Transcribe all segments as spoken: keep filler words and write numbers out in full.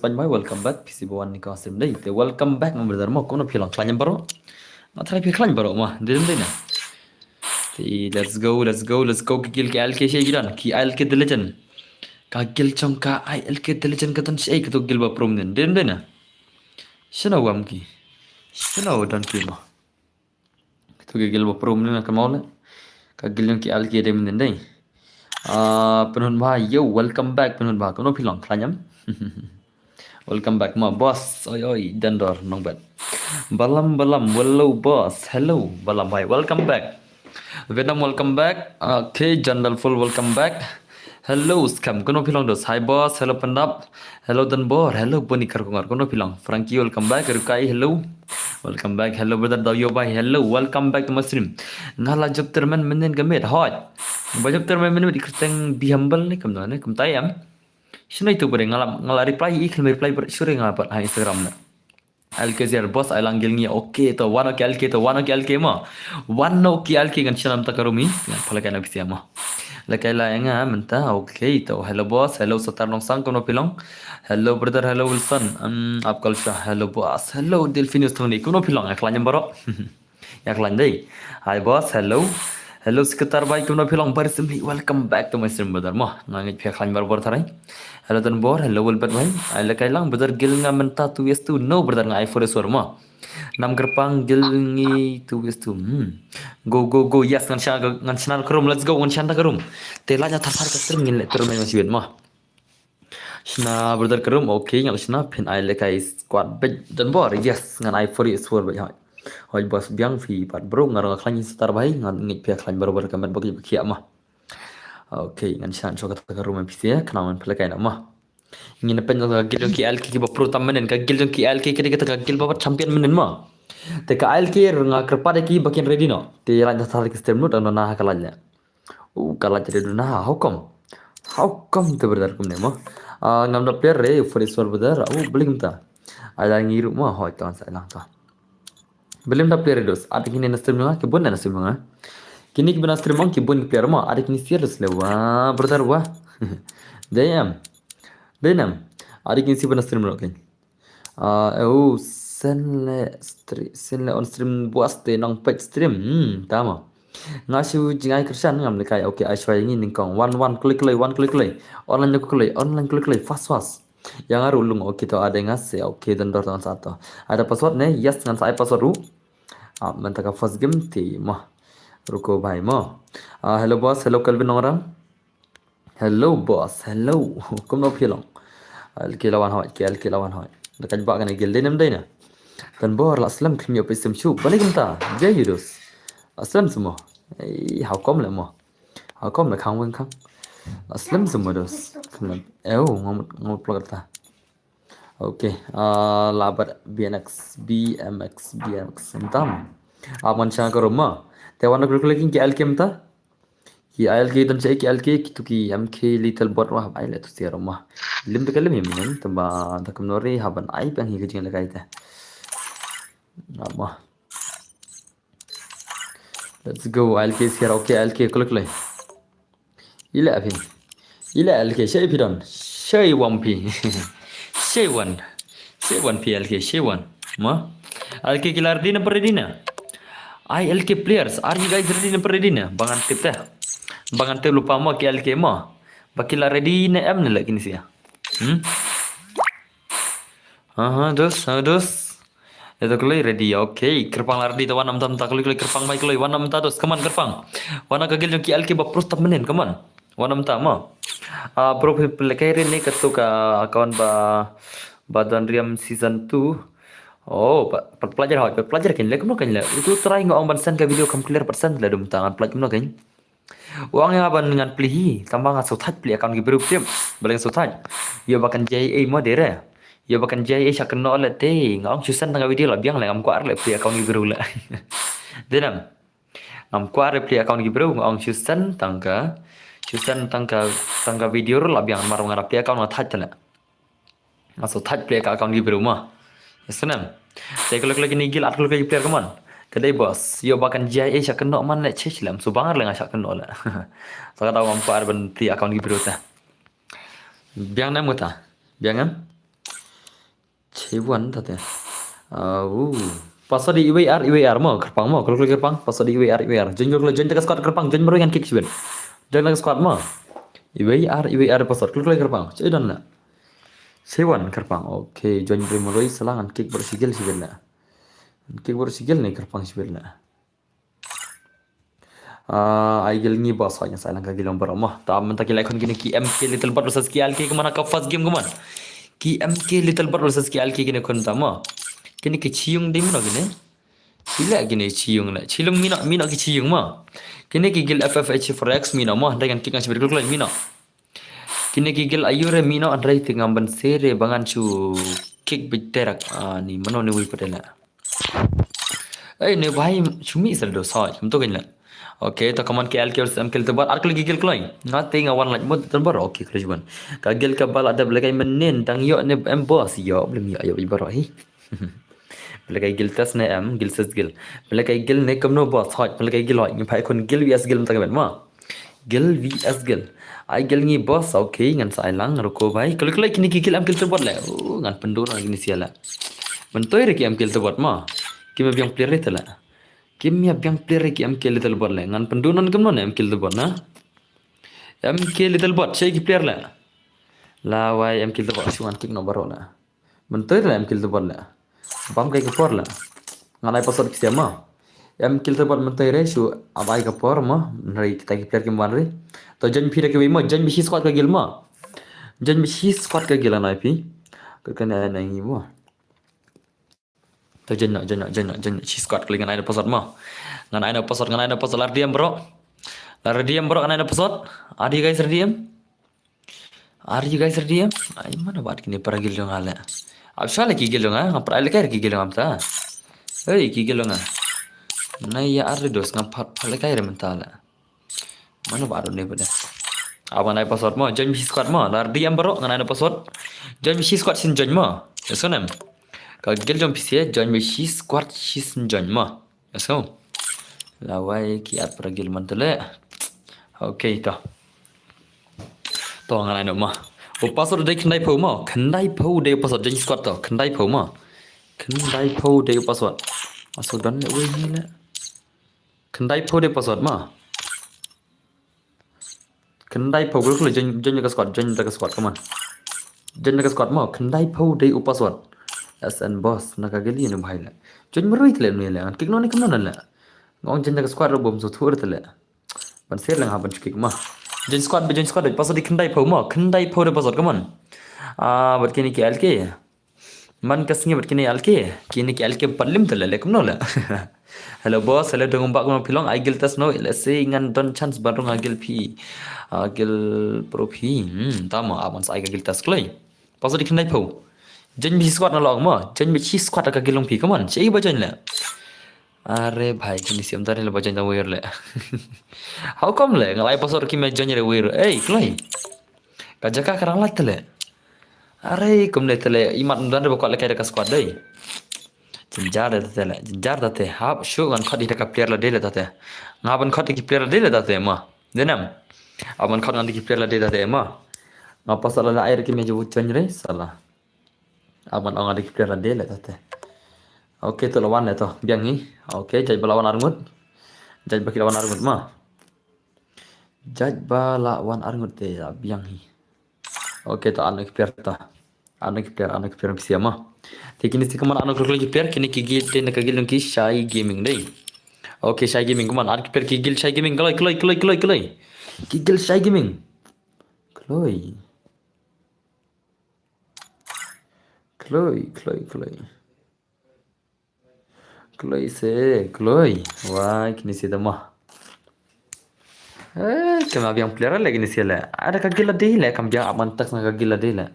Bye bye, welcome back. Phi shu wan ni ka stream dei. Te welcome back, ma brother mo, kumno phi long, khlaiñ em baroh? Nga tharai phi khlaiñ baroh mo, dei dei na. Te let's go, let's go, let's go, ki guild ki I L K shaei ki don, ki I L K The Legend. Ka guild jong ka I L K The Legend ka don shaei, kato ka guild ba pro mynnin, dei dei na. Shano wan ki? Shano don ki mo? Kato ka guild ba pro mynnin ka mo le. Ka guild jong ki I L K dei mynnin dei. Ah, Pynhun Bha, yo, welcome back, Pynhun Bha. Kumno phi long, khlaiñ em? Welcome back, ma boss. Oi, oi, Dandor, Nongbet. Balam, Balam, hello, boss. Hello, Balam bhai, welcome back. Vietnam, welcome back. Okay, Jandal Full, welcome back. Hello, Scam, kumno phi long, dos? Hi, boss. Hello, Pandap. Hello, Danbor. Hello, Boni Kharkongor, kumno phi long? Frankie, welcome back. Rukai, hello. Welcome back. Hello, brother Dawyo bhai. Hello, welcome back to my stream. Nga la jop tyrmen mynnin ka miet. Hoi. Ba jop tyrmen mynnin ka miet, kyrteng Be Humble ne kumno ne, kumta em. Shano ito ba dei, nga la, nga la reply i, khlem reply ba sure nga pat ha Instagram na. I L K zero boss, ai lang guild ngi. Okay, to wan o ki I L K, to wan o ki I L K mo. Wan o ki I L K, ngan shna mynta ka room i. Ngan pynlehkai na phi sha mo. Lehkai la ïa nga mynta. Okay, to hello boss, hello Satar Nongsang, kumno phi long? Hello brother, hello Wilson. Um, Apkal Shah, hello boss. Hello Delphinius Tony, kumno phi long? Ïa khlaiñ em baroh. Ïa khlaiñ dei. Hi boss, hello. Hello Secretary bhai, kumno phi long? Bari symli, welcome back to my stream brother mo. Nga ngeit phi ïa khlaiñ barabor tharai. Hello Danbor, hello Wilbert bhai. Ai lehkai lang brother, guild nga mynta two versus two. No brother, nga ai four versus four mo. Nam kyrpang, guild ngi two versus two. Hmm. Go go go, yes, ngan shna, ngan shna ka room. Let's go, ngan shna ka room. Te la ïa thar thar ka stream ngin leh tournament ma shibit mo. Shna brother ka room, okay, ngan shna phin ai lehkai squad beit Danbor. Yes, ngan ai four versus four beit hoi. Hoi boss biang phi pat bro, nga rung khlaiñ Satar bhai, ngan ngeit phi ïa khlaiñ barabor ka met ba ki ba khiah ma. Okay, ngan shna shuwa kata ka room phi sha, khnang ngan pynlehkai na ma. Ngin pyn ka guild jong ki I L K ki ba pro tam mynnin, ka guild jong ki I L K ki dei kata ka guild ba champion mynnin ma. Te ka I L K nga kyrpad ïa ki ba kin ready noh. Te la ïa thar ka stream lut, ano na ha ka lain leh. U ka la jari duna, how come? How come te brother kumne mo? Ah, ngam da player re, four versus four brother. U bling ta. Ai la ngi ruh mo, hoi to sa lang to. Blim da player dos. Ade kine na stream nga, ki bun na stream nga. Kine ki bun na stream nga, ki bun player mo. Ade kine serious le wa, brother wa. Damn. Damn. Ade kine si bun na stream nga. Ah, oh, sen le stre-, sen le on stream buas te nong page stream. Hmm, tama. Nga shu jingai kyrshan ngam lehkai. Okay, ai shwa ngi nyngkong. One, one, klik, klik, one, klik, klik. Online, klik, klik, online, klik, klik, fast, fast. Ïa nga ruh lung, okay, to ade nga se, okay, Dandor to ngan sa to. Ada password ne? Yes, ngan sa ai password ruh. Ah, mynta ka first game te mo. Ruko bhai mo. Ah, hello boss, hello Kelvin Nongrang. Hello boss, hello. Kumno phi long? I L K la wan hoi, ki I L K la wan hoi. Da ka ba kane guild dei nem dei na. Danbor la slem khmio pe sem shu. Bani kumta. Jai yudus. La slem semo. Ei, how come le mo? How come le khang weng khang? La slem semo dos. Khmlem. Eu, ngam ngam plot ta. Okay. Ah, la bat B M X, B M X, B M X. Entam. Ap ngan shna ka room ma. Te wan klik klik ki I L K mynta. Ki I L K don shaei ki I L K, kitu ki M K little bot wah, ai le tu siar ma. Lim tu ka lim ïa mynnin, tamba ta kumno re, haban ai pang hi ka jinglehkai te. Ngam mo. Let's go, I L K siar, okay, I L K, klik klik. Ila phi. Ila I L K, shaei phi don. Shaei wan phi. Shaei wan. Shaei wan phi I L K, shaei wan. Ma? I L K ki la ready na, ready na. I L K players, are you guys ready na, ready na? Ba ngan tip te. Ba ngan tip lypa mo ki I L K mo. Ba ki la ready na em ne la kine sia. Hmm? Aha, dos, aha, dos. Ito kloi ready, okay. Kyrpang la ready, ta wan namta, namta kloi, kloi, kyrpang mai kloi, wan namta dos, come on, kyrpang. Wan na ka guild jong ki I L K ba pro tam mynnin, come on. Wan namta mo. Ah, bro, phi pynlehkai rin ne kato ka account ba, ba don riam season two. Oh, ba, ba pelajar hoi, ba pelajar kan leh, kumno kan leh. Utu try nga ong ban send ka video kam clear pat send leh dum ta ngan pelajar kumno kan. Ong ïa ban ngan plie hi, tang ba nga sngewthait plie account ki briew plie, balei nga sngewthait. Ïoh ba kan J I A mo dere. Ïoh ba kan J I A sha kynnoh leh te, nga ong shu send tang ka video la biang leh ngam kwah leh plie account ki briew leh. Dei nam. Ngam kwah leh plie account ki briew, nga ong shu send tang ka, shu send tang ka, tang ka video ruh la biang mar nga da plie account nga thait te leh. Nga sngewthait plie ka account ki briew ma. Yes, nem. Te ka lok lok ni guild at ka lok ki player, come on. Ka dei boss. Ïoh ba kan J I A sha kynnoh man leh chich lem. Shu bang ar leh nga sha kynnoh leh. Sa ka daw ngam kwah ban plie account ki briew te. Biang nem kata. Biang em. Seven ta te. Ah, uh. Password di iwei ar, iwei ar mo, kyrpang mo, kol kol kyrpang. Password di iwei ar, iwei ar. Join kol kol, join ta ka squad kyrpang, join marwei ngan kick shibit. Join ta ka squad mo. Iwei ar, iwei ar password, kol kol kyrpang. Join don la. Seven kyrpang. Okay, join marwei marwei, sa la ngan kick baroh shi kill shibit la. Ngan kick baroh shi kill ne kyrpang shibit la. Ah, ai gil ngi boss, hoi ngan sa ai lang ka gil ïong baroh mo. Ta mynta ki la ïakhun kine ki M K Little Bird versus ki L K kumne ha ka first game kumne. Ki M K Little Bird versus ki L K kine khun ta mo. Kine ki chi ïung dei mano kine. Ki la kine chi ïung la. Chi ïung mino, mino ki chi ïung mo. Kine ki gil F F H four X mino mo. Dei ngan kick ngan shibit kol kol mino. Kine ki gil aiu re mino, hynrei te ngam ban sere ba ngan shu kick beit terak. Ah, ni mano ne wei pat la. Ei, ne bhai, shu mih sel do sa, kum to kein la. Okay, to kumne ki L K versus M K Little Bird, ar kol ki gil kloi. Nga te nga wan lait mut tan bor, okay, kloi ban. Ka gil kaba la dep lehkai mynnin, dang ïoh ne em boss, ïoh, blem ïoh, ïoh baroh hi. Lehkai gil test ne em, gil test gil. Lehkai gil ne kumno boss, hoi, lehkai gil hoi, ngi phai khun gil V S gil mynta ka met mo. Gil V S gil. Ai gil ngi boss, okay, ngan sa ai lang, ruko bhai. Kol kol kine ki gil M K Little Bird la. Oh, ngan pynduh na kine sia la. Myntoi re ki M K Little Bird mo. Kim ïa biang player re te la. Kim ïa biang player re ki M K Little Bird la. Ngan pynduh na kumno ne M K Little Bird na. M K Little Bird, shei ki player la. Lawai M K Little Bird, shu ngan kick noh baroh la. Myntoi re M K Little Bird la. Bam kai ka por la. Ngan ai password phi sia mo. M K Little Bird myntoi re shu ap ai ka por mo. Hynrei kita ki player kim wan re. To join phi da kiwei mo. Join beit shi squad ka gil mo. Join beit shi squad ka gil ngan ai phi. Ka kane ai ngi mo. To join noh, join noh, join noh, join noh. Shi squad kali ngan ai da password mo. Ngan ai da password, ngan ai da password. La ready em baroh. La ready em baroh, ngan ai da password. Are you guys ready em? Are you guys ready em? Ai, mano bad kine para gil jong nga la. Ap sha la ki gil jong nga, nga pat ai lehkai re ki gil jong nga mynta. Hei, ki gil jong nga. Nai ïa ar re dos, nga pat, pat lehkai re mynta la. Mano bad ne bad. Ap ngan ai password mo, join beit shi squad mo. La ready em baroh, ngan ai da password. Join beit shi squad shisien join mo. Yes, em. Ka gil jong phi sia, join beit shi squad shisien join mo. Let's go. Lawai ki ar para gil man te le. Okay to. To ngan ai noh mo. U password dei khyndai phew mo. Khyndai phew dei u password, join squad to. Khyndai phew mo. Khyndai phew dei u password. Password don ne wei ni le. Khyndai phew dei password mo. Khyndai phew, kol kol join, join da ka squad, join da ka squad, come on. Join da ka squad mo, khyndai phew dei u password. S N boss, na ka gili ne bhai la. Join marwei te le ne le, ngan kick noh ne kumno ne le. Nga ong join da ka squad ruh bym sngewthuh te le. Ban sere lang ha ban shu kick mo. Join squad beit, join squad beit, password dei khyndai phew mo, khyndai phew dei password, come on. Ah, bad kine ki L K. Man ka sngi bad kine L K, kine ki L K pat lim te le, le kumno le. Hello boss, hello dong bak kumno phi long, ai gil test no, let's see ngan don chance ban rung ha gil phi. Ha gil pro phi. Hmm, tama, ap ngan sa ai ka gil test kloi. Password dei khyndai phew. Join beit shi squad na long mo, join beit shi squad ka gil long phi, come on, shi ba join le. Are bhai, kine sim tare le ba join da wir le. How come le, nga la ai password kim join re wir. Ei, kloi. Ka jaka ka ranglait te le. Are, kumne te le, imat mdan re ba kwah lehkai da ka squad dei. Jynjar da te le, jynjar da te. Hap shu ngan khot ïa ka player la dei le da te. Nga ban khot ïa ki player la dei le da te mo. Dei ne em? Ap ngan khot ngan ïa ki player la dei da te mo. Nga pas la la ai re ki me ju join re, sala. Ap ngan ong ngan ïa ki player la dei le da te. Okay, to la wan le to. Biang hi. Okay, jait ba la wan arngut. Jait ba ki la wan arngut mo. Jait ba la wan arngut te la biang hi. Okay, to ano ki player to. Ano ki player, ano ki player phi sia mo. Te kine te kumne ano ki player, kine ki gil te na ka gil ki Shy Gaming dei. Okay, Shy Gaming kumne ano ki player ki gil Shy Gaming, kloi, kloi, kloi, kloi, kloi. Ki gil Shy Gaming. Kloi. Kloi, kloi, kloi. Kloi se, kloi. Wai, kine se da mo. Eh, kam biang player le kine se le. Ada ka gil la dei le, kam biang ap ngan text na ka gil la dei le.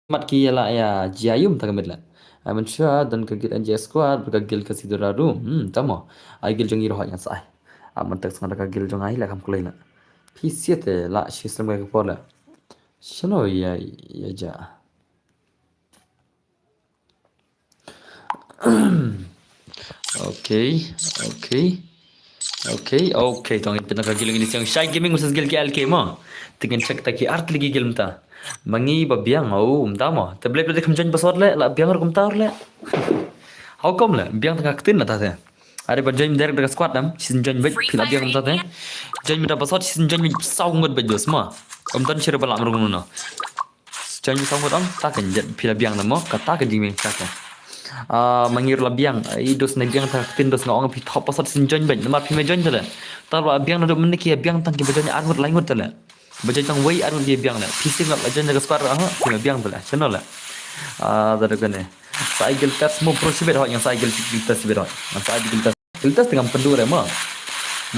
Mat ki la ïa, jia yum ta ka met le. Ai man sha, don ka gil N J squad, ka gil ka sidora ru. Hmm, tama. Ai gil jong i roh ngan sa ai. Ap ngan text na ka gil jong ai le kam kloi le. Phi sia te la, shi sem ka por le. Shano ïa, ïa ja. Okay, okay. Okay, okay, tong ita ka guild ngin siang Shy Gaming versus guild K L K mo. Te ngin check ta ki ar tylli ki guild mynta. Ma ngi ba biang, oh, mynta mo. Te blep blep kham join password le, la biang ruh kumta ruh le. How come le? Biang tang ka ktien la ta te. Are ba join direct da ka squad nam, shisien join beit, phi la biang kumta te. Join mynta password, shisien join beit saw ngut beit dos mo. Ym don shisha ba lam rung no. Join saw ngut ong, ta kan jet phi la biang na mo, kata ka jingbiang ta ka. Ah, ma ngi ruh la biang, i dos ne biang ta ka ktien dos nga ong phi thop password shisien join beit, namar phi me join te le. Ta ba biang naduh mynne ki biang tang ki ba join ar ngut lai ngut te le. Ba join tang wei ar ngut ki biang le. Phi shisien la join da ka squad ruh ha, phi me biang te le. Channel le. Ah, ta da kane. Sa ai guild test mo pro shibit hoi, ngan sa ai guild, guild test shibit hoi. Ngan sa ai guild test. Guild test te ngam pynduh re mo.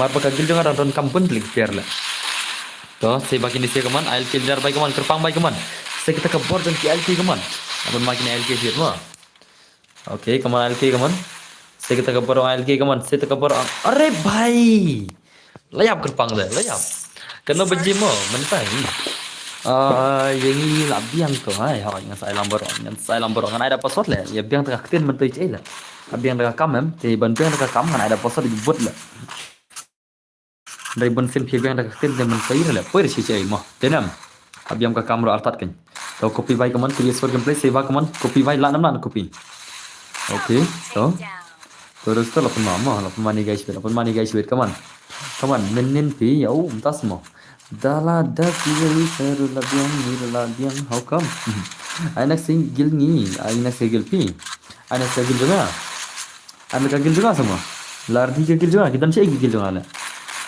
Mar ba ka guild jong nga dang don kam bun tylli ki player le. To, sei ba kine sei ka mon, ai L K jar bai ka mon, kyrpang bai ka mon. Sei kita ka bor jong ki L K ka mon. Abon ma kine L K shit mo. Okay, ka mon L K ka mon. Sei kita ka bor L K ka mon, sei ta ka bor. Are bhai. La ïap kyrpang de, la ïap. Kano ba jim mo, mynta hi. Ah, ïa ngi la biang to, hai, hoi, ngan sa ai lam bor, ngan sa ai lam bor, ngan ai da password le, ïa biang ta ka ktien mynta i chei le. Ka biang ta ka kam em, te ban biang ta ka kam, ngan ai da password i bud le. Dei ban sin phi biang ta ka ktien te mynta i le, poi shi chei mo, te nam. Ka biang ka kam ro artat kan. To copy bai ka mon, three S four gameplay, sei ba ka mon, copy bai la nam lan copy. Okay, to. To, to, to, la pun ma mo, la pun ma ni guys, la pun ma ni guys, wait, come on. Come on, nin nin pi, ya, um, tas mo. Da la da ki ri sa ru la biang, ni ru la biang, how come? Ai nak sing guild ngi, ai nak sing guild pi. Ai nak sing guild jong nga. Ai nak guild jong nga sa mo. Lar di ka guild jong nga, ki don shi ki guild jong nga le.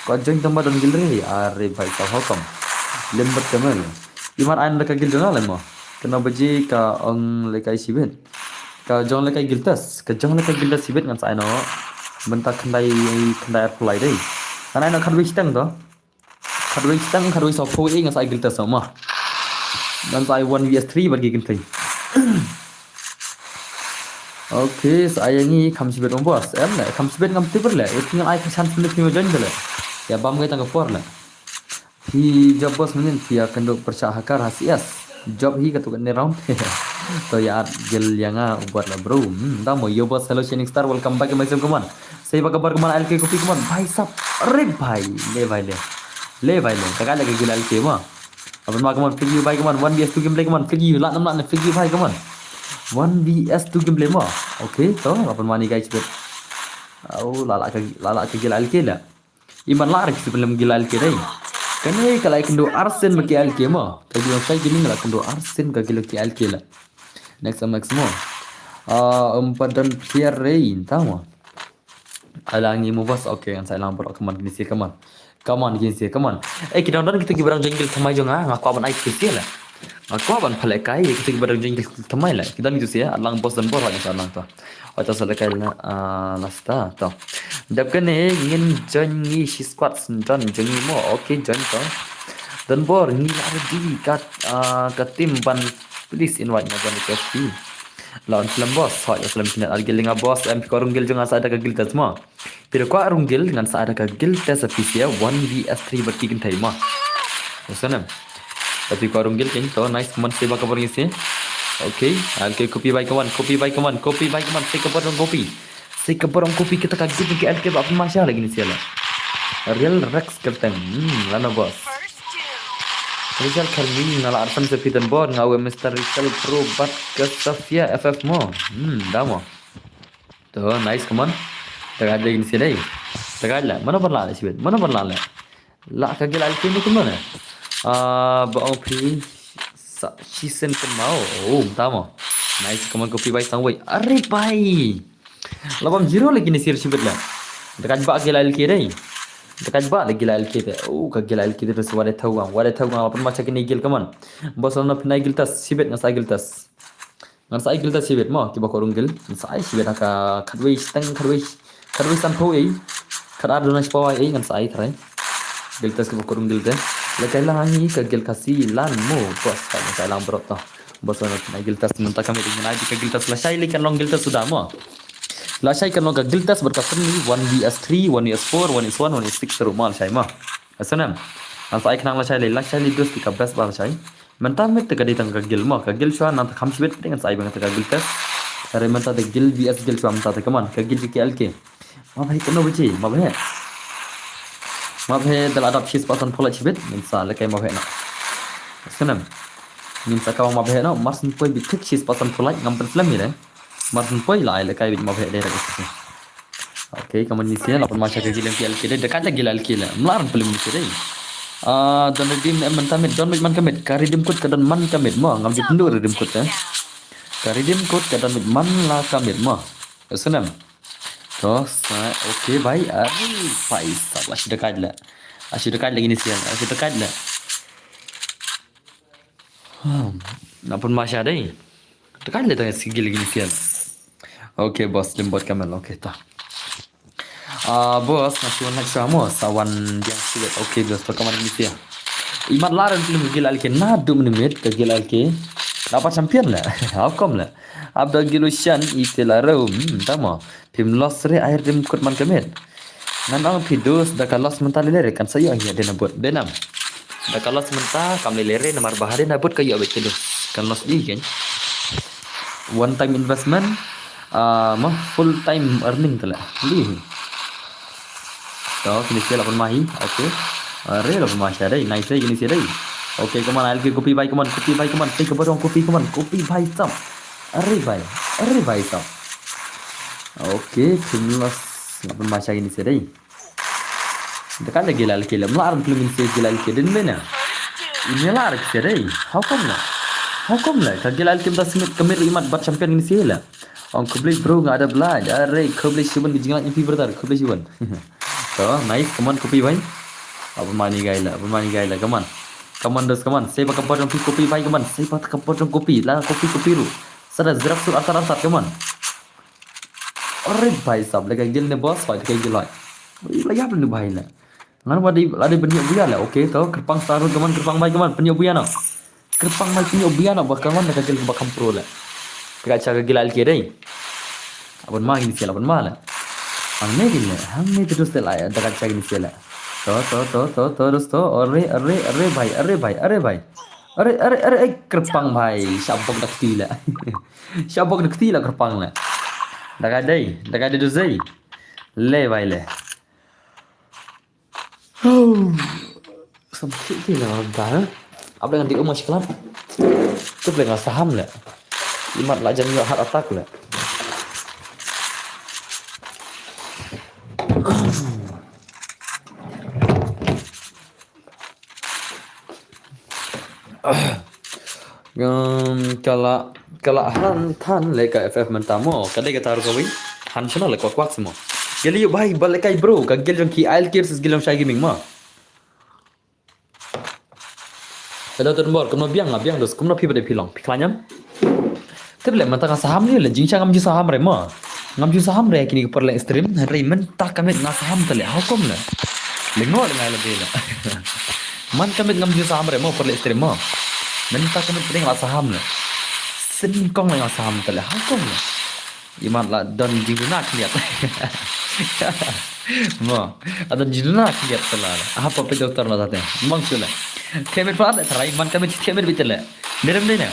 Ko join tamba don guild re, are bhai sa how come? Lem bat ka mel. Iman ai nak guild jong nga le mo. Kano ba ji ka ong le kai shibit. Ka jong le kai guild test, ka jong le kai guild test shibit ngan sa ai no. Mynta khyndai, khyndai ar pulai dei. Ngan ai no khatwei shiteng to. Khatwei shiteng, khatwei saw phew ei ngan sa ai guild test mo. Ngan sa ai one V S three bad ki kynthei. Okay, sa ai ngi kham shibit mo boss. Em le, kham shibit ngam tip le. Ïa phi ngan ai ka chance mynta phi ma join le. Ïa bam kai tang ka por le. Phi job boss mynnin phi ïa kynduh pyrshah hacker ha C S. Job hi katu kane round. To ïa at guild ïa nga u bad la bro. Hmm, da mo yo boss, hello Shining Star, welcome back my stream, come on. Sei ba ka bar ka mon, L K copy ka mon. Bhai sab. Are bhai. Le bhai le. Le bhai le. Ka ka le ka guild L K mo. Aban ma ka mon, flick you bhai ka mon. One V S two gameplay ka mon. Flick you la nam la flick you bhai ka mon. One V S two gameplay mo. Okay, to aban ma ni guys. Au la la ka la la ka guild L K la. Iman la rek sipin lem guild L K dei. Kane ka la kynduh arsien ba ki L K mo. Ka guild L K gini la kynduh arsien ka guild ki L K la. Next, next mo. Ah, um, padan player rei, ta mo. Ala ngi mo boss, okay, ngan sa lang bro, come on, kini si, come on. Come on, kini si, come on. Eh, ki don don kita ki barang jengkel thamai jong nga, nga kwah ban ai kini si la. Nga kwah ban phalek kai, kita ki barang jengkel thamai la. Kita ni tu si, alang boss dan bor, ngan sa lang to. Oi, to sa la kai la, ah, last ta, to. Dap kane, ngin join ngi shi squad sendon, join ngi mo, okay, join to. Don bor, ngi la ready, ka, ah, ka team ban, please invite nga join request fee. Lawan slem boss, hoi, slem kine ar guild nga boss, em phi kwah rung guild jong nga sa ai da ka guild test mo. Phi da kwah rung guild ngan sa ai da ka guild test a P C A one V S three bad ki kynthei mo. Boss nem. Tapi kwah rung guild kin to nice, come on, sei ba ka bor ngi si. Okay, okay, copy bai ka mon, copy bai ka mon, copy bai ka mon, sei ka bor jong copy. Sei ka bor jong copy kita ka guild ki L K ba pun masha lagi ni siala. Real Rex kerteng. Hmm, lano boss. Richard Kharwi nga la arsan sa pitan bor nga we Mister Richard Pro bat ka Safia F F mo. Hmm, da mo. To, nice, come on. Tagad lagi ni sini. Tagad la. Mana berla le sibit? Mana berla le? La ka gila alpin ni kumno ne? Ah, ba ong phi sa shisen kemau. Oh, da mo. Nice, come on, copy bai sang wei. Are bai. Labam zero lagi ni sir sibit la. Tagad ba gila alki dai. Tagad ba lagi la alki dai. Oh, ka gila alki dai, wade thawang. Wade thawang, apa macam kini gil, come on. Bos lana phi nai guild test, sibit ngan sa ai guild test. Ngan sa ai guild test sibit mo, kiba kwah rung guild. Ngan sa ai sibit ha ka khatwei shiteng, khatwei, khatwei sanphew ei. Khatar duna shiphew ei, ngan sa ai trai. Guild test kiba kwah rung guild te. Lehkai lang hangi ka guild Khasi lan mo, bos, ka ngan sa ai lang bro to. Bos lana phi nai guild test mynta ka meeting ngan ai ka guild test lashai lei kan long guild test suda mo. Lashai kan long ka guild test bad ka friendly one V S three, one V S four, one V S one, one V S six ruh mo lashai mo. Asanem. Ngan sa ai khnang lashai lei, lashai lei dus ka best ba lashai. Mynta met ka dei tang ka guild mo, ka guild shuwa nangta kham shibit dei ngan sa ai ba ngan ta ka guild test. Tare mynta da guild V S guild shuwa mynta da, come on, ka guild K L K. Ma bhai kano baje, ma bhai. Map he da la dap shispah sanphew like shibit, ngin sa lehkai map he noh. Sngewnem. Ngin sa kawang map he noh, mar sanphew bit thik shispah sanphew like, ngam pynslem ïa leh. Mar sanphew la ai lehkai bit map he direct. Okay, kaman ngin ïa la pynmasa ka gila ki alki dei, da ka da gila alki la. Mlar pynlem ngin ïa dei. Ah, don redeem em mynta miet, don miet man ka miet, ka redeem code ka don man ka miet mo, ngam ju pynduh redeem code te. Ka redeem code ka don miet man la ka miet mo. Sngewnem. To, sa, okay, bhai, are, bhai, sab, la shu da ka la. La shu da ka la ngin ïa, la shu da ka la. Hmm, na pynmasa dei. Da ka la tang sigi la ngin ïa. Okay, boss, lim bot kamel, okay, ta. Ah, boss, nga shu wan like shuwa mo, sa wan biang shuwa. Okay, boss, to kaman ngin ïa. Imat la ren pynlem ka gila alki, naduh mynne miet ka gila alki. Dapat champion la. How come la? Ap da gila shan i te la rum, hmm, tamo. Phim loss re ai redeem code man ka miet. Ngan ong phi dos da ka loss mynta lei lei re kan sa ïoh hi dei na bot. Dei nam. Da ka loss mynta kam lei lei re namar ba ha dei na bot ka ïoh beit ki dos. Kan loss di kan. One time investment. Ah, ma full time earning te la. Di. To, kine sia la pynmai. Okay. Are la pynmai sia dei. Nice dei kine sia dei. Okay, come on, I'll give copy bhai, come on, copy bhai, come on. Take a bottle, copy, come on, copy bhai, stop. Are bhai. Are bhai, stop. Okay, phim loss. La pynmai sia kine sia dei. Da ka la gila alki la. Mlar pynlem ngin ïa gila alki dei mynne. Ine la alki dei. How come la? How come la? Ka gila alki mynta sngewbha ka miet imat bad champion ngin ïa la. Ong khublei bro nga da blai. Are khublei shibun ki jinglai ïa phi brother. Khublei shibun. To, nice. Come on, copy bhai. Ap mani gai la. Ap mani gai la. Come on. Come on, dos, come on. Save ka bot jong phi, copy bhai, come on. Save ka bot jong copy. La copy, copy ruh. Sa da xerox ruh artat artat, come on. Are bhai sab, lehkai gila ne boss, bhai, lehkai gila. Oi, la ïap ne bhai ne. Ngan wa dei, la dei pynïoh buya la. Okay, to, kyrpang star, come on, kyrpang bhai, come on, pynïoh buya noh. Kyrpang bhai, pynïoh buya noh, ba come on, da ka gila ba kham pro la. Ka cha ka gila alki dei. Abon ma ngin sia la, abon ma la. Hangne ngin la, hangne te dos te la, da ka cha ngin sia la. To, to, to, to, to, dos to, are, are, are bhai, are bhai, are bhai. Are, are, are, ai, kyrpang bhai, shabok da kti la. Shabok da kti la kyrpang la. Da ka dei, da ka dei dos dei. Le bhai le. Sam kit kit la ba. Ap le ngan di um shiklam. Tup le nga saham le. Imat la jan ïoh heart attack le. Um, ka la, ka la han than le ka F F mynta mo. Ka dei kata ruh kawei. Han shano le kwak kwak se mo. Gili yu bhai, ba le kai bro. Ka gil jong ki Ail Kids, gil jong Shai Gaming mo. Hello, Don Bor, kumno biang nga, biang dos, kumno phi ba dei phi long, phi khlaiñ em? Tip le, mynta nga saham ne le, jingshisha ngam ju saham re mo. Ngam ju saham re kine ki por leh stream, hynrei mynta ka miet nga saham te le, how come le? Lyngngoh le nga la dei le. Man ka miet ngam ju saham re mo por leh stream mo. Mynta ka miet pdeng la saham le. Sngewkong le nga saham te le, how come le? Imat la don jingduna khyndiat. Mo, la don jingduna khyndiat sala. Aha pop doktor na tate. Mong sule. Kemit pa le trai, man ka miet kemit bitele. Nerem dei ne.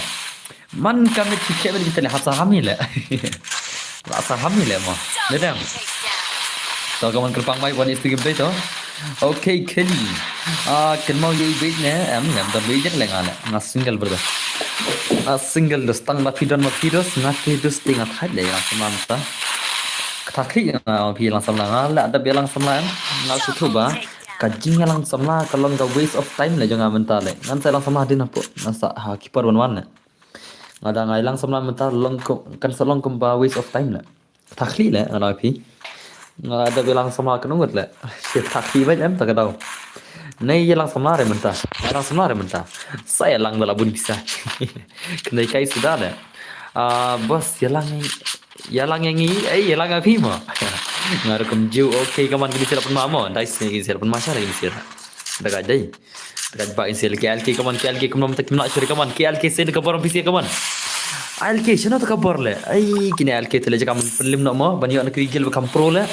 Man ka miet kemit bitele, ha saham hi le. La saham hi le mo. Nerem. To ka man kyrpang mai wan isti game dei to. Okay, Kelly. Ah, kynmaw ïa i beit ne? Em, ngam da beit ïa le nga le. Nga single brother. Nga single dos tang da phi don ma phi dos, nga te dos te nga thait le ïa lang samla mynta. Kata khlieh nga phi ïa lang samla nga le da ïa lang samla em. Nga shu thuh ba. Ka jingïalang samla ka long ka waste of time le jong nga mynta le. Ngan sa ïalang samla hadien hapoh. Ngan sa ha ki por wan wan le. Nga da nga ïalang samla mynta long kum, kan sa long kumba waste of time le. Kata khlieh le, nga ong ïa phi. Nga da ïalang samla kano ngut le. Shi kata khlieh bad em ta ka daw. Nei ïalang samla re mynta. Ïalang samla re mynta. Sa ïalang da la bun pisa. Kynthei kai suda le. Ah, boss, ïalang, ïalang ïa ngi, eh, ïalang ïa phi mo. Nga rukom ju, okay, kaman kini sila pun ma mo. Dai sini kini sila pun ma sha kini sila. Da ka dei. Ka ba in sel K L K, come on, K L K, come on, ta kim la shuri, come on, K L K, sel ka bor pisi, come on. K L K, shano ta ka bor le? Ai, kine K L K te le jaka man pynlim noh mo, ban ïoh na ki gil ba kham pro le.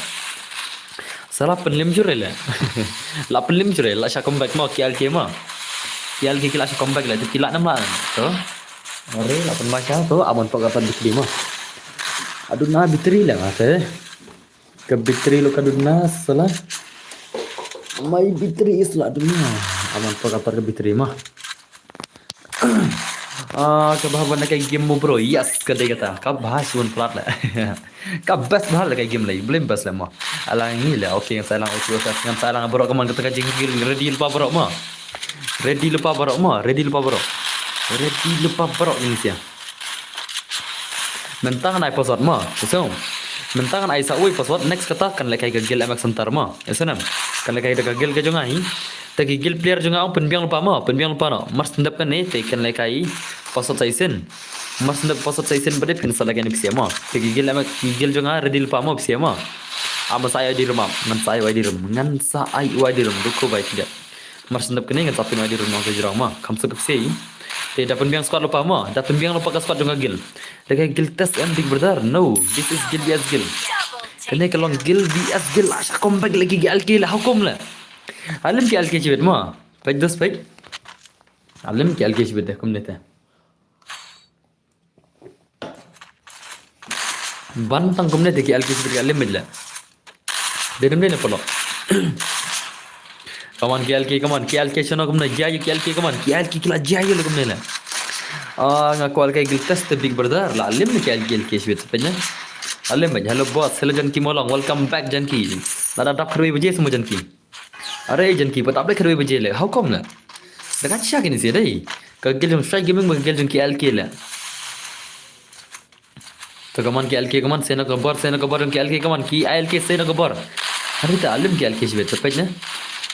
Sala pynlim jure le. La pynlim jure, la sha comeback mo, K L K mo. K L K ki la sha comeback le, te ki la nam la. To. Are, la pynma sha, to, amon pok ka pan dikdi mo. Aduna bitri le, ma te. Ka bitri lo ka duna sala. My battery is la dunia. Aman pa katar ka battery ma. Ah, ka bha ban lehkai game mo bro. Yes, ka dei kata. Ka bha shuh ban plat la. Ka best bha lehkai game la. Blem best la ma. Alang ngi la. Okay, ngan sa lang okay, ngan sa lang bro, kaman kata ka jingkil ready lypa bro ma. Ready lypa bro ma. Ready lypa bro. Ready lypa bro ni sia. Mynta ngan ai password ma, ïa sngewbha. Mynta ngan ai sa uwei password, next kata kan lehkai ka guild M X Center ma, ïa sngewbha. Kan lehkai da ka guild ka jong nga hi. Te ki guild player jong nga ong pynbiang lypa ma, pynbiang lypa noh. Mar shu dep kane te kan lehkai password sa shisien. Mar shu dep password sa shisien pat de phin sa lehkai next ïa ma. Te ki guild M X, ki guild jong nga ready lypa ma, phi ïa ma. Ah, ngan sa ai I D room ma, ngan sa ai I D room, ngan sa ai I D room, dukhu bai kida. Mar shu dep kane ngan sa pynwai I D room nongte jrong ma. Kham suk phi. Te da pynbiang squad lypa ma. Da pynbiang lypa ka squad jong ka guild. Lehkai guild test em big brother. No, this is guild V S guild. Kane ka long guild V S guild. Asha comeback lagi ki L K la, how come la? Alim ki L K shibit ma. Peit dos peit. Alim ki L K shibit de kumne te. Ban tang kumne te ki L K shibit ka lim bit la. Dei dum dei na polo. Kaman ki L K, kaman ki L K shano kumne, jia ïa ki L K kaman, ki L K ki la jia ïa le kumne la. Ah, nga kwah lehkai guild test te big brother, la lim ki L K, L K shibit peit ne. Alim bit, hello boss, hello Janki Molong, welcome back Janki. Lada dap khatwei baje semua Janki. Are Janki, pat dap le khatwei baje le, how come la? Da ka sha kine sia dei. Ka guild jong Shai Gaming bad ka guild jong ki L K la. To kaman ki L K kaman, seno ka bor, seno ka bor jong ki L K kaman, ki L K seno ka bor. Hari ta alim ki L K shibit, peit ne.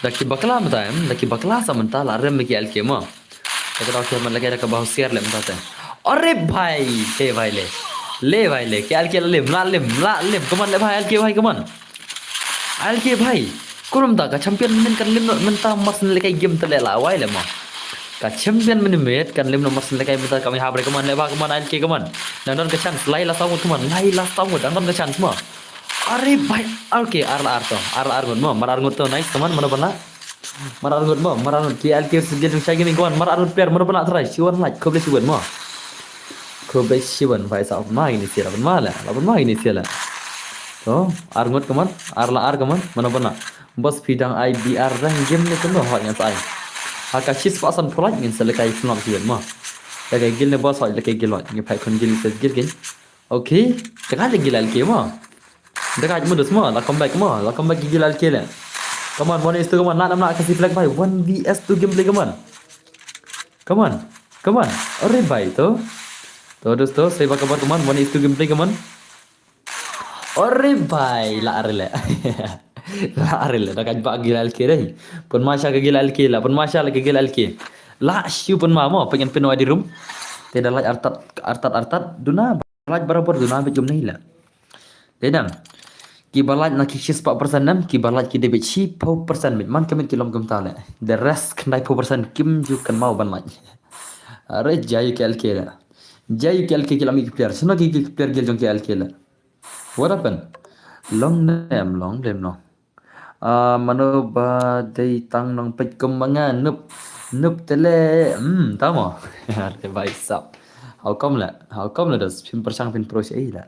Da ki bakla mynta em, da ki bakla sa mynta la rem ki L K ma. Da ka dau ki man lehkai da ka bau siar le mynta te. Are bhai, le bhai le. Le bhai le, ki L K la lim, la lim, la lim, kaman le bhai L K bhai kaman. L K bhai, kumno mynta ka champion mynnin kan lim noh mynta, mar shu lehkai game te le la wai le ma. Ka champion mynnin kan lim noh mar shu lehkai mynta, ka mih hap re kaman, le bha kaman, L K kaman. Dang don ka chance, lai last round kaman, lai last round, dang don ka chance ma. Are bhai, okay, ar la ar to, ar la ar ngut ma, mar ar ngut to, nice kaman, mano ban lah. Mar ar ngut ma, mar ar ngut, ki L K versus Guild jong Shai Gaming kaman, mar ar ngut player, mano ban lah try, shi wan like, khublei shibun ma. Khublei shibun, bhai sahab, ma ini sia la ban ma la, la ban ma ini sia la. To, ar ngut kaman, ar la ar kaman, mano ban lah. Boss phi dang ai B R rank game ne kumno, hoi ngan sa ai. Ha ka shispah san phew like ngin sa lehkai snap shibun ma. Lehkai guild ne boss, hoi lehkai guild hoi, ngi phai khun guild versus guild kein. Okay, te ka lehkai guild L K ma. Te ka modus ma, la comeback ma, la comeback ki guild L K le. Kaman, one is two kaman, la nam la ka si flag bhai, one V S two gameplay kaman. Kaman, kaman, are bhai to. To dosto, sei ba kabar kaman, one is two gameplay kaman. Are bhai, la are le. La are le, da ka ba guild L K dei. Pynma sha ka guild L K la, pynma sha la ka guild L K. La shu pynma mo, pyngen pynwai I D room. Te da like artat, artat, artat, duna, like barabor duna, bit jom nei la. Dei dang. Ki ba like na ki shispah percent nam, ki ba like ki dei bit shiphew percent bit. Man ka mit ki lom kumta le. The rest khyndai phew percent kim ju kynmaw ban like. Are jia ïa ki L K la. Jia ïa ki L K ki la mih ki player. Shano ki, ki player guild jong ki L K la. What happened? Long nem, long dem long. Ah, mano ba dei tang nongpeit kum ma nga, noob. Noob te le. Hmm, tamo. Are bhai sahab. How come la? How come la dos? Phin pyrshang phin pro shi ei la.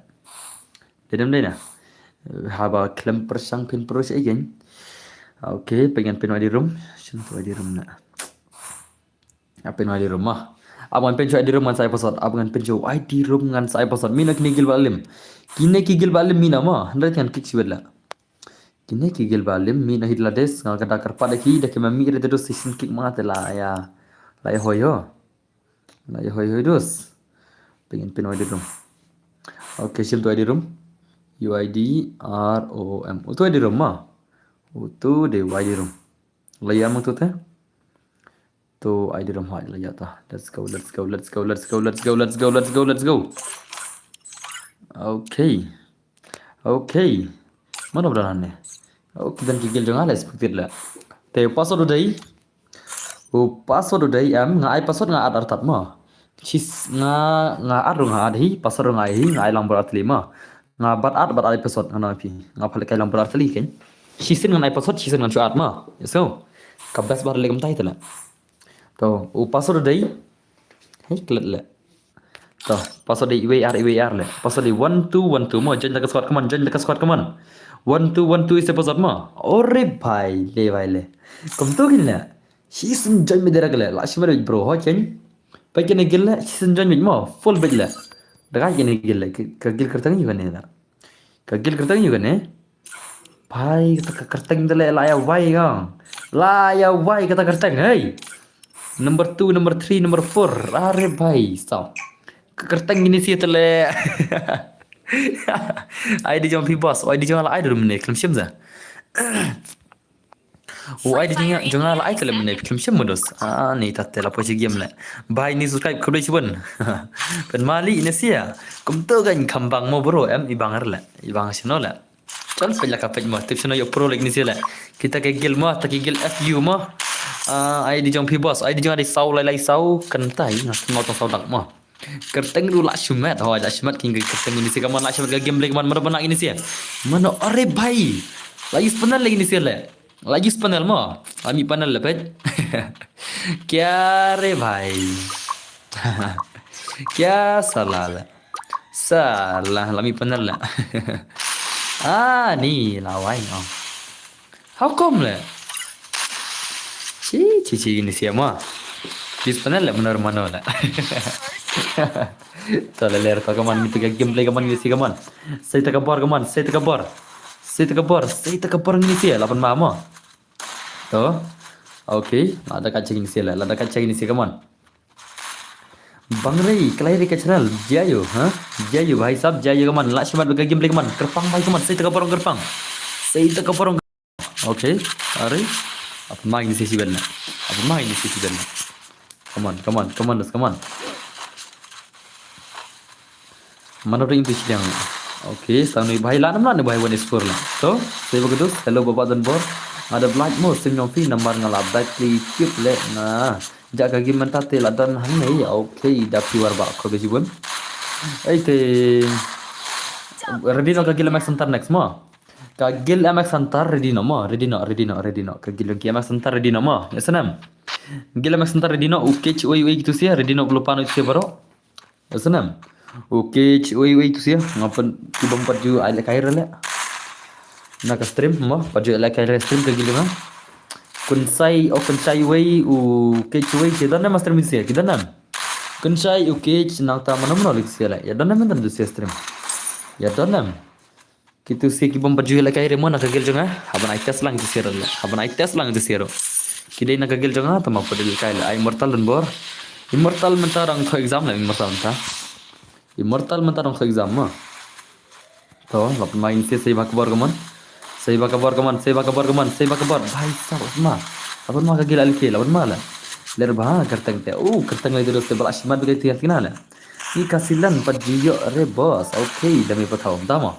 Dei dum dei na. Haba khlem pyrshang phin pro shi ei kein. Okay, pyngen pynwai I D room. Shim tu I D room na. Ap pynwai I D room ma. Ap ngan pynshoi I D room ngan sa ai password. Ap ngan pynshoi I D room ngan sa ai password. Mih noh kine ki guild ba lim. Kine ki guild ba lim mih noh ma. Hynrei ngan kick shibit la. Kine ki guild ba lim mih noh hi la des, nga ka da kyrpad da ki, da ki ma mih re te dos shisien kick ma te la ïa. La ïa hoi ho. La ïa hoi hoi dos. Pyngen pynwai I D room. Okay, shim tu I D room. U I D R O O M. Utu I D room ma. Utu dei I D room. La ïa ma utu te. To I D room hoi la ïa ta. Let's go, let's go, let's go, let's go, let's go, let's go, let's go, let's go. Okay. Okay. Mano ba don hangne? Okay, don ki guild jong nga la expected la. Te password u dei. U password u dei em, nga ai password nga add artat ma. Shis nga, nga add ruh nga add hi, password ruh nga ai hi, nga ai lang bor artylli ma. Nga bat add, bat add password nga nang phi. Nga pha lehkai lang bor artylli kein. Shisien ngan ai password, shisien ngan shu add ma. So, ka best bar leh kumta hi te la. To, u password u dei. Hei, klet le. To, password dei iwei ar, iwei ar le. Password dei one two one two mo, join da ka squad, come on, join da ka squad, come on. One two one two is the password mo. Ore bhai, le bhai le. Kumto kin le. Shisien join me dera le. La shimar bro, ho ken. Peit kane guild le, shisien join mo, full beit le. Da ka kane guild le, ka, ka guild kyrteng ïa kane da. Ka guild kyrteng ïa kane. Bhai, kata ka kyrteng da le la ïa wai ka. La ïa wai kata kyrteng, hey. Number two, number three, number four. Are bhai, so. Ka kyrteng ine sha te le. Ai di jong phi boss, ai di jong la ai dur mene, khlem shim sa. O ai di jong nga, jong nga la ai te le mene, khlem shim mo dos. Ah, ni ta te la poi shi game le. Bhai ni subscribe khublei shibun. Pynmali ine sha. Kumto kan kham bang mo bro, em i bang ar le. I bang shano le. Chal peit la ka peit mo, tip shano ïoh pro like ni sha le. Kita ki guild mo, ta ki guild F U mo. Ah, ai di jong phi boss, ai di jong ai di saw lai lai saw, kan tai, nga kynmaw tang saw dak mo. Kyrteng ruh la shimet, hoi la shimet king kyrteng ini sha ka mon, la shimet ka gameplay ka mon, mano ba nak ini sha. Mano, are bhai. La use panel lagi ini sha le. La use panel mo. La mih panel le peit. Kya re bhai. Kya sala le. Sala, la mih panel le. Ah, ni la wai no. How come le? Chi, chi, chi, ini sha mo. Please panel le, mano mano le. To le ler to ka mon, ngi to ka gameplay ka mon, ini sha ka mon. Sei ta ka bor ka mon, sei ta ka bor. Sei ta ka bor, sei ta ka bor ini sha, la pynma mo. To. Okay, la da ka check ini sha le, la da ka check ini sha ka mon. Bang rei, klai rei ka channel, jayo, ha? Jayo, bhai sab, jayo ka mon, la shimet ka gameplay ka mon, kyrpang bhai ka mon, sei ta ka bor kyrpang. Sei ta ka bor. Okay, are. Apa mai ni sesi ben na? Apa mai ni sesi ben na? Come on, come on, come on, come on. Mano ring tu siang. Okay, stang ni bhai la nam la ni bhai one is four la. To, sei ba kudus, hello baba dan bor. Ada black mo sim nyong fi nambar nga la black li cute le na. Ja ka game mynta te la don hangne, okay, da pure ba ko be jibun. Ei te ready no ka guild M X Hunter next mo. Ka guild M X Hunter ready no mo, ready no, ready no, ready no. Ka guild ki M X Hunter ready no mo. Ya sanam. Guild M X Hunter ready no, u kech oi oi gitu sih, ready no, lupa no itu sih bro. Ya sanam. U kech oi oi gitu sih, ngapan ki bom pat ju ai le kair le. Na ka stream mo, pat ju ai le kair stream ka guild ma. Kun sai o kun sai wei u kech wei ki don ma stream sih, ki don. Kun sai u kech nang ta mano mano lik sih le. Ya don ma don tu sih stream. Ya don. Kitu sih ki bom pat ju le kai re mo na ka guild jong nga. Haban ai test lang tu sih le. Haban ai test lang tu sih. Ki dei na ka guild jong nga, tama pat le kai le. Ai Immortal don bor. Immortal mynta dang tho exam le Immortal mynta. Immortal mynta dang tho exam ma. To, lapan main sih sei ba ka bor ka mon. Sei ba ka bor ka mon, sei ba ka bor ka mon, sei ba ka bor. Bhai sab ma. Lapan ma ka guild alki, lapan ma la. Ler ba kyrteng te. Oh, kyrteng le terus te bala shimat bigai tiar tina le. Ni kasilan pat ju ïoh re boss. Okay, dami pat thaw. Tama.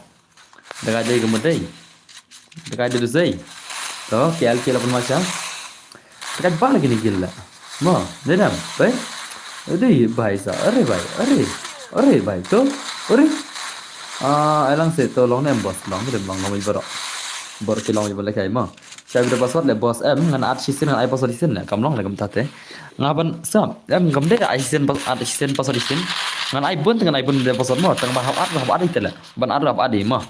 Dakai dei ka mudei. Dakai dei dusei. To, K L K lapan macha. Dakai ba lagi ni gila. Mo, dei dam, bai. Dei bai sa, are bai, are. Are bai to, are. Ah, alang se to long nem boss, long dem long long baro. Bor ki long baro kai mo. Shai bida password le boss em, ngan at shisien, ngan ai password shisien le, kam long le kam tate. Nga ban sa, em kam de ai shisien pas-, at shisien password shisien. Ngan ai bun, ngan ai bun de password mo, tang ba hap at, hap at ite le. Ban at hap at mo.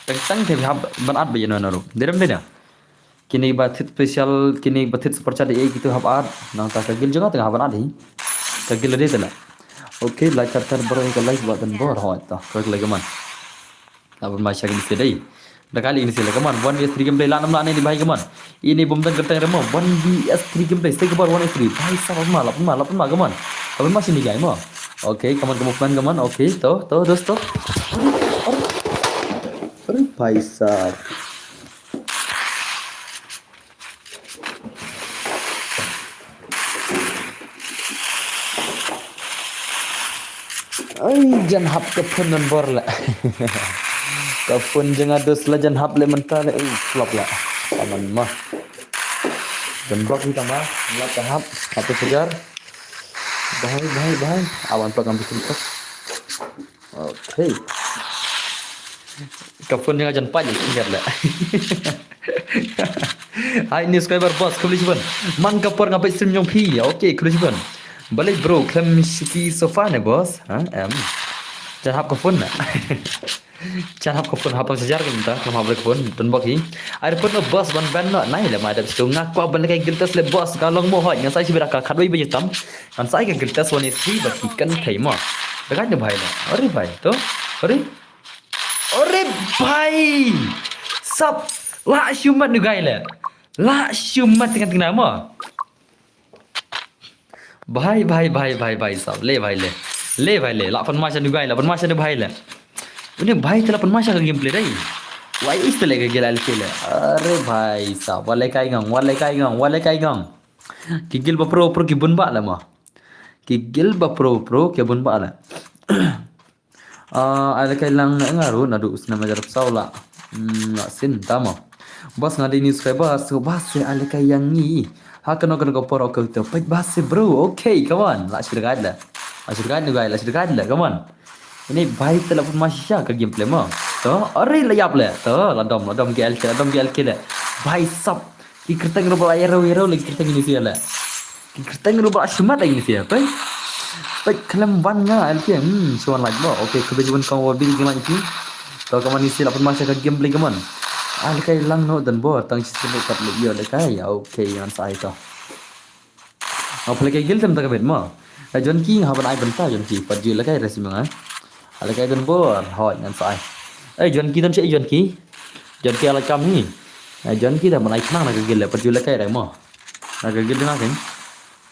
Tang tang te hap ban at ba yeno naru. Derem de na. Kini ba thit special, kini ba thit super chat e kitu hap at. Nang ta ka guild jong nga tang hap ban at hi. Ka guild de te le. Okay, like kar kar bro ka like ba tan bor hoi ta. Ka like man. Laban ma shagin se dei. Da kali ini sila kaman. One V S three gameplay la nam la ne di bhai kaman. Ini bom dan kertang remo. One V S three gameplay. Stay kabar one V S three. Bhai sab ma, lapan ma, lapan ma kaman. Lapan ma sini guy mo. Okay, kaman ka movement kaman. Okay, to, to, dosto. Are, are, are, bhai sab. Ai, jan hap ka phone number la. Ka phone jong nga dos la jan hap le mynta le, eh, flop la. Aman ma. Jan bak ni tama, la ka hap, hap ka sejar. Bahai, bahai, bahai. Awan pa ngam bikin kok. Okay. Ka phone jong nga jan pat ingat le. Hai ni subscriber boss, khublei shibun. Man ka por nga peit stream jong phi. Okay, khublei shibun. Balei bro, khlem shuki sofa ne boss? Ha, em. Jan hap ka phone na. Jan hap ka phone, hap tang shajar ka mynta, khlem hap ka phone, don bok hi. Ai put no boss ban ban no, nai le ma dep stu nga kwah ban le kai guild test le boss, ka long mo hoi, ngan sa shi bira ka khatwei ba tam. Ngan sa ka guild test one is three ba ki kan thei mo. Da ka ne bhai na. Ore bhai, to. Ore. Ore bhai. Sap. La shumat nu gai le. La shumat tengah tengah mo. Bhai, bhai, bhai, bhai, bhai, sab. Le, bhai, le. Le, bhai, le. La pan masha ni bhai, la pan masha ni bhai, le. Une bhai, te la pan masha ka gameplay dai. Wai, is te le ka gila le ke le. Are bhai, sab. Wale kai gang, wale kai gang, wale kai gang. Ki gil ba pro, pro ki bun ba le ma. Ki gil ba pro, pro ki bun ba le. Ah, ai le kai lang na nga ru na du sna majar psau la. Hmm, la sin tama. Bas nga di news kai bas, so bas se ai le kai yang ngi. Ha kano kano ko por ok to. Pait bas se bro. Okay, come on. La shirgad la. La shirgad ni gai, la shirgad la. Come on. Ini bhai te la pun masih ka gameplay mo. To, ari la yap le. To, la dom, la dom G L K, la dom G L K le. Bhai sab. Ki kerteng ro bala yero yero le kerteng ini sia le. Ki kerteng ro bala shumat ini sia. Pait. Pait khlem wan nga L K. Hmm, suan laj mo. Okay, kebe juan kong wa bil ki laj ki. To kaman ini sia la pun masih ka gameplay kaman. Ah, le kai lang no dan bor tang shi sia pat le yo le kai. Okay, ngan sa ai to. Nga pule kai gil tem ta ka bet ma. Ai John Ki nga ban ai benta John Ki pat ju le kai resi ma nga. Ale kai dan bor hoi ngan sa ai. Ai John Ki dan che John Ki. John Ki ala kam hi. Ai John Ki da ban ai khnang na ka gil le pat ju le kai re ma. Na ka gil na ken.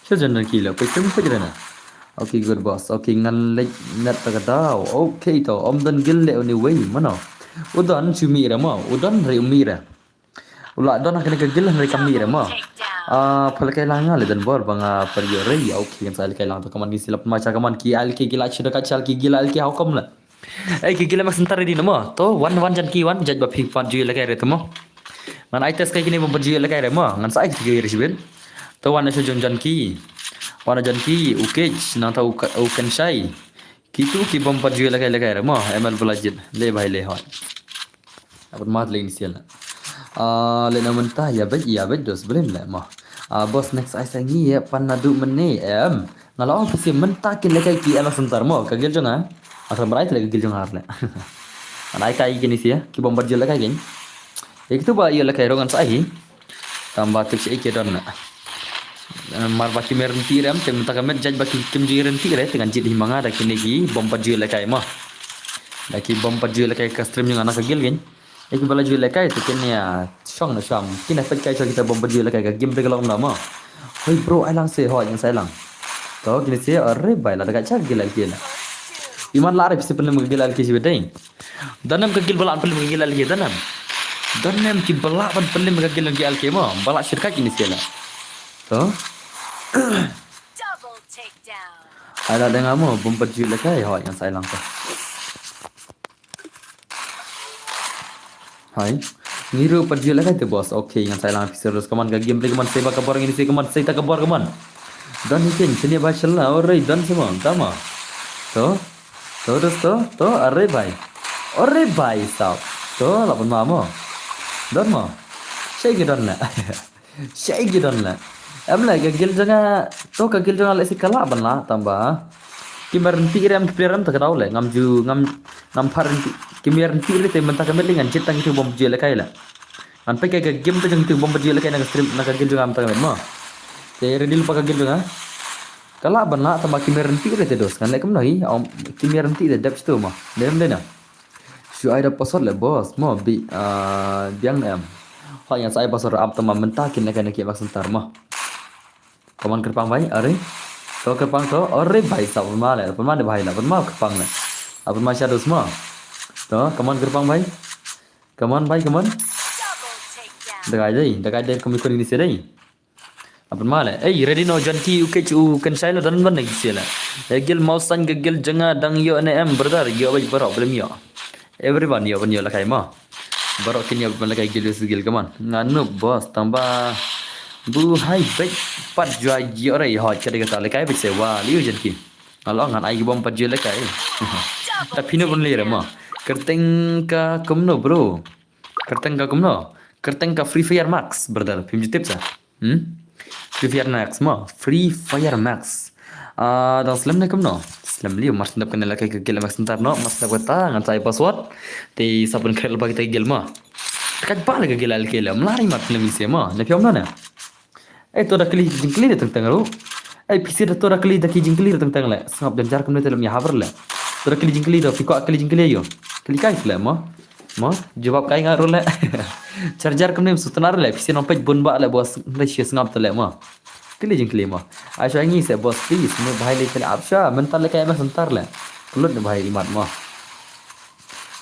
Che John Ki le pui sim pui re na. Okay, good boss. Okay, ngan le net ta ka daw. Okay to, om dan gil le anyway mano. U dan chu mi re ma. U dan re mi re. U la don ha kane ka gil hynrei kam mih re mo. Ah, pha le kai lang nga le don bor ba nga pyrshah re. Okay, kan sa le kai lang to kaman ki silap ma cha kaman ki al ki gila chida ka chal ki gila al ki how come le. Ei ki gila mak sentar di mo. To wan wan jan ki wan jaj ba phi pat ju le kai re to mo. Ngan ai test kai kini bom pat ju le kai re mo. Ngan sa ai ki re shibin. To wan shu jon jan ki. Wan jan ki u kech nang ta u ka- u kan shai. Kitu ki bom pat ju le kai le kai re mo. M L Blajit le bai le hoi. Apat mat le initial. Ah, le na mynta ya bej ya bej dos blem le mo. Ah, boss next ai sa ngi ya pan na du mene em. Nga la ong pisi mynta kin le kai ki ala sentar mo ka gil jong nga. Asal berai le ka gil jong nga le. An ai kai kini sia ki bom pat ju le kai kin. Ya kitu ba ya le kai rongan sa hi. Tamba tik shi ki don na. Mar ba ki mer nti rem te mynta ka met jaj ba ki kim ju ren ti re te ngan jit hi manga da kini ki bom pat ju le kai mo. Da ki bom pat ju le kai ka stream jong nga na ka gil gin. Eki bala ju le kai te kin ya shong na sham. Kin ya pet kai shong kita bom pat ju le kai ka game break long na mo. Hoi bro ai lang se hoi yang sai lang. To kini se are bai la da ka cha gil al kina. Iman la re pisi pen le mo ka gil al ki si bedai. Danem ka gil bala pen le mo ka gil al ki danem. Danem ki bala pen pen le mo ka gil al ki al ki mo. Bala shirka kini se la. To. Double takedown. Ai la denga mo bom pat ju le kai hoi yang sai lang to. Hai. Ngiru pat ju le kai te boss. Okay, ngan sai lang pisi terus kaman ka game play kaman sai ba ka bor ngini sai kaman sai ta ka bor kaman. Dan ni kin sini ba chela ore dan semua tama. To. To terus to. To are bai. Ore bai sao. To la pun mamo. Dan mo. Sai ke dan na. Shai gi don le. Em le ka gil jong nga to ka gil jong nga le si kala ban la tamba. Ki mer nti rem ki rem ta ka dau le ngam ju ngam ngam phar nti ki mer nti re te mynta ka met le ngan jit tang itu bom ju le kai le. Ngan pe ka game te jong itu bom ju le kai na ka stream na ka gil jong nga mynta ka met mo. Te re dil pa ka gil jong nga. Kala ban la tamba ki mer nti re te dos ngan le kum no hi om ki mer nti re dep stu mo. Dem de na. Shu ai da password le boss mo bi ah, biang em. Hoi ngan sa ai password ap tama mynta kin le kan ki bak sentar mo. Kaman kerpang bai are. To kerpang to are bai sa pun ma le pun ma de bai la pun ma kerpang le. Apun ma shadows mo. To kaman kerpang bai. Kaman bai kaman. Dagai dai dagai dai kami kuni ni se dai. Apan male. Ei, ready no John Ki u kech u kan shai lo dan ban nag sila. Ya gil mau san ga gil janga dang yo ne em brother yo bai barok belum yo. Everyone yo ban yo lakai ma. Barok kin yo ban lakai gil yo gil kaman. Nganu boss tamba. Bu hai bej pat jua yo rai hot kada kata lakai bej sewa liu John Ki. Alo ngan ai bom pat jua lakai. Tapi no ban lira ma. Kerteng ka kumno bro. Kerteng ka kumno. Kerteng ka Free Fire Max brother. Phim jutip sa. Hmm? Free Fire Max mo. Free Fire Max. Ah, dang slem ne kumno? Slem liu, mar sendap kane la kai ka gel mak sentar no, mar sendap kata ngan sa ai password. Te sa pynkhreh lypa kita ki gel ma. Kat ba la ka gel la kai la, mlari mat ne mi se ma. Ne phi ong no ne. Eh, to da kylli jingkylli da teng teng ruh. Eh, phi se da to da kylli da ki jingkylli da teng teng le. Sngap, jan jar kumne te lem ïa haber le. To da kylli jingkylli da, phi kwah kylli jingkylli ïa u. Kylli kai le ma. Ma, jubab kai nga ruh le. Jar jar kumne sutnar le, phi se nong peit bun ba le bos, le shi sngap te le ma. Kylli jingkylli ma. Ai sha ngi se boss please, me bhai le kylli ap sha, mynta le kai ma sentar le. Pynlut ne bhai imat ma.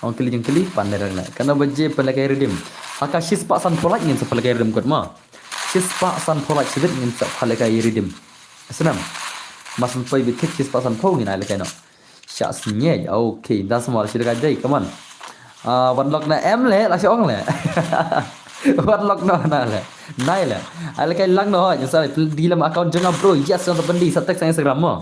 Ong kylli jingkylli pan ne reng le. Kano baje pynlehkai redeem. Ha ka shispah sanphew like ngin sa pynlehkai redeem kot ma. Shispah sanphew like shibit ngin sa pynlehkai redeem. Snam. Mar san poi bit thik shispah sanphew ngin ai lehkai noh. Shah sngewbha. Okay, da small shi lehkai dei, come on. Ah, wan lok na em le, la shi ong le. Wan lok na na le. Nai le. Ai lehkai lang noh, ngi sa di lem account jong nga bro. Yes, jong sa pyndi sa text sa Instagram mo.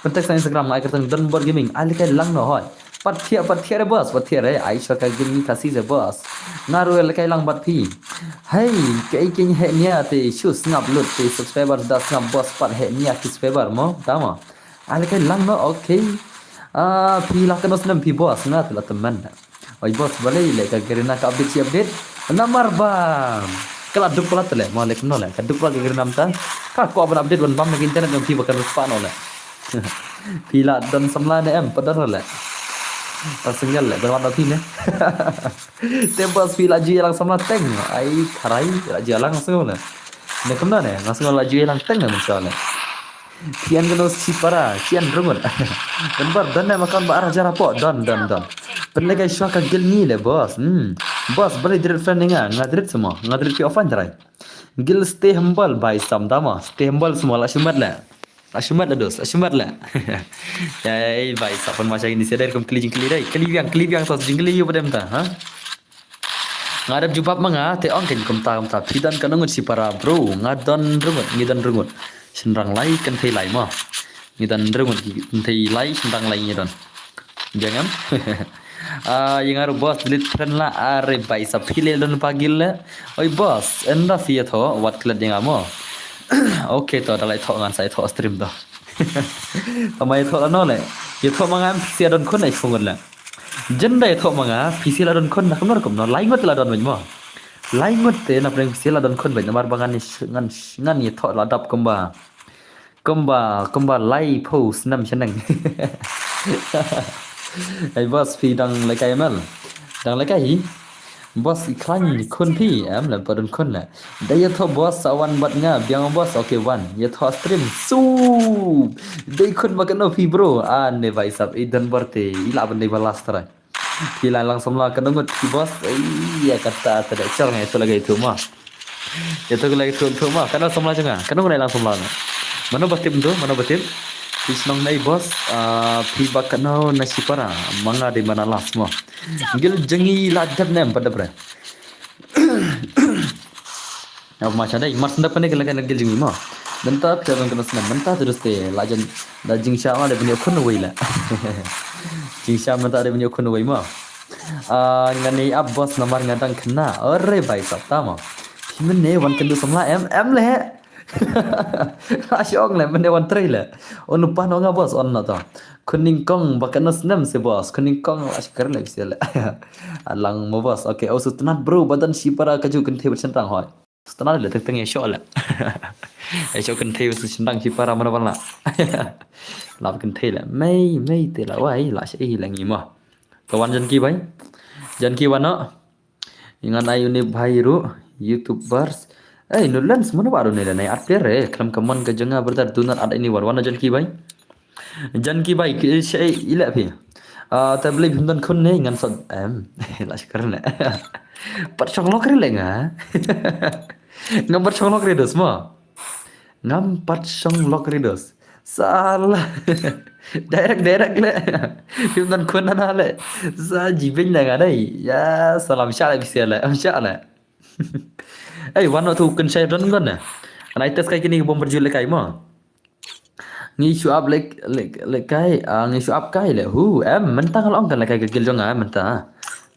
Pyn text sa Instagram nga ai kyrteng Donbor Gaming. Ai lehkai lang noh. Pat thiah, pat thiah re boss, pat thiah re. Ai sha ka gel ngi Khasi se boss. Nga ruh lehkai lang bad phi. Hey, kaei keiñ heh nia te shu sngap lut te subscriber da sngap boss pat heh nia ki subscriber mo. Tama. Ai lehkai lang noh, okay. Ah, phi la kano snem phi boss, nga te la tymmen. Oi boss, balei le ka Garena ka update shi update. Namar ba ka la duk palat le, mo le kumno le, ka duk palat ka Garena mynta. Ka kwah ban update ban bam na ka internet jong phi ba kan respond noh le. Phi la don samla ne em, pat don le. Tang single le, ban wan na phi ne. Te boss phi la ju ïalang samla teng. Ai, tharai, la ju ïalang sngewbha le. Ne kumno ne, nga sngewbha la ju ïalang teng ne mynshuwa le. Kian kano Shipara, kian rungut. Donbor, don ne ma account ba ar hajar hapoh, don, don, don. Pynlehkai shuwa ka gel ngi le boss. Hmm. Boss, balei delete friend nga, nga delete seh mo, nga delete phi offline trai. Gel stay humble bhai sam tama, stay humble seh mo, la shimet le. La shimet le dos, la shimet le. Ei bhai, sa pynma sha ngi ni se dei kum kylli jingkylli dei. Kylli biang, kylli biang tos jingkylli ïa u ba dei mynta, ha? Nga dep jubab ma nga, te ong kein kumta kumta. Phi don kano ngut Shipara bro, nga don rungut, ngi don rungut. Shynrang lai, kynthei lai mo. Ngi don rungut, kynthei lai, shynrang lai ngi don. Biang em? Ah, ïa nga ruh boss delete friend la, are bhai sa phi le don pa gel le. Oi boss, ynda phi ïathoh, wat klet ïa nga mo. Okay to, da la ïathoh ngan sa ïathoh stream to. Tama ïathoh lano le. Ïathoh ma nga em phi sa don khun ai phungut le. Jan da ïathoh ma nga, phi sa la don khun na kumno kumno, lai ngut la don mo. Lai ngut te na pdeng phi sa la don khun bad namar ba ngan ngan ngan ïathoh la dap kumba. Kumba, kumba laiphew snem shaneng. Ei boss, phi dang lehkai em? Dang lehkai hi? Boss, i khlaiñ khun phi em, la ba don khun la. Da ïathoh boss, sa wan bad nga, biang boss, okay wan. Ïathoh stream, su. Dei khun ba kano phi bro? Ah, ne bhai sab, i Donbor te, i lah ban dei ba last try. Phi la lang samla kano ngut phi boss. Ai, ïa kata ta da char ngai tu lagi tu ma. Ïa tu lagi tu tu ma. Kano samla jong nga? Kano ngai lang samla na? Mano ba tip tu? Mano ba tip? Phi shnong nai boss. Ah, phi ba kano na Shipara? Ma nga dei mana last ma. Gel jong ngi la dep ne em pat dep re. Ap ma sha dei, mar sendap kane ka la ka gel jong ngi mo. Mynta phi don kano snem, mynta te dus te la jan da jingsha ma dei ban ïoh khun wei la. Jingsha mynta dei ban ïoh khun wei mo. Ah, ngan ïa ap boss namar nga dang khynnah. Ore bhai sab tama. Phi mynne wan kynduh samla em, em le. La shong le mynne wan trei le. Ono pan nga boss on na to. Khun nyngkong ba kano snem se boss. Khun nyngkong la shkar le bisi le. Alang mo boss. Okay, oh sutnat bro, ba don Shipara kajuh kynthei bad shynrang hoi. Sutnat le teng teng ïa shoh le. Ïa shoh kynthei bad shynrang Shipara mano ban la. Lap kynthei le. Mei, mei te la wai, la shi la ngi mo. Ka wan Janki bhai. Janki wan no. Ngan ai une bhai ruh, YouTubers. Ei, nu lens mano ba ruh ne le nai at pere. Klam ka mon ka jong nga brother, do not add anyone. Wan no Janki bhai. Janki bhai, ki shei ila phi. Ah, ta blei phim don khun ne ngan sot em. La shkar ne. Pat shong lok ri le nga. Ngam pat shong lok ri dos mo. Ngam pat shong lok ri dos. Sala. Direct, direct le. Phim don khun na le. Sa jibin na nga dai. Ya, salam sha le bisi le. Am sha le. Ei, wan no tu kan shai don gon ne. Anai test kai kini bom berjul le kai mo. Ngi shu ap lek lek lek kai, ah, ngi shu ap kai le. Hu, em, mynta nga la ong kan lek kai ka gel jong nga, mynta.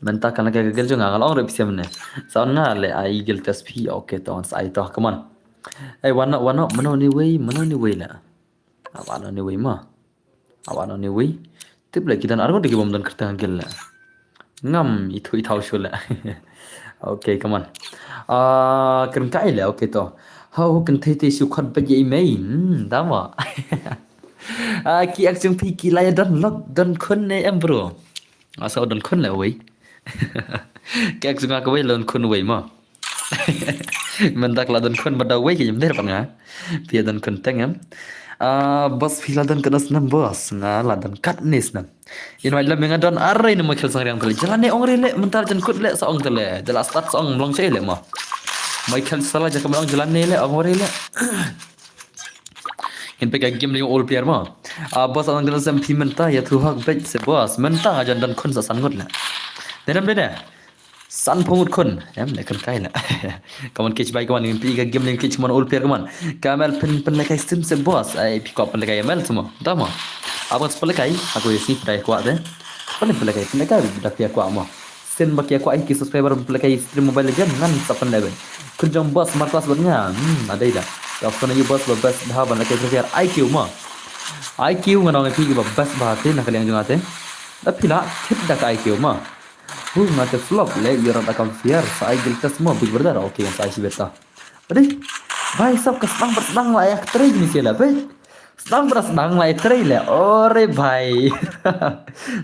Mynta kan lek kai ka gel jong nga, nga la ong rep siam ne. Sa on nga le ai gel test phi, okay, to on sa ai to, come on. Ai, wan no, wan no, mano ni wei, mano ni wei le. Awa no ni wei ma. Awa no ni wei. Tip le ki don arngut de ki bym don kyrteng ha guild le. Ngam ithuh ithaw shuh le. Okay, come on. Ah, kren kai le, okay to. Hau kynthei te shu khot bad ïa i mei. Hmm, da ma. Ah, ki ek jong phi ki la ïa don lok don khun ne em bro. Asa don khun le wei. Ki ek jong nga kawei la don khun wei ma. Mynta ka la don khun bad da wei ki jam der pat nga. Phi ïa don khun teng em. Ah, boss phi la don katno snem boss? Nga la don katne snem. Invite lem ïa nga don arei ne Michael Sangriang tele. Jala ne ong rei le mynta jan kut le sa ong tele. Jala start sa ong mlong chei le ma. Michael sala jaka ong jala ne le ong rei le. Ngin peit ka game lei ul player ma. Ah, boss ang kena sem phi mynta ïathuh hok beit se boss. Mynta nga jan don khun sa san ngut le. Dedam dede. San phew ngut khun. Em le khun kai le. Kaman kich bai kaman ngin peit ka game lei kich man ul player kaman. Kamel pyn pynlekai stream se boss. Ai phi kwah pynlekai M L se ma. Da ma. Abang pynlekai aku isi pynlekai kwah te. Pynlekai pynlekai da phi kwah ma. Sien ba ki kwah hi ki subscriber pynlekai stream Mobile Legend ngan sa pynlehbeiñ. Khun jong boss mark class bad nga. Hmm, adei da. Ka phone ïa boss ba best bha ban lekai Free Fire I Q ma. I Q ngan ong ïa phi ba best bha te na ka liang jong nga te. Da phi la thip da ka I Q ma. Hu nga te flop le ïa rat account fear sa ai guild test ma Big Brother. Okay, sa ai shibit ta. Adei. Bhai sab ka sdang bad sdang la ïa ka trei ni sila beit. Sdang bad sdang la ïa trei le. Ore bhai.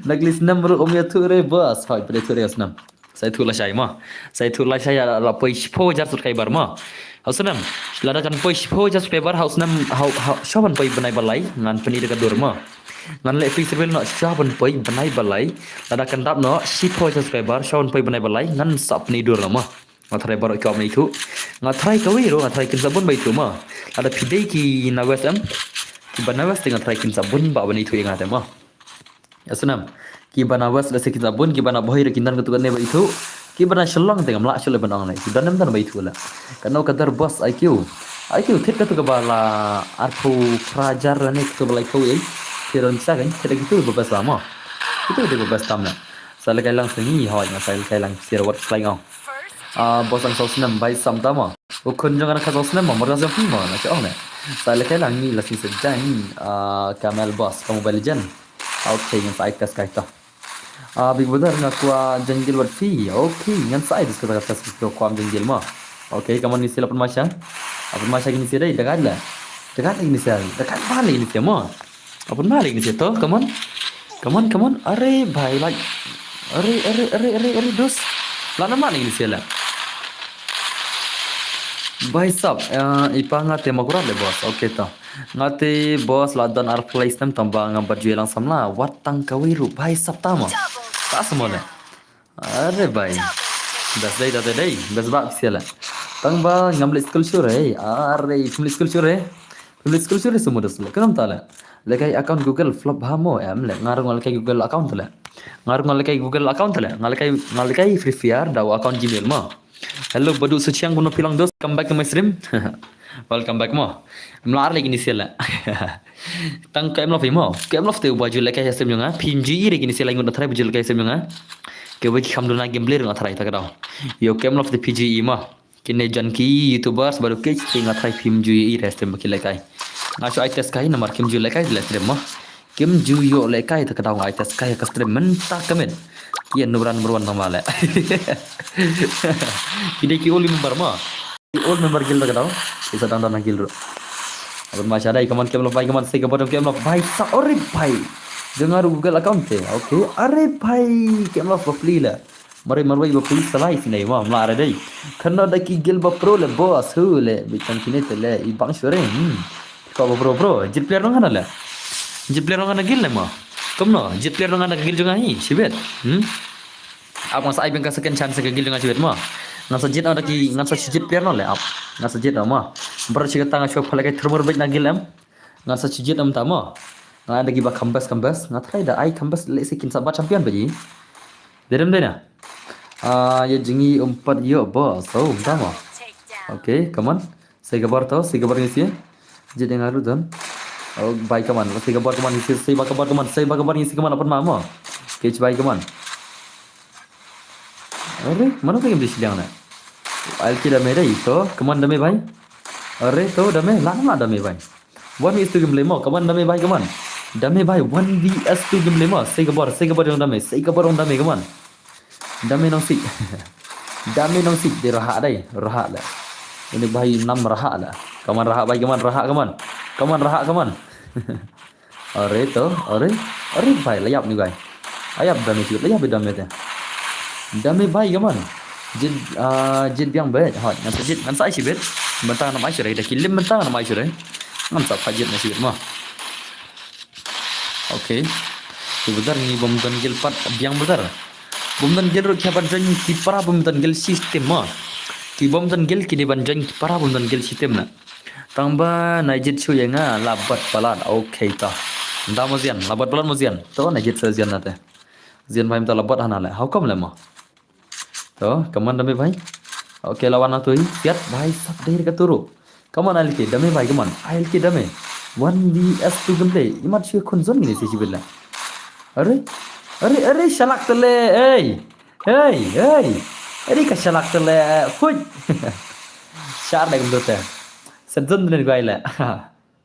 Nagli snem ruh um ïathuh re boss. Hoi pde thuh re snem. Sa ïathuh lashai ma. Sa ïathuh lashai la poi shiphew hajar subscriber ma. Hau snem. Lada kan poi shiphew hajar subscriber hau snem hau hau shaban poi bnai balai ngan pyni da ka dur ma. Ngan leh free survival noh shaban poi bnai balai. Lada kan dap noh shiphew hajar subscriber shaban poi bnai balai ngan sa pyni dur ma. Nga tharai baroh ki ong ïathuh. Nga tharai kawei ruh nga tharai kin sa bun ba ïathuh ma. Lada phi dei ki na West em. Ki ba na West te nga tharai kin sa bun ba ban ïathuh ïa nga te ma. Ïa snem. Ki ba na West lehse kin sa bun ki ba na Bhoi ruh kin don katto katne ba ïathuh. Ki ba na Shillong te ngam lah shuh le ban ong le. Ki don em don ba ïathuh le. Kano ka dar boss I Q. I Q thit katto ka ba la arphew phra hajar ne katto ba la ïathuh ei. Ki don sa kan thit katto ba best la ma. Katto katto ba best tam le. Sa lekai lang sngi hoi nga sa lekai lang sir wat slai ngau. Ah, boss ang saw snem bai sam tama. U khun jong nga ka saw snem ma, mor ka saw snem ma, na chong ne. Sa lekai lang ngi la sing sejai ni, ah, Camel boss ka Mobile Legend. Okay, ngan sa ai test kai ta. Ah, Big Brother nga kwah jungle wat fi. Okay, ngan sa ai test ka test fi kwah jungle ma. Okay, kaman ni sila pun masha. Apun masha kini sila, dekat la. Dekat lagi ni sila. Dekat balik ni sila ma. Apun balik ni sila to, kaman. Kaman, kaman. Are bhai, like. Are, are, are, are, are, dos. La nama ni sila. Bhai sab, eh, ipa nga te makurat le boss. Okay to. Nga te boss la don ar place nem tamba nga bat jui lang samla. Wat tang kawei ruh bhai sab tama. Ta semua le. Are bhai. Best dei ta te dei. Best ba ksia le. Tang ba ngam le school sure. Are, ngam le school sure. Ngam le school sure semua dos le. Kenam ta le. Lekai account Google flop ha mo em le. Ngarung lekai Google account le. Ngarung lekai Google account le. Ngalekai, ngalekai Free Fire da account Gmail mo. Hello, Badu Suchiang, kumno phi long dos? Come back to my stream. Welcome back mo. Mla ar lagi ni sila. Tang ka emlof mo. Ka emlof te ba ju lekai stream nga. P M G E lagi ni sila ngut try ba ju lekai stream nga. Ke ba ki kham duna gameplay nga try ta ka daw. Yo ka emlof te P G E mo. Kine jan ki YouTubers baru ke ki nga try P M G E re stream ba ki lekai. Nga shu ai test kai namar kim ju lekai le stream mo. Kim ju ïoh lekai ta ka daw nga ai test kai ka stream mynta ka met. Ki number one number one tang ba le. Ki dei ki old member ma. Ki old member guild ta ka daw. Ki sa dang dang guild ro. Apun ma sha dai kaman kem lo bai kaman sai ka bottom kem lo bai sa ore bai. Dengar Google account te. Okay. Are bai kem lo bapli la. Mari marwai ba pli salai sini ma mla are dei. Kena da ki guild ba pro le boss hu le. Bichang kine te le i bang sure. Hmm. Ko ba pro pro. Jit player nong hana le. Jit player nong hana guild le ma. Kumno jit player nong hana guild jong nga hi. Shibet. Hmm. Ap nga sa ai beng ka second chance ka guild jong nga shibet ma. Nga sa jit ada ki nga sa jit player nong le ap. Nga sa jit ma. Bro shi kata nga shu phalai ka thermor bej na guild em. Nga sa jit em tama. Nga ada ki ba kambas kambas. Nga try da ai kambas le se kin sa ba champion ba ji. Dedem dena. Ah, ya jingi umpat yo boss. Oh, tama. Okay, come on. Sai gabar tau, sai gabar ngisi. Jit yang aru don. Oh, bai kaman. Sai gabar kaman ngisi, sai ba gabar kaman, sai ba gabar ngisi kaman apan mama. Catch bai kaman. Are, mana tu game di sidang na? Al ki dame dai to, kaman dame bai. Are to dame, lang la dame bai. One V S two gameplay mo, kaman dame bhai kaman. Dame bhai, one V S two gameplay mo. Sei ka bor, sei ka bor jong dame, sei ka bor jong dame kaman. Dame nong sik. Dame nong sik, dei raha dei, raha la. Ini bhai nam raha la. Kaman raha bhai kaman, raha kaman. Kaman raha kaman. Are to, are. Are bhai, la ïap ni bhai. Ïap dame sik, la ïap dame te. Dame bhai kaman. Jit, ah, jit biang bet. Hot, ngan sa jit, ngan sa ai shi bet. Bentang nam ai shi re, da kilim bentang nam ai shi re. Ngan sa pha jit na shi bet mo. Okay. Ki brother ngi bym don gel pat biang brother. Bym don gel ruh ki hap ban join ki para bym don gel system mo. Ki bym don gel ki dei ban join ki para bym don gel system na. Tang ba na jit shu ïa nga la bat palat. Okay ta. Nda mo zian, la bat palat mo zian. To na jit sa zian na te. Zian bhai mynta la bat hana le. How come le mo? To, kaman dame bhai. Okay, lawan na tui. Siat bhai sap dei ka turu. Kaman ai lki dame bhai, kaman ai lki dame. One V S two gameplay. Imat shu khun zon gini si sibit la. Are, are, are, shalak tele, ei. Hey, hey. Are ka shalak tele, huj. Shar dai gum dote. Set zon dene bhai la.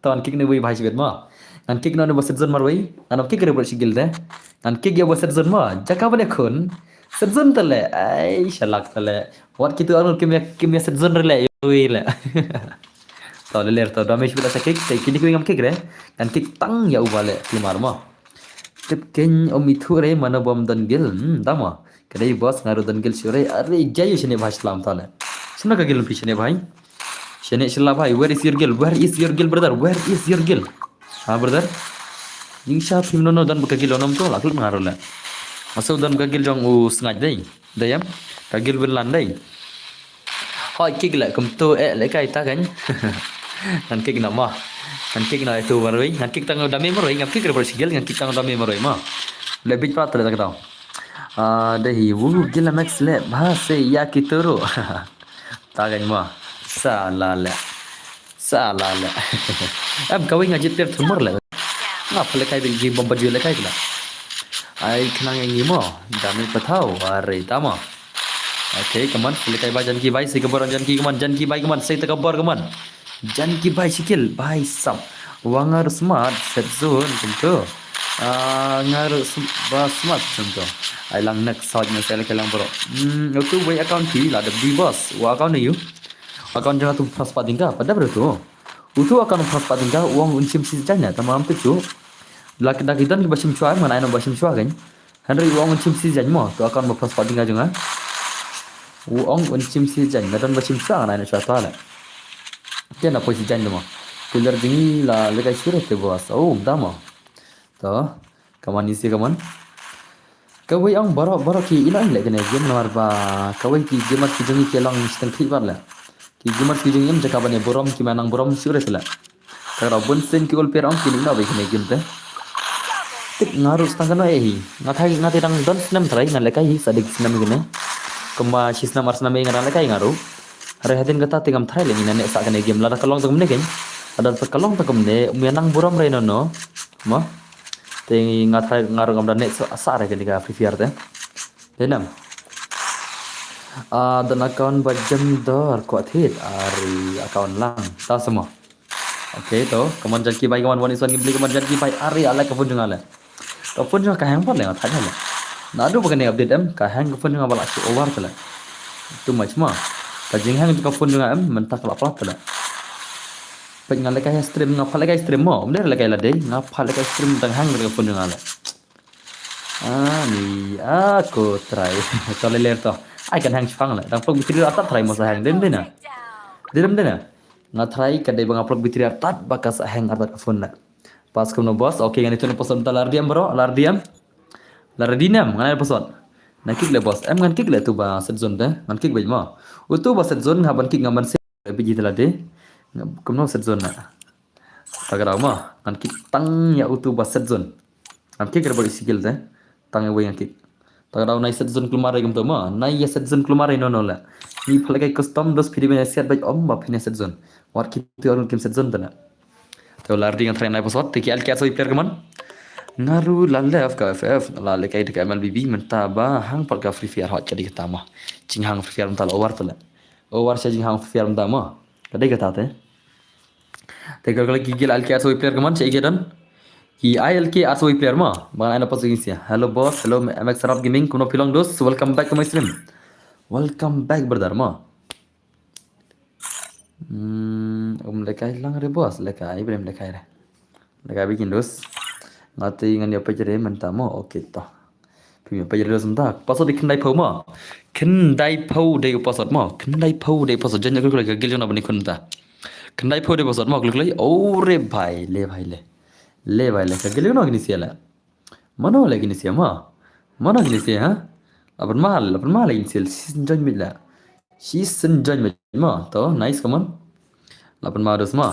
To ngan kick ne wei bhai shibit mo. Ngan kick no ne ba set zon marwei. Ngan kick re bro shigil de. Ngan kick ya ba set zon mo. Jaka ba ne khun. Set zon tele. Ai shalak tele. Wat kitu arul kim ya kim ya set zon rele wei le. To le ler to dame shibit sa kick. Te kini kini ngam kick re. Ngan kick tang ya uba le. Kimar mo. Tip ken om ithu re mana bom don gil. Hmm, dama. Kadai boss ngaru don gil shure. Are jayu shine bhai shlam tale. Shine ka gil pi shine bhai. Shane shila bhai, where is your gil? Where is your gil, brother? Where is your gil? Ha, brother? Ning sha phim no no don baka gil onom to, lakul ngaro le. Maso don baka gil jong u sngaid dei. Dei em? Ka gil bin lan dei. Hoi kick le kum tu e le kai ta kan. Ngan kick no mo. Ngan kick no itu marui. Ngan kick tang dame marui. Ngan kick re ber sigil. Ngan kick tang dame marui mo. Le bit pat le ta ka tau. Ah, dei hi wu gil max le bha se ya kituru. Ta gañ ma. Sa la le. Sa la le. Em kawei nga jit ter thumur le. Nga pale kai bin jing bomba jule kai kena. Ai kena ngi mo. Dami patau are tama. Okay, kaman pale kai ba janki bai si kabar janki kaman janki bai kaman si takabar kaman. Janki bai sikil bai sam. Wa ngar smart set zone tentu. Ah, ngar sm- ba smart tentu. Ai lang next side na sel kelang bro. Hmm, utu wei account pi la de di boss. Wa account yu. Account jong tu pras pa dingka pada bro tu. Utu account pras pa dingka wang un sim si janya tamam tu chu. Lak dak idan ki ba sim chwa man ai no ba sim chwa kan. Henry wang un sim si jan mo tu account ba pras pa dingka jong a. Wang un sim si jan na dan ba sim chwa ngan ai no chwa ta la. Te na poi si jan mo. Pilar jingi la lekai sure te boss. Oh, dama. To, kaman isi kaman. Kawei ang borok borok ki ino le kene game namar ba kawei ki gamers ki jong ngi ki long steng thik bat le. Ki gamers ki jong ngi em jaka bane borom ki manang borom sure sila. Kara bun sen ki ul per ang ki ino ba kene game te. Tik ngaru stang kano eh hi. Ngathai ngathai dang don snem trai ngan lekai hi sadik snem kene. Kemba si snem ar snem eh ngan lekai ngaru. Hare hadin kata tingam trai le ngi nane sa kene game lada kalong tang ne ken. Lada kalong tang ne manang borom re no no. Ma. Te nga thrai nga rung am da net sa sa re kani ka Free Fire te. Denam. Ah, dan account ba jem dor ko thit ari account lang. Ta sama. Okay to, kaman janki bai kaman one is one gameplay kaman janki bai ari ala ka phone jong ale. Ka phone jong ka hang pat le nga thrai le. Na du ba kani update em ka hang ka phone jong ba la shi over tele. Too much ma. Ka jing hang ka phone jong em mentak la plat tele. Pek nga lekai stream nga pha lekai stream mo. Mder lekai la dei nga pha lekai stream dang hang lekai phone nga le. Ani aku try. To le ler to. Ai kan hang chfang le. Dang pek bitri atat try mo sa hang dem dena. Dem dena. Nga try ka dei ba nga pek bitri atat ba ka sa hang atat ka phone le. Pas kumno boss. Okay ngani tu na person ta lar diam bro. Lar diam. Lar dinam ngani person. Na kick le boss. Em ngan kick le tu ba set zone te. Ngan kick ba mo. Utu ba set zone nga ban kick nga ban Biji tela de. Kumno set zone na. Tagarau ma. Ngan kick tang ya utu ba set zone. Ngan kick rebel isigil de. Tang ya wei ngan kick. Tagarau nai set zone klumare kumto ma. Nai ya set zone klumare no no la. Ni phalai kai custom dos pidi bene set bai om ba pine set zone. Wat kitu arun kim set zone tana. To lar di ngan try nai pasot. Tiki al kiat so player kaman. Ngaru la left ka F F. La le kai de ka M L B B. Menta ba hang pal ka Free Fire hot kadi kata ma. Ching hang Free Fire menta la over tala. O war sha jinghang fiar mda mo. Ka dei kata te. Te ka ki gil I L K R S O player ka mon, sha i ke don. Ki I L K R S O player mo. Ba ngan ai na pas ki sia. Hello boss, hello M X Rap Gaming, kumno phi long dos. Welcome back to my stream. Welcome back brother mo. Hmm, um lekai lang re boss, lekai brem lekai re. Lekai bikin dos. Ngati ngan yo pejre menta mo. Okay to. Phi yo pejre dos menta. Password di khyndai phew mo. Khyndai phew dei u password mo. Khyndai phew dei password, jan yo klik ka gil jong na bani khun menta. Khyndai phew dei password mo, klik klik. Oh re bhai, le bhai le. Le bhai le ka gil jong na kini sia le. Mano le kini sia mo. Mano kini sia ha. Lapan mal, lapan mal le kini sia. Season join mit le. Season join mit mo. To, nice, come on. Lapan mal dos mo.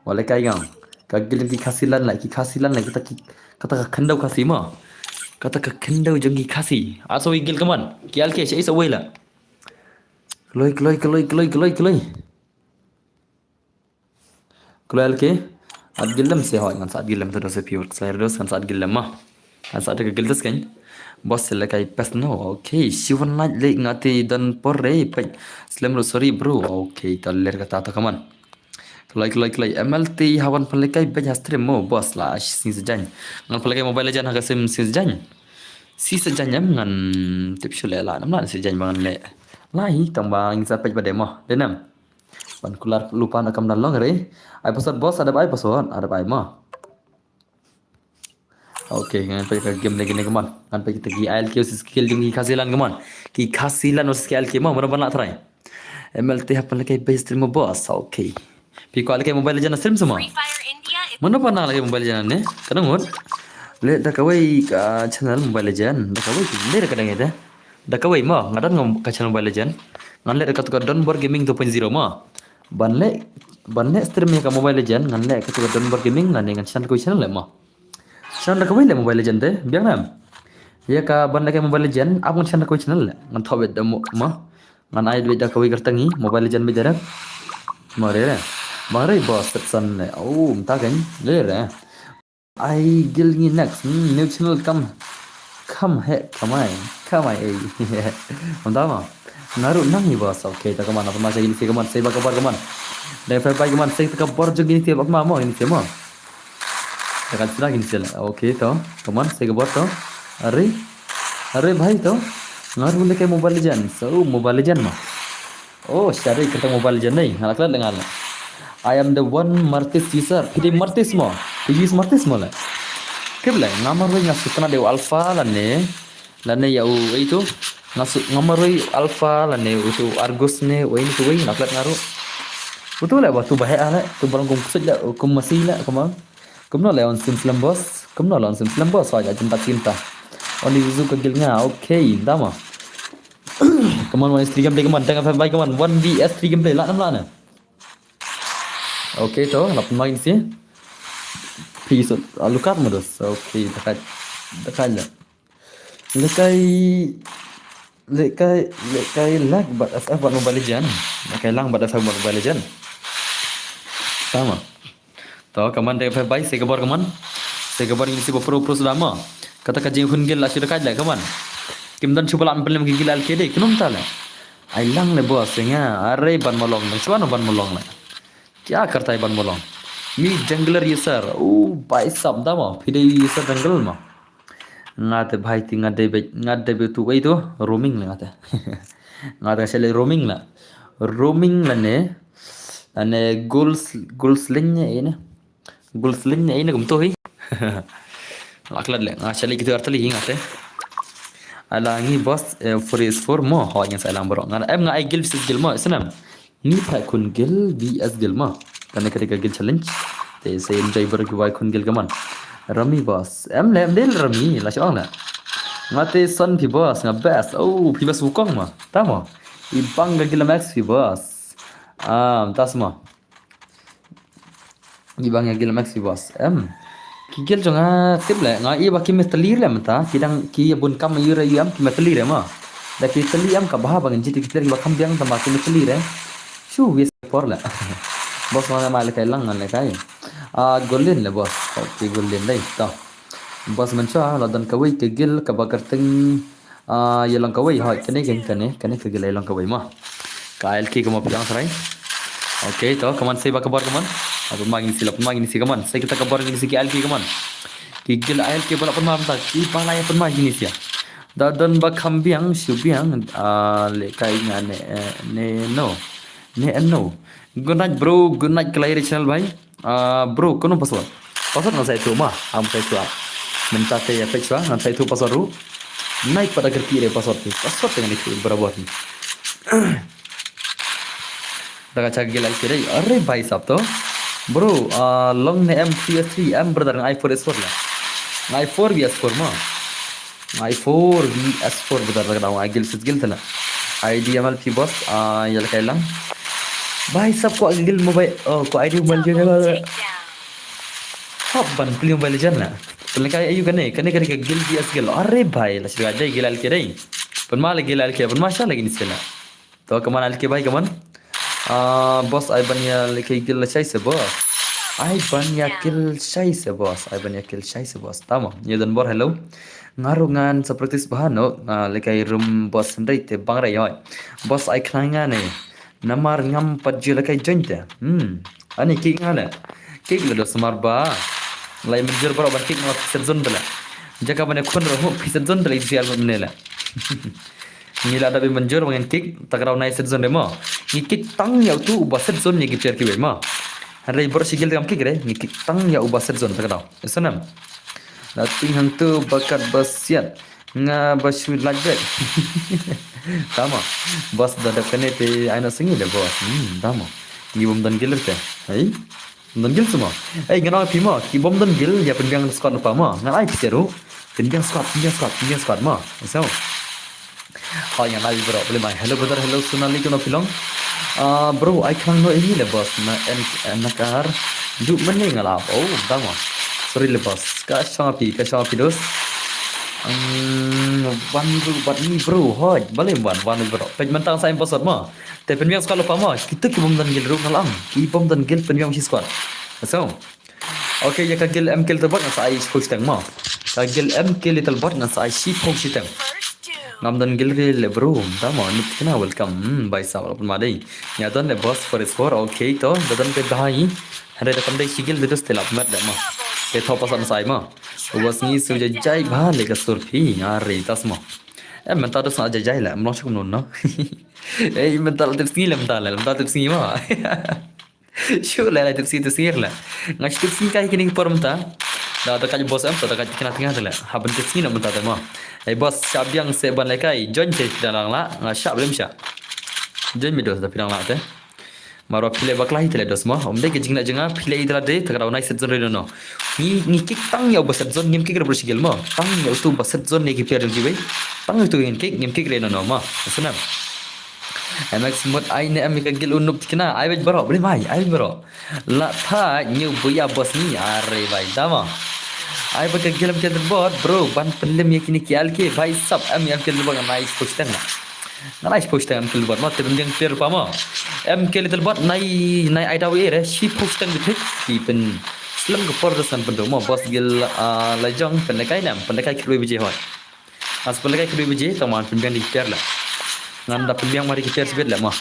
Wale kai gang. Ka gil ki Khasi lan la, ki Khasi lan la, kita ki, kata ka khyndew Khasi mo. Kata ka khyndew jong ki Khasi. Aso i gil, come on. Ki I L K, sha i sa wei la. Kloi, kloi, kloi, kloi, kloi, kloi. Kloi I L K. At gil lem se hoi, ngan sa at gil lem to dos e pure. Sa dos ngan sa at gil lem mo. Ngan sa at ka gil dos kan. Boss sele kai pes no. Okay, Shivan Light le ngati don por re pej. Slem ro, sorry bro. Okay, ta ler kata to, come on. Kloi, kloi, kloi. M L T hawan pelekai bej ha stream mo, boss la sing sejan. Ngan pelekai Mobile Legend ha ka sim sing sejan. Si sejan em ngan tip shu le la, nam la sejan ba ngan le. Lai tang ba ngi sa pej ba demo. Denam. Ban kular lupa na kam dan long re. Ai password boss, adap ai password, adap ai mo. Okay, ngan pej ka game lagi ni, come on. Ngan pej kita ki I L K versus ki gil jong ki Khasi lan, come on. Ki Khasi lan versus ki I L K mo, mano ban la try. M L T hap lagi best stream mo boss. Okay. Phi kwah lagi Mobile Legend stream semua. Mano ban la lagi Mobile Legend ne? Ka dang ngut. Le da kawei ka channel Mobile Legend. Da kawei le da ka dang ida. Da kawei mo, nga don ngam ka channel Mobile Legend. Ngan le da ka tu ka Don Bor Gaming two point zero mo. Ban le, ban le stream ya ka Mobile Legend, ngan le ka tu ka Don Bor Gaming, ngan ne ngan chan kawei channel le mo. Chan da kawei le Mobile Legend te, biang nam. Ya ka ban le ka Mobile Legend, ap ngan chan da kawei channel le. Ngan thoh bet da mo, mo. Ngan ai bet da kawei kyrteng i, Mobile Legend bet da. Mo re re. Bang re boss, set san le. Oh, mta kan. Le re. Ai gil ngi next. Hmm, new channel kam. Kam he, kamai. Kamai eh. Mta mo. Naru nang i boss. Okay, ta kaman, apa masa gil si kaman, sei ba kabar kaman. Dai fai bai kaman, sei ta kabar jong gini si ba kama mo, gini si mo. Dekat sila gini sila. Okay, to. Kaman, sei kabar to. Are. Are bhai to. Naru le kai Mobile Legend. So, Mobile Legend mo. Oh, shari kita Mobile Legend ni. Ngalak le ngal. I am the one Martis user. Phi dei Martis mo. Phi use Martis mo le. Kip le, nga marwei nga sutna dei Alpha lane. Lane ya u, itu. Nga su, nga marwei Alpha lane, itu Argus ne, wei ni tu wei, ngalak le ngaru. Utu le, wa tu bahek ale, tu balang kum kusut le, kum masi le, kum ang. Kumno le on sim slem boss. Kumno le on sim slem boss. Wajah cinta cinta. On di zuzu ka gil nga. Okay, dama. Come on, one v three gameplay, come on. Tengah fight, come on. One v three gameplay. Lah nam lah na. Okay, to, lah pemain si. Peace. Alukat modus. Okay, dekat. Dekat le. Lekai, lekai, lekai lag bat F F bat Mobile Legend. Lekai lang bat F F bat Mobile Legend. Sama. To, kaman dei phe bai, sei kabor kaman. Sei kabor ngi si ba pro pro suda mo. Kata ka jing hun gil la shu da kaj le kaman. Kim don shu ba la em pelem ki gil L K D, kynum ta le. Ai lang le boss, nga, are ban molong, shuwa no ban molong le. Kya karta hai ban molong. Mi jungler user, oh, bhai sahab da mo, phi dei user jungle mo. Nga te bhai ti nga dei be, nga dei be tu wei tu, roaming le nga te. Nga te sele roaming la. Roaming lane, lane goals, goals lane ine. Goals lane ine kumto hi. Laklat le, nga sele kitu artali hi nga te. Ala ngi boss, eh, four is four mo, ho ngi sa lang bro. Nga em nga ai gil sis gil mo, senam. Ngi pha khun gil V S gil ma. Kane ka dei ka gil challenge. Te sa enjoy bor ki wai khun gil kaman. Rami boss. Em le em dei rami la shong la. Nga te son phi boss nga best. Oh, phi best wukong ma. Ta mo. I bang ka gil max phi boss. Ah, tas ma. I bang ka gil max phi boss. Em. Ki gil jong nga tip le nga i ba ki metali le mata ki dang ki bun kam yu re yu em ki metali le ma. Da ki tali em ka ba ba ngi jiti ki tali ba kam biang ta ma ki metali le. Shu wis por le. Boss mana ma le kai lang ngan le kai. Ah, golden le boss. Okay, golden dai. To. Boss mencha la don kawei ka gil ka ba karteng. Ah, ya long kawei hoi kane kane kane kane ka gil ya long kawei ma. Ka L K ka ma piang sarai. Okay, to kaman sei ba ka bor kaman. Apa ma kini si, apa ma kini si kaman. Sa kita ka bor kini si ki L K kaman. Ki gil L K ba la pynma mynta, ki ba la ïa pynma kini si. Da don ba kham biang, shu biang, ah, lehkai nga ne, eh, ne, no. Ne, eh, no. Good night, bro. Good night, Kalai Channel, bhai. Ah, bro, kano password? Password ngan sa ïathuh ma, am sa ïathuh. Mynta te ïa peit shuwa, ngan sa ïathuh password ruh. Nai pat da kyrkieh re password te. Password te ngan ïathuh barabor. Da ka cha gil L K dei. Are bhai sab to. Bro, ah, long ne M three S three, M brother, ngai four S four la. Ngai four V S four ma. Ngai four V S four brother, da ka dau ngai gil sis gil tana. I D M L P boss, ah, ïa lehkai lang. Bhai sab ko gil mobile, oh, ko I D mobile je. Hap ban pli Mobile Legend la. Pynlehkai ayu kane, kane kane ka gil V S gil. Are bhai, la shu dei gil L K dei. Pynma la gil L K, pynma sha la gini sila. To kaman L K bhai kaman. Ah, boss ai ban ïa lehkai gil la shai se boss. Ai ban ïa gil shai se boss. Ai ban ïa gil shai se boss. Tama, ïa don bor hello. Nga ruh ngan sa practice bha no. Ah, lehkai room boss hynrei te bang rei hoi. Boss ai khnang nga ne. Namar ngam pat ju lehkai join te. Hmm. Ani kick nga le. Kick le dos namar ba. Lai mynjur baroh ban kick nga phi set zone te le. Jaka ban ïakhun ruh phi set zone te le isi al ne le. Ngi la da ba mynjur ba ngin kick, ta ka dau nai set zone re mo. Ngi kick tang ïa utu uba set zone ïa ki player kiwei mo. Hynrei baroh shi gil te ngam kick re, ngi kick tang ïa uba set zone ta ka dau. Ïa snem. La ting hangtu ba kat ba siat. Nga ba shu like back. Tama. Boss da dep kane te ai na sngi de boss. Hmm, tama. Ngi bym don gil te. Hei. Bym don gil semua. Hei, ngan ai phi mo. Ki bym don gil ïa pynbiang squad pa mo. Ngan ai phi ruh. Pynbiang squad, pynbiang squad, pynbiang squad mo. So. Hoi ngan ai bro. Boleh mai. Hello brother, hello Sunali, kano phi long? Ah, bro, ai khnang no ini le boss. Na en, en nakar. Du mane ngalap. Oh, tama. Sorry le boss. Ka shong phi, ka shong phi dos. Hmm, wan ruh bad ni bro. Hoi, balei wan, wan bro. Peit mynta sa im password mo. Te pynbiang squad lypa mo. Kita ki bym don gil ruh ngalap. Ki bym don gil pynbiang shi squad. So. Okay, ïa ka gil M K Little Bot ngan sa ai shiphew shiteng mo. Ka gil M K Little Bot ngan sa ai shiphew shiteng. Ngam don gil re le bro. Tama, Nup Tikna, welcome. Hmm, bhai sab, welcome ma dei. Ïa don le boss four S four. Okay, to, da don te bhai. Hynrei da kam dei shi gil te dos te lap met le mo. Te tho pasan sa ai mo. Uba sngi su jai jai bha le ka sur phi. Are tas mo. Eh, mynta dos nga jai jai le. Mlong shukum nun no. Eh, mynta la tip sngi le mynta le. Mynta tip sngi mo. Shu le la tip sngi tip sngi le. Nga shu tip sngi kai kini por mynta. Da da kai boss em, da kai kina tengah le. Haben tip sngi na mynta te mo. Eh, boss, shap biang se ban le kai. Join se pidang lang la. Nga shap lem shap. Join mi dos da pidang la te. Marwa phi le bakla hi te le dos mo. Um dei ka jingna jinga phi le idra de ta ka dau nai set zone re no no. Ngi ngi kick tang ïa uba set zone ngim kick re bro shi gil mo. Tang ïa utu uba set zone ne ki player jong kiwei. Tang ïa utu ngim kick ngim kick re no no mo. Sunam. M X mut ai ne em ka gil u Nup Tikna. Ai bej bro. Boleh mai. Ai bej bro. La tha nyu buya boss ni. Are bai dama. Ai ba ka gil M K Little Bot bro. Ban pynlem ïa kini ki L K. Bhai sab em M K Little Bot ngan ai shiphew shiteng. Ngan ai shiphew shiteng M K Little Bot mo, te pynbiang player pa mo. M K Little Bot nai, nai ai daw e re, shiphew shiteng bit hit, ki pynslem ka por dos ngan pynduh mo, boss gil, ah, la jong, pynlehkai nam, pynlehkai khatwei baje hoi. Ngan sa pynlehkai khatwei baje, tang ma ngan pynbiang da ki player la. Ngan da pynbiang ma da ki player shibit la mo.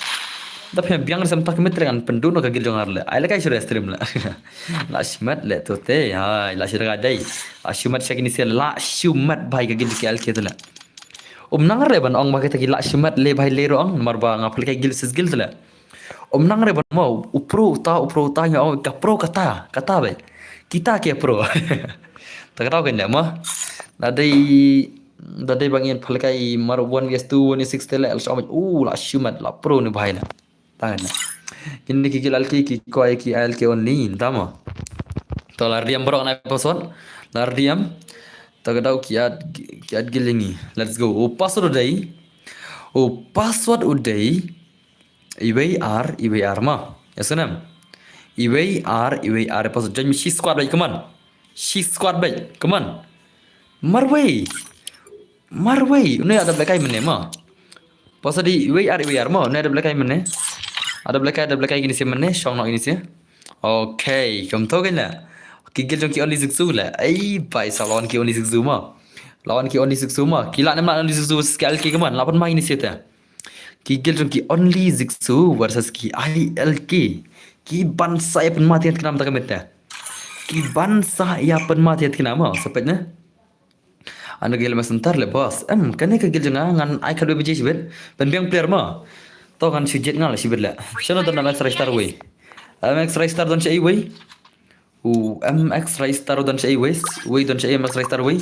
Da pynbiang da sa mynta ka miet re ngan pynduh noh ka gil jong nga re la. Ai lehkai shu re stream la. La shimet le to te, hai, la shi re ka dei. La shimet sha kini se la shimet bhai ka gil ki L K te la. Um nang re ban ong ba kita ki lah shimet le bhai le ruh ong, namar ba nga pynlehkai gil sis gil te le. Um nang re ban mo, u pro uta, u pro uta nga ong ka pro kata, kata bhai. Kita ki pro. Ta kata kan le mo. Da dei, da dei ba ngin pynlehkai mar one V S two, one V S six te le, al shom, u lah shimet lah pro ni bhai le. Tangan. Kini ki gil L K ki kwai ki L K only, tama. To la riam bro na password. La riam. To ka dau ki ad, ki ad gil ngi. Let's go. U password u dei. U password u dei. Iwei ar, iwei ar ma. Ya sunam. Iwei ar, iwei ar password. Join mi shi squad bhai, come on. Shi squad bhai, come on. Marwei. Marwei. Une ada blekai mene ma. Pasa di iwei ar, iwei ar ma. Une ada blekai mene. Ada blekai, ada blekai kini si mene. Shong nok kini si. Okay, kum to kan la. Ki gil jong ki only Zigzu la. Ai, bhai sab lawan ki only Zigzu ma. Lawan ki only Zigzu ma. Ki la nem la only Zigzu versus ki L K, come on. Lapan ma kini si ta. Ki gil jong ki only Zigzu versus ki I L K. Ki ban sa ïa pynmat ïa kane ka met te. Ki ban sa ïa pynmat ïa kane mo, sa peit ne. Ano ka guild Messenger le boss. Em, kane ka guild jong nga ngan ai ka dua baje shibit. Pynbiang player mo. To ngan shu jied nga la shibit le. Shano don M X Ristar wei. M X Ristar don shaei wei. U M X Ristar don shaei wei. Wei don shaei M X Ristar wei.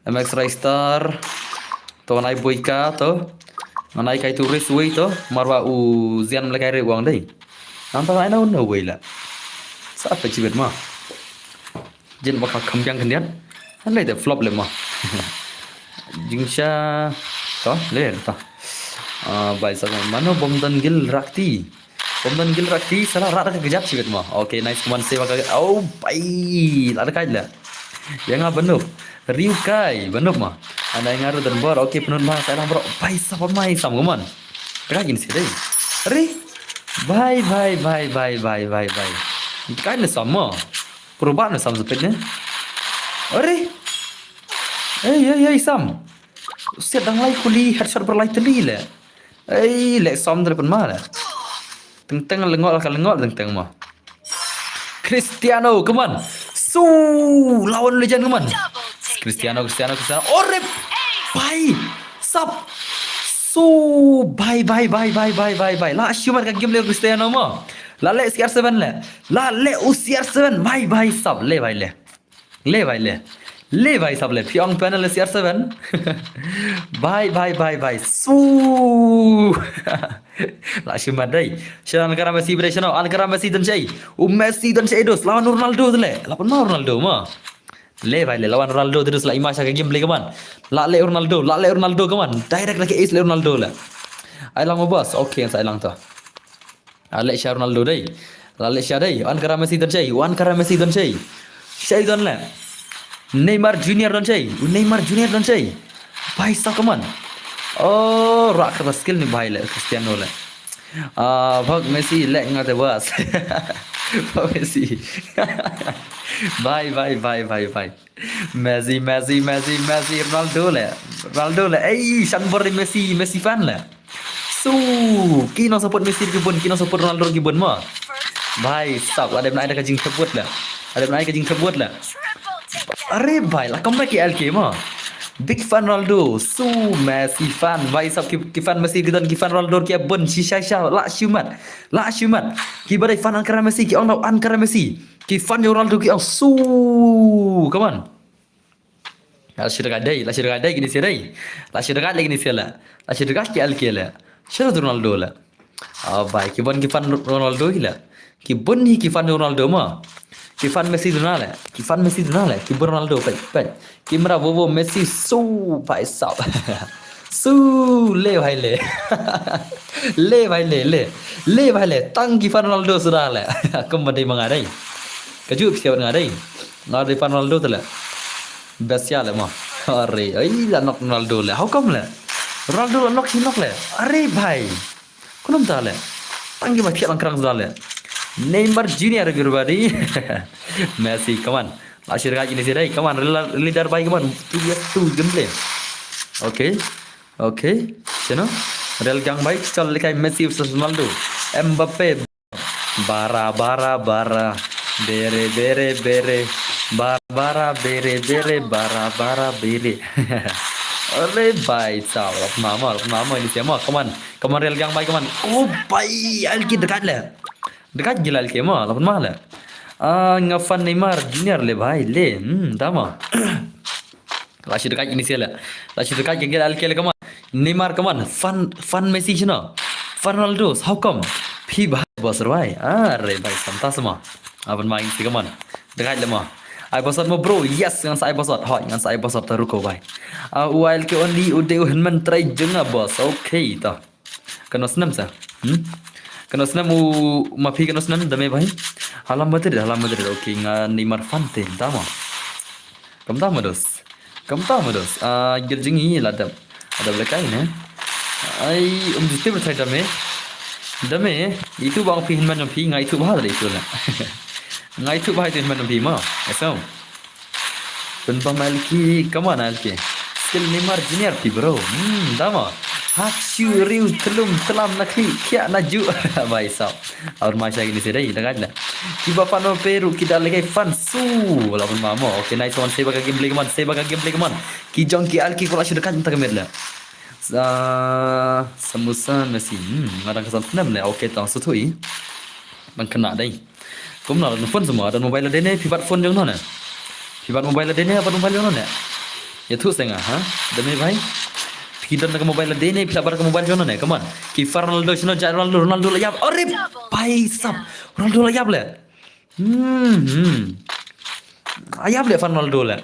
M X Ristar. To ngan ai bui ka to. Ngan ai kai tu ris wei to. Marwa u Zian mlekai re wang dei. Nang to ngan ai na un wei la. Sa peit shibit mo. Jin ba ka kham biang khyndiat. Lei te flop le mo. Jingsha. To, le to. Ah, bai sa mano bom don guild rakti. Bom don guild rakti, sala rat ka kjat shibit mo. Okay, nice, kuman sewa ka. Oh, bai. La da kait le. Ïa nga banup. Riu kai, banup mo. Ana nga ru don bor. Okay, penut ma sa lang bro. Bai sa pynmai sam kuman. Ka jin si dei. Ri. Bai, bai, bai, bai, bai, bai, bai. Kai ne sam mo. Pruba ne sam sepit ne. Ri. Ei, ei, ei, sam. Siat dang lai kuli headshot ber lai teli le. Ei, le sam dre pynma le. Teng teng lengol ka lengol teng teng mo. Cristiano, come on. Su, lawan legend, come on. Cristiano, Cristiano, Cristiano. Oh, rip. Bai. Sap. Su, bai, bai, bai. La shu mat ka game le Cristiano mo. La le C R seven le. La le u C R seven. Bai, bai, sap. Le, bai, le. Le, bai, le. Le, bai, sap le. Phi ong panel le C R seven. Bai, bai, bai, bai. Su. La shu mat dei. Shano Ankara Messi bre shano. Ankara Messi don shaei. U Messi don shaei dos. Lawan Ronaldo tu le. La pynma Ronaldo mo. Le, bai, le. Lawan Ronaldo tu dos la ima sha ka game le kaman. La le Ronaldo. La le Ronaldo kaman. Direct la ka ace le Ronaldo le. Ai lang mo boss. Okay, sa ai lang to. La leh sha Ronaldo dei. La leh sha dei. Ankara Messi don shaei. Ankara Messi don shaei. Shaei don le. Neymar Junior don shaei. Neymar Junior don shaei. Bai sa kaman. Oh, rak kata skill ni bai le Cristiano le. Ah, bhok Messi le nga te bas. Bhok Messi. Bai, bai, bai, bai, bai. Messi, Messi, Messi, Messi, Ronaldo le. Ronaldo le. Ei, shan bor Messi, Messi fan le. Su, ki nong support Messi ki bun, ki nong support Ronaldo ki bun mo. Bai, sap, adem na ai da ka jingthep wut le. Adem na ai ka jingthep wut le. Are bai, la comeback ki L K mo. Big fan Ronaldo, su Messi fan, bai sap ki, ki fan Messi ki don, ki fan Ronaldo ki bun, shi shai sha, la shu mat. La shu mat. Ki ba dei fan Ankara Messi, ki ong Ankara Messi. Ki fan Ronaldo ki ong su, come on. La shu dei, la shu dei kini sih dei. La shu dei kini sih la. La shu dei ki L K la. Shu Ronaldo la. Ah, bai, ki bun ki fan Ronaldo hi la. Ki bun hi ki fan Ronaldo mo. Ki fan Messi duna la. Ki fan Messi duna la. Ki bun Ronaldo, peit, peit. Ki mra wo wo Messi su, bai sap. Su, le bai le. Le bai le, le. Le bai le. Tang ki fan Ronaldo suda la. Kum ba dei ma nga dei. Ka ju phi nga dei. Nga dei fan Ronaldo te la. Best ya le mo. Are, ai la knock Ronaldo le. How come le? Ronaldo la knock hi knock le. Are bai. Kunum ta le. Tang ki ba thiah lang krang suda le. Neymar Junior everybody. Messi, come on. La shu dei kini sih dei. Come on, leader bai, come on. Two vs two gameplay. Okay. Okay. Shano? Real gang bai. Chal le kai Messi versus Ronaldo. Mbappe. Bara, bara, bara. Bere, bere, bere. Bara, bara, bere, bere. Bara, bara, bere. Are bai, sa, lap nama, lap nama ini siapa? Come on, come on, real gang bai, come on. Oh bai, L K dekat le. Dekat gila L K mo, lap nama le. Ah, nga fan Neymar Junior le bai, le. Hmm, dama. La shu dekat ini sih la. La shu dekat gila L K le, come on. Neymar, come on. Fan, fan Messi shano. Fan Ronaldo, how come? Phi bai boss bai. Are bai, santas mo. Aban main si, come on. Dekat le mo. Ai boss mo bro. Yes, ngan sa ai boss. Hoi, ngan sa ai boss ta ruko bai. Ah, u L K only u de u Henman try jong nga boss. Okay ta. Kano snem sa. Hmm? Kano snem u ma phi kano snem dame bai. Hala Madrid, hala Madrid. Okay, nga Neymar fan te dama. Kam dama dos. Kam dama dos. Ah, gil jingi la dam. Ada bela kai ne. Ai, um jute bertai dame. Dame, itu bang phi Henman phi, nga itu bah dari itu la. Nga itu bah itu Henman phi mo. Esam. Pynbam L K, come on L K. Skill Neymar Junior phi bro. Hmm, dama. Hak shu riu tylum tylam na khlieh khiah na juh. Bhai sab. Ar ma sha kine seh dei, da gat la. Kiba fan Mbappe ruh ki da lehkai fan su. La pynma mo. Okay, nice one, seh ba ka gameplay ka mon, seh ba ka gameplay ka mon. Ki jong ki al ki ko la shu da gat mynta ka miet la. Sa, samusa Messi. Hmm, nga dang ka san snem le. Okay, tang suthui. Dang kena dei. Kumno, don phone semua, don mobile lade ne, phi bat phone jong no ne. Phi bat mobile lade ne, bat mobile jong no ne. Ïathuh seh nga, ha? Don me bhai. Phi don ka mobile lade ne, phi la bat ka mobile jong no ne. Come on. Ki fan Ronaldo, sino ja Ronaldo, Ronaldo la ïap. Arre, bhai sab. Ronaldo la ïap le. Hmm, hmm. La ïap le fan Ronaldo le.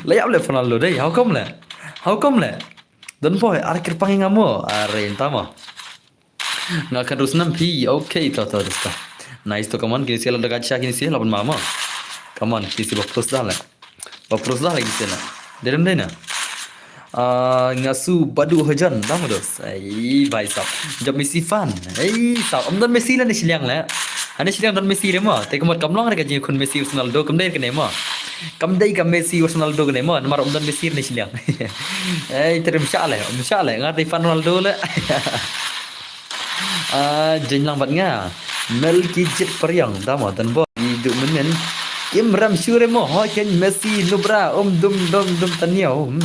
La ïap le fan Ronaldo dei. How come le? How come le? Don boy, ar kyrpang ïa nga mo. Are, ynta mo. Nga ka dus nam phi. Okay, to, to, dus to. Nice to, come on, kine seh la da gat sha kine seh la pynma mo. Come on, kine seh ba plus da le. Ba plus da le kine seh la. Dei dem dei na. Ah, nga su badu hajan, da mo dos. Ai, bhai sab. Jop Messi fan. Ai, sab. Ym don Messi la ne shiliang le. Hane shiliang don Messi le mo. Te ka mut kam long re ka jingkhun Messi versus Ronaldo, kam dei kane mo. Kam dei ka Messi versus Ronaldo kane mo. Namar ym don Messi ne shiliang. Ai, te ym shah le, ym shah le. Nga dei fan Ronaldo le. Ah, jin lang bad nga. Mel ki jit periang, da mo, don bor. I du menen. Kim ram shu re mo, hoi ken Messi, nubra, um dum dum dum taniaw. Hmm.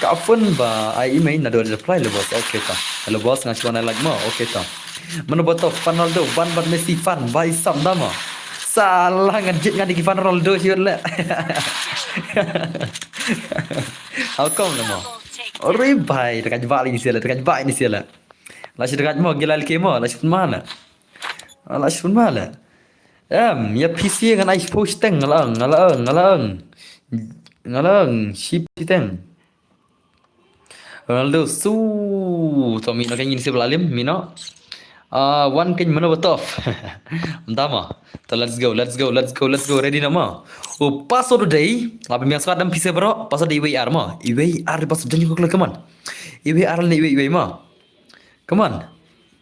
Ka phone ba, ai email na do reply le boss. Okay ta. Hello boss, nga shu wan like mo. Okay ta. Mano ba to fan Ronaldo, ban ban Messi fan, bhai sab da mo. Salah ngan jit ngan dei ki fan Ronaldo shu le. How come le mo? Ori bhai, da ka jbak le ni sila, da ka jbak ni sila. La shu da ka mo, gila le ke mo, la shu pun ma le. La shu pun ma le. Em, ïa P C ngan ai post teng, nga la ong, nga la ong, nga la ong. Nga la ong, shi P C teng. Ronaldo su to mino kan yin sib lalim mino. Ah, wan kan mano batof. Mtama. To let's go, let's go, let's go, let's go. Ready na ma. O paso today. Labi miang squad dam pise bro. Paso de iwei ar ma. Iwei ar paso janyu ko klo, come on. Iwei ar ne iwei iwei ma. Come on.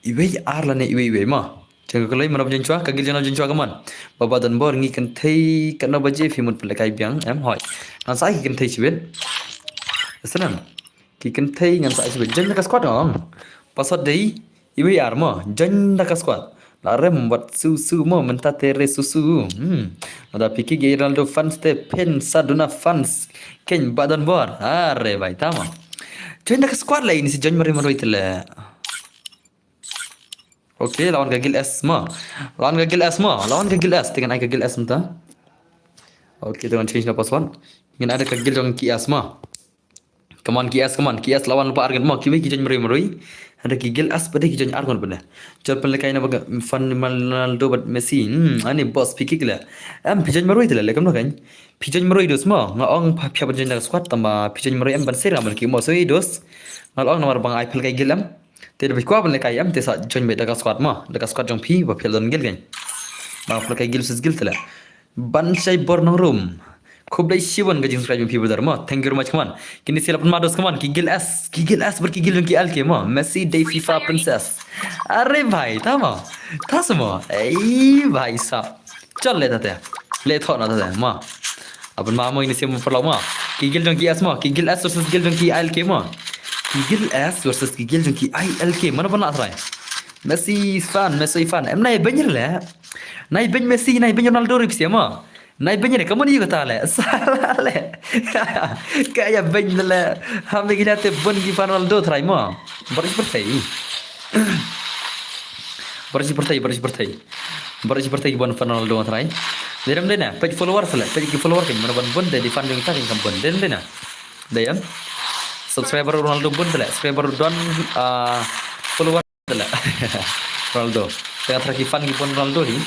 Iwei ar lane iwei iwei ma. Jeng ka lei mano jeng chwa, ka gil jeng jeng chwa, come on. Baba don bor ngi kynthei katno baje phi mut pynlehkai biang em hoi. Ngan sa ki kynthei shibit. Salam. Ki kynthei ngan sa shibit. Jeng ka squad ngong. Pasot dei iwei ar mo. Jeng da ka squad. La rem wat su su mo mynta te re su su. Hmm. Lada piki ge Ronaldo fans te pen saduna fans. Ken ba don bor. Are bai tama. Jeng da ka squad lei ni si jeng mari mari tele. Okay, lawan ka gil S ma. Lawan ka gil S ma. Lawan ka gil S, te ngan ai ka gil S mynta. Okay, te ngan change na password. Ngan ai ka gil jong ki S ma. Come on ki S, come on ki S, lawan lypa ar ngut ma. Kiwei ki join marwei marwei. Hynrei ki gil S pat de ki join ar ngut pat de. Jot pynlehkai na ba ka fan Ronaldo bad Messi. Hmm, ani boss phi kick le. Em phi join marwei te le, le kam no kan. Phi join marwei dos ma. Nga ong pha phi ban join da ka squad tang ba phi join marwei em ban ser nga ban kick ma. So dos. Nga ong namar ba nga ai pynlehkai gil em. Te da phi kwah ban lehkai em te sa join beit da ka squad ma, da ka squad jong phi ba phi la don gil kan. Ba phi lehkai gil sis gil te la. Ban shai bor nong room. Khublei shibun ka jing subscribe jong phi brother ma. Thank you very much, come on. Kine sila pun mados, come on. Ki gil S, ki gil S ber ki gil jong ki L K ma. Messi dei FIFA princess. Are bhai, ta ma. Ta sama. Ei bhai sa. Chal le ta te. Le thok na ta te ma. Aban ma mo ini sim perlu ma. Ki gil jong ki S ma. Ki gil S versus gil jong ki I L K ma. Ki gil S versus ki gil jong ki I L K. Mano ban la try? Messi fan, Messi fan. Em nai ben le. Nai ben Messi, nai ben Ronaldo rip sia ma. Nai ben re kamu ni kata le. Salah le. Kaya ben le. Hame gila te bun ki fan Ronaldo try ma. Baris pertai. Baris pertai, baris pertai. Baris pertai ki bun fan Ronaldo try. Derem dena, page follower sele, page ki follower kan mana ban bun de di fan jong kita kan bun. Derem dena. Dayam. Subscriber Ronaldo bun sele, subscriber don, ah, follower sele. Ronaldo. Tengah try ki fan ki bun Ronaldo hi.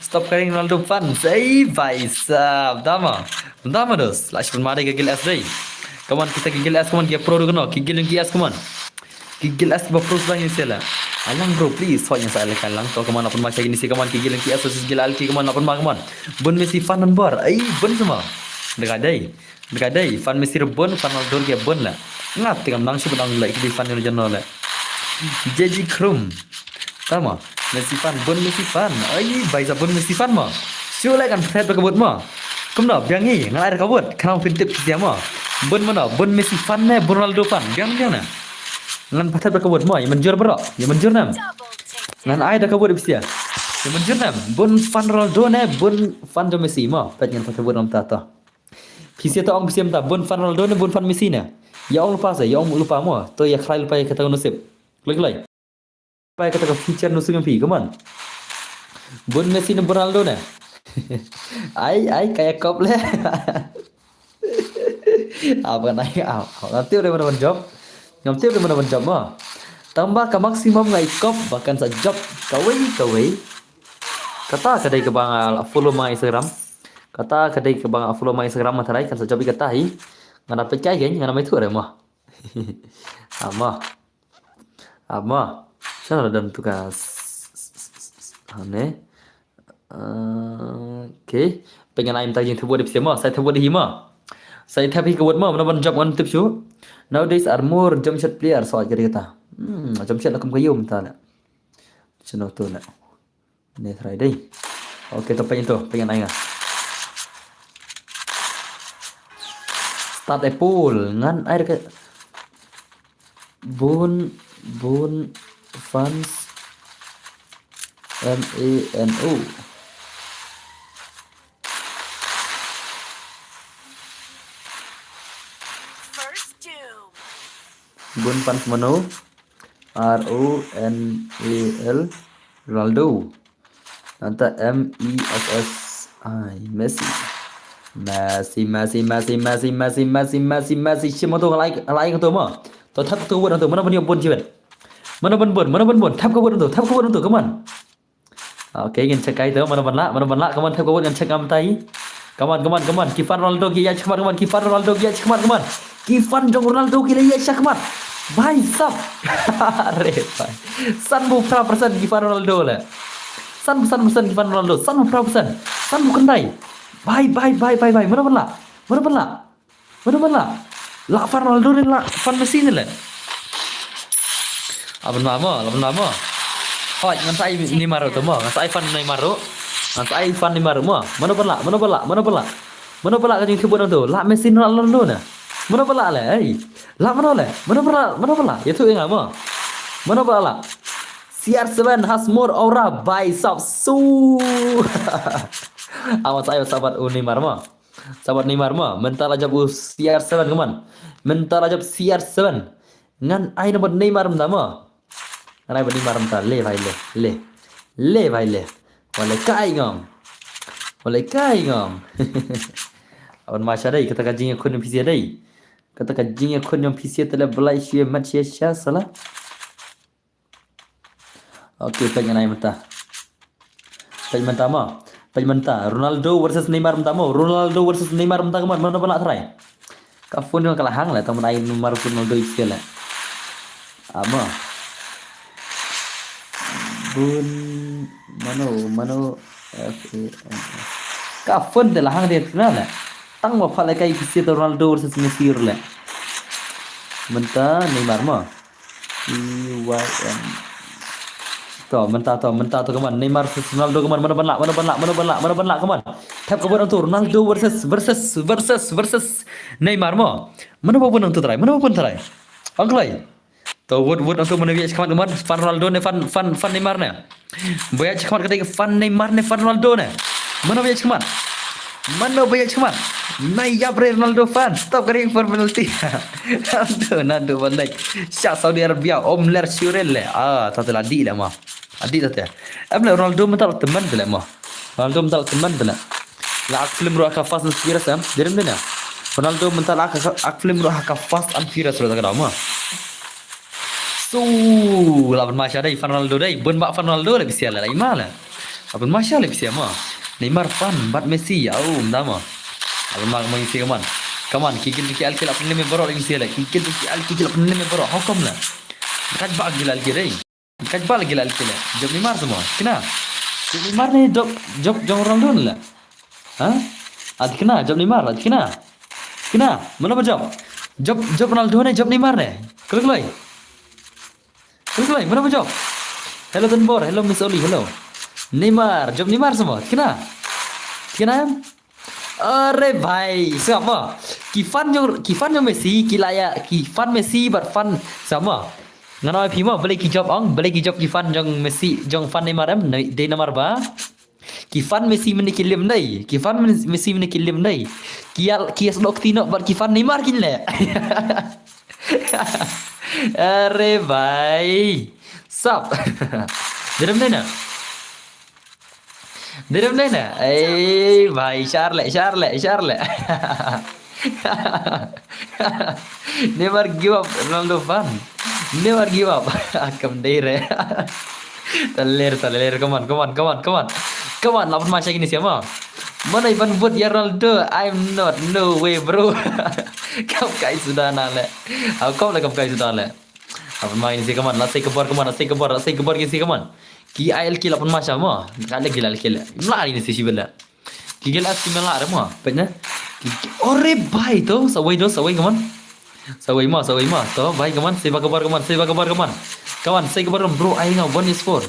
Stop caring Ronaldo fan. Sei bhai sab. Dama. Dama dos. Last pun mari ke gil S dei. Come on kita ki gil S, come on ki pro ruh kano. Ki gil ki S, come on. Ki gil S ba pro sa ni sela. Alang bro please. Hoi yang sa ala kalang. To come on apun ma chagi ni si come on ki gil ki S versus gil L K, come on apun ma, come on. Bun Messi fan number. Ai bun semua. Dekat dei. Dekat dei. Fan Messi bun, fan Ronaldo ke bun la. Ngat tingam nang shu nang like di fan ni jano la. J G Krum. Tama. Messi fan, bun Messi fan. Ai, bai sa bun Messi fan ma. Shu like kan phet ba kabut ma. Kumno, biang hi, ngan ai kabut. Khnang phin tip sia ma. Bun mano, bun Messi fan ne, bun Ronaldo fan. Biang biang ne. Ngan pat thep da ka vote mo, ïa mynjur bro, ïa mynjur nam. Ngan ai da ka vote ïa phi sha. Ïa mynjur nam, bun fan Ronaldo ne, bun fan jong Messi mo. Peit ngan pat thep vote nam ta to. Phi sha to ong phi sha ta, bun fan Ronaldo ne, bun fan Messi ne. Ïa ong lypa sha, ïa ong lypa mo. To ïa khlai lypa ïa kata ka nusip. Klik klik. Pai kata ka feature nusip ïa phi, come on. Bun Messi ne bun Ronaldo ne. Ai, ai, ka ïa kop le. Apa kan ai, ah, ah, ngam tip re mano ban jop. Ngam tip re mano ban jop mo. Tang ba ka maximum nga ïa kop ba kan sa jop. Kawei, kawei. Kata ka dei kaba nga follow ma Instagram. Kata ka dei kaba nga follow ma Instagram ma tharai kan sa jop ïa kata hi. Nga da peit kai gen, nga da mai thu re mo. Ama. Ama. Shano la don tu ka s-, s-, s-, s-, s-, ane. Okay. Peit ngan ai mynta jingthep vote ïa phi sha mo. Sa ïa thep vote hi mo. Sa ïa thep hi ka vote mo. Mano ban jop ngan tip shuh. Nowadays are more jump shot player. So ka dei kata. Hmm, jump shot la kum ka ïoh mynta la. Shano tu la. Ne try dei. Okay, to peit to, peit ngan ai nga. Start a poll, ngan ai ka bun, bun fans M A N O. First doom. Bun fans mano? R O N A L, Ronaldo. Nangta M E S S I, Messi. Messi, Messi, Messi. Shim to, ngan ai, ngan ai to mo. To thep to vote to. Mano ban ïoh bun jingmut? Mano ban bun, mano ban bun? Thep ka vote to, thep ka vote to, come on. Okay, ngin check kai to, mano ban lah, mano ban lah, come on, thep ka vote ngan check ngam tai. Come on, come on, come on. Ki fan Ronaldo ki ïa shakmat, come on. Ki fan Ronaldo ki ïa shakmat, come on. Ki fan jong Ronaldo ki la ïa shakmat. Bhai sab. Are bhai. Sanphew phra percent ki fan Ronaldo le. San, san percent ki fan Ronaldo, sanphew phra percent. Sanphew khyndai. Bhai, bhai, bhai, bhai, bhai. Mano ban lah? Mano ban lah? Mano ban lah? Lah fan Ronaldo ne lah fan Messi ne le? Lah ban lah mo, lah ban lah mo. Hoi, ngan sa ai Neymar ruh to mo, ngan sa ai fan Neymar ruh. Ngan sa ai fan Neymar ruh mo. Mano ban lah, mano ban lah, mano ban lah? Mano ban lah ka jingthep vote nangto? Lah Messi ne lah Ronaldo ne? Mano ban lah le, ei? Lah mano le? Mano ban lah, mano ban lah? Ïathuh ïa nga mo. Mano ban lah? C R seven has more aura by Sap Su. Amat sa ai sa bad u Neymar mo. Sa bad Neymar mo. Mynta la jop u C R seven, come on. Mynta la jop C R seven. Ngan ai na bad Neymar mynta mo. Ngan ai bad Neymar mynta. Le bhai le. Le. Le bhai le. Wale kai ngam. Wale kai ngam. Aban masha dei, kata ka jingïakhun jong phi sha dei. Kata ka jingïakhun jong phi sha te la belai sha mat sha sha sala. Okay, peit ngan ai mynta. Peit mynta mo. Peit mynta. Ronaldo versus Neymar mynta mo. Ronaldo versus Neymar mynta, come on, mano ban lah try? Ka phone jong nga ka la hang le, tang ban ai Neymar versus Ronaldo ïa phi sha le. Ah mo. Bun mano, mano F A N S. Ka phone te la hang te kena le. Tang ba pha le kai phi sha te Ronaldo versus Messi le. Mynta Neymar mo. E Y M. To, mynta to, mynta to, come on. Neymar versus Ronaldo, come on. Mano ban lah, mano ban lah, mano ban lah, mano ban lah, come on. Thep ka vote nangto, Ronaldo versus, versus, versus, versus Neymar mo. Mano ba bun nangto try, mano ba bun try? Ong kloi. To vote, vote nangto, mano ba ïa shakmat, come on. Fan Ronaldo ne, fan, fan, fan Neymar ne? Ba ïa shakmat kata ka fan Neymar ne fan Ronaldo ne? Mano ba ïa shakmat? Mano ba ïa shakmat? Nai ïap re Ronaldo fan. Stop ka ring for penalty. Ronaldo, Ronaldo ban naik. Sha Saudi Arabia, Om Ler Shurel le. Ah, ta te la dih le mo. Adih ta te. Em le Ronaldo mynta la tymmen te le mo. Ronaldo mynta la tymmen te le. La ak film ruh ha ka Fast and Furious em. Dirim dina. Ronaldo mynta la ak, ak film ruh ha ka Fast and Furious ruh ta ka daw mo. So, la ban masha dei fan Ronaldo dei, bun ba fan Ronaldo le phi sha le, la ima le. La ban masha le phi sha mo. Neymar fan bad Messi, au mynta mo. La ban ma mo ïa phi, come on. Come on, ki git ki al ki la pynlem baroh le phi sha le. Ki git ki al ki la pynlem baroh. How come le? Kat ba ki la al ki dei. Kat ba la ki la al ki le. Jop Neymar semua. Kena. Jop Neymar ne jop, jop jong Ronaldo ne le. Ha? At kena, jop Neymar, at kena. Kena, mano ba jop? Jop, jop Ronaldo ne, jop Neymar ne. Kloi kloi. Kloi kloi, mano ba jop? Hello Tanbor, hello Miss Oli, hello. Neymar, jop Neymar semua. Kena. Kena em? Are bhai, sngap mo. Ki fan jong, ki fan jong Messi, ki la ïa, ki fan Messi bad fan sama. Ngan ong ïa phi mo, balei ki jop ong, balei ki jop ki fan jong Messi, jong fan Neymar em, ne-, dei namar ba ki fan Messi mynne ki lim dei, ki fan Men-, Messi mynne ki lim dei. Ki ïa, ki ïa sdok tino bad ki fan Neymar kin leh. Are bhai. Sap. Dei dem dei na. Dei dem dei na. Ei bhai, share leh, share leh, share leh. Never give up, Ronaldo fan. Never give up. Kam dei re. Taler, taler, come on, come on, come on, come on. Come on, lah pynmai sha kine sia mo. Mano ban vote ïa Ronaldo? I'm not, no way, bro. Kam kai suda na le. Au, kam le kam kai suda le. Lah pynmai kine sia, come on, lah sei ka bor, come on, lah sei ka bor, lah sei ka bor kine sia, come on. Ki ai lki lah pynmai sha mo. Ka le ki la lki le. Mla kine sia shi bela. Ki gel as ki mela re mo. Peit ne. Ki, ki, ore bhai to, sa wei to, sa wei, come on. Sa wei mo, sa wei mo. To bhai, come on, sei ba ka bor, come on, sei ba ka bor, come on. Come on, sei ka bor, bro, ai nga one is four.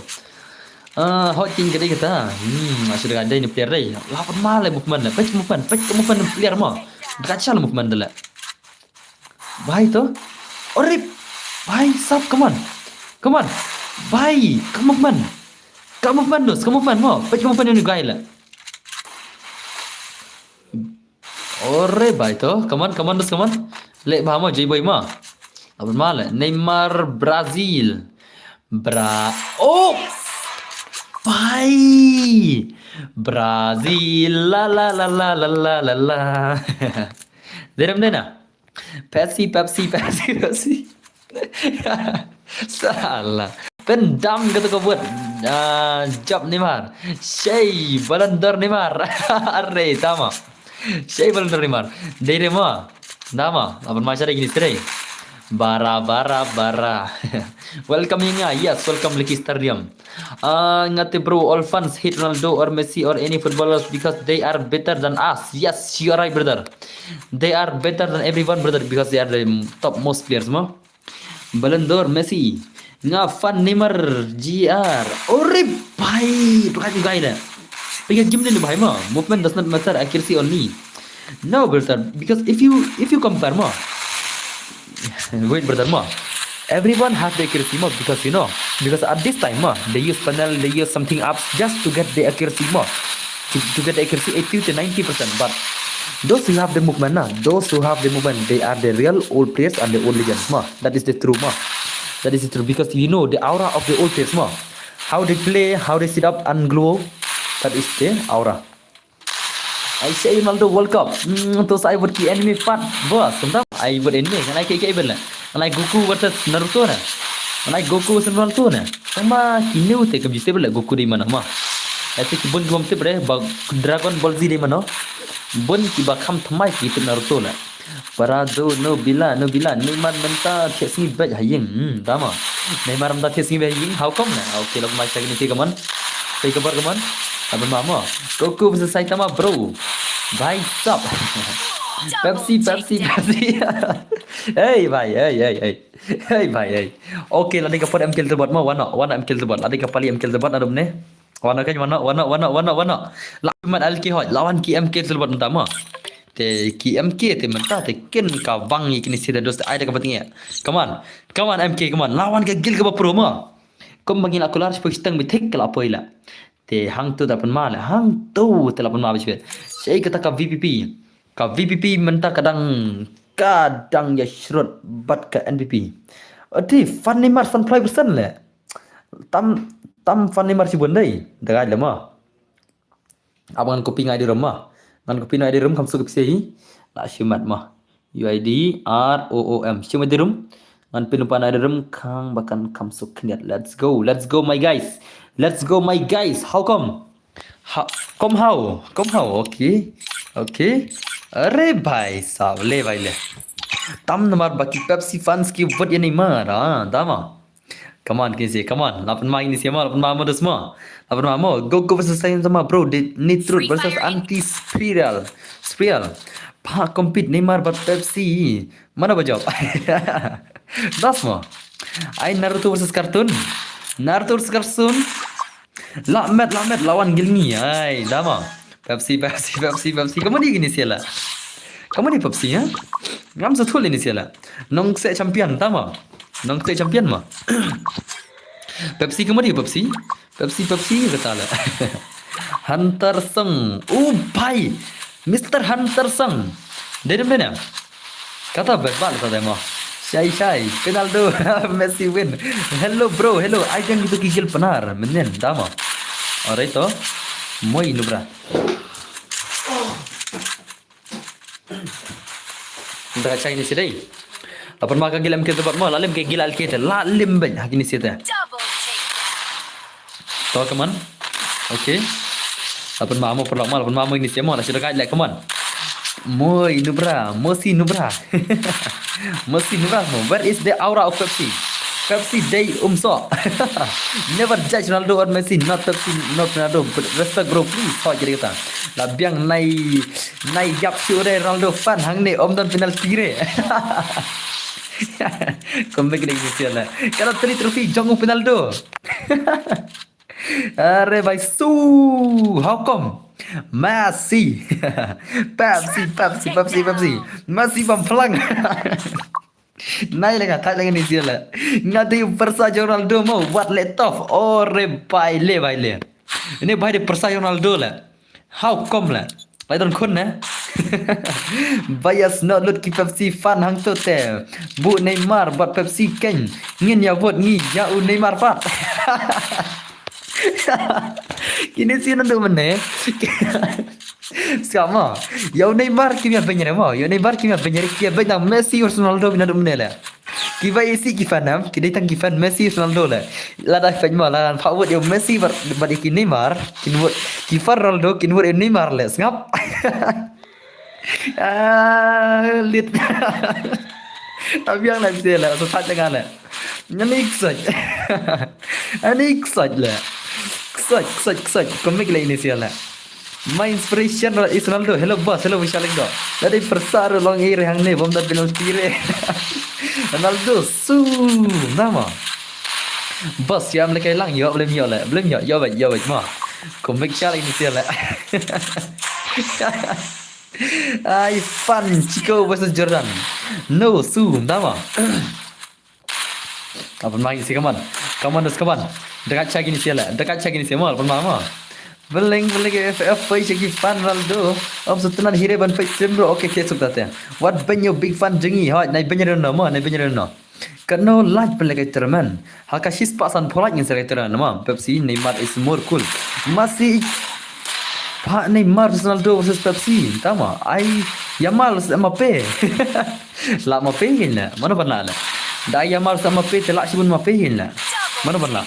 Ah, hot king kata kata. Hmm, ashu da dei ni player dei. Lah pynmai le movement le. Peit movement, peit movement player mo. Ka chal movement le. Bhai to. Ore bhai sap, come on. Come on. Bhai, ka movement. Ka movement dos, ka movement mo. Peit ka movement ni guy le. Ore bhai to. Come on, come on dos, come on. Le bha mo, J boy mo. Apa ma le? Neymar Brazil. Bra-, oh! Bhai! Brazil, la, la, la. Dei dem dei na? Pepsi, Pepsi, Pepsi, Pepsi. Salah. Pyndam kata ka vote. Ah, jop Neymar. Shei, Ballon d'Or Neymar. Are, tama. Shei, Ballon d'Or Neymar. Dei re mo. Tama. Lah pynmai sha re kine sia re. Bara, bara, bara. Welcome ïa nga. Yes, welcome Lucky Stadium. Ah, nga te bro, all fans hate Ronaldo or Messi or any footballers because they are better than us. Yes, you are right, brother. They are better than everyone, brother, because they are the top most players, mo. Ballon d'Or, Messi. Nga fan Neymar G R. Ore bhai, tu kan guy na. Pika game ni bhai mo. Movement does not matter, accuracy only. No, brother, because if you, if you compare mo, wait, brother mo, everyone have the accuracy mo, because, you know, because at this time mo, they use panel, they use something apps just to get the accuracy mo, to, to get the accuracy eighty to ninety percent. But those who have the movement na, those who have the movement, they are the real old players and the old legends mo. That is the true mo. That is the true, because you know the aura of the old players mo. How they play, how they sit up and glow. That is the aura. Ai shei Ronaldo World Cup. Hmm, to sa ai vote ki anime part. Bos, kumta ai vote anime. Ngan ai ki, ki bela. Ngan ai Goku versus Naruto na. Ngan ai Goku versus Naruto na. Tang ba kine te kam jite bela Goku dei mano ma. Ai te ki bun ki bym tip re ba Dragon Ball Z dei mano. Bun ki ba kham thymmai ki tip Naruto na. Para do no bila, no bila. Neymar mynta thiah sngi bad ha ïing. Hmm, tama. Neymar mynta thiah sngi bad ha ïing. How come na? Okay, lah pynmai sha kine sia, come on. Sei ka bor, come on. Apa ma mo? Goku versus Saitama, bro. Bhai sab. Pepsi, Pepsi, Pepsi. Hey bhai, hey, hey, hey. Hey bhai, hey. Okay, la dei ka por em kill tebot mo, wano, wano em kill tebot. La dei ka pali em kill tebot, nadum ne. Wano kan, wano, wano, wano, wano, wano. La mat al ki hoj, lawan ki em kill tebot mynta mo. Te ki em kill te mynta te kin ka bang ïa kine sia dos, ai da ka bating ïa. Come on. Come on, M K, come on. Lawan ka guild kaba pro mo. Kum ba ngi la kular shiphew shiteng beit thik ka la poi la. Te hangto da pynma la, hangto te la pynma beit shiphew. Shei kata ka V P P. Ka V P P mynta ka dang, ka dang ïa shrut bad ka N P P. Ati fan Neymar san phlai percent le. Tam, tam fan Neymar shibun dei. Da gai le mo. Ap ngan copy nga I D rom ma. Ngan copy na I D rom kam suk pise hi. La shimat ma. U I D R O O M. Shimat I D rom. Ngan pin pa na I D rom kang ba kan kam suk khyndiat. Let's go. Let's go my guys. Let's go my guys. How come? Ha, come how? Come how? Okay. Okay. Are bhai sab le bhai le. Tam namar ba ki Pepsi fans ki vote ïa Neymar. Ah, dama. Come on, kine sia, come on. La pynma kine sia mo, la pynma mo dos mo. La pynma mo. Goku versus Saitama, bro. Ni Truth versus Anti Spiral. Spiral. Pa compete Neymar bad Pepsi. Mano ba jop? Dos mo. Ai Naruto versus cartoon. Naruto versus cartoon. La met, la met, lawan guild ngi. Ai, dama. Pepsi, Pepsi, Pepsi, Pepsi. Kamu ni kine sia la. Ka mut hi Pepsi, ha? Ngam sa thul ini sila. Nong se champion, tama. Nong se champion ma. Pepsi ka mut hi Pepsi. Pepsi, Pepsi, kata la. Hunter Song. Oh, bhai. Mister Hunter Song. Dei dem dei na. Kata best ba kata dei mo. Shai, shai. Penaldo. Messi win. Hello, bro. Hello. Ai jang gitu gigil penar. Menen, tama. Alright, to. Moi, nubra. Nda ka chai ni sidai. Lapan ma ka gil M K te bat mo, la lim ka gil L K te, la lim bad ha kini sita. To, come on. Okay. Lapan ma mo, perlok ma, lapan ma mo ini sia mo, la sida kai le, come on. Moi, nubra, mosi nubra. Mosi nubra mo. Where is the aura of Pepsi? Pepsi dei umso. Never judge Ronaldo or Messi, not Pepsi, not Ronaldo. But respect, bro, please. Ho, jadi kata. La biang nai, nai yap si ure Ronaldo fan hangne om don penalty re. Comeback lagi ni sia la. Kalau three trophy jong u Ronaldo. Are bhai su, how come? Messi. Pepsi, Pepsi, Pepsi, Pepsi. Messi bam plang. Nai lenga, thai lenga ni sia la. Nga dei pyrsa jong Ronaldo mo, wat le tough. Ore bhai le, bhai le. Ini bhai dei pyrsa jong Ronaldo la. How come la? Lai don khun na. Bias, not lut ki Pepsi fan hangto te. Bu Neymar bad Pepsi keng. Ngin ya vote ngi ya u Neymar pat. Kini sien ndu mene. Sama. Ya u Neymar kim ya benyere mo. Ya u Neymar kim ya benyere, kim ya benyang Messi versus Ronaldo bina ndu mene la. Kiba isi ki fan em, ki dei tang ki fan Messi, Ronaldo le. Lada fan mo, lada pha vote ïa Messi bad, bad ïa ki Neymar, kin vote, ki fan Ronaldo kin vote ïa Neymar le, sngap. Ah, lit. Abiang le bisi le, so that dengan le. Ngani ksoj. Ani ksoj le. Ksoj, ksoj, ksoj. Komik le ini sia le. My inspiration is Ronaldo. Hello boss, hello Vishal Indo. Lada pyrsa ruh long ei re hangne bom da penalty re. Ronaldo su nama. Boss, ïa am le kai lang, ïoh blem ïoh le. Blem ïoh, ïoh bad, ïoh bad ma. Komik shal ini sia le. Ai fan Chico versus Jordan. No su nama. Lapan ma ini sia, come on. Come on, dos, come on. Dekat cha kini sia le. Dekat cha kini sia mo, lapan ma mo. Beleng beleng F F pai cha ki fan Ronaldo. Om sutunan hire ban pai sim bro. Okay, okay, suk tate. Wat ben yo big fan jengi. Hoi, nai ben yo no mo, nai ben yo no. Kano laj pele kai tournament. Haka shis pa san pholaj ngin sa kai tournament mo. Pepsi, Neymar is more cool. Masih pa Neymar versus Ronaldo versus Pepsi. Tama. Ai Yamal versus Mbappe. La Mbappe hin la. Mano ban la la. Da Yamal sa Mbappe te la shibun Mbappe hin la. Mano ban la.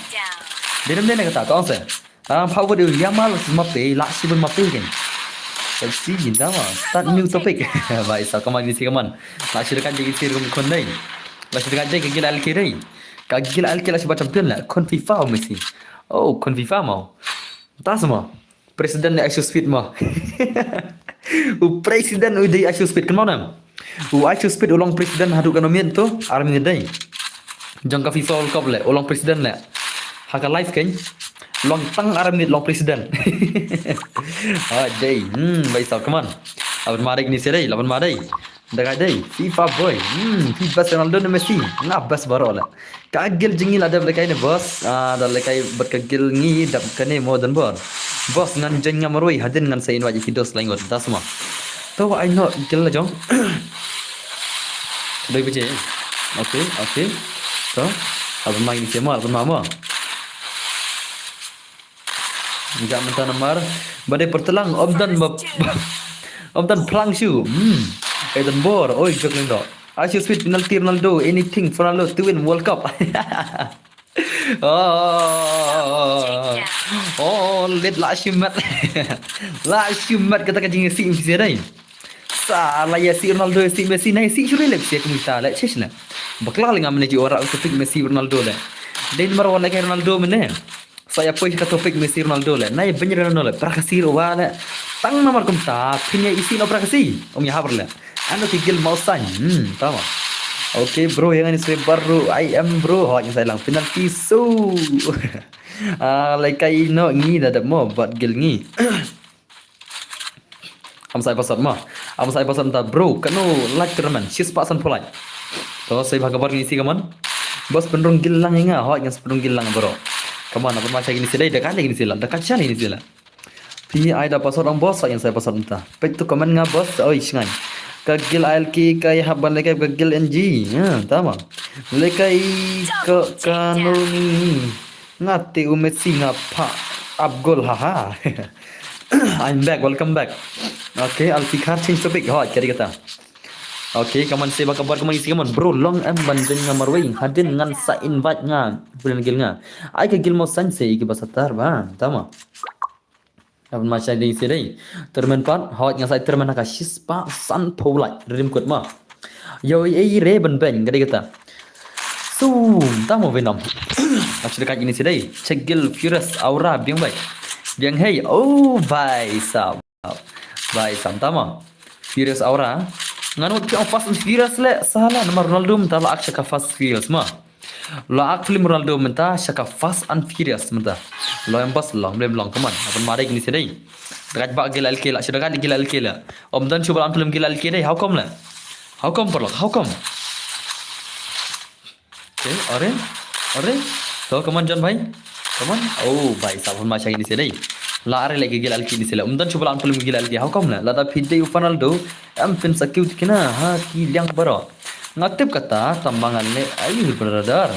Dei nam dei na kata tong se. Tang pha wad Yamal sa Mbappe la shibun Mbappe hin. Let's see, da ma. Start new topic. Bai sa kaman ni si kaman. La shi dekat jai si rum kon dei. La shi dekat jai ka gila alki dei. Ka gila alki la shi ba champion la. Kon FIFA Messi. Oh, kon FIFA mau. Tas mau. President ni IShowSpeed mo. U president u dei IShowSpeed kan mo nam. U IShowSpeed u long president haduh kano miet tu, ar minit dei. Jong ka FIFA World Cup le, u long president le. Haka live keng. Long tang ar minit long president. Ah, dei. Hmm, bai sa, come on. Laban ma dei ni se dei, laban ma dei. Dekat dei, FIFA boy. Hmm, FIFA Ronaldo ne Messi. Nga best baroh la. Ka gil jong ngi la dep lekai ne boss. Ah, da lekai bad ka gil ngi dep kane mo dan bor. Boss ngan jeng nga marwei hadien ngan sa invite ki dos lain got. Das ma. To ai no gil la jong. Doi baje. Okay, okay. To. Apa mai ni siapa? Apa nama? Jam mentah namar. Badai pertelang om dan bab. Om dan pelang shu. Hmm. Eh dan bor. Oi jok lendo. IShowSpeed penalty Ronaldo. Anything for Ronaldo to win World Cup. Oh, oh, let la shi mat. La shi mat kata ka jingsi mesti dai. Sa la ïa si Ronaldo si Messi na ïa si shu le si kumta le chesh na. Bakla le ngam ne ji ora ka topik Messi Ronaldo le. Dei namar wan le ka Ronaldo mene. Sa ïa poi ka topik Messi Ronaldo le. Na ïa ben Ronaldo le. Prakasi ro wa le. Tang namar kumta phin ïa isi no prakasi. Om ïa habar le. Ano ki gil mau san. Hmm, tama. Okay bro, yang ini swe baru I am bro. Hot yang saya lang penalty so. Ah, lekai no ngi da dep mo bad gil ngi. Am sai pasat mo. Am sa ai password mynta bro, kano like tournament, shispah sanphew like. To sa ai ba ka bar ngi si kaman. Bos pynrung gil lang ïa nga, hoi ngan pynrung gil lang bro. Kaman, apa ma sa kini si dei, da ka kini si la, da ka cha kini si la. Phi ai da password ong bos, sa ïa sa password mynta. Peit tu comment nga bos, oi shngai. Ka gil A L K ka ïa hap ban lehkai ka gil N G. Ha, tama. Lehkai ka kanoni. Nga te u Messi nga pha ap gol, haha. I'm back, welcome back. Okay, Al Sikhar change topic. Hoi, kari kata. Okay, kaman se ba ka bar kaman isi kaman bro long em ban den nga marwei. Hadien ngan sa invite nga. Bulan gil nga. Ai ka gil mo san se iki ba satar ba. Tama. Dapat ma shai ding si dei. Termen pat, hawat nga sai termen ha ka shispah sanphew like. Rim kut ma. Yo ei ei re ban beng, ka dei kata. Sum, tama Venom. Asu dekat ini si dei. Check gil Furious Aura biang bai. Biang hei. Oh, bai sam. Bai sam tama. Furious Aura. Ngan mut phi ong Fast and Furious le, salah namar Ronaldo mynta la ak sha ka Fast Furious ma. La ak film Ronaldo mynta sha ka Fast and Furious mynta. Lo em bas long, lem long kaman. Apan mare kini si dei. Dekat ba gila L K la, sha dekat gila L K la. Om dan shu ba la film gila L K dei, how come le? How come paralok? How come? Okay, are? Are? To, come on, John bhai. Come on. Oh, bhai, sabun ma shang ini si dei. La are lagi gila L K ini si la. Umdan shu ba la film gila L K. How come la? Lada phi dei u fan Ronaldo, em phin sa kiu tikna ha ki liang baro. Nga tip kata, tambangan le, ai brother.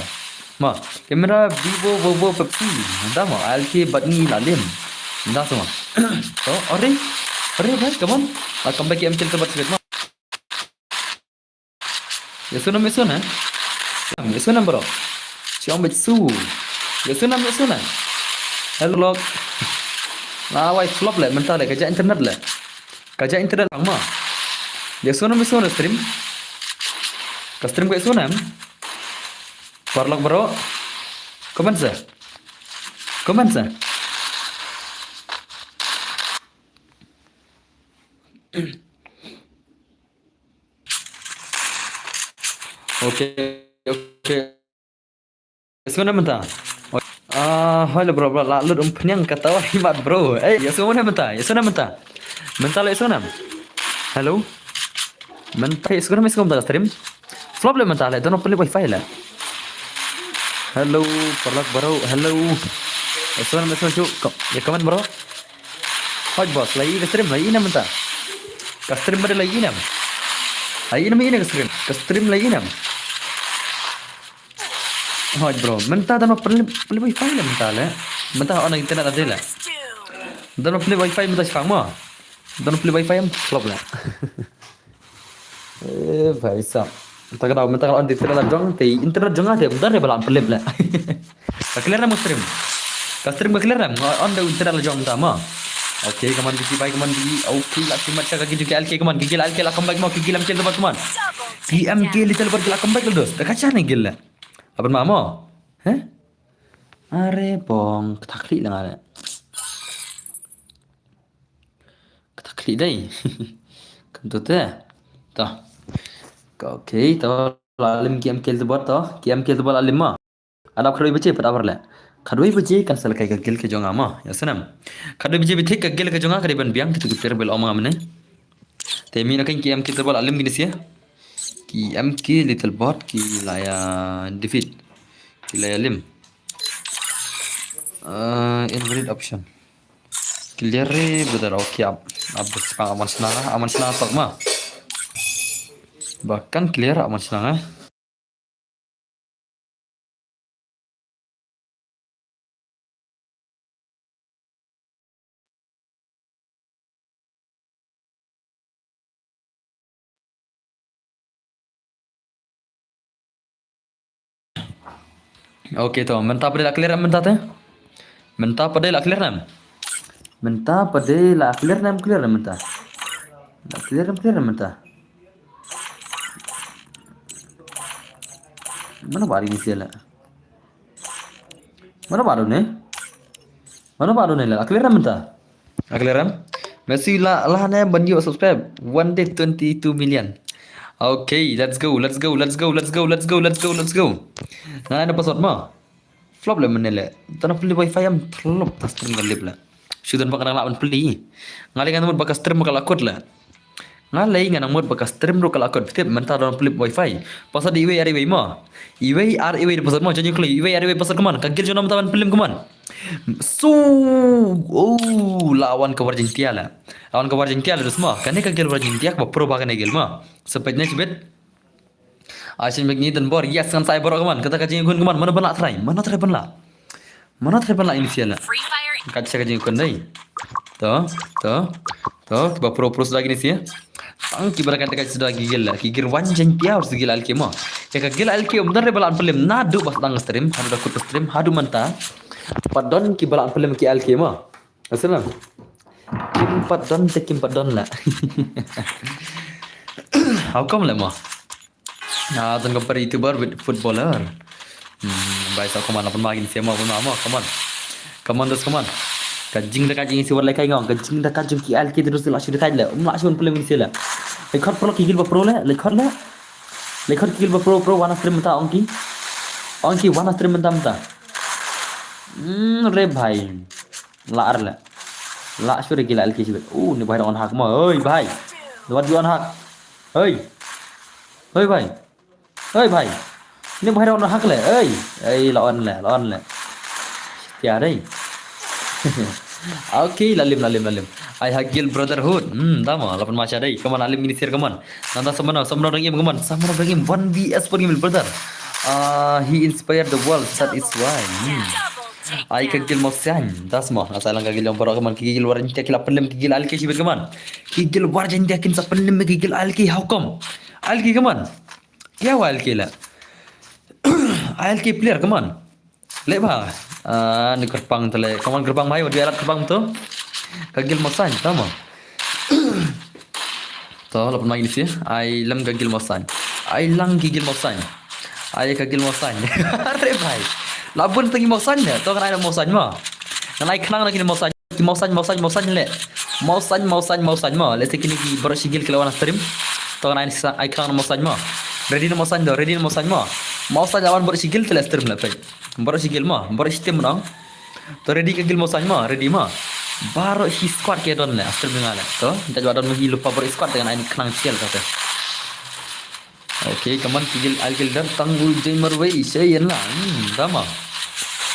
Ma, kamera Vivo, Vivo, Pepsi. Da ma, L K bat ngi la lim. Da semua. To, are? Are, bhai, come on. La come back M K to bat sikit ma. Ïa suna me suna. Ïa suna bro. Siang bet su. Ïa suna me suna. Hello lok. Na wai flop le mental le, ka ja internet le. Ka ja internet lang ma. Ïa suna me suna stream. Ka stream ka suna em. Paralok bro. Comment sa. Comment sa. Okay, okay. Ïa suna mynta. Ah, hello bro, bro, la lut um pynïang kata wai mat bro. Eh, ïa suna mynta, ïa suna mynta. Mynta la ïa suna. Hello. Mynta ïa suna mynta stream. Flop le mynta le, don pynlip wifi le. Hello, paralok bro, hello. Ïa suna mynta shu, ïa comment bro. Hoj boss, la ïa ka stream, la ïa na mynta. Ka stream ba la ïa na. La ïa na mynta ka stream. Ka stream la ïa na. Hoj bro, mynta da no pynlip, pynlip wifi le mynta le. Mynta on internet ada le. Da no pynlip wifi mynta shipang mo. Da no pynlip wifi em flop le. Eh, bhai sahab. Mynta ka dau, mynta ka on internet la jong, te internet jong te, mynta re ba la pynlip le. Ka clear na mo stream. Ka stream ka clear na, on da internet la jong mynta mo. Okay, come on, Vicky bhai, come on, Vicky. Okay, la ki mat ka ki ju ki L K, come on, ki gil L K la come back mo, ki gil M K to bat, come on. Ki M K little bat ki la come back le dos. Da ka cha ne gil le. Aban ma mo. He? Are bong, kata klik le nga le. Kata klik dai. Kan tu te. Ta. Ka, okay, ta la lim ki M K to bat ta. Ki M K to bat la lim ma. Adap khadwai baje pat abar le. Khadwai baje kan sa lehkai ka gil ka jong nga ma. Ïa suna em. Khadwai baje bitik ka gil ka jong nga ka dei ban biang kitu ki player bel ong ma nga mane. Te mi na kan ki M K to bat la lim kini sia. Ki M K little bot ki la ïa defeat. Ki la ïa lim. Uh, invalid option. Clear re brother, okay, ap, ap, aman shna, aman shna tok ma. Ba kan clear aman shna eh. Okay to, mynta pat de la clear em mynta te? Mynta pat de la clear em? Mynta pat de la clear em, clear em mynta? La clear em, clear em mynta? Mano ba ri ni sila? Mano ba ri ni? Mano ba ri ni la clear em mynta? Akleram. Messi la, la ne ban ïoh subscribe. One day twenty-two million. Okay, let's go, let's go, let's go, let's go, let's go, let's go, let's go. Nga na password ma. Flop le mynne le. Tana pynlip wifi em flop ta stream ka lip le. Shu don ba ka dang lah ban pynlip. Nga le ngan mut ba ka stream ka la kut le. Nga lei nga nang mut ba ka stream ruh ka la kut. Tip mynta don plim wifi. Pasal di iwei ar iwei mo. Iwei ar iwei da pasal mo, jan ïa kloi iwei ar iwei pasal, come on. Ka guild jong nga mynta ban plim, come on. So, oh, la wan ka War Jaiñtia la. La wan ka War Jaiñtia la dus mo. Kane ka guild War Jaiñtia kaba pro bha kane guild mo. Sa peit ne shibit. Ai shen bek ni don bor, yes, ngan sa ai baroh, come on. Kata ka jingïakhun, come on. Mano ban lah try? Mano try ban lah? Mano try ban lah ini sia la? Ka jingïakhun dei. To, to, to, kiba pro pro sdang ini sia. Tang kiba rakan rakan sdang ki guild la. Ki guild War Jaiñtia versus ki guild Alkay mo. Ïa ka guild Alkay um don re ba lah plim naduh ba sdang stream, haduh da kut stream, haduh mynta. Pat don kiba lah plim ki Alkay mo. Asal lah. Kim pat don te kim pat don la. How come la mo? Ah, tang compare YouTuber with footballer. Hmm, bai sa, come on, la pynmih ini sia mo, pynmih mo, come on. Come on, dos, come on. Ka jingda ka jing sia wat lai kai ngong, ka jingda ka jing ki Alkay terus la shu dei kai la. Um la shu pynlem ini sia la. Lekot pro ki guild ba pro la, lekot la. Lekot ki guild ba pro, pro wan stream mynta ong ki. Ong ki wan stream mynta mynta. Hmm, re bhai. La ar la. La shu re ki la Alkay shibit. Uh, ni bhai on hack mo. Oi bhai. What you on hack? Oi. Oi bhai. Oi bhai. Ni bhai on hack le. Oi. Oi, la on le, la on le. Tia dei. Okay, la lim, la lim, la lim. Ai ha guild brotherhood. Hmm, da mo, la pynmih sha dei. Come on, la lim ini sia, come on. Nanda samano, samano dang im, come on. Samano dang im. One V S four game brother. Ah, he inspired the world. That is why. Hmm. Ai ka guild Mawsain. Da mo, nga sa lang ka guild jong baroh, come on. Ki guild War Jaiñtia ki la pynlem ki guild Alkay shibit, come on. Ki guild War Jaiñtia kin sa pynlem ki guild Alkay, how come? Alkay, come on. Ïa wa Alkay la. Alkay player, come on. Leh bha. Ah, ni kyrpang te leh. Come on kyrpang bhai, wat ïa rat kyrpang to. Ka guild Mawsain, tama. To, la pynmih ini sia. Ai lem ka guild Mawsain. Ai lang ki guild Mawsain. Ai ka guild Mawsain. Are bhai. La bun tang ki Mawsain ne. To kan ai la Mawsain mo. Ngan ai khnang na kine Mawsain. Ki Mawsain, Mawsain, Mawsain le. Mawsain, Mawsain, Mawsain mo. Lehse kine ki baroh shi guild ki la wan stream. To ngan ai sa, ai khnang na Mawsain mo. Ready na Mawsain to, ready na Mawsain mo. Mawsain la wan baroh shi guild te la stream la peit. Baroh shi guild mo, baroh shi team mo. To ready ka guild Mawsain mo, ready mo. Baroh shi squad ki don le, stream nga le. To, nda jwa don mo hi lypa baroh shi squad te ngan ai khnang sial ka te. Okay, come on, ki guild, Alkay leader, tang u jai marwei, sha yen la. Hmm, da mo.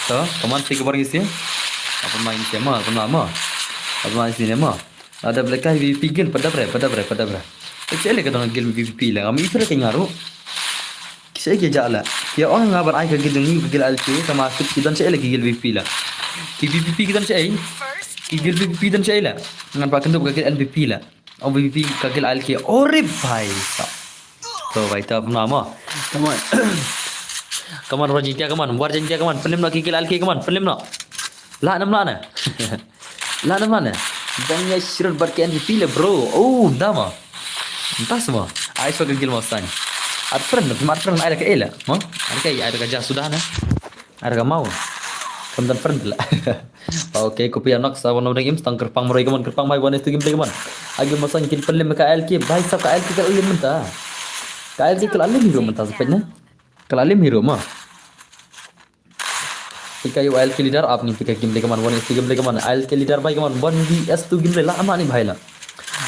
To, come on, sik bar ngisi. Apa main sia mo, apa nama? Apa main sini mo? Ada belaka V P guild, pada bre, pada bre, pada bre. Sha le ka dang guild V P la, ngam ithra ka ngaru. Sha ki ja la. Ki ong nga ban ai ka guild ni, guild Alkay, kama kit ki don sha le ki guild V P la. Ki V P ki don sha. Ki guild V P don sha la. Ngan ba kyndup ka guild N V P la. Ong V P ka guild Alkay. Ore bhai sa. To bhai, to pynlem mo. Come on. Come on, War Jaiñtia, come on. War Jaiñtia, come on. Pynlem noh ki guild Alkay, come on. Pynlem noh. Lah nam lah na. Lah nam lah na. Dang ïa shrot bad ki N V P le bro. Oh, da mo. Mynta sa mo. Ai sa ka guild Mawsain. At friend, at friend ai da ka ela. Mo? Ai da ka, ai da ka ja sudah na. Ar ka mau. Kam dan friend la. Okay, kopi anak sa wan dang im, tang kyrpang marwei, come on, kyrpang bhai, one is to gameplay, come on. Ai guild Mawsain kin pynlem ka Alkay, bhai sab ka Alkay ka la lim mynta. Ka Alkay ka la lim hero mynta sa peit na. Ka la lim hero mo. Pika yu Alkay leader up ni, pika gameplay, come on, one is to gameplay, come on. Alkay leader bhai, come on, one V S two gameplay la, ama ni bhai la.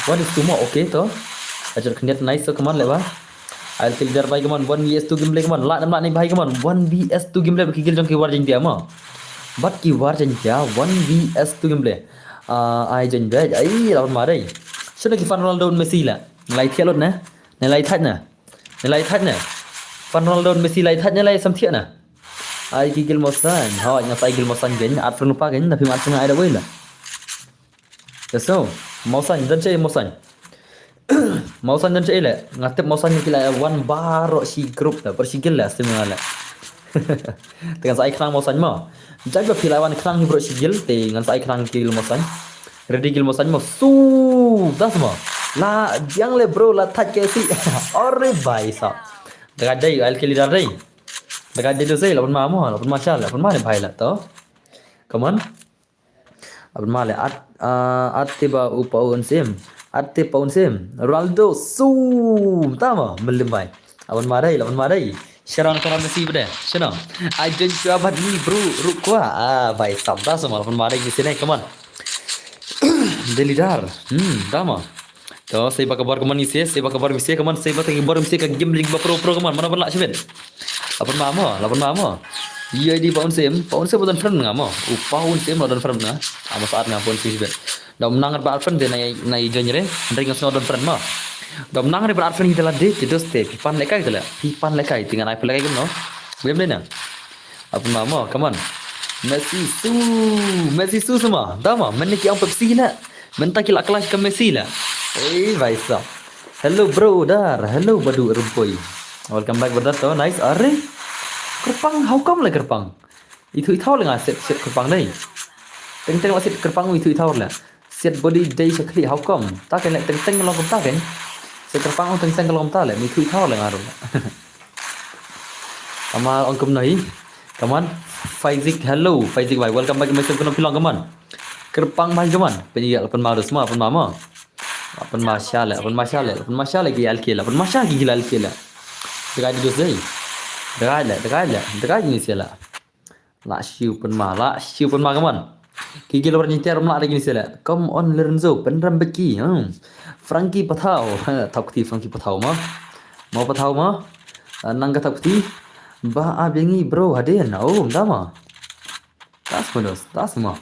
One is two mo, okay to. Ajar khyndiat, nice to, come on, le bhai. Alkay leader bhai, come on, one V S two gameplay, come on. Lah nam lah ni bhai, come on, one V S two gameplay, ki guild jong ki War Jaiñtia mo. Bad ki War Jaiñtia, one V S two gameplay. Ah, ai Jaiñ bhai, ai, la pynmih dei. Shano ki fan Ronaldo Messi la. Lai thiah lut na. Ne lai thait na. Ne lai thait na. Fan Ronaldo Messi lai thait na, lai sam thiah na. Ai ki guild Mawsain. Hoi, nga sa ai guild Mawsain gen, at friend pa gen, da phim at friend ai da wei la. Yes, so, Mawsain, don sha Mawsain. Mawsain don sha le. Nga tip Mawsain ki la wan baroh shi group la, baroh shi guild la, stem nga la. Te ngan sa ai khnang Mawsain mo. Jai ba phi la wan khnang hi baroh shi guild, te ngan sa ai khnang guild Mawsain. Ready guild Mawsain mo. Su, das mo. La, biang le bro, la thait ke si. Ore bhai sa. Da ka dei, Alkay leader dei. Da ka dei tu sei, la pynmih mo, la pynmih sha, la pynmih ni bhai la to. Come on. Aban male at, ah, at te ba u pa un sim. At te pa un sim. Ronaldo sum. Tama, melim bai. Aban madai, aban madai. Sharon kara Messi bade. Shano. I don't care about me, bro. Ruk kwa. Ah, bai, sabda sama. Aban madai di sini, come on. Delidar. Hmm, tama. To, sei ba ka bor ka mon ïa sei, sei ba ka bor ïa sei, ka mon sei ba ka bor ïa sei, ka game ring ba pro pro ka mon, mano ban lah shibit. Lapan ma mo, lapan ma mo. Ïa di ba un sem, ba un sem ba don friend nga mo. U pa un sem ba don friend nga. Ama saat nga ba un sem shibit. Da um nang ba friend de na na i join re, ring nga sno don friend mo. Da um nang re ba friend hi de la de, te dos te, pi pan le kai de la. Pi pan le kai, tingan ai pele kai gum no. Game de na. Lapan ma mo, come on. Messi su, Messi su sama. Da ma, men ki ang Pepsi la. Mynta ki la clash ka Messi la. Ei, bhai sahab. Hello brother. Hello badu rumpoi. Welcome back brother to. Nice. Are. Kyrpang, how come la kyrpang? Itu itau la nga set set kyrpang dai. Teng teng wa set kyrpang itu itau la. Set body dai sa kli, how come? Ta ken la teng teng long kumta ken. Set kyrpang teng teng long kumta la. Itu itau la nga ru. Kamal ong kumno hi. Come on. Faizik, hello. Faizik bhai, welcome back to my channel. Kumno phi long, come on. Kyrpang bhai, come on. Pynïa lapan ma dos ma, lapan ma ma. Lapan ma sha le, lapan ma sha le, lapan ma sha le ki alke la, lapan ma sha ki gila alke la. Dega di dos dei. Dega le, dega le, dega ni sha la. La shu pynma, la shu pynma, come on. Ki gila war ni ter ma la degi ni sha la. Come on Lorenzo, pynrem beki. Hmm. Frankie Pathau. Thap kti Frankie Pathau ma. Mo Pathau ma. Ah, nang ka thap kti. Ba a bengi bro hadien. Oh, da ma. Tas ma dos, tas ma.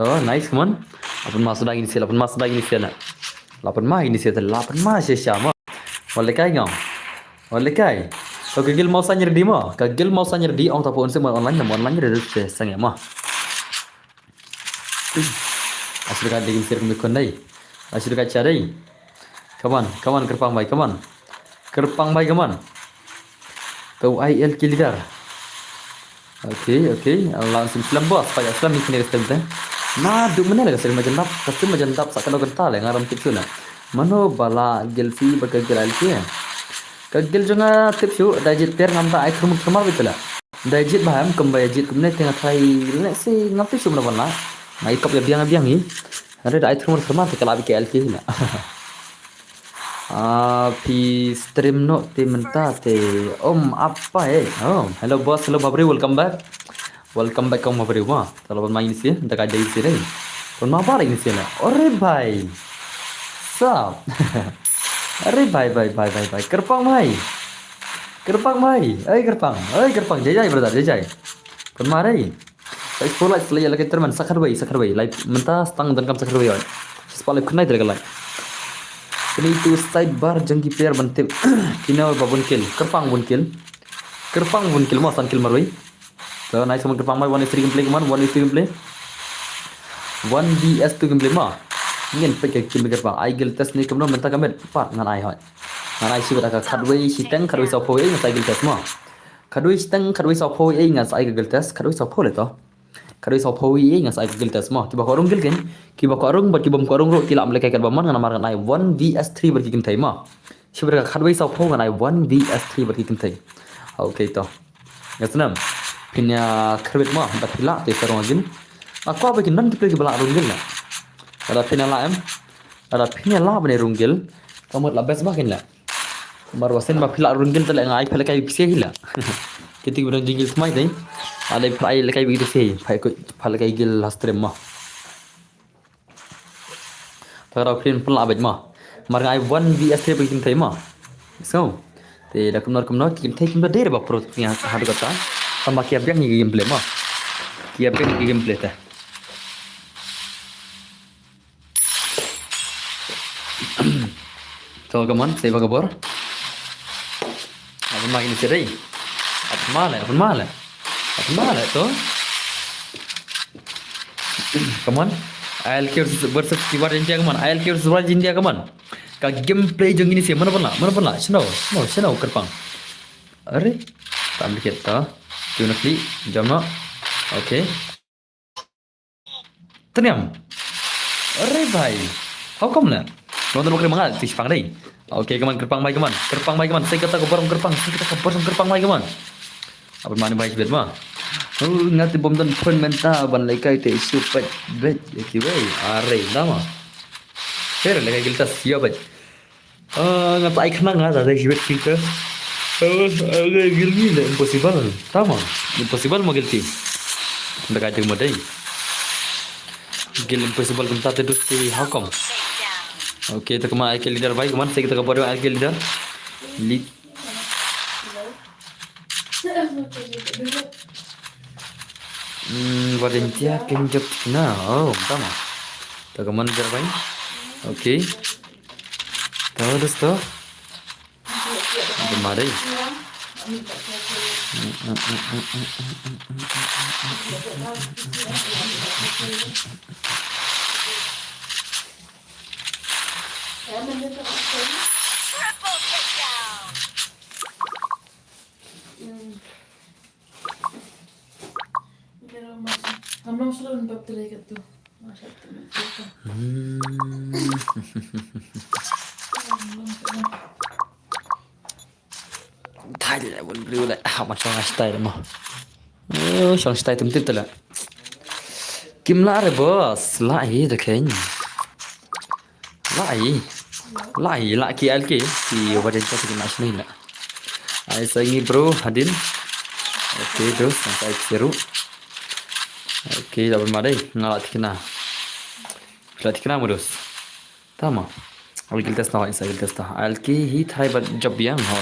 To, nice, come on. Lapan ma suda gini sila, lapan ma suda gini sila. Lapan ma gini sila, lapan ma shisha ma. Wale kai ngam. Wale kai. To, ka gil mau sanyar di ma. Ka gil mau sanyar di ong tapo unse ma online, ma online re se sangya ma. Asir ka dei sir kami kondai. Asir ka chadai. Come on, come on, Kyrpang bhai, come on. Kyrpang bhai, come on. To I L K leader. Okay, okay. Allah sim slam boss, paya slam ni kini stem te. Na du mene la kasir majandap, kasir majandap sa kano kanta le ngaram tip suna. Mano bala gil si ba ka gil alki. Ka gil jonga tip su, da jit ter ngam ta ai thrum thrum bitala. Da jit ba ham kum ba jit kum ne tenga thai le si ngam tip su mana bala. Mai kop ya biang biang hi. Ada da ai thrum thrum te kala bi ke alki na. Ah, phi stream no te mynta te. Om apa eh? Oh, hello boss, hello Babri, welcome back. Welcome back kong Babri ma. Talo ban main si, da ka dei si dei. Pun ma bar ini si na. Ore bhai. Sap. Ore bhai, bhai, bhai, bhai, bhai. Kyrpang bhai. Kyrpang bhai. Oi Kyrpang. Oi Kyrpang. Jai jai brother, jai jai. Pun ma rei. Sa explore light selai lagi terman sakar wei, sakar wei. Light mynta stang dan kam sakar wei oi. Spa light kunai tergalai. Ini tu side bar jengki player ban tip. Kino ba bun kill. Kyrpang bun kill. Kyrpang bun kill mo san kill marwei. So nice one Kyrpang mai one v three gameplay man, one v three gameplay. One v s two gameplay ma. Ngin pek ke kim Kyrpang. Ai gil test ni kumno mynta ka met. Pat ngan ai hoi. Ngan ai shi bata ka khatwei shiteng khatwei sa pho ei ngan sa ai gil test ma. Khatwei shiteng khatwei sa pho ei ngan sa ai gil test khatwei sa pho le to. Khatwei sa pho ei ngan sa ai gil test ma. Kiba ko rung gil ken. Kiba ko rung bad kiba ko rung ro kila am le kai kat ba man ngan mar ngan ai one v s three bad ki kynthei ma. Shi bata ka khatwei sa pho ngan ai one v s three bad ki kynthei. Okay to. Ngasnam. Phin ïa kharbit ma da phi lah te sa rung gil. Akwa ba kin nan ki play ki ba lah rung gil na. Ada phin ïa lah em. Ada phin ïa lah bane rung gil. Ka mut la best ba kin la. Mar wasen ba phi lah rung gil te la ngai phi la kai pise hi la. Kiti ba dang jingil smai te. Ada phi la kai bi te se. Phi ko phi la kai gil la stream ma. Tara phin pun la bej ma. Mar ngai one v s three ba kin thai ma. So. Te da kumno kumno kin thai kumno dei ba pro nya hadu kata. Tama ki abiang ni gameplay ma. Ki abiang ni gameplay te. To come on, save ka bor. Apa ma ini sedai? Apa ma le? Apa ma le? Apa ma le to? Come on. I L K versus Keyboard India, come on. I L K versus Raj India, come on. Ka gameplay jong ini sih mana pernah? Mana pernah? Sino? Sino? Sino Kyrpang? Are? Tam dikit to. Tuna klik. Jom no. Okay. Teniam. Are bhai. How come na? Nonton kri mangal fish pang dei. Okay, come on, Kyrpang bhai, come on. Kyrpang bhai, come on. Sai kata ko barang Kyrpang, sai kata ko barang Kyrpang bhai, come on. Apa mani bhai bet ma? Oh, ngati bom dan phone menta ban lekai te super bet. Yaki wei. Are nama. Pero lekai giltas ya bet. Ah, nga ta ai khnang nga ta dei shibit kita. Ah, ah, gil ni le impossible. Tama. Impossible ma gil ti. Nda ka jeng ma dei. Gil impossible kumta te dus ti how come? Okay, to ka mon L K leader bhai, ka mon, sa ïa kita ka bor L K leader. Lead. Hmm, War Jaiñtia kin jop thikna. Oh, tama. To ka mon leader bhai. Okay. To, dosto. Bun ma dei. Hmm. Thai le bun briew le. Ha, ma shong shtai le mo. Oh, shong shtai tum tip le. Kim lah re boss, lah hi da khein. Lah hi. Lah hi, lah ki L K. Ki War Jaiñtia ki na shni le. Ai sa ngi bro hadin. Okay, dos, sa ai seru. Okay, da bun ma dei, nga lah thikna. Lah thikna mo dos. Tama. Al gil test na, insa gil test na. Al ki hi try ba job biang ho.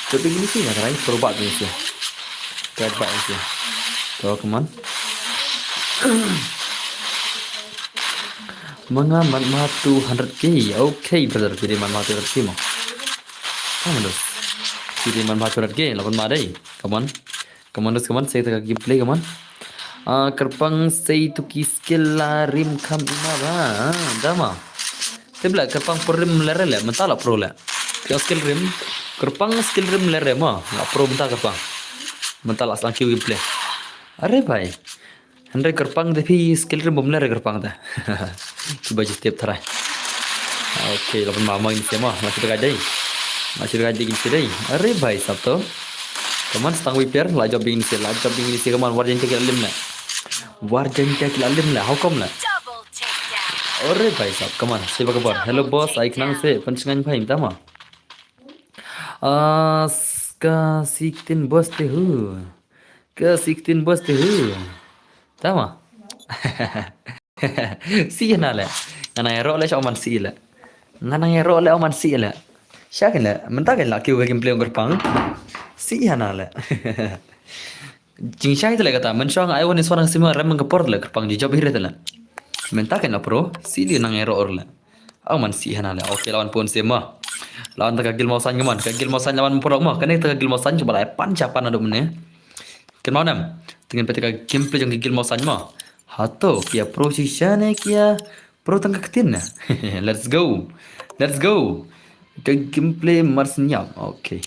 Job biang ni si na try, pro ba ni si. Try ba ni si. To, come on. Manga man ma two hundred K. Okay, brother, pide man ma two hundred K mo. Come on, dos. Pide man ma two hundred K, laban ma dei. Come on. Come on, dos, come on, sa ïa kita ka gameplay, come on. Ah, kyrpang sa ïa tu ki skill la rim kham ima ba. Ah, dama. Tip le, kyrpang pro rim le re le, mynta la pro le. Ki skill rim, kyrpang skill rim le re mo. La pro mynta kyrpang. Mynta la slang ki gameplay. Are bhai. Hynrei kyrpang te phi skill rim bym le re kyrpang te. Kiba ju tip tharai. Okay, laban ma ma ngin sia ma, ma shu dei. Ma shu dei ngin sia dei. Are bhai sab to. Kaman stang wi per, la job ngin sia, la job ngin sia kaman War Jaiñtia ki la lim le. War Jaiñtia ki la lim le, how come le? Are bhai sab, kaman, sia ba ka bor. Hello boss, ai khnang se, pynshngaiñ bhai, mynta ma. Ah, s-, ka sixteen boss te hu. Ka sixteen boss te hu. Tama. Si hana le. Nga nang ïaroh le sha man si le. Nga nang ïaroh le man si le. Sha kin le. Mynta kin la kiew ka gameplay ong kyrpang. Si hana le. Jingshai te le kata. Mynshong ai wan iswan ang sima rem ka por le kyrpang ji job hire te le. Mynta kin la pro. Si di nang ïaroh le. Aw man si hana le. Okay, lawan pun sim ma. Lawan ta ka gil mawsan kaman. Ka gil mawsan lawan pun ma. Kane ta ka gil mawsan cuba lai pan cha pan adu mene. Ken mau nam. Tengin pete ka gameplay jong ka gil mawsan ma. Hato kia pro shisha ne kia pro tang ka ktin ne. Let's go. Let's go. Ka gameplay mar senyap. Okay.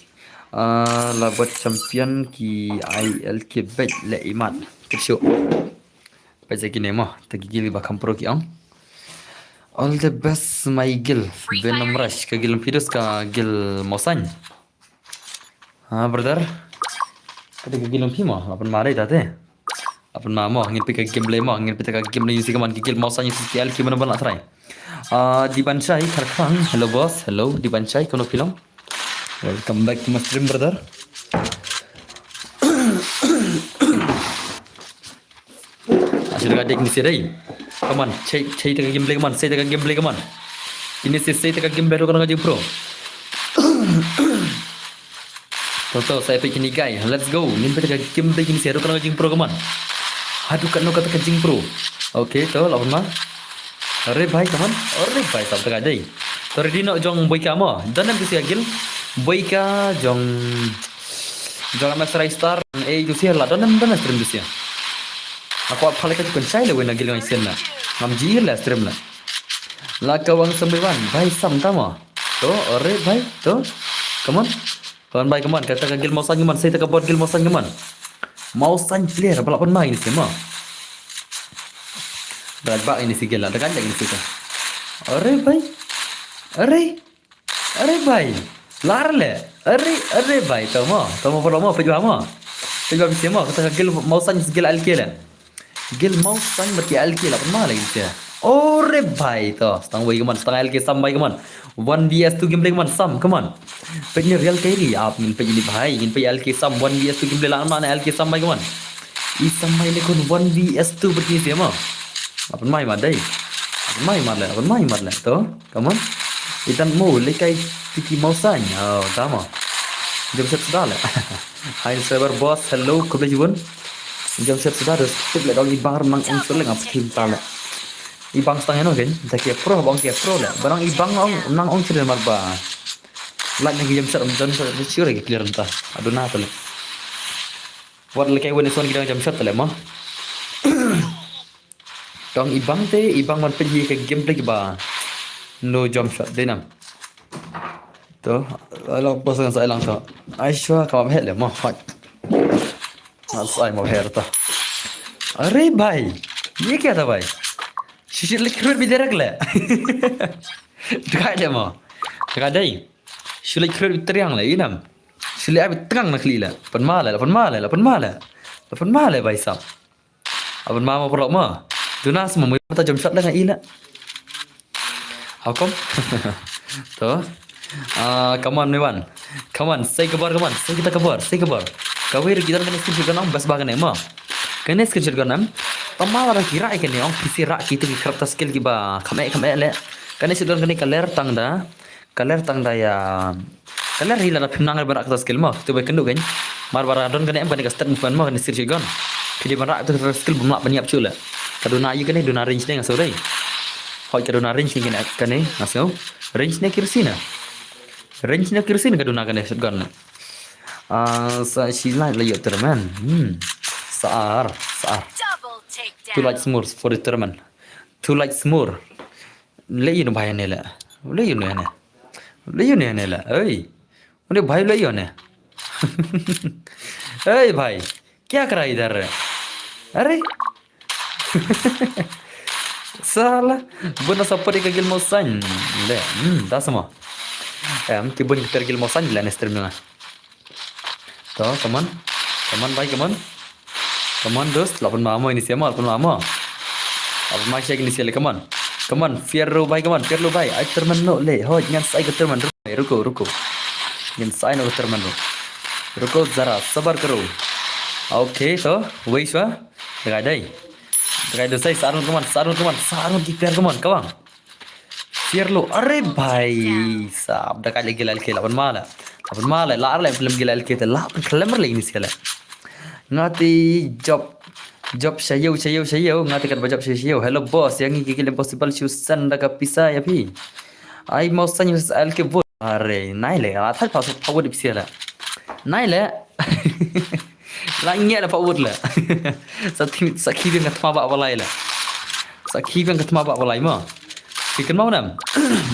Ah, la buat champion ki I L K bet le imat. Ketsho. Pajak kine mo, ta ki gil ba kham pro ki ong. All the best, my gil. Venom Rush, ka gil phi dos ka gil mawsan. Ha, brother. Ka gil phi mo, lapan mare ta te. Lapan ma mo, ngin phi ka gameplay mo, ngin phi ka gameplay si kaman ki gil mawsan si ki L K mana bana try. Ah, Diban Shai, Kharkhang. Hello boss, hello Diban Shai, kono film. Welcome back to my stream, brother. Ashe daga dek ni se dai. Come on, chei chei ta ka gameplay, come on, chei ta ka gameplay, come on. Ini se chei ta ka gameplay ruh ka jingpro. To to, sa peit kine guys. Let's go. Ngin peit ka gameplay kine se ruh ka jingpro, come on. Haduh katno kata ka jingpro. Okay, to lawan ma. Are bhai, come on. Are bhai, sab ta ka dei. To ready noh jong Boika mo. Don em tu sia gil. Boika jong Jong M S Ristar, eh, tu sia la, don em, don em stream tu sia. Aku apa lagi tu kan chai le wena gil ngai sen na. Ngam ji le stream na. La ka wang sambil wan, bhai sam tama. To, are bhai, to. Come on. Come on bhai, come on. Kata ka gil mawsan, come on. Saya ta ka bot gil mawsan, come on. Mawsan player, balap pun main sia ma. Berat bak ini si gil la, dekat lagi si ka. Are bhai. Are. Are bhai. Lar le. Are, are bhai. Tama, tama pala ma, pejwa ma. Pejwa bisi ma, kata ka gil mawsan si gil L K le. Gil mawsan berki L K la, pun ma lagi sia. Ore bhai to, stang wei kaman, stang L K sam bhai kaman. One V S two gameplay kaman, sam kaman. Pej ni real carry, ap ngin pej ni bhai, ngin pej L K sam, one V S two gameplay la, ma na L K sam bhai kaman. I sam bhai le kun one V S two berki sia ma. Apun mai ma dai. Mai mat le, mai mat le to. Come on. Itan mo le kai tiki mau sain. Oh, tama. Jam set sudah le. Hai subscriber boss, hello, khublei shibun. Jam set sudah, dos tip le dong ibang nang ong sule ngap tim ta le. Ibang stang eno ken, ta kia pro, bang kia pro le. Barang ibang ong nang ong sule mar ba. Lak nang jam set, jam set sure ki clear ta. Aduh na ta le. Wat le kai wen son ki dang jam set le mo. Tong ibang te, ibang man pynhi ka gameplay ba. No jump shot dei nam. To, alo bos ngan sa ilang to. Ai shwa ka map het le mo hot. Ngan sa ai mo her to. Are bhai. Ye kya tha bhai? Shishit le khrut bi direct le. Dkai le mo. Dkai dei. Shule khrut bi triang le inam. Shule abi tngang na khli le. Pan ma le, pan ma le, pan ma le. Pan ma le bhai sab. Aban ma ma pulok ma. Jonas ma mui mata jom shot la nga ila. How come? To. Ah, come on, Mewan. Come on, say kabar, come on. Say kita kabar, say kabar. Kawei ri kita kane screenshot kan best ba kane ma. Kane screenshot kan. Pamala ra kira kane ong pisi ra kita ki character skill ki ba kham eh kham eh le. Kane shot kan kane kaler tang da. Kaler tang da ya. Kaler hi la da phim nang ban rak ta skill mo. Tu bai kendu kan. Mar bara don kane em kane ka step movement mo kane sir shigon. Kidi ban rak tu skill bum lak ban yap chu le. Ka duna yu kane duna range ne nga sorry. Hoi ka duna range ne kane kane nga so. Range ne kirsina. Range ne kirsina ka duna kane shotgun ne. Ah, sa shi light la yo terman. Hmm. Saar, saar. Two lights more for the terman. Two lights more. Le yun bhai ne le. Le yun ne. Le yun ne le. Oi. Une bhai le yun ne. Hey bhai. Kya kar raha idhar? Are. Sala. Bun na support ka gil mo san. Le. Hmm, da sama. Em, ki bun ki per gil mo san le ne stream na. To, come on. Come on, bhai, come on. Come on, dost. Lapan mama ini siapa? Lapan mama. Lapan mama siapa ini siapa? Come on. Come on, Fierro, bhai, come on. Fierro, bhai. Ai terman no le. Hoi, ngan sai ka terman. Ruko, ruko, ruko. Ngan sai no ka terman ro. Ruko zara, sabar karo. Okay, to. Wei shwa. Dagai dai. Dagai dosai, sarun, come on. Sarun, come on. Sarun ki player, come on. Come on. Fierlo, are bhai sab, da ka le gila L K laban mala. Laban mala, la le film gila L K te la film le ini sele. Ngati job, job shayo, shayo, shayo, ngati kat ba job shayo, shayo. Hello boss, yang iki gila impossible shu send da ka pisa ya phi. Ai mau send L K vote. Are, nai le, la thai pa pa wut pisa la. Nai le. La ngia la pa wut la. Sa thi, sa khi biang ka thma ba balai la. Sa khi biang ka thma ba balai mo. Ki kan mau nam.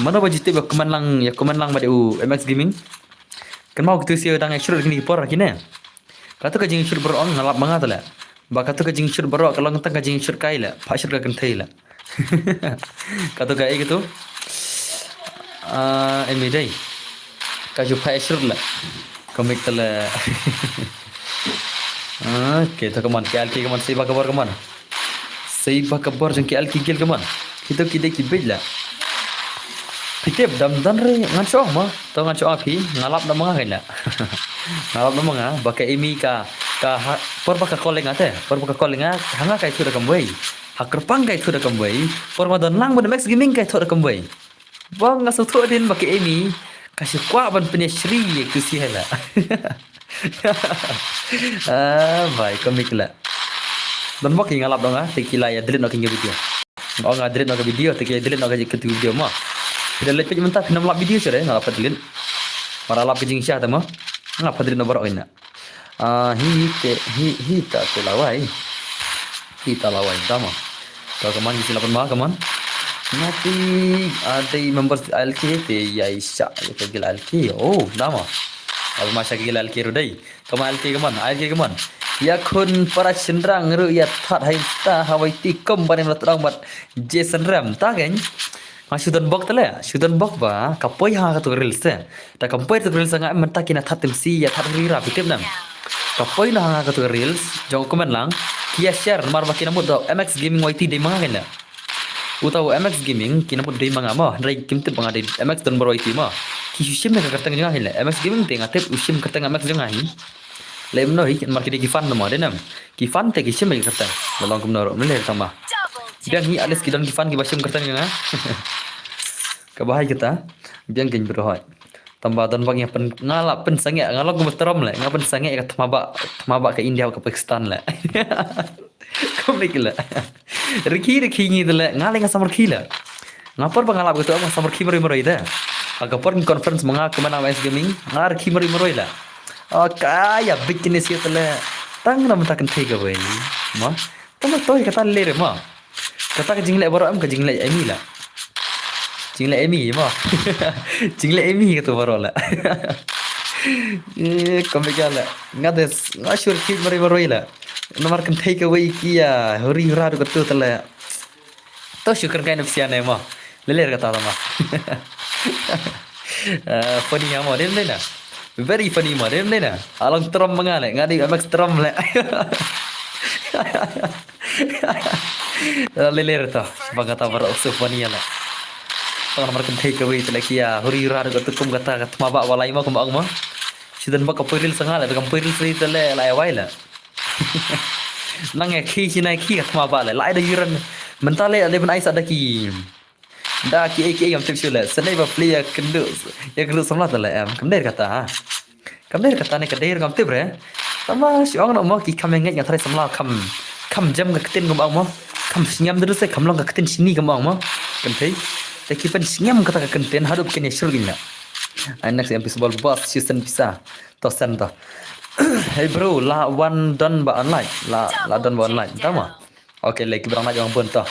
Mano ba jitip ya comment lang, ya comment lang ba de u M X Gaming. Kan mau kitu sia dang ya shuru kini por kine. Katu ka jing shuru ber ong ngalap manga tala. Ba katu ka jing shuru ber ka long tang ka jing shuru kai la. Pa shuru ka kan thai la. Katu ka ai katu. Ah, emi dai. Ka ju pa shuru la. Komik tala. Okay, to kaman, K L K kaman, sei ba kabar kaman. Sei ba kabar jong K L K gil kaman. Kito ki dei ki bej la. Pitep dam dan re ngan chong ma. To ngan chong api, ngalap na manga kaila. Ngalap na manga, ba ka emi ka, ka ha, por ba ka calling ate, por ba ka calling a, hanga kai thu da kamwei. Ha kerpang kai thu da kamwei, por ma don lang ba M X Gaming kai thu da kamwei. Bang nga sngewthuh din ba ka Amy ka shu kwah ban pynïashri ïa ka Tusi hela. Ah, bhai, komik la. Don bok ïa nga lap dong ah, te ki la ïa delete noh ki video. Nga ong nga delete noh ka video, te ki delete noh ka video ma. Phi da leit peit mynta phi nam lap video shuh re, nga lap ka delete. Mara lap ka jingshisha te ma. Nga lap ka delete noh baroh kine. Ah, hi te, hi, hi ta te lawai. Hi ta lawai, dama. To, kaman, ki sila pynma, kaman. Nati, ah, dei members L K te, ïa, i sha, ïa, ka gila L K. Oh, dama. Apa masa ka gila L K ru dei. Kaman L K, kaman, L K, kaman. Ïa khun para shynrang ru, ïa that hai sta, Hawaii ti kum, barim lat rang bat, Jason Ram, ta, kan? Nga shu don bok tele, shu don bok ba, ka poi ha katu ka reels te. Ta ka poi katu ka reels nga mynta kine that tim si, ïa that ri ra, phi tip nam. Ka poi na ha katu ka reels, jong comment lang, ki ïa share, namar ba kine mut da M X Gaming Y T dei manga kine. Uta u M X Gaming, kine mut dei manga mo, hynrei kim tip ba nga dei M X don bor Y T mo. Ki shu shim ne ka kyrteng jong nga hi le, M X Gaming te nga tip u shim kyrteng M X jong nga hi. Lem no hi, namar ki dei ki fan mo, dei nam. Ki fan te ki shim ne ka kyrteng, la long kumno ruh, mele tang ba. Biang hi, at least ki don ki fan kiba shim kyrteng jong nga. Kaba hai kita. Biang kein bro hoi. Tangba don bang ïa pyn, nga la pynsangeh, nga long kumba trom leh, nga pynsangeh ïa ka thma ba, thma ba ka India ka Pakistan leh. Kumne ki leh. Rikhi rikhi ngi te leh, nga leh nga samrkhie leh. Nga por ba nga lap katu nga samrkhie marwei marwei te. Ha ka por ngi conference ma nga kumba na S Gaming, nga rikhi marwei marwei leh. O ka ïa bit kine sha te leh. Tang na mynta kynthei kawei. Ma. Tang na toy kata leh re ma. Kata ka jingleh baroh em ka jingleh Amy leh. Jingleh Amy ma. Jingleh Amy kata baroh leh. Eh, kumba ka leh. Nga des, nga shu rikhi marwei marwei leh. Namar kynthei kawei ki ïa huri hura ruh katu te leh. To shu kren kai na psian ne ma. Lele kata ma. Eh, funny ïa ma, dem leh na. Very funny ma, dem leh na. Along trom ma nga leh, nga dei M X trom leh. Lele to, bang kata baroh so funny ïa leh. Tang namar kynthei kawei te leh ki ïa huri hura ruh katu kum kata ka thma ba walai ma kumba ong ma. Shi don ba ka poi reel sa nga leh, ka poi reel sa te leh, la ïa wai leh. Nang ïa khi shi nai khi ka thma ba leh. Lai da yuran. Mynta leh leh ban ai sa da ki. Da ki ei ki ei ngam tip shuh leh. Sa nai ba pli ïa kynduh. Ïa kynduh samla te leh em. Kam dei kata ha. Kam dei kata ne ka dei ngam tip re. Tama shi ong no mo ki kam ngeit nga trai samla kam. Kam jam ka ktien ngam ong mo. Kam sngem de se kam long ka ktien shini kam ong mo. Kan thei. Te ki pen sngem kata ka ktien haduh ken ïa shur gin na. Ai next M P Subal boss shi sen pisa. To sen to. Hey bro, la wan don ba unlike. La, la don ba unlike. Tama. Okay, like ki ba dang like wan bun to.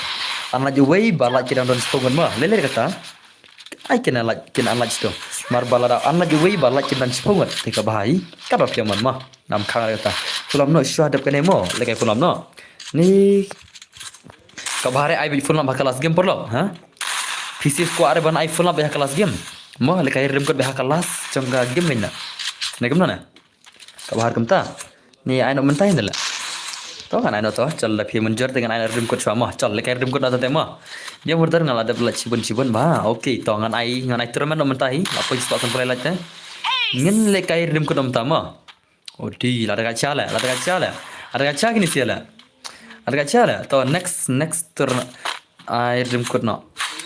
Unlike uwei ba like ki dang don shiphew ngut ma. Lele kata. Ai kine like kine unlike to. Mar ba la da unlike uwei ba like ki dang shiphew ngut. Te kaba hai. Kaba pia man ma. Nam khang kata. Full up no shuwa dep kane mo. Lele full up no. Ni kaba hare ai bit full up ha ka last game paralok, ha? Phi shu kwah re ban ai full up ha ka last game. Mo leh ka rim kot ha ka last jong ka game na. Ne kumno na? Kaba har kumta. Ni ai no mynta hi leh. To ngan ai no to, chal da phi mynjur te ngan ai rim kot shuwa mo. Chal leh ka rim kot na te mo. Dia murder ngan la dep la chibun chibun ba. Okay, to ngan ai, ngan ai tournament no mynta hi. Apa jispa sampai leh te. Ngin leh ka rim kot no mynta mo. Odi, la da ka cha leh, la da ka cha leh. La da ka cha kini sia leh. La da ka cha leh. To next, next turn. Ai rim kot no.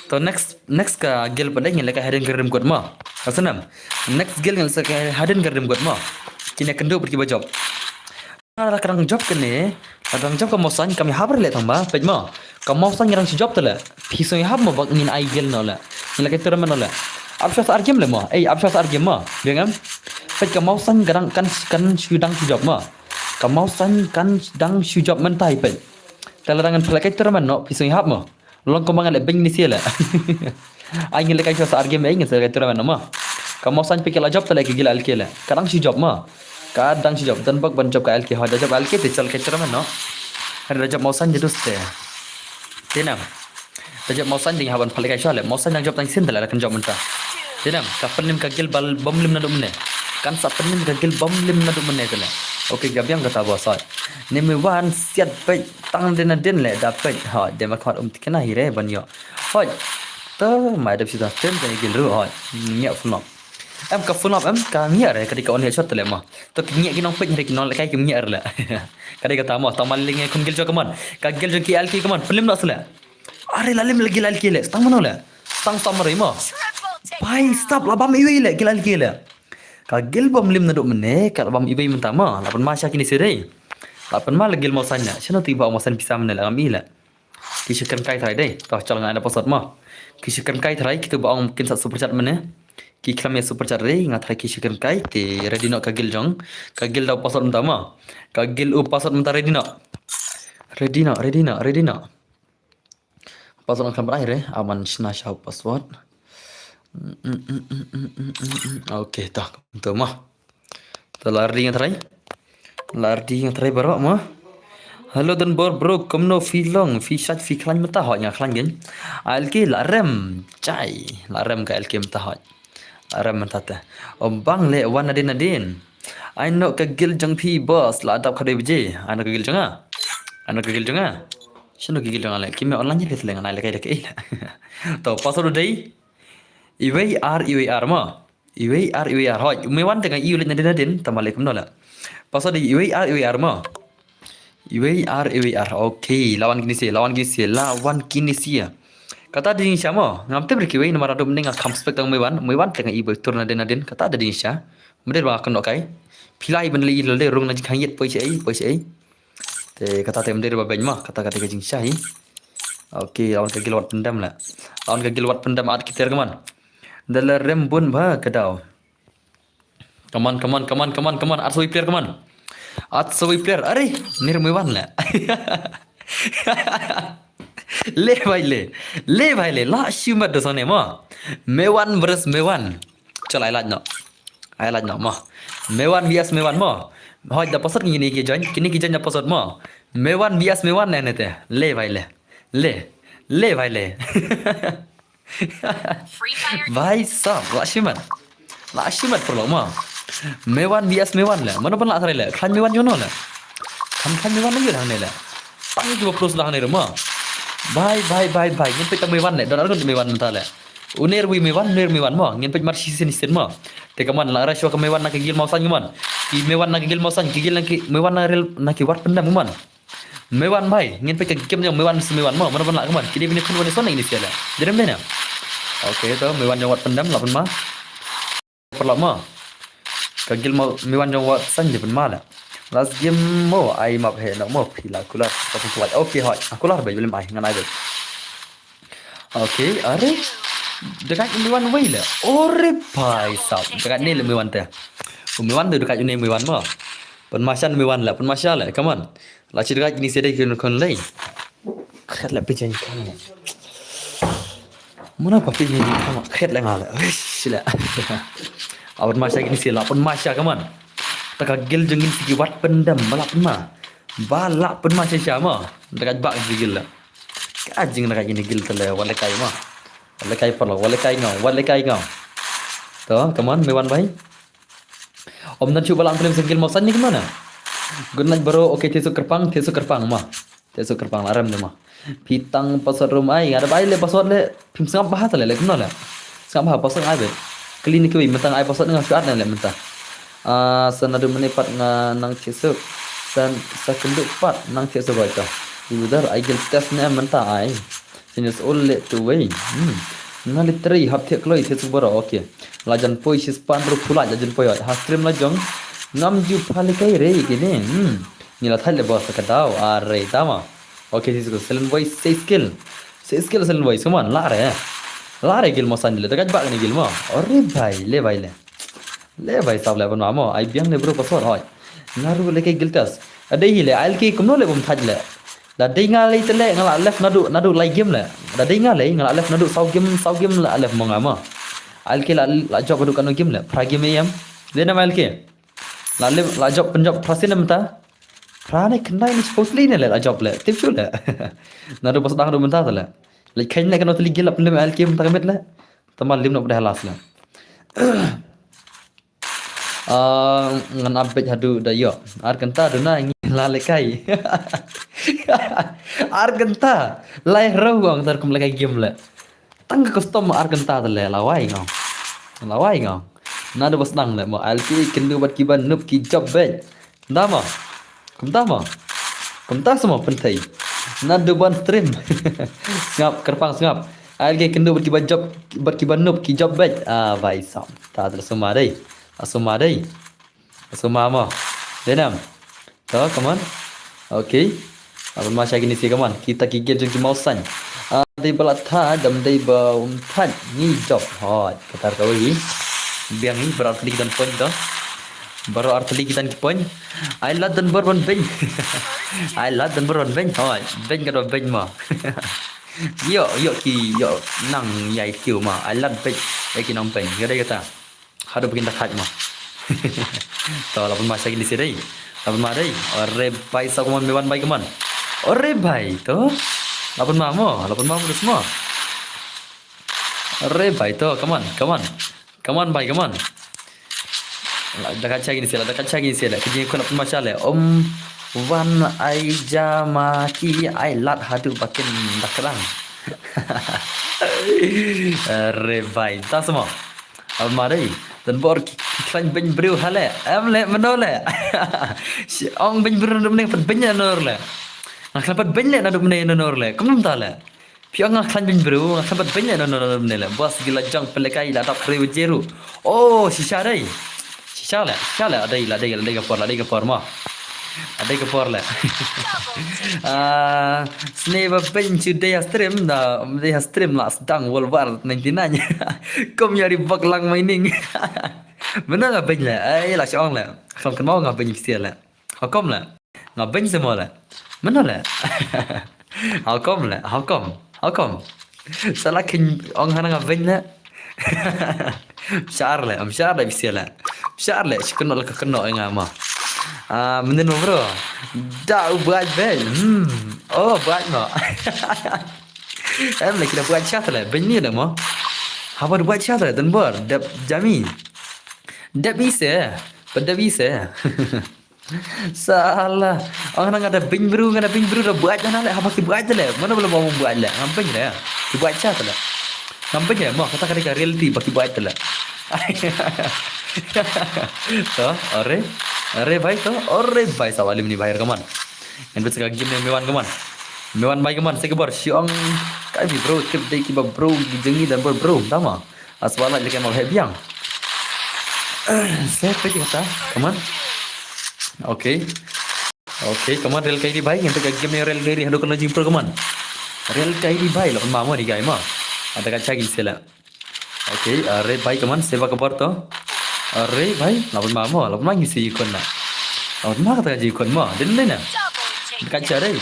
To next, next ka gel pa dei ngin leh ka hidden ka rim kot mo. Ka snam. Next gel ngin leh ka hidden ka rim kot mo. Kine kynduh bad ki ba jop. La ka dang jop kane. La dang jop ka mawsan kam hap re leh tang ba. Peit mo. Ka mawsan ngi dang shu jop te leh. Phi sngewhap mo ba ngin ai gel no leh. Ngin leh ka tournament no leh. Ap shuwa sa ar game leh mo. Ei, ap shuwa sa ar game mo. Biang em. Peit ka mawsan ka dang kan, kan shu dang shu jop mo. Ka mawsan kan dang shu jop mynta hi peit. Te la dang ngan pynleh ka tournament no, phi sngewhap mo. Long kumba ngan leh beng ni sia leh. Ai ngin leh ka shuwa sa ar game ei ngin sa leh ka tournament no mo. Ka mawsan peit ka la jop te leh ka gil L K leh. Ka dang shu jop mo. Ka dang shu jop dan bok ban jop ka L K ho da jop L K te chal ka tournament no. Hada da jop mawsan jadus te. Te nam. Da jop mawsan ding haban pynleh ka shuwa leh. Mawsan dang jop tang sin te leh la kan jop mynta. Te nam ka pynlim ka gil bal bom lim naduh mynne. Kan sa pynlim ka gil bom lim naduh mynne te leh. Okay ka biang kata ba soi. Ni mi wan siat peit tang den na den leh da peit. Ha de ma khmat um tikna hi re ban ïoh. Hoi. Te mai dep sita ten ka gil ruh hoi. Ngiah full up. Em ka full up em ka ngiah re ka dei ka on headshot te leh ma. To ki ngiah ki nong peit re ki nong leh kai ki ngiah re leh. Ka dei kata mo tang ma leh ngi khun gil jong ka mon. Ka gil jong ki L K ka mon. Pynlim noh se leh. Are la lim leh gil L K leh. Stang mano leh. Stang stang mano mo. Pai stap la bam iwei leh gil L K leh. Ka gil bom lim naduh mynne ka la bam iwei mynta mo. La pynma sha kini sirei. La pynma leh gil mawsan leh. Shano ti ba mawsan pisa mynne leh ngam i leh. Ki shu kren kai trai dei. To chal ngan ai da password mo. Ki shu kren kai trai kitu ba ong kin sa super chat mynne. Ki khlem ïa super chat dei nga trai ki shu kren kai te ready noh ka gil jong. Ka gil da password mynta mo. Ka gil u password mynta ready noh. Ready noh, ready noh, ready noh. Password khlem rai re, aman shna sha password. Okay, to, to mo. To la ready nga trai. La ready nga trai baroh mo. Hello don bor bro, kumno phi long, phi shait phi khlaiñ mynta hoi nga khlaiñ gin. L K la rem, chai, la rem ka L K mynta hoi. La rem mynta te. Om bang leh wan nadin nadin. Ai no ka gil jong phi boss la dap khadoi baje. Ai no ka gil jong nga. Ai no ka gil jong nga. Shano ka gil jong nga leh. Ki me online leh leh ngan ai leh kai da kai leh. To password dei. Iwei ar iwei ar mo. Iwei ar iwei ar hoi. Me wan te nga iwei leh nadin nadin. Tama leh kumno leh. Password dei iwei ar iwei ar mo. Iwei ar, iwei ar. Okay, la wan kine sha, la wan kine sha, la wan kine sha. Kata da jingshisha mo. Ngam tip re kiwei namar haduh mynne nga kham spek tang Meiwan, Meiwan te nga i ba tur nadien nadien. Kata da jingshisha. Mynta ba nga kynnoh kai. Phi lah ban leh i lade rung na jingkhang ïit poi sha ei, poi sha ei. Te kata te mynta ba beiñ mo, kata kata ka jingshisha hi. Okay, la wan ka guild wat pyndem la. La wan ka guild wat pyndem at ki tiar ka mon. Da la rem bun ba ka daw. Come on, come on, come on, come on, come on. At sawi player, come on. At sawi player. Are, nir Meiwan la. Le bhai le. Le bhai le. La shimet da sane mo. Meiwan versus Meiwan. Chal ai laj no. Ai laj no mo. Meiwan V S Meiwan mo. Hoi da password kini ki join. Kini ki join da password mo. Meiwan V S Meiwan ne ne te. Le bhai le. Le. Le bhai le. Bhai sab, la shimet. La shimet paralok mo. Meiwan V S Meiwan le. Mano ban la trai le. Khlaiñ Meiwan jong no le. Khlaiñ khlaiñ Meiwan le yu hangne le. Tang ki ba plus la hangne mo. Bhai bhai bhai bhai. Ngin peit tang Meiwan le. Don ar ngun Meiwan mynta le. Uner wi Meiwan, uner Meiwan mo. Ngin peit mar shisien shisien mo. Te kaman la rai shuwa ka Meiwan na ka guild Mawsain kaman. Ki Meiwan na ka guild Mawsain, ki guild na ki Meiwan na rel na ki wat pyndem kaman. Meiwan bhai, ngin peit ka game jong Meiwan versus Meiwan mo, mano ban lah kaman. Kine bini khun wan son ini siala. Jerem bina. Okay, to Meiwan jong wat pyndem lah pynma. Paralok mo. Ka guild mo Meiwan jong wat san je pynma la. Last game mo ai map he no mo phi la kular. Pasang kular. Okay hoi. Kular bhai, belum ai ngan ai bhai. Okay, are. Dekat Meiwan wei la. Ore bhai sab. Dekat ni le Meiwan te. Meiwan tu dekat ni Meiwan mo. Pynmasha Meiwan la, pynmasha la. Come on. La shi dekat ni sedai kun kun lei. Kret la pijan kan. Muna papi ni kan kret la ngala. Sila. Awan masha kini sila, pynmasha come on. Taka guild jong ngin sigi wat pyndem, ba la pynma. Ba la pynma shisha mo. Dekat bak sigi la. Ka jing na ka ini guild tele, wat le kai mo. Wat le kai paralok, wat le kai ngau, wat le kai ngau. To, come on, Meiwan bhai. Om dan shu ba lang film single mo san ni kemana? Good night bro, okay, thied suk kyrpang, thied suk kyrpang mo. Thied suk kyrpang la rem de mo. Phi tang password room ai, nga da bai le password le, phim sngap bha tele le kumno le. Sngap bha password ai be. Kali ni kiwi mynta ai password nga shu at ne le mynta. Ah, sa naduh mynne pat nga nang thied suk. Sa, sa kynduh pat nang thied suk bai to. User ai guild test ne mynta ai. Seniors all le tu wei. Hmm. Nga literally hap thied kloi thied suk bro, okay. La jan poi shispah ruh pulai la jan poi oi. Ha stream la jong. Ngam ju pha le kai re kine. Hmm. Ngi la thait le boss ka daw. Are tama. Okay, thied suk silent voice, six kill. Six kill silent voice, come on, la re. La re guild mo san le. Dekat bak ni guild mo. Are bhai, le bhai le. Le bhai sab le ban ma mo. Ai biang le bro password hoi. Nga ruh le kai guild test. Adei hi le, ai le kai kumno le bum thait le. Da dei nga lei tele nga la left naduh, naduh lai game le. Da dei nga lei nga la left naduh saw game, saw game la left mo nga mo. Ai le kai la, la jop naduh kano game le. Phra game em. Le na ai le kai. La left, la jop pynjop phra sien mynta. Phra ne khyndai ne supposedly ne le la jop le. Tip shu le. Naduh pas dang naduh mynta tele. Le khyndai kano tele game la pynlem ai le kai mynta ka met le. Tama lim no dah last le. Ah, ngan update haduh da ïoh. Ar kynta duna ngi la lekai. Ar kynta. Lai rau ngong tar kum lekai game le. Tang ka custom ar kynta te le lawai ngong. Lawai ngong. Na da bas nang le mo alki kyndu bad kiba noob ki job bad. Da mo. Kumta mo. Kumta semua penting. Na duban stream. Sngap kyrpang sngap. Ai lagi kyndu bad kiba job bad kiba noob ki job bad. Ah, bai sam. Ta terus semua dei. Semua dei. Semua mo. Denam. To, come on. Okay. Apa masa gini sih, come on. Kita kigit jong ki mausan. Ah, dei ba la thad, dam dei ba um thad. Ngi job. Hoi, katar ka wei. Biang ngi berat lagi dan point to. Baroh artylli ki tan ki point. Ai lad don bor ban beiñ. Ai lad don bor ban beiñ. Hoi, beiñ ka dei beiñ mo. Ïoh, ïoh ki, ïoh nang ïai kiew mo. Ai lad beiñ ïa ki nongbeiñ. Ka dei kata. Haduh ba kin da khait mo. To la pynma sha kine sha dei. La pynma dei. Ore bai sa kumon me wan bai kumon. Ore bai to. La pynma mo, la pynma mo. Ore bai to, come on, come on. Come on, bhai, come on. La, da ka chagi ni sela, da ka chagi ni sela. Kini ko na pun masha le. Om wan ai jama ki ai lat hadu bakin daklang. Re bhai, ta semua. Al mari. Don bor ki, ki khlaiñ beiñ briew ha leh. Em leh mynno leh. Shi ong beiñ briew naduh mynne pat beiñ naduh mynne leh. Nga khlaiñ pat beiñ leh naduh mynne naduh mynne leh. Kumno mynta leh. Phi ong nga khlaiñ beiñ briew, nga khlaiñ pat beiñ leh naduh mynne naduh mynne leh. Bos ki la jong pynlehkai la dap hynriew baje ruh. Oh, shisha dei. Shisha leh, shisha leh, la dei, la dei, la dei ka por, la dei ka por mo. La dei ka por leh. Ah, sne ba beiñ shu dei ha stream, da dei ha stream la sdang World War ninety-nine. Kum ïa ri bak lang mining. Mynno nga beiñ leh, ai la shu ong leh. Khlem kynmaw nga beiñ phi leh. How come leh? Nga beiñ se mo leh. Mynno leh? How come leh? How come? How come? Sa la kheiñ ong hana nga beiñ leh. Shar leh, am shar leh bisiah leh. Shar leh, shi kynnoh leh ka kynnoh ïa nga mo. Ah, mynnin mo bro. Da u bait beiñ. Hmm. Oh, bait mo. Em leh ki da bait sha leh, beiñ ni leh mo. Haba da bait sha leh, don bor, dep jami. Dep ise, pa dep ise. Sala, ong hana nga da beiñ briew, nga da beiñ briew da bait hana leh, haba ki bait leh, mano ba la ba bait leh, ngam beiñ leh, ki bait sha leh. Ngam beiñ leh, mo, kata ka dei ka reality ba ki bait leh. To, ore, ore bhai to, ore bhai sa walim ni bhai, come on. Ngan bit sa ka game ne me wan, come on. Me wan bhai, come on, sa ka bor, shi ong, kai bro, tip dei ki ba bro, ki jong ngi don bor bro, tama. Aswala lika mal he biang. Se pe kata. Come on. Okay. Okay, come on, rel kai di bhai. Ngan ka game ne rel kai di hadu kana jing pro, come on. Rel kai di bhai, lapan mamo di gai ma. Ada ka chagi sela. Okay, are bhai, come on, se ba ka bor to. Are bhai, lapan mamo, lapan mangi si ikon na. Lapan ma kata ka jing ikon ma. Din din na. Ka chare.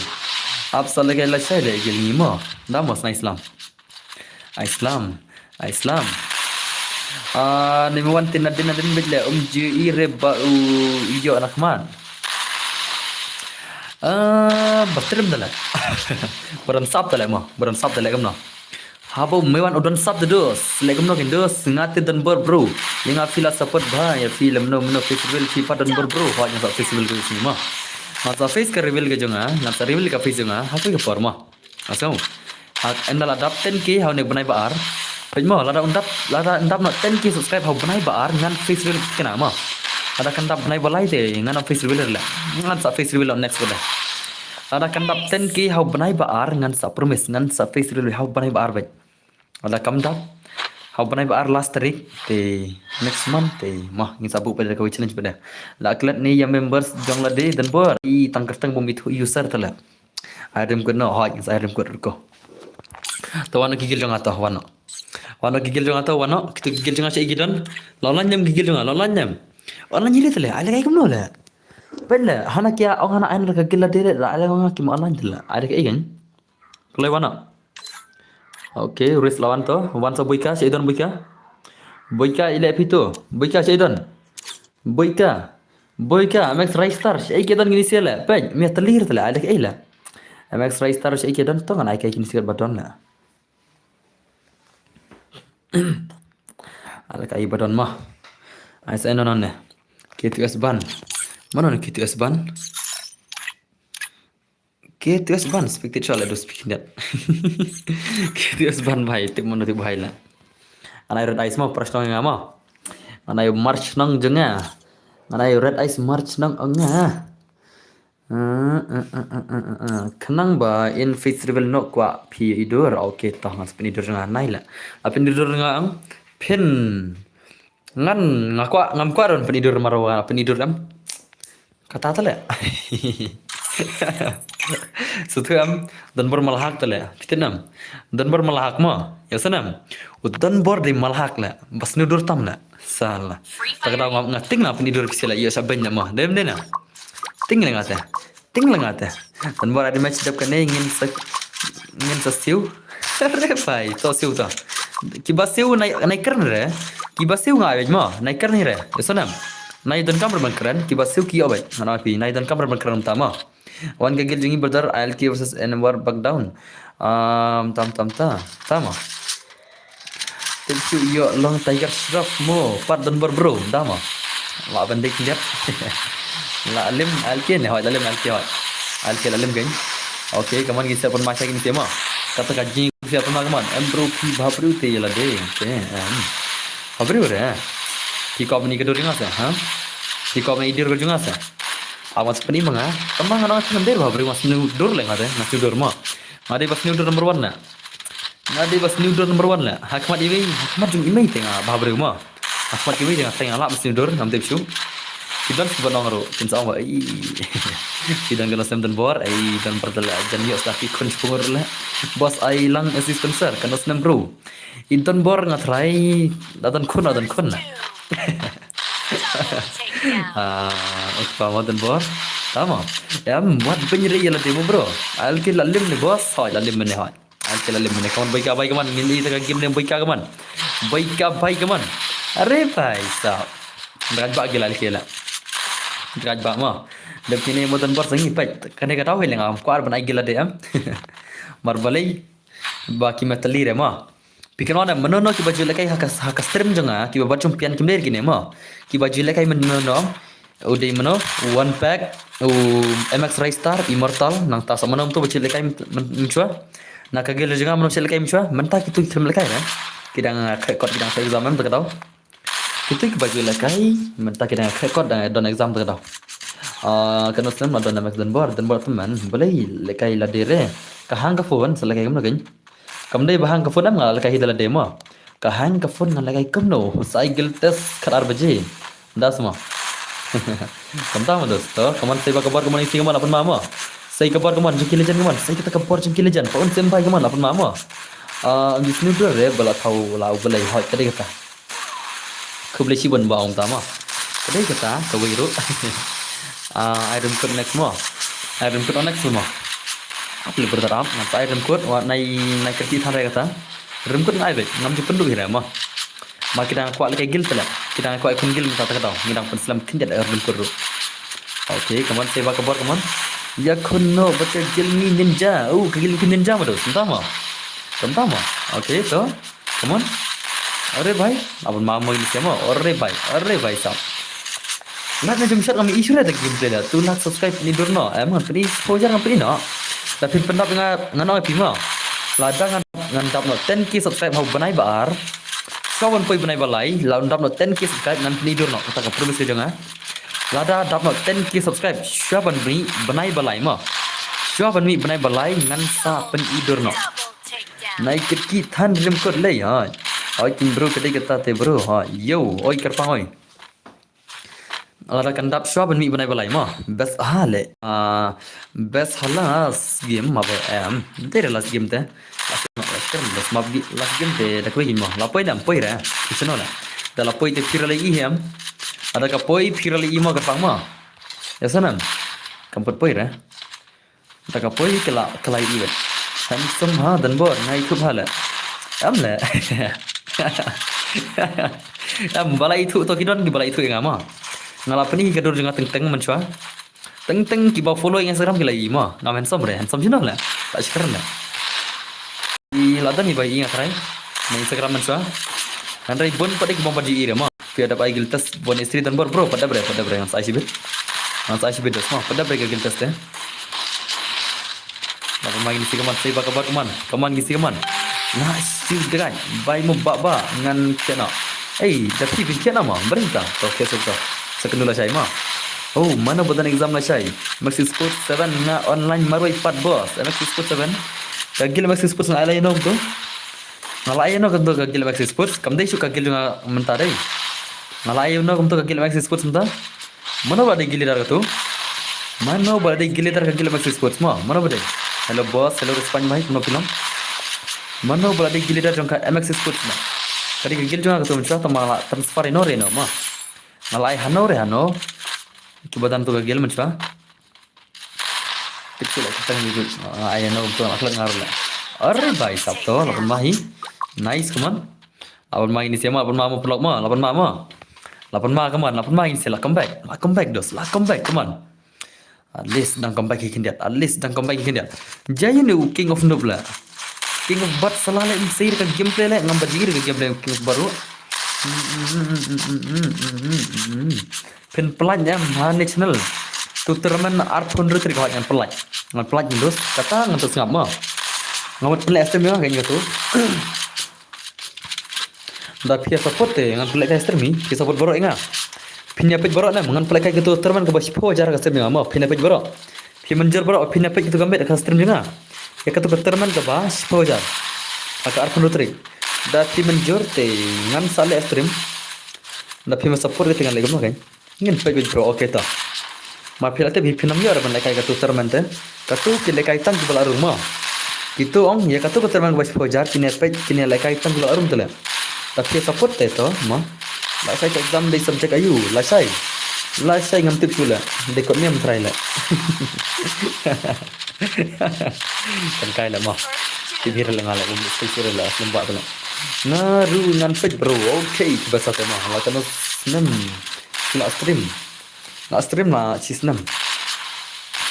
Ap sa le kai la shai le gil ni mo. Da mo sna Islam. Islam. Islam. Ah, ni me wan tin adin adin bit le um ju i re ba u yo anak man. Ah, ba trim da le. Baran sap da le mo. Baran sap da le kumno. Haba me wan u don sap da dos. Le kumno kin dos. Nga te don bor bro. Ïa nga phi la support bha. Ïa phi le mno mno festival phi pa don bor bro. Hoi nga sa festival ko sini mo. Nga sa face ka reveal ka jong nga. Nga sa reveal ka face jong nga. Ha ko ka por mo. Aso. Ha, ynda la dap ten K ha u ne bnai ba ar. Peit mo, lada un dap, lada un dap noh ten K subscribe ha u bnai ba ar ngan face reveal kane mo. Lada kan dap bnai ba lai te ngan face reveal le. Ngan sa face reveal next ba de. Lada kan dap ten K ha u bnai ba ar ngan sa promise ngan sa face reveal ha u bnai ba ar beit. Lada kam dap ha u bnai ba ar last tarik te next month te mo ngin sa buh pat da ka challenge ba de. La klet ni ïa members jong lade don bor i tang kyrteng bym ithuh user te la. Ai rim kut no, hoi, ai rim kut ko. To wano ki gil jong nga to, wano. Wano ki gil jong nga to, wano, kito ki gil jong nga shaei ki don. La online nyem ki gil jong nga, la online nyem. Online nyili tele, ai le kai kumno le. Peit le, hana kia ong hana ai ka gil la dele, la ai le ong ki ma online tele. Ai le kai kan. Kloi wano. Okay, ris lawan to, wan sa buika, shaei don buika. Buika ile pito, buika shaei don. Buika. Boika, M X Raystar, shaei ki don ngin ïa le. Peit, me tlir tele, ai le kaei le. M X Raystar, shaei ki don to ngan ai kaei ngin ïa ba don le. Ai le kaei ba don mo. Ai sa non ne. K two S ban. Mano ne K two S ban? K two S ban, speak the chole do speak that. K two S ban bhai, tip mano tip bhai la. Anai red eyes mo, press nong nga mo. Anai March nong jong nga. Anai red eyes March nong ong nga. Khnang ba in face reveal no kwah phi idur. Okay, to ngan sa pynidur nga nai la. A pynidur nga ang phin ngan nga kwah ngam kwah don pynidur marwa pynidur am. Kata tale. Suthu am don bor malhak tale. Pitin am don bor malhak mo. Ya sanam. U don bor di malhak le. Bas nudur tam le. Sala. Takda ngam nga ting na pynidur phi sila ïa sa benya mo. Dem dena. Ting le ngate. Ting le ngate. Don bor adi match dep kane ngin sa ngin sa siu. Re pai to siu to. Kiba siu nai nai kren re. Kiba siu nga bej mo. Nai kren re. Ya sanam. Nai don kam re ban kren. Kiba siu ki obej. Mana pi nai don kam re ban kren ta mo. Wan ka gil jong ngi brother, I L K versus Anwar back down. Um, tam tam ta. Tama. Tip shu ïoh long Tiger Shroff mo. Pat don bor bro. Tama. Wa ban dik ndiat. La lim I L K ne hoi, la lim I L K hoi. I L K la lim geng. Okay, kaman gi sa pun masa gini tema. Kata ka jing sa pun kaman. Em bro pi bha bro te la de. Okay. Em. Bha bro re. Ki kwah ban i ka dur jong nga se, ha? Ki kwah ban i dur jong nga se. Amat sa pyni ma nga. Tang ba nga nang ngam dei ba briew, nga sniew dur leh nga te, nga sniew dur mo. Nga dei ba sniew dur number one leh. Nga dei ba sniew dur number one leh. Ha khmat i mei, ha khmat jong i mei te nga ba briew mo. Ha khmat i mei te nga teng nga lah ban sniew dur, ngam tip shuh. Ki don shu ban ong ruh, kin sa ong ba, "Ei." Ki don ka snem don bor, ei don bor te leh, jan ïoh sa ki khun shu pung ruh leh. Boss ai lang assist sponsor, ka snem bro. I don bor nga trai, la don khun, la don khun leh. Ah, ek pa mo don bor. Tama. Em, wat bynriew ïa lade mo bro. Al ki la lim ne boss, hoi la lim ne hoi. Al ki la lim ne. Kaman bai ka bai kaman, ngin i ta ka game ne bai ka kaman. Bai ka bai kaman. Are bai sa. Drak ba gila al ki la. Drak ba mo. Dep kine mo don bor sa ngi peit. Kane ka tau hi lenga, kwah ban ai gila de em. Mar balei. Ba ki ma tali re mo. Phi kynmaw ne, mano mano kiba ju lehkai ha ka, ha ka stream jong nga, kiba bat jong pian kim dei kine mo. Kiba ju lehkai mano mano. U dei mano, One Pack, u M X Raystar, Immortal, nangta sa mano mano ba ju lehkai mynshwa. Na ka guild jong nga mano ba ju lehkai mynshwa, mynta kitu ki khlem lehkai ne. Ki dang khreh kot, ki dang khreh exam em ta ka daw. Kitu kiba ju lehkai, mynta ki dang khreh kot, dang don exam ta ka daw. Ah, kano snem la don M X don bor, don bor tymmen, balei lehkai lade re. Ka hang ka phone, sa lehkai kumno kein. Kam dei ba hang ka phone em nga lehkai hi da lade mo. Ka hang ka phone nga lehkai kumno, sa ai guild test khat ar baje. Das mo. Kam ta mo dos, to, kaman sei ba ka bor kaman isi kaman la pynma mo. Sei ka bor kaman jong ki legend kaman, sei kata ka bor jong ki legend, pa un sem bai kaman la pynma mo. Ah, ngi snu dur re, ba la thaw la u balei hoi ka dei kata. Khublei shibun ba ong tama. Ka dei kata, kawei ruh. Ah, ai rem kut next mo. Ai rem kut next mo. Ap le brother ap, ngan sa ai rem kut, wa nai, nai kyrti than re kata. Rem kut ngai bek, ngam ju pynduh hi re mo. Ma ki dang kwah lehkai guild te leh. Ki dang kwah khun guild mynta ta ka daw. Ngi dang pynslem khyndiat ai rem kut ruh. Okay, come on, sei ba ka bor, come on. Ïa khun no, ba ka guild ngi ninja. Oh, ka guild ngi ninja mo dos, mynta mo. Mynta mo. Okay, to. Come on. Are bhai, abon ma mo ini siamo. Are bhai, are bhai sab. Lak na jumshat kami issue re tak gameplay da. Tu lak subscribe ni dur no. Em ngan pini exposure ngan pini no. Da phin pyndap nga ngan ong phi mo. Lada ngan ngan dap no ten K subscribe hau bnai ba ar. Sa wan poi bnai ba lai, la dap no ten K subscribe ngan pini dur no. Kata ka promise ka jong nga. Lada dap no ten K subscribe, shuwa ban mi bnai ba lai mo. Shuwa ban mi bnai ba lai ngan sa pini dur no. Nai kit ki than rem kut lei ha. Oi kin bro ka dei kata te bro ha. Yo, oi kyrpang oi. Lada kan dap shuwa ban mi bnai ba lai mo. Best ha le. Ah, best ha last game ma ba em. Te re last game te. Last game, last game, last map gi-, last game te da kwe mo. La poi dam poi re. Ki channel la. Da la poi te pira le i hem. Ada ka poi pira le i mo kyrpang mo. Ya sanam. Kam poi re. Da ka poi ka la, ka la i wet. Handsome ha, dan bor, ngai thup ha le. Am le. Am ba la i thup to ki don ki ba la i thup ïa nga ma. Nga la pyni ka dur jong nga teng teng mynshuwa. Teng teng ki ba follow ïa Instagram ki la i ma. Ngam handsome re, handsome jino le. Ta shikar le. I la don i ba i nga trai. Na Instagram mynshuwa. Hynrei bun pat de ki bym pat ju i re ma. Phi dap ai guild test bun istri dan bor bro, pat dap re, pat dap re, ngan sa ai shibit. Ngan sa ai shibit dos ma, pat dap re ka guild test eh. Dap ma ngin si kaman, sei ba ka bor kaman. Kaman ngin si kaman. Nga shu drai, bai mo ba ba, ngan kena. Ei, da phi bin kena ma, bring ta. To, okay, so to. Sa kenu la shai ma. Oh, mano ba don exam la shai. Maxi Sports seven nga online marwei pat boss. Maxi Sports seven. Ka guild Maxi Sports nga ai la ïa no to. Nga la ïa no ka to ka guild Maxi Sports. Kam dei shu ka guild nga mynta dei. Nga la ïa no ka to ka guild Maxi Sports mynta. Mano ba dei guild leader ka to? Mano ba dei guild leader ka guild Maxi Sports mo? Mano ba dei? Hello boss, hello Respond bhai, kumno phi long? Mano ba dei guild leader jong ka M X Sports mo? Ka dei ka guild jong ka to mynta, to ma la transfer ïa no re no mo. Nga la ai hano re hano. Ki ba don to ka guild mynta. Picture la kutang ni tu. Ah, ai no tu akhlak ngar la. Are bhai sab to, la pynma hi. Nice, come on. La pynma ini siama, la pynma mo pelok mo, la pynma mo. La pynma, come on, la pynma ini sia, la come back. La come back dos, la come back, come on. At least dang come back hi khyndiat, at least dang come back hi khyndiat. Jai ni u King of Noob la. King of Bot sala le, im sir ka gameplay le, ngam ba jir ka gameplay King of Bot. Phin pynlait em ha national. Tu tournament arphew hynriew tarik hoi ngan pynlait. Ngan pynlait ngan dus. Kata ngan tu sngap mo. Ngan wat pynlait S M M ngan tu. Da phi ïa support te ngan pynlehkai stream hi, phi support baroh ïa nga. Phin ïa peit baroh ne, ngan pynlehkai kato tournament kaba shiphew hajar ha ka stream jong nga mo, phin ïa peit baroh. Phi mynjur baroh, phin ïa peit kato ka miet ha ka stream jong nga. Ïa kato ka tournament kaba shiphew hajar ha ka arphew hynriew tarik. Da phi mynjur te ngan sa leh stream. Da phi ma support te ngan leh kumno kein. Ngin peit beit bro, okay to. Ma phi la tip hi phin ym ïoh re ban lehkai kato tournament te. Kato ki lehkai tang kiba la rung mo. Kito ong ïa kato ka tournament kaba shiphew hajar kin ïa peit, kin ïa lehkai tang kiba la rung te leh. Da phi support te to mo. Lashai ka exam dei subject aiu, lashai. Lashai ngam tip shuh leh. Dei kot niam trai leh. Kan kai leh mo. Tip hi re leh nga leh, um, school shuh re leh, lem ba te leh. Nga ruh ngan peit bro. Okay, kiba sa te mo. La katno snem. Nga stream. Nga stream la shi snem.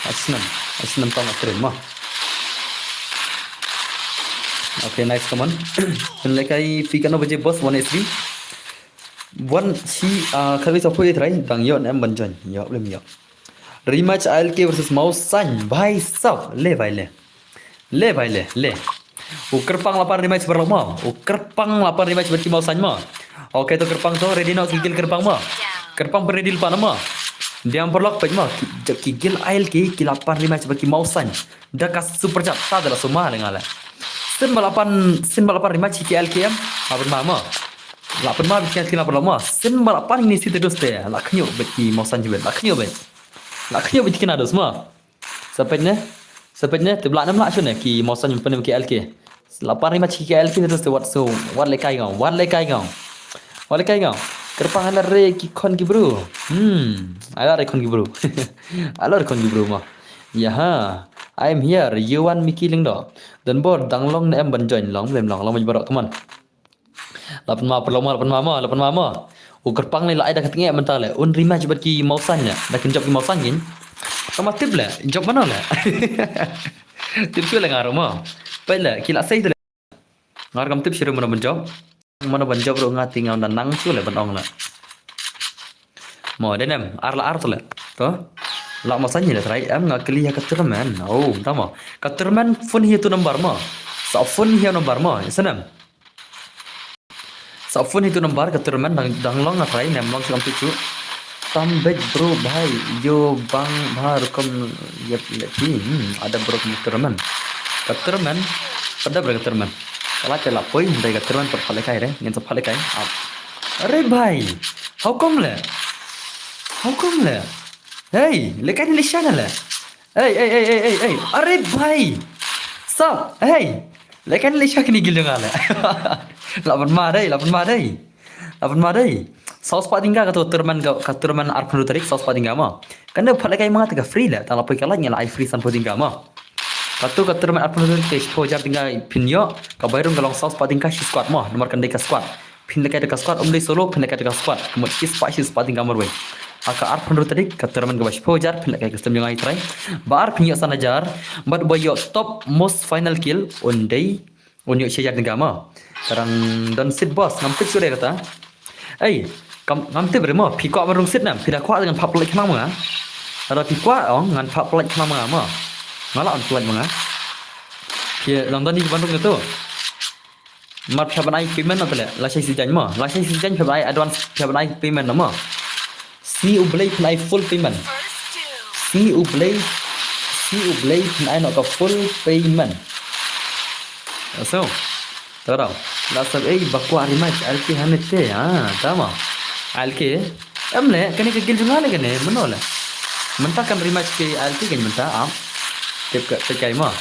La shi snem. La shi snem tang nga stream mo. Okay, nice, come on. Pynlehkai phi katno baje boss, one eight three. One shi, ah, khatwei sa poi trai, dang ïoh ne em ban join. Ïoh, lem ïoh. Rematch A L K versus Mawsain. Bhai sab, le bhai le. Le bhai le, le. U Kyrpang la pan rematch baroh mo. U Kyrpang la pan rematch bad ki Mawsain mo. Okay to Kyrpang to, ready noh ki guild Kyrpang mo. Kyrpang pynready lypa noh mo. Diam paralok peit mo. Ki, ki guild A L K ki la pan rematch bad ki Mawsain. Da ka super chat ta da la suma le nga le. Sien ba la pan, sien ba la pan rematch ki A L K em. La pynma mo. La pynma bad ki A L K la pynlong mo. Sien ba la pan ini sita dos te. La khñiuh bad ki Mawsain jubet. La khñiuh bad. La khñiuh bad ki na dos mo. Sa peit ne. Sa peit ne, te bla nam la shu ne, ki Mawsain jong pynne ki A L K. La pan rematch ki A L K terus te wat so, wat lehkai ngam, wat lehkai ngam. Wat lehkai ngam. Kyrpang ala re ki khon ki bru. Hmm, ala re khon ki bru. Ala re khon ki bru mo. Yaha, I am here, Yuan Miki Lyngdoh. Don bor, dang long ne em ban join, long, lem long, long maj barok, come on. La pynma, pynlong ma, la pynma ma, la pynma ma. U Kyrpang ne la ai da ka tnga mynta le. Un rematch bad ki Mawsain ne. Da kin jop ki Mawsain kin. Kama tip le, jop mano le. Tip shu le nga ruh ma. Peit le, ki la sei te le. Nga ruh kam tip shu ruh mano ban jop. Mano ban jop ruh nga ti nga da nang shu le ban ong le. Mo, dei nem, ar la ar te le. To. La Mawsain ne le trai, em nga kylli ha ka tournament. Oh, tamo. Ka tournament phone hi tu number mo. Sa phone hi number mo, isnem. Sa phone hi tu number ka tournament dang, dang long nga trai nem long shu lam tu chu. Tam beit bro bhai yo bang bha rukom yep le phi. Hmm, ada bro ka tournament. Ka tournament, pada bro ka tournament. Kala kala poi dei ka tournament pat pale kai re, ngin sa pale kai. Ap. Are bhai. How come le? How come le? Hey, le kai ni le shana le. Hey, hey, hey, hey, hey, hey. Are bhai. Sap, hey. Lehkai leh sha kini gil jong nga leh. Lah ban ma dei, lah ban ma dei. Lah ban ma dei. Saw spah tyngka kato tournament ka, ka tournament arphew tarik saw spah tyngka mo. Kane pat lehkai ma nga te ka free leh, tang la poi ka live nga la ai free sanphew tyngka mo. Kato ka tournament arphew tarik te shiphew hajar tyngka phin ïoh, ka bai rung ka long saw spah tyngka shi squad mo, namar kan dei ka squad. Phin lehkai da ka squad, ym dei solo, phin lehkai da ka squad. Ka mut shi spah, shi spah tyngka marwei. Ha ka arphew tarik ka tournament kaba shiphew hajar, phin lehkai custom jong nga i trai. Ba ar phin ïoh san hajar, bad ba ïoh top most final kill, un dei, un ïoh shi hajar tyngka mo. Ka dang don seat boss, ngam tip shuh de kata. Ei, kam, ngam tip re mo, phi kwah ban rung seat ne em, phi da kwah ngan phah pynlait khnang ma nga. Lada phi kwah ong, ngan phah pynlait khnang ma nga mo. Nga lah ban pynlait ma nga. Phi long don ni ban rung kato. Mar phi hap ban ai payment na tele, lashai season mo. Lashai season phi hap ban ai advance, phi hap ban ai payment na mo. Sngi U Blei phin ai full payment. Sngi U Blei, sngi U Blei phin ai noh ka full payment. So, tara, la sab ei ba kwah rematch A L K hane te, ha, tama. A L K, em le, kane ka guild jong nga le kane, mano le. Mynta kan rematch ke A L K kan mynta, am. Tip ka, tip kai mo.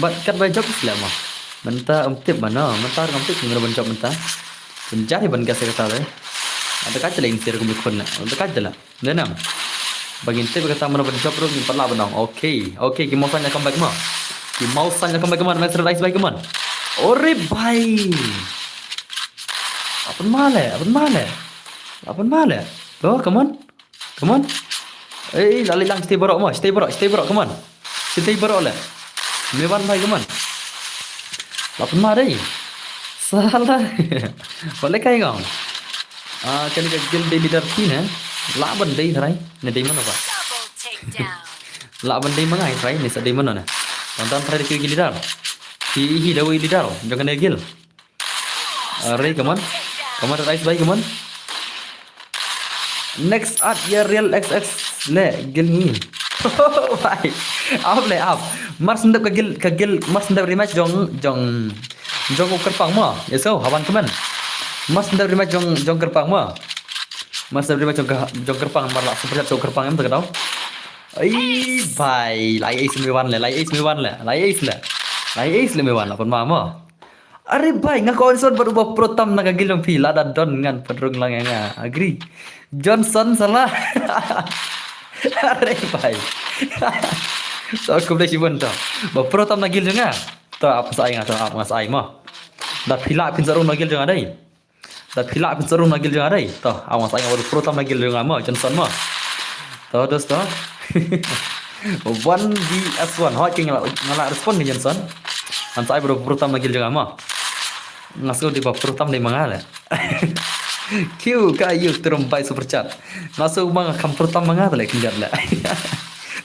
Bad kat bai jop le mo. Mynta ym tip mano, mynta ngam tip ngam ban jop mynta. Pynjah ban gas kata le. Ada ka chale ing sir kum khun le. Ada ka chale. Denam. Ba ngin tip kata mano ban jop ruh ngin pat lah ban ong. Okay. Okay, ki Mawsain ïa comeback mo. Ki Mawsain ïa comeback mo. Max Red Ice bai, come on. Ore bhai. Apun ma le, apun ma le. Apun ma le. To, come on. Come on. Ei, la leit lang, stay baroh mo, stay baroh, stay baroh, come on. Stay baroh le. Me wan bhai, come on. La pynma dei. Sala. Wat lehkai ngam. Ah, kane ka guild dei leader phi ne. Lah ban dei trai. Ne dei mano ba. Lah ban dei ma nga i trai, ne sa dei mano ne. Tang tang trai da ki leader. Phi hi da wei leader jong kane ka guild. Are, come on. Come on, Rise Bhai, come on. Next at ya real X X le guild ngi. Bhai. Ap le ap. Mar sngewdep ka guild, ka guild, mar sngewdep rematch jong, jong, jong u Kyrpang mo. Eso, haban kmen. Mar sngewdep rematch jong, jong Kyrpang mo. Mar sngewdep rematch jong, jong Kyrpang, mar la super chat jong Kyrpang em ta ka daw. Ai bhai, lai ace me wan le, lai ace me wan le, lai ace le. Lai ace le me wan la pon ma mo. Are bhai, nga ko Johnson bad uba pro tam na ka guild jong phi, lada don ngan pynrung lang ïa nga. Agree. Johnson salah. Are bhai. To khublei shibun to. Ba pro tam na guild jong nga. To ap sa ai nga, to ap nga sa ai mo. Da phi lah phin sa rung na guild jong nga dei. Da phi lah phin sa rung na guild jong nga dei. To ap nga sa ai nga ba pro tam na guild jong nga mo, Johnson mo. To dos to. One v s one. Hoi ki nga la, nga la respond ni Johnson. Ngan sa ai ba pro tam na guild jong nga mo. Nga sngew dei ba pro tam dei ma nga le. Q ka yu trum bai super chat. Nga sngew ma nga kham pro tam ma nga le khyndiat le.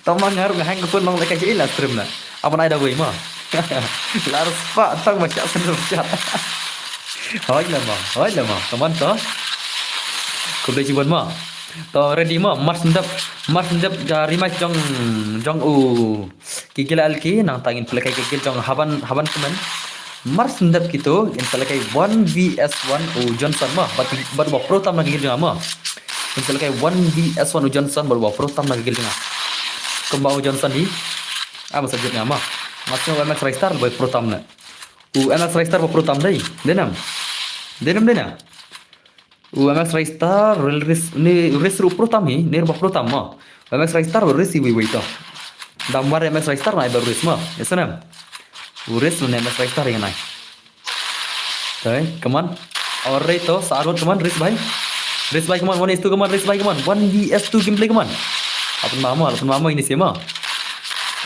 Tam ma nga ruh nga hang ka phone long le ka jai la stream le. Aban ai da wei ma. La respa tang ma shah super chat. Hoi la ma, hoi la ma. Kaman to. Khublei shibun ma. To ready ma, mar sngewdep, mar sngewdep ka rematch jong, jong u. Ki guild L K nangta ngin pynlehkai ki guild jong haban, haban kmen. Mar sngewdep kito ngin sa lehkai one v s one u Johnson ma. Bad, bad uba pro tam na ki guild jong nga ma. Ngin sa lehkai one v s one u Johnson bad uba pro tam na ki guild jong nga. Kumba u Johnson hi. Ah, masa jit nga ma. Masa u M X Ristar ba pro tam na. U M X Ristar ba pro tam dei. Dei nam. Dei nam dei na. U M X Ristar, rel ris, ni ris ruh pro tam hi, ni ruh ba pro tam ma. U M X Ristar ba ris hi wei wei to. Dam war M X Ristar na ba ris ma. Ya sana. U ris ne M X Ristar yang nai. Dai, come on. Alright to, sa arut come on, ris bhai. Ris bhai come on, one is two come on, ris bhai come on. One v s two gameplay come on. Apun mama, apun mama ini sih ma.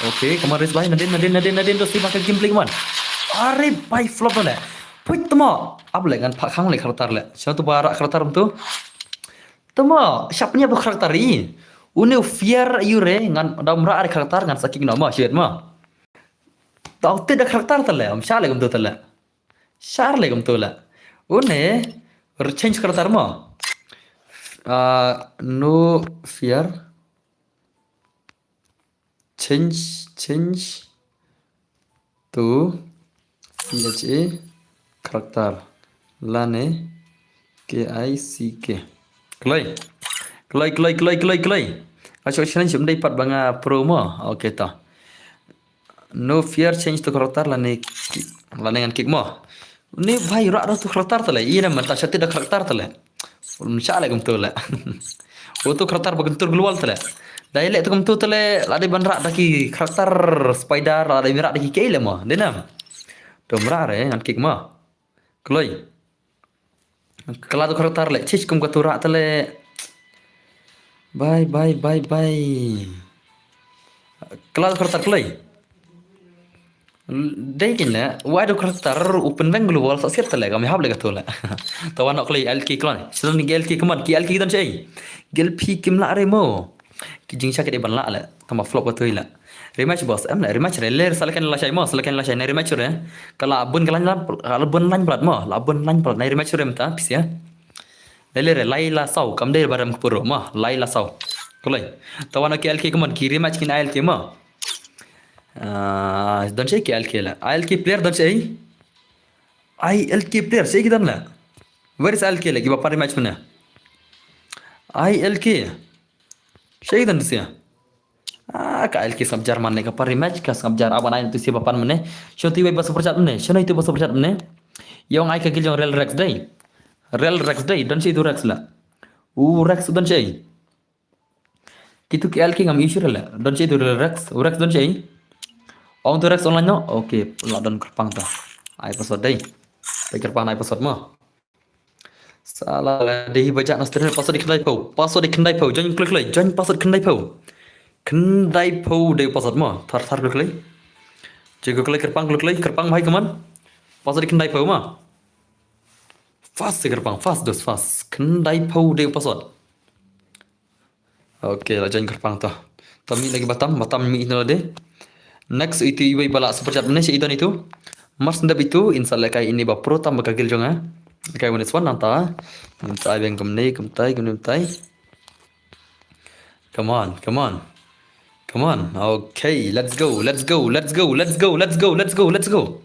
Okay, come on ris bhai. Nadin, nadin, nadin, nadin to sih makan gameplay come on. Are bhai flop na. Pui temo. Ap le ngan phah khang le karakter le. Sino tu ba rak karakter tu? Temo, siapa ni apa karakter i? Uni fear yu re ngan dam ra are karakter ngan saking nama shit ma. Tau te da karakter tale, am sha le gum tu tale. Shar le gum tu le. Uni change karakter ma. Ah, no fear. Change, change to P H A character lane K I C K. Kloi. Kloi, kloi, kloi, kloi, kloi. Acho challenge um dei pat ba nga pro mo. Okay to. No fear change to character lane kick. Lane ngan kick mo. Ni bhai rak dah tu karakter tale. Ina mata shati dah karakter tale. Msha le kumtu le. Utu karakter ba kyntur global tale. Dai le tu kumtu tale la dei ban rak da ki karakter spider la dei rak da ki kei le mo. Dei nam. Tu mra re ngan kick mo. Kloi. Kala tu karakter le chich kum ka tu rak tale. Bye bye bye bye. Kala tu karakter kloi. Dei kin le, wai do karakter u pynbeng global sa siat tale kam hap le ka tu le. Tawan ok le L K klon. Sila ni L K kaman ki L K dan chei. Gel phi kim la re mo. Ki jingcha ke dei ban la le. Tama flop ka tu le. Rematch boss em le rematch re le sala ken la chai mo sala ken la chai na rematch re. Kala bun kala la bun lan plat mo la bun lan plat na rematch re mta pisia. Le le re lai la sau kam dei barem kpuro mo lai la sau. Kloi. Tawan ok L K kaman ki rematch kin L K mo. Ah, don sei ki I L K la. I L K player don sei. I L K player sei ki don la. Where is I L K la? Ki ba party match mana? I L K. Sei ki don sei. Ah, ka I L K sngap jar man ne ka party match ka sngap jar aban ai tu sei ba pan mana? Shoti wei ba super chat mana? Shona itu ba super chat mana? Yong ai ka gil yong Real Rex dei. Real Rex dei. Don sei tu Rex la. U Rex don sei. Kitu K L K ngam issue rela. Don che tu Rex, Rex don che. Ong tu Rex online no. Okay, la don kerpang ta. Ai password dei. Pe kerpang ai password mo. Sala dei baja na stream password di kendai pau. Password di kendai pau. Join klik klik. Join password kendai pau. Kendai pau dei password mo. Thar thar klik klik. Jago klik kerpang klik klik. Kerpang bhai kaman. Password di kendai pau mo. Fast kerpang, fast dos fast. Kendai pau dei password. Okay, la join kerpang to. Tami lagi batam, batam mi ino de. Next itu ibai bala super chat mane si idon itu. Mars ndap itu insa lekai ini ba pro tam ba kagil jonga. Okay, one is one nangta. Ngin sa ai biang kumne, kumtai, kumne, kumtai. Come on, come on. Come on. Okay, let's go, let's go, let's go, let's go, let's go, let's go, let's go.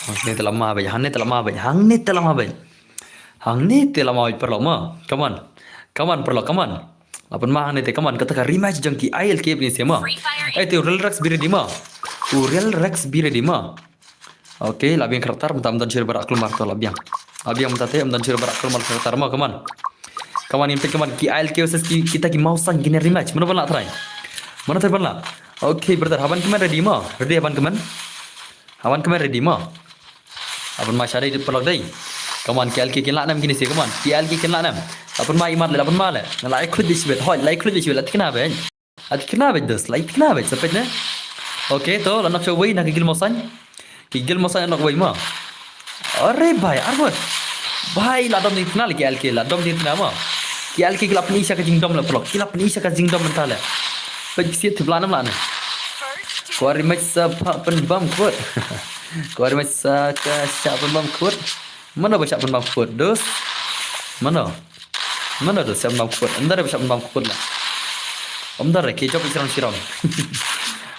Hangne te lama bej, hangne te lama bej, hangne te lama bej. Hangne te lama bej paralok ma. Come on. Come on paralok, come on. La pynma hangne te, come on, kata ka rematch jong ki I L K bni se ma. Ai te u Real Rex be ready ma. U Real Rex be ready ma. Okay, la biang karakter mynta, ym don shuh barak kulmar to la biang. La biang mynta te ym don shuh barak kulmar karakter ma, come on. Come on, ngin peit, come on, ki I L K versus ki, kita ki Mawsaiñ kine rematch. Mano ban lah try? Mano try ban lah? Okay, brother, Haban Kmen ready ma? Ready Haban Kmen? Haban Kmen ready ma? Haban ma sha dei paralok dei. Come on, ki I L K kin lah nem kine se, come on. Ki I L K kin lah nem. La pynma imat le, la pynma le. La ai khluit bit shibit, hoi, la ai khluit bit shibit, la tikna beit. La tikna beit dos, la tikna beit, sa peit ne. Okay, to, la knock shawei na ki guild Mawsaiñ. Ki guild Mawsaiñ la knock wei ma. Are bhai, ar ngut. Bhai, la dom ding tikna le ki I L K, la dom ding tikna ma. Ki I L K ki la pyni sha ka jingdom le paralok, ki la pyni sha ka jingdom mynta le. Peit siat tip la nam la ne. Kwah rematch sa pha pynbam khut. Kwah rematch sa ka shah pynbam khut. Mano ba shah pynbam khut, dos? Mano? Mano dos shah pynbam khut? Ym don re ba shah pynbam khut la. Ym don re, ki jop shirom shirom.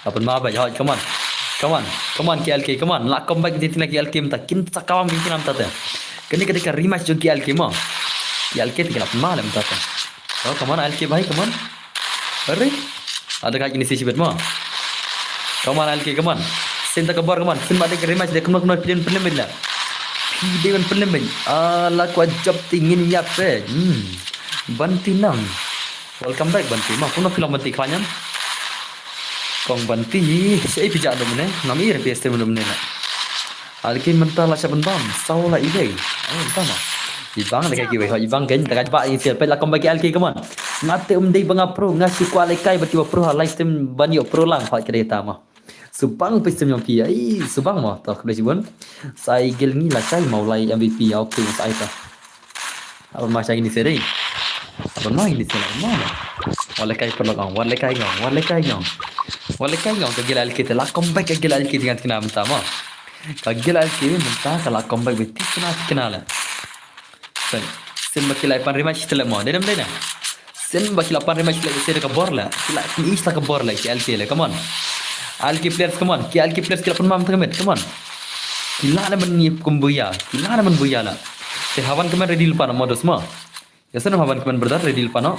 La pynma beit, hoi, come on. Come on, come on ki I L K, come on. La comeback ding tikna ki I L K mynta, kin sa kawang ding tikna mynta te. Kane ka dei ka rematch jong ki I L K ma. Ki I L K te ki la pynma le mynta te. Oh, come on I L K bhai, come on. Are. Ada ka kine se shibit ma. Come on I L K, come on. Sien ta ka bor, come on. Sien ba dei ka rematch, dei kumno kumno phi dei ban pynlem beit la. Phi dei ban pynlem beit. Ala kwah jop te ngin ïap beit. Hmm. Banti Nang. Welcome back Banti. Ma, kumno phi long Banti, khlaiñ em? Kong Banti, shaei phi jah dum ne? Ngam i re phi stream dum ne la. I L K mynta la shah pynbam, saw la i dei. Ai mynta ma. I bang da ka kiwei, hoi, i bang kein, da ka jubab i sel peit la comeback ki I L K, come on. Nga te um dei ba nga pro, nga shu kwah lehkai bad kiba pro ha live stream ban ïoh pro lang, hoi, ka dei ta ma. Subang peit stream jong phi, ai, subang ma, to, khublei shibun. Sa i guild ngi lashai Mawlai M V P, okay, sa ai ta. Haba ma sha kine se dei. Haba ma kine se la ma. Wat lehkai paralok ong, wat lehkai ong, wat lehkai ong. Wat lehkai ong ka guild I L K te la comeback ka guild I L K te ngan tikna mynta ma. Ka guild I L K mynta ka la comeback beit tikna tikna la. Sien ba ki la pan rematch te la ma. Dei nam dei na. Sien ba ki la pan rematch te la se da ka bor la. Ki la is la ka bor la ki I L K la. Come on. I L K players, come on. Ki I L K players ki la pan mam ta ka met. Come on. Ki la na ban ngi kum buya. Ki la na ban buya la. Te Haban Kmen ready lypa noh mo dos mo. Ïa sngewbha Haban Kmen brother, ready lypa noh.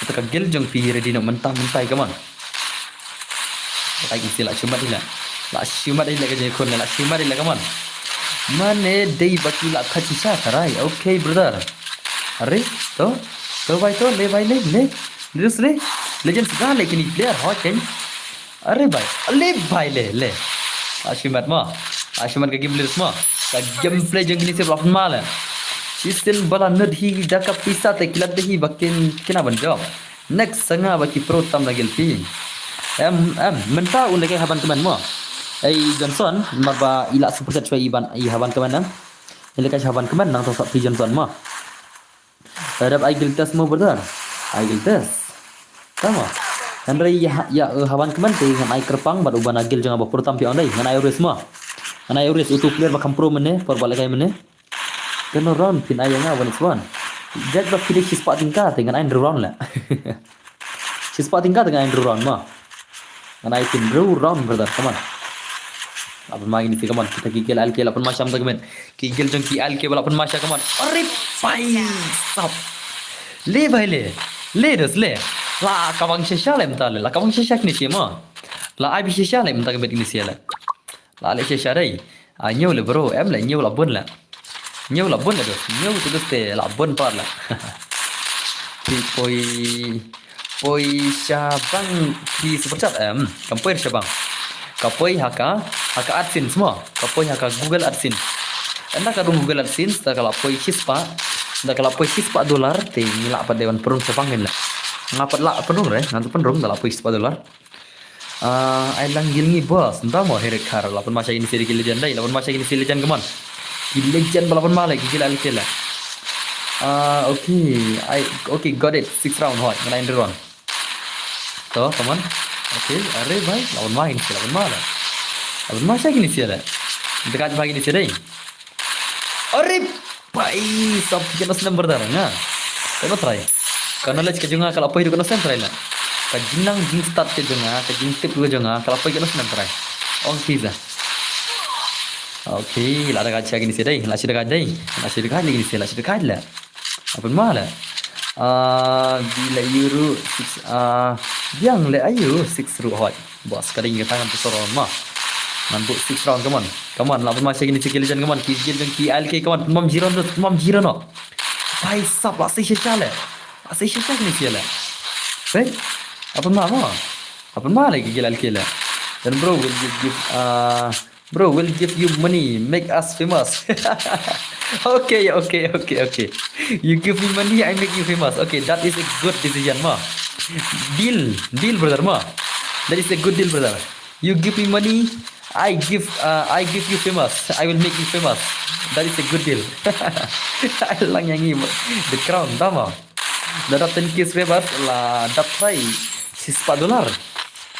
Kata ka guild jong phi ready noh mynta mynta, come on. Kata ki sila shu mat ila. La shu mat ila ka jingkhun la shu mat ila, come on. Mane dei ba ki la khat shisha tharai. Okay brother. Are to. To bhai to, le bhai le le. Terus le. Legend sudah le kini player hot kan. Are bhai, le bhai le, le. Ashimat ma. Ashimat ka gameplay ma. Ka gameplay jong kini sep la pynma le. Shisien ba la nud hi da ka pisa te ki la dei hi ba kin kina ban jop. Next sanga ba ki pro tam la gel phi. Em, em, mynta u lehkai Haban Kmen mo. Ei Johnson, mar ba i la super chat shwa i ban, i Haban Kmen em. I lehkai Haban Kmen nang to sa phi Johnson mo. Terhadap ai guild test mo brother. Ai guild test. Tama. Hynrei ïa, ïa, eh, Haban Kmen te ngan ai kyrpang bad uba na guild jong nga ba pro tam phi ong dei. Ngan ai risk mo. Ngan ai risk utu player ba kham pro mynne, por ba lehkai mynne. Kano round phin ai ïa nga one is one. Jack ba phi dei shispah tyngka te ngan ai hynriew round la. Shispah tyngka te ngan ai hynriew round mo. Ngan ai hynriew round brother, come on. La pynma kini sep, come on. Kita ki guild I L K la pynma sham ta kmen. Ki guild jong ki I L K ba la pynma sha, come on. Are bhai sap. Le bhai le. Le dos le. La ka bang shisha le mynta le. La ka bang shisha kini sep mo. La ai bi shisha le mynta ka bet kini sep le. La le shisha dei. Ah, ñiew le bro, em le ñiew la bun le. Ñiew la bun le dos. Ñiew te dos te la bun pat le. Phi poi, poi sha bang phi super chat em. Kam poi sha bang. Ka poi ha ka, ha ka AdSense mo. Ka poi ha ka Google AdSense. Ynda ka rung Google AdSense, da ka la poi shispah. Da ka la poi shispah dollar, te ngi la pat dei ban pynrung sha bang ngin le. Nga pat la pynrung re, ngan pynrung, da la poi shispah dollar. Ah, ai lang guild ngi boss. Nda mo Herek Khar. La pynma sha kini sep ki legend dei. La pynma sha kini sep legend, come on. Ki legend ba la pynma le, ki guild I L K le. Ah, okay. I, okay, got it. Six round hoi. Ngan ai hynriew round. To, come on. Okay, are bhai. La pynma kini sep, la pynma le. La pynma sha kini sep le. Dakaid bha kine shi dei. Arre bhai sab, kino snem brother nga. Kano trai. Ka knowledge ka jong nga ka la poi haduh kano snem trai la. Ka jingnang jingstad ka jong nga, ka jingtip ka jong nga ka la poi kano snem trai. Ong pisa. Okay, la dakaid sha kine shi dei, la shu dakaid dei. La shu dakaid kine shi, la shu dakaid la. Apun ma la. Ah, bila euro six, ah, biang le ayu six ru hoi. Bos, ka ding ka tangan tu sorong ma. Ngan buh six round, come on. Come on, la pun ma sha kine shi ki legend, come on. Ki legend, ki L K, come on. Pynbam zero no, pynbam zero no. Bhai sab, la shisha le. La shisha kine shi le. Hey, apun ma ma. Apun ma le ki L K le. Then bro, will you give, uh, bro, will give you money, make us famous. Okay, okay, okay, okay. You give me money, I make you famous. Okay, that is a good decision ma. Deal, deal brother ma. That is a good deal brother. You give me money, I give, uh, I give you famous. I will make you famous. That is a good deal. Lang ïa ngi the crown, tama. Da dap ten K subscriber la dap trai shispah dollar.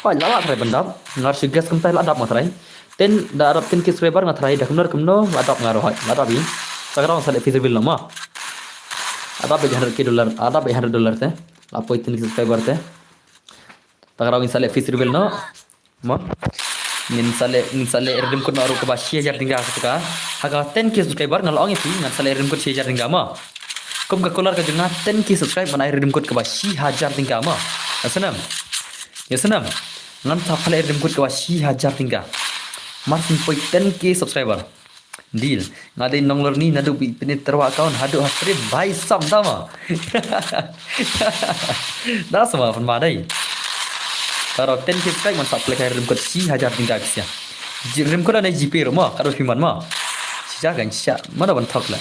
Hoi, la la trai ban dap. Ngar shu guess kumta la dap nga trai. Ten da dap ten K subscriber nga trai da kumno kumno la dap nga ruh hoi. La dap hi. Sa ka dang sa leh feasible no ma. La dap eight hundred K dollar, la dap eight hundred dollar te. La poi ten K subscriber te. Ta ka dang sa leh feasible no. Mo? Ngin sa leh, ngin sa leh redeem code noh ruh kaba shi hajar tyngka ka. Ha ka ten K subscriber nga la ong ïa phi ngan sa leh redeem code shi hajar tyngka mo. Kum ka kular ka jong nga ten K subscribe ngan ai redeem code kaba shi hajar tyngka mo. Ïa snem. Ïa snem. Ngan sa leh redeem code kaba shi hajar tyngka. Mar syn poi ten K subscriber. Deal. Nga dei nonglorni naduh ba pynit tyrwa account haduh ha stream bhai sam tama. Da sama pun ma dei. Taro ten K subscribe man sa plek hai redeem code shi hajar tyngka bisia. Redeem code ne GPay ruh ma, katba phi mon ma. Shisha kan shisha. Mano ban thok la.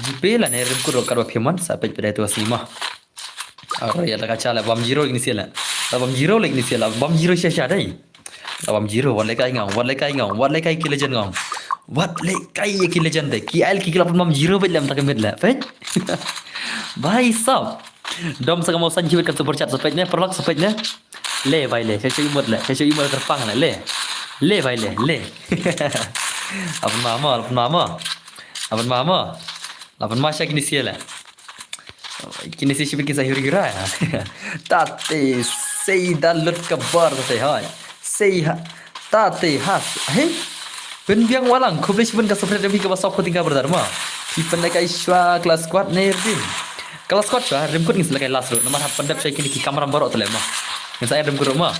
GPay la ne redeem code ruh katba phi mon sa peit peit tu asi ma. Aro ïa ta ka cha la bam zero kine shi la. La bam zero la kine shi la bam zero sha sha dei. La bam zero wat le kai ngam, wat le kai ngam, wat le kai ki legend ngam. Wat le kai ïa ki legend dei. Ki ai ki la bam zero bad lam ta ka met la. Peit. Bhai sab. Dom sa ka mau san jiwit ka super chat sa peit ne, paralok sa peit ne. Le bhai le, sha sha imut le, sha sha imut kyrpang le, le. Le bhai le, le. Apun ma mo, apun ma mo. Apun ma mo. Apun ma sha kine shi la. Kine shi shibit ki sa huri gira. Tate sei da lut ka bar tate hai. Sei ha. Tate has. He. Pynbiang Walang khublei shibun ka super chat kaba sawphew tyngka brother ma. Phi pynlehkai shwa class squad ne redeem. Class squad shwa redeem code ngin sa lehkai last ruh. Namar hap pyndep shwa kine ki kamram baroh tele ma. Ngin sa ai redeem code ruh ma.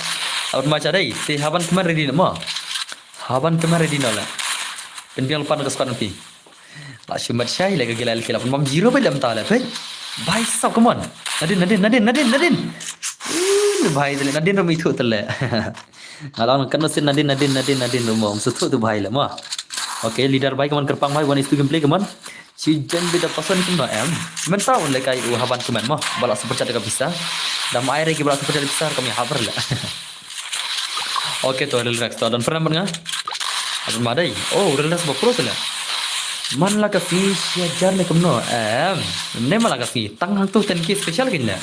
Apun ma sha dei. Te haban kmen ready ma. Haban kmen ready no la. Pynbiang lypa na ka squad phi. La shu mat shai le ka gila le ki la pynbam zero bad lam ta le peit. Bhai sab, come on. Nadin, Nadin, Nadin, Nadin, Nadin. Ih, bhai tele Nadin ruh ym ithuh tele. Nga la ong kano sien Nadin, Nadin, Nadin, Nadin ruh mo. Ym sngewthuh tu bhai le mo. Okay, leader bhai, come on, kyrpang bhai, one is two gameplay, come on. Shi jen bit da pason kumno em. Mynta un lehkai u haban kmen mo. Ba la super chat da ka pisa. Da ma ai re ki ba la super chat da pisa, kam ïa habar le. Okay, to relax, to don friend bad nga. Apun ma dei. Oh, relax ba pro tele. Man la ka sngi shi hajar ne kumno. Em, ne man la ka sngi. Tang hangtu ten K special kin ne.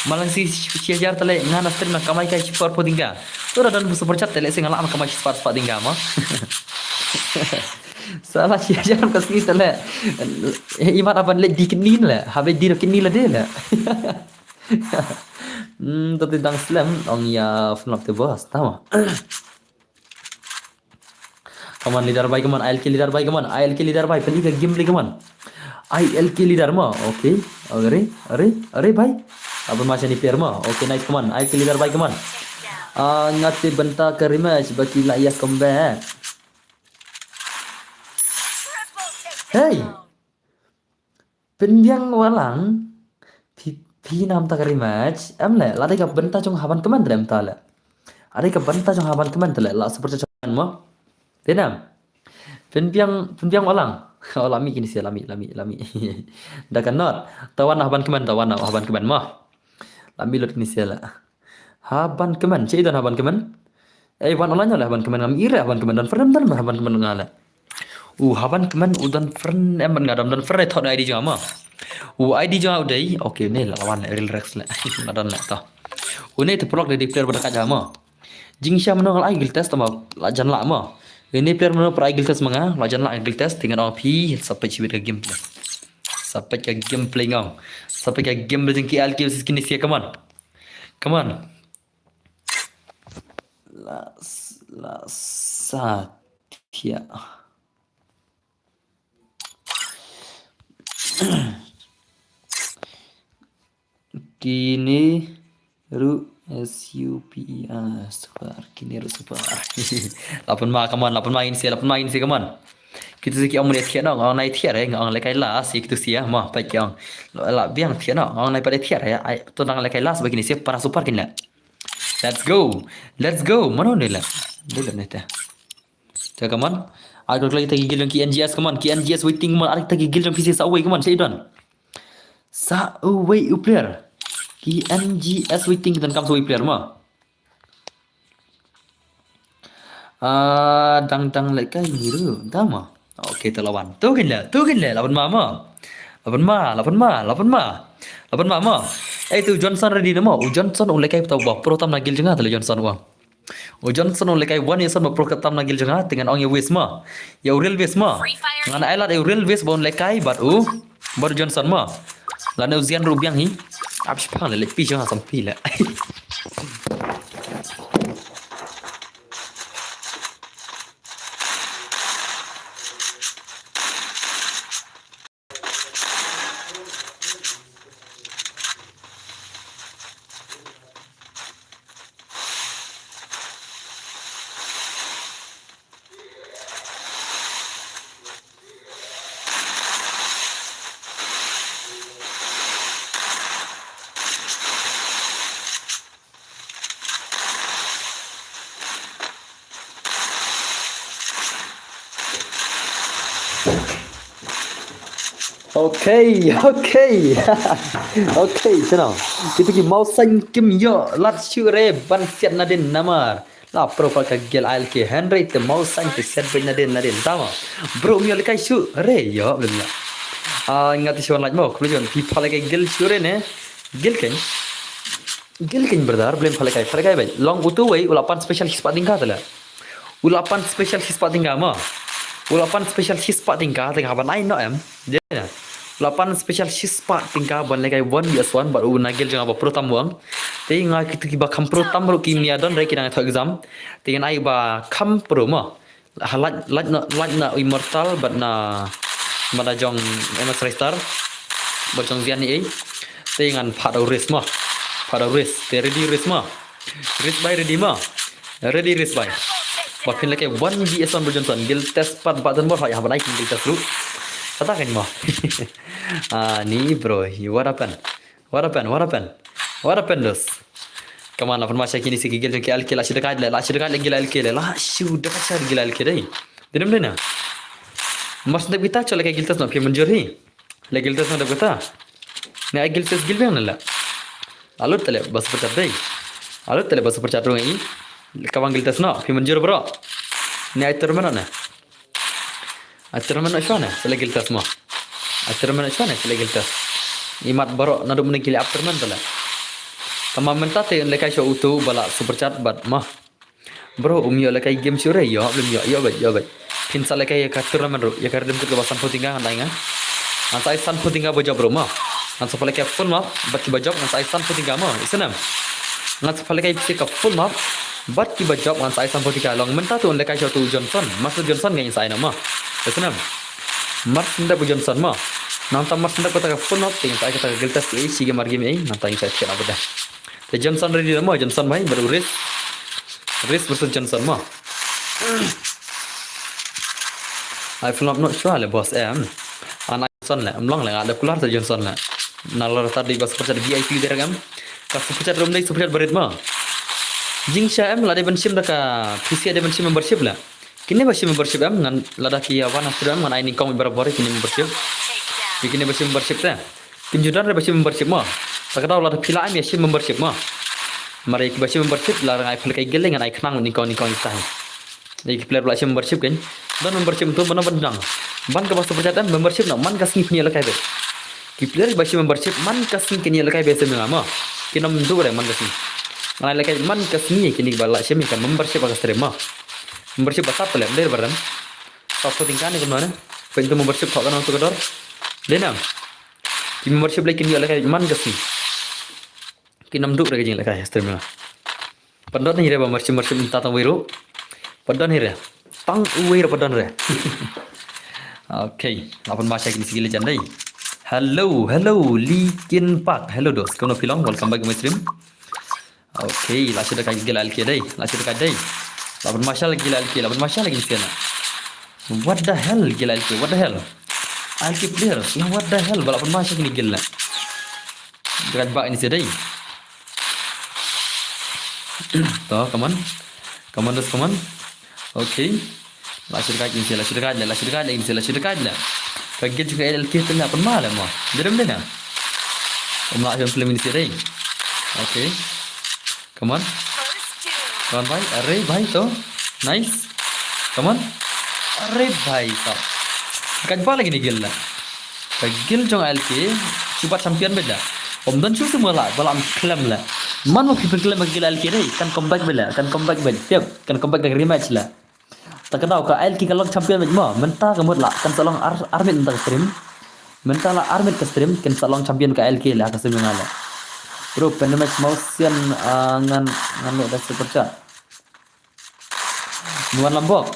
Man la ka sngi shi hajar tele nga na stream na kamai kai shiphew arphew tyngka. To da don bu super chat tele sing la kamai shiphew arphew tyngka mo. Sa la shi hajar ka sngi tele. Imat aban le di kini le. Habe di kini la de le. Hmm, to te dang slem ong ïa fnap te bos tama. Come on leader bhai, come on, I L K leader bhai, come on, I L K leader bhai, pynlong ka game bhai, come on. I L K leader mo, okay. Are, are, are bhai. Apun ma shani player mo. Okay, nice, come on. I L K leader bhai, come on. Ah, nga te bynta ka rematch ba ki la ïa comeback. Hey. Pynbiang Walang, phi, phi nam ta ka rematch, em le, la dei ka bynta jong haban kmen tele em ta le. Are ka bynta jong haban kmen tele, la super chat mo. Te nam. Pynbiang, Pynbiang Walang. Oh, la mih kine shi, la mih, la mih, la mih. Da ka not. Ta wan haban kmen, ta wan haban kmen mo. La mih lut kine shi la. Haban kmen, shi don haban kmen. Ei, wan online le haban kmen ngam ire haban kmen don friend don haban kmen nga le. U haban kmen u don friend em nga dam don friend thot I D jong ma. U I D jong u dei. Okay, ne la wan real rex le. Nga don le to. U ne te prok de player ba da ka jama. Jingshisha mano nga la ai guild test tang ba la jan lah mo. Ine player mano para ai guild test ma nga, la jan lah guild test, te ngan ong phi, sa peit shibit ka gameplay. Sa peit ka gameplay nga ong. Sa peit ka gameplay jong ki L K versus kine sia, come on. Come on. La, la sa tia. Kine ruh S U P E R, super. Kine ruh super. La pynma, come on, la pynma ine sia, la pynma ine sia, come on. Kitu sia ki ong mane thiah noh, nga ong nai thiah re, nga ong lehkai la, sia kitu sia, mo, peit ki ong. La biang thiah noh, nga ong nai pat thiah re, ai, to dang lehkai la, sa ba kine sia para super kin leh. Let's go. Let's go. Mano ne leh? Dei leh ne te. Te come on. Ai kol kita ki guild ki N G S, come on. Ki N G S waiting, come on. Ai kita ki guild jong P C sa uwei, come on. Sa uwei u player. Ki N G S waiting, ki donkam sa uwei player mo. Ah, dang dang lehkai ni ruh. Dang mo. Okay, te la wan. Tu kin leh, tu kin leh. La pynma mo. La pynma, la pynma, la pynma. La pynma mo. Eh, tu Johnson ready ne mo. U Johnson u lehkai tau ba pro tam na guild jong nga, te leh Johnson u. U Johnson u lehkai wan ïa son ba pro tam na guild jong nga, te ngan ong ïa Wes mo. Ïa u real Wes mo. Ngan ai lad ïa u real Wes ba un lehkai bad u, bad u Johnson mo. Lane u Zian ruh biang hi. Ap shipang leh, leh pi jong nga sam pi leh. Okay, okay. Okay, chano. Kita ki Mawsain kim ïoh lad shuh re ban siat nadien namar la pro pat ka guild L K, hynrei te Mawsain te siat beit nadien nadien. Tama. Bro, ym ïoh lehkai shuh re, ïoh, bym ïoh. Ah, nga te shuwa lad mo, khublei shibun, phi pha lehkai guild shuh re ne. Guild kein. Guild kein brother, blem pha lehkai, pha lehkai beit. Long utu wei, u la pan special shispah tyngka te leh. U la pan special shispah tyngka mo. U la pan special shispah tyngka, te haba nai noh em. Dei na. U la pan special shispah tyngka ban lehkai one versus one bad u na guild jong nga ba pro tam wang. Te nga kitu kiba kham pro tam ruh kim ïa don re, ki dang thoh exam. Te ngan ai ba kham pro mo. Ha lait, lait na, lait na Immortal bad na, bad na jong M S Ristar. Bad jong Zian ni ei. Te ngan phah da u Riz mo. Phah da u Riz. Te ready Riz mo. Riz bai ready mo. Ready Riz bai. Ba phin lehkai one versus one bad u Johnson. Guild test pat ba don bor ha, ïa ba nai guild test ruh. Kata kan mo. Ah, ni bro, what happened? What happened? What happened? What happened, dos? Come on, la pynma sha kine sia ki guild jong ki L K, la shu da kait leh, la shu da kait leh guild L K leh, la shu da kait sha guild L K dei. Dei ym dei na. Mar shu dep kita, chol lehkai guild test noh, phi mynjur hi. Leh guild test noh dep kita. Ne ai guild test guild biang na leh. La lut te leh ba super chat dei. La lut te leh ba super chat ruh ngi. Ka bang guild test noh, phi mynjur bro. Ne ai tournament noh ne. Ai tournament noh shuwa ne, sa leh guild test mo. Ai tournament noh shuwa ne, sa leh guild test. Imat baroh naduh mynne ki leh ap tournament te leh. Tangba mynta te un lehkai shuwa utu ba la super chat bad mo. Bro, um ïoh lehkai game shuh re, ïoh, blem ïoh, ïoh beit, ïoh beit. Phin sa lehkai ïa ka tournament ruh, ïa ka redeem code kaba sanphew tyngka ngan ai nga. Ngan sa ai sanphew tyngka ba jop ruh mo. Ngan sa pha lehkai full map, bad kiba jop ngan sa ai sanphew tyngka mo, isnem. Ngan sa pha lehkai pisa ka full map, bad kiba jop ngan sa ai sanphew tyngka. Long mynta te un lehkai shuwa utu u Johnson. Mar shu dep u Johnson ngan sa ai noh mo. Isnem. Mar shu dep u Johnson mo. Nangta mar shu dep kata ka full map te ngan sa ai kata ka guild test, eh, shi game ar game, eh, nangta ngan sa ai thiah na bad. Te Johnson ready mo, Johnson bai, bad u Riz. Riz versus Johnson mo. Ai full map noh shuwa leh boss em. An ai Johnson leh, ym long leh, nga dep kular te Johnson leh. Na la rata dei ba super chat V I P direct em. Ka super chat ruh ym dei super chat barit mo. Jingshisha em, la dei ban shim da ka P C, dei ban shim membership leh. Kine ba shim membership em, ngan lada ki ïa wan ha stream em, ngan ai nyngkong barabor kine membership. Ïa kine ba shim membership te. Kim ju don re ba shim membership mo. Sa ka daw lada phi la em ïa shim membership mo. Mar ïa kiba shim membership, lada ngan ai pha lehkai guild ngan ai khnang nyngkong nyngkong ïa kita. Ïa ki player ba la shim membership kein. Don membership to ban ban dang. Ban kaba super chat em membership noh man ka sngi phin ïoh lehkai beit. Ki player ba shim membership man ka sngi kin ïoh lehkai beit sha ma nga mo. Kin ym duh re man ka sngi. Ngan ai lehkai man ka sngi ïa kine kiba lah shim ïa ka membership ha ka stream mo. Membership ba sap pale, dei ba rem. Sap to tyngka ne kumno ne. Pyntu membership thoh ka nang tu ka dor. Dei na. Ki membership leh kin ïoh lehkai man ka sngi. Kin ym duh re ka jinglehkai ha stream nga. Pyndon hi re ba membership, membership mynta tang uwei ruh. Pyndon hi re. Tang uwei ruh pyndon re. Okay, lah pynmasa kine ki legend dei. Hello, hello, Linkin Park. Hello dos. Kumno phi long? Welcome back to my stream. Okay, lah shu da kai gila L K dei. Lah shu da kai dei. Lah pynmasa lagi gila L K, lah pynmasa lagi sien. What the hell gila L K? What the hell? L K players, lah what the hell? Ba lah pynmasa kine gila. Drag back ini sien dei. To, come on. Come on, dos, come on. Okay. Lah shu da kai ini sien, lah shu da kai, lah shu da kai ini sien, lah shu da kai. Ka gate jong ka L K te lah pynmasa mo. Dei dei na. Ym lah shu film ini sien dei. Okay. Come on. Come on bhai. Are bhai to. Nice. Come on. Are bhai to. Ka ba lagi ni gila. Ka gila jong L K. Shu bat champion bad la. Ym don shu shu mo la, ba la ym khlem la. Man mo phi pynklem ka gila L K dei. Kan comeback bad la. Kan comeback bad. Tiap. Kan comeback da rematch la. Ta ka daw ka L K ka long champion bad mo. Mynta ka mut la. Kan sa long ar, ar minit mynta ka stream. Mynta la ar minit ka stream, kan sa long champion ka L K la ka stream nga la. Bro, pynmasa mo sien, ah, ngan, ngan noh da super chat. Nuan Lambok.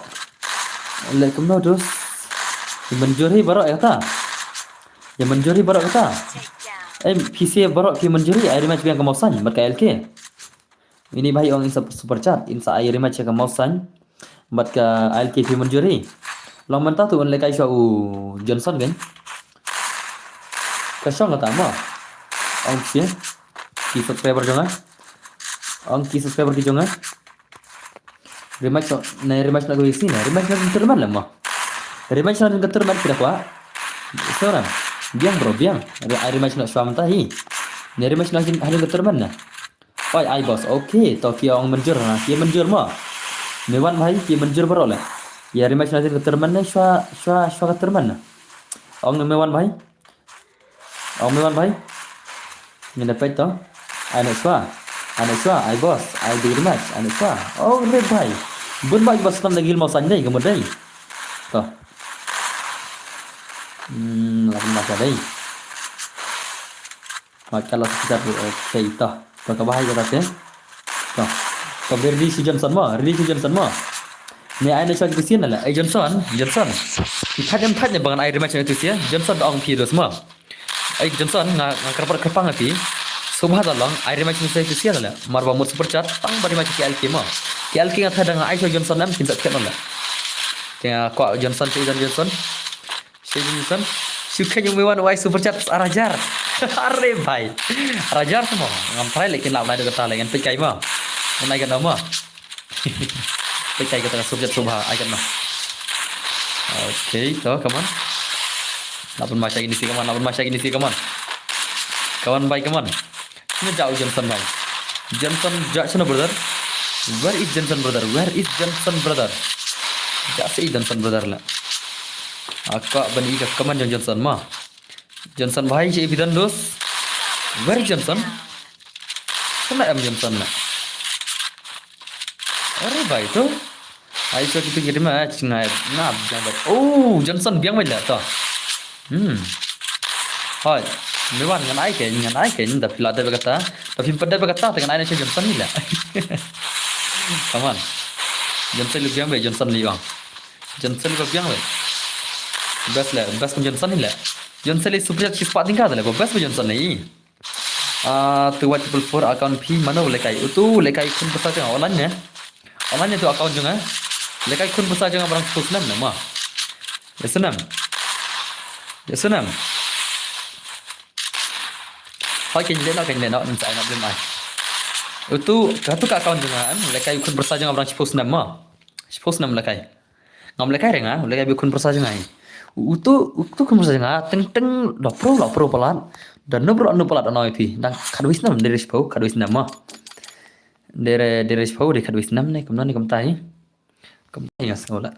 Leh kumno dos. Ïa mynjur hi baroh ïa kata. Ïa mynjur hi baroh ïa kata. Em, phi sa baroh phi mynjur hi, ai rematch biang ka Mawsain bad ka L K. Ini bhai ong in sa super chat, in sa ai rematch ka Mawsain bad ka L K phi mynjur hi. Long mynta tu un lehkai shuwa u Johnson kan. Ka shong kata mo. Ong phi ki subscriber jong nga. Ong ki subscriber ki jong nga. Rematch ne, rematch na ko isi ne. Rematch na ka tournament la mo. Rematch na ka tournament phi da kwah. Seorang. Biang bro, biang. Re-, ai rematch na shuwa mynta hi. Ne rematch na ka tournament na. Oi, ai boss. Okay, to ki ong mynjur na. Ki mynjur mo. Me wan bhai, ki mynjur baroh la. Ïa rematch na ka tournament ne shuwa, shuwa, shuwa ka tournament na. Ong me wan bhai. Ong me wan bhai. Ngin da peit to. Ai ne shuwa. Ai ne shuwa, ai boss, ai big rematch, ai ne shuwa. Oh, re bhai. Bun bhai boss tam da gil Mawsain dei, ka mut dei. To. Hmm, la pynmasa dei. Mat kala sekitar tu. Okay, to. To ka bhai kata te. To. To ready si Johnson mo, ready si Johnson mo. Ne ai ne shuwa ki sien la. Ai Johnson, Johnson. Ki thait em thait ne ba ngan ai rematch tu sien. Johnson da ong phi dos mo. Ai Johnson nga, nga kyrpad kyrpang ïa phi. Sngewbha da long ai rematch tu sien la. Mar ba mut super chat tang ba rematch ki L K mo. Ki L K nga thait da nga ai shuwa Johnson em kin sa thied la. Te nga kwah Johnson, te Johnson. Shu Johnson. Shu khein ïa u Mewan u ai super chat ar hajar. Are bhai. Ar hajar tu mo. Ngam try leh kin lah ban ai da kata leh ngan peit kai mo. Ngan ai kata mo. Peit kai kata super chat sngewbha ai kata mo. Okay, to, come on. Lah pynmasa kine si, come on, lah pynmasa kine si, come on. Come on bhai, come on. Nga jauh Johnson bhai. Johnson, Johnson brother. Where is Johnson brother? Where is Johnson brother? Jauh si Johnson brother la. Aka bani ka kaman Johnson ma. Johnson bhai, je bidan dos. Where is Johnson? Sana em Johnson la. Are bhai tu. Ai so kitu kiri ma chingai na biang bhai. Oh, Johnson biang bhai la to. Hmm. Hoi. Mewan ngan ai ke, ngan ai ke, da phi la dep kata. Da phim pat dep kata, te ngan ai na Johnson ni la. Come on. Johnson lu biang bhai, Johnson li bang. Johnson li biang bhai. Best la, best Johnson ni la. Johnson li super chat six pat tingka la, best bhai Johnson ni. Ah, tu wat triple four account phi mano lekai. Utu lekai khun pyrsa jong nga online ne. Online ne tu account jong nga. Lekai khun pyrsa jong nga barang sepuluh snem ne ma. Ya senam. Ya senam. Hoi kin leno kin leno nin sa ai na blim ai. Utu katu ka account jong nga em lekai khun pyrsa jong nga barang sepuluh snem ma. Sepuluh snem lekai. Ngam lekai re nga, lekai bad khun pyrsa jong nga. Utu, utu khun pyrsa jong nga, teng teng, lo pro, lo pro palat. Da no pro, no palat, ano iti. Dang khatwei snem, dei re shiphew, khatwei snem ma. Dei re, dei re shiphew, dei khatwei snem ne, kumno ne kumta hi. Kumta hi nga sngew la.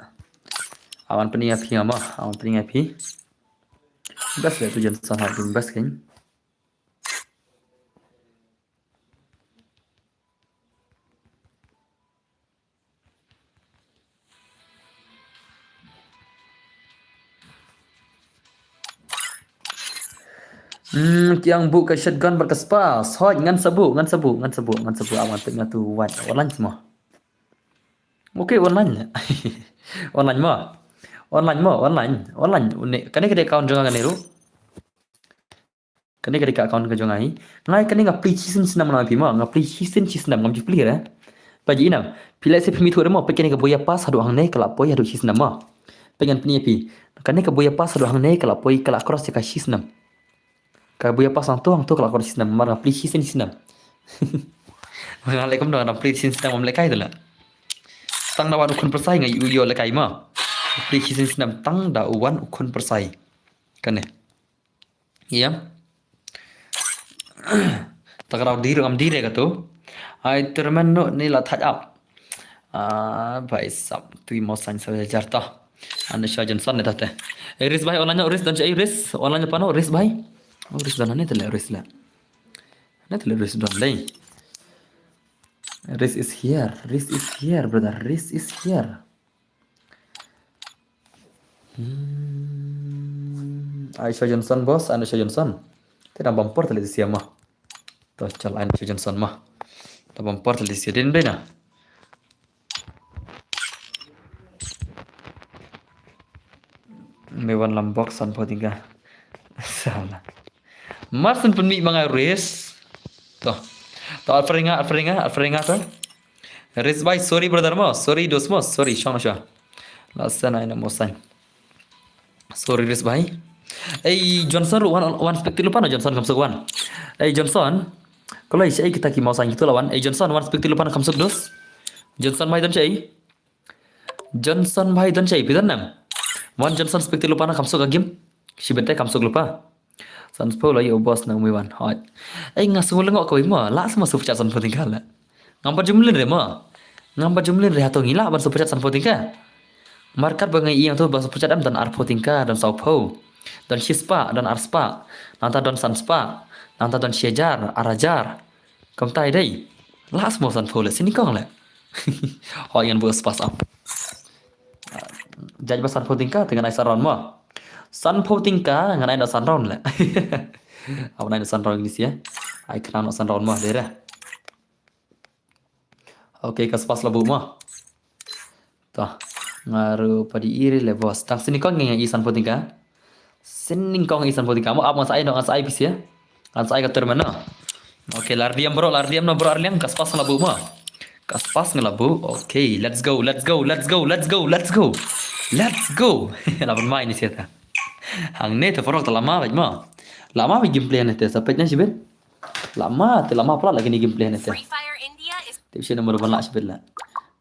Awan pyni ïa phi nga ma, awan pyni ïa phi. Best le tu Johnson ha, best kein. Hmm, kiang bu ka shotgun bad ka spas. Hoi, ngan sabu, ngan sabu, ngan sabu, ngan sabu. Awan tengah tu wan. Online semua. Okay, online. Online mo. Online mo, online. Online. Kane ka dei account jong nga ne ru. Kane ka dei ka account ka jong nga hi. Ngai kane nga plie shisien snem na phi mo. Nga plie shisien shisnem ngam ju plie re. Paji inam. Phi leh se phi mithuh re mo. Peit kane ka buya pass haduh hangne ka la poi haduh shisnem mo. Peit ngan pyni phi. Kane ka buya pass haduh hangne ka la poi ka la cross ïa ka shisnem. Ka buya pass hangto hangto ka la cross shisnem mar nga plie shisien shisnem. Nga leh kumno nga plie shisien shisnem ngam lehkai tu la. Tang da wan u khun pyrsai nga ïoh lehkai mo. Plie shisien shisnem tang da wan u khun pyrsai. Kane. Ïa. Takraw dir am dire ka tu. Ai termen no ni la thaj ap. Ah, bhai sab tu mo sain sa jar ta. Ane sha Johnson ne ta te. Eh, Ris bhai online no Ris don chai Ris online pa no Ris bhai. Oh, Ris don ne te le Ris le. Ne te le Ris don le. Ris is here. Ris is here, brother. Ris is here. Hmm. Aisha Johnson, boss, Aisha Johnson. Te dang bumper tali sia ma. To chal Aisha Johnson ma. Da bumper tali sia din bena. Me wan lam box san pho tingka. Sala. Marsen pun mi mangai race. To. To Alfred nga, Alfred nga, Alfred nga to. Ris bhai, sorry brother mo, sorry dos mo, sorry shong sha. La sana ina mo sign. Sorry Ris bhai. Ei Johnson wan wan speak tilu pan Johnson kam sok wan. Ei Johnson. Kalau isi ei kita ki mau sign gitu lawan. Ei Johnson wan speak tilu pan kam sok dos. Johnson bhai dan chai. Johnson bhai dan chai pidan nam. Wan Johnson speak tilu pan kam sok agim. Shibete kam sok lupa. Sanspho la ïoh boss na umi wan. Hoi. Ai nga sngul ngok kawei mo. La sama super chat sanpho tingka la. Ngam pat jumlin re mo. Ngam pat jumlin re hato ngi la ban super chat sanpho tingka. Markat ba ngi ïeng tu ba super chat em don arpho tingka don sawpho. Don shispah don arspah. Nangta don sanspah. Nangta don shiajar arajar. Kumtai dei. La samo sanpho le sini kong le. Hoi ngan bu spas am. Judge ba sanpho tingka te ngan ai san round mo. Sanpho tingka ngan ai no san round le. Aw nai no san round ni sia. Ai kena no san round mo dera. Okay ka spas labu mo. To. Ngaru padi iri le boss. Tang sini kong ngi i sanpho tingka. Sining kong i sanpho tingka mo ap ngan sa ai no ngan sa ai pisia. Ngan sa ai ka tournament no. Okay lardiam bro lardiam no bro arliang ka spas labu mo. Ka spas ngalabu. Okay, let's go, let's go, let's go, let's go, let's go. Let's go. Laban mai ni siata. Hangne te forok te lama baj mo. Lama baj gameplay ne te sapet ne sibet. Lama te lama pula lagi ni gameplay ne te. Tip sini mo ban la sibet la.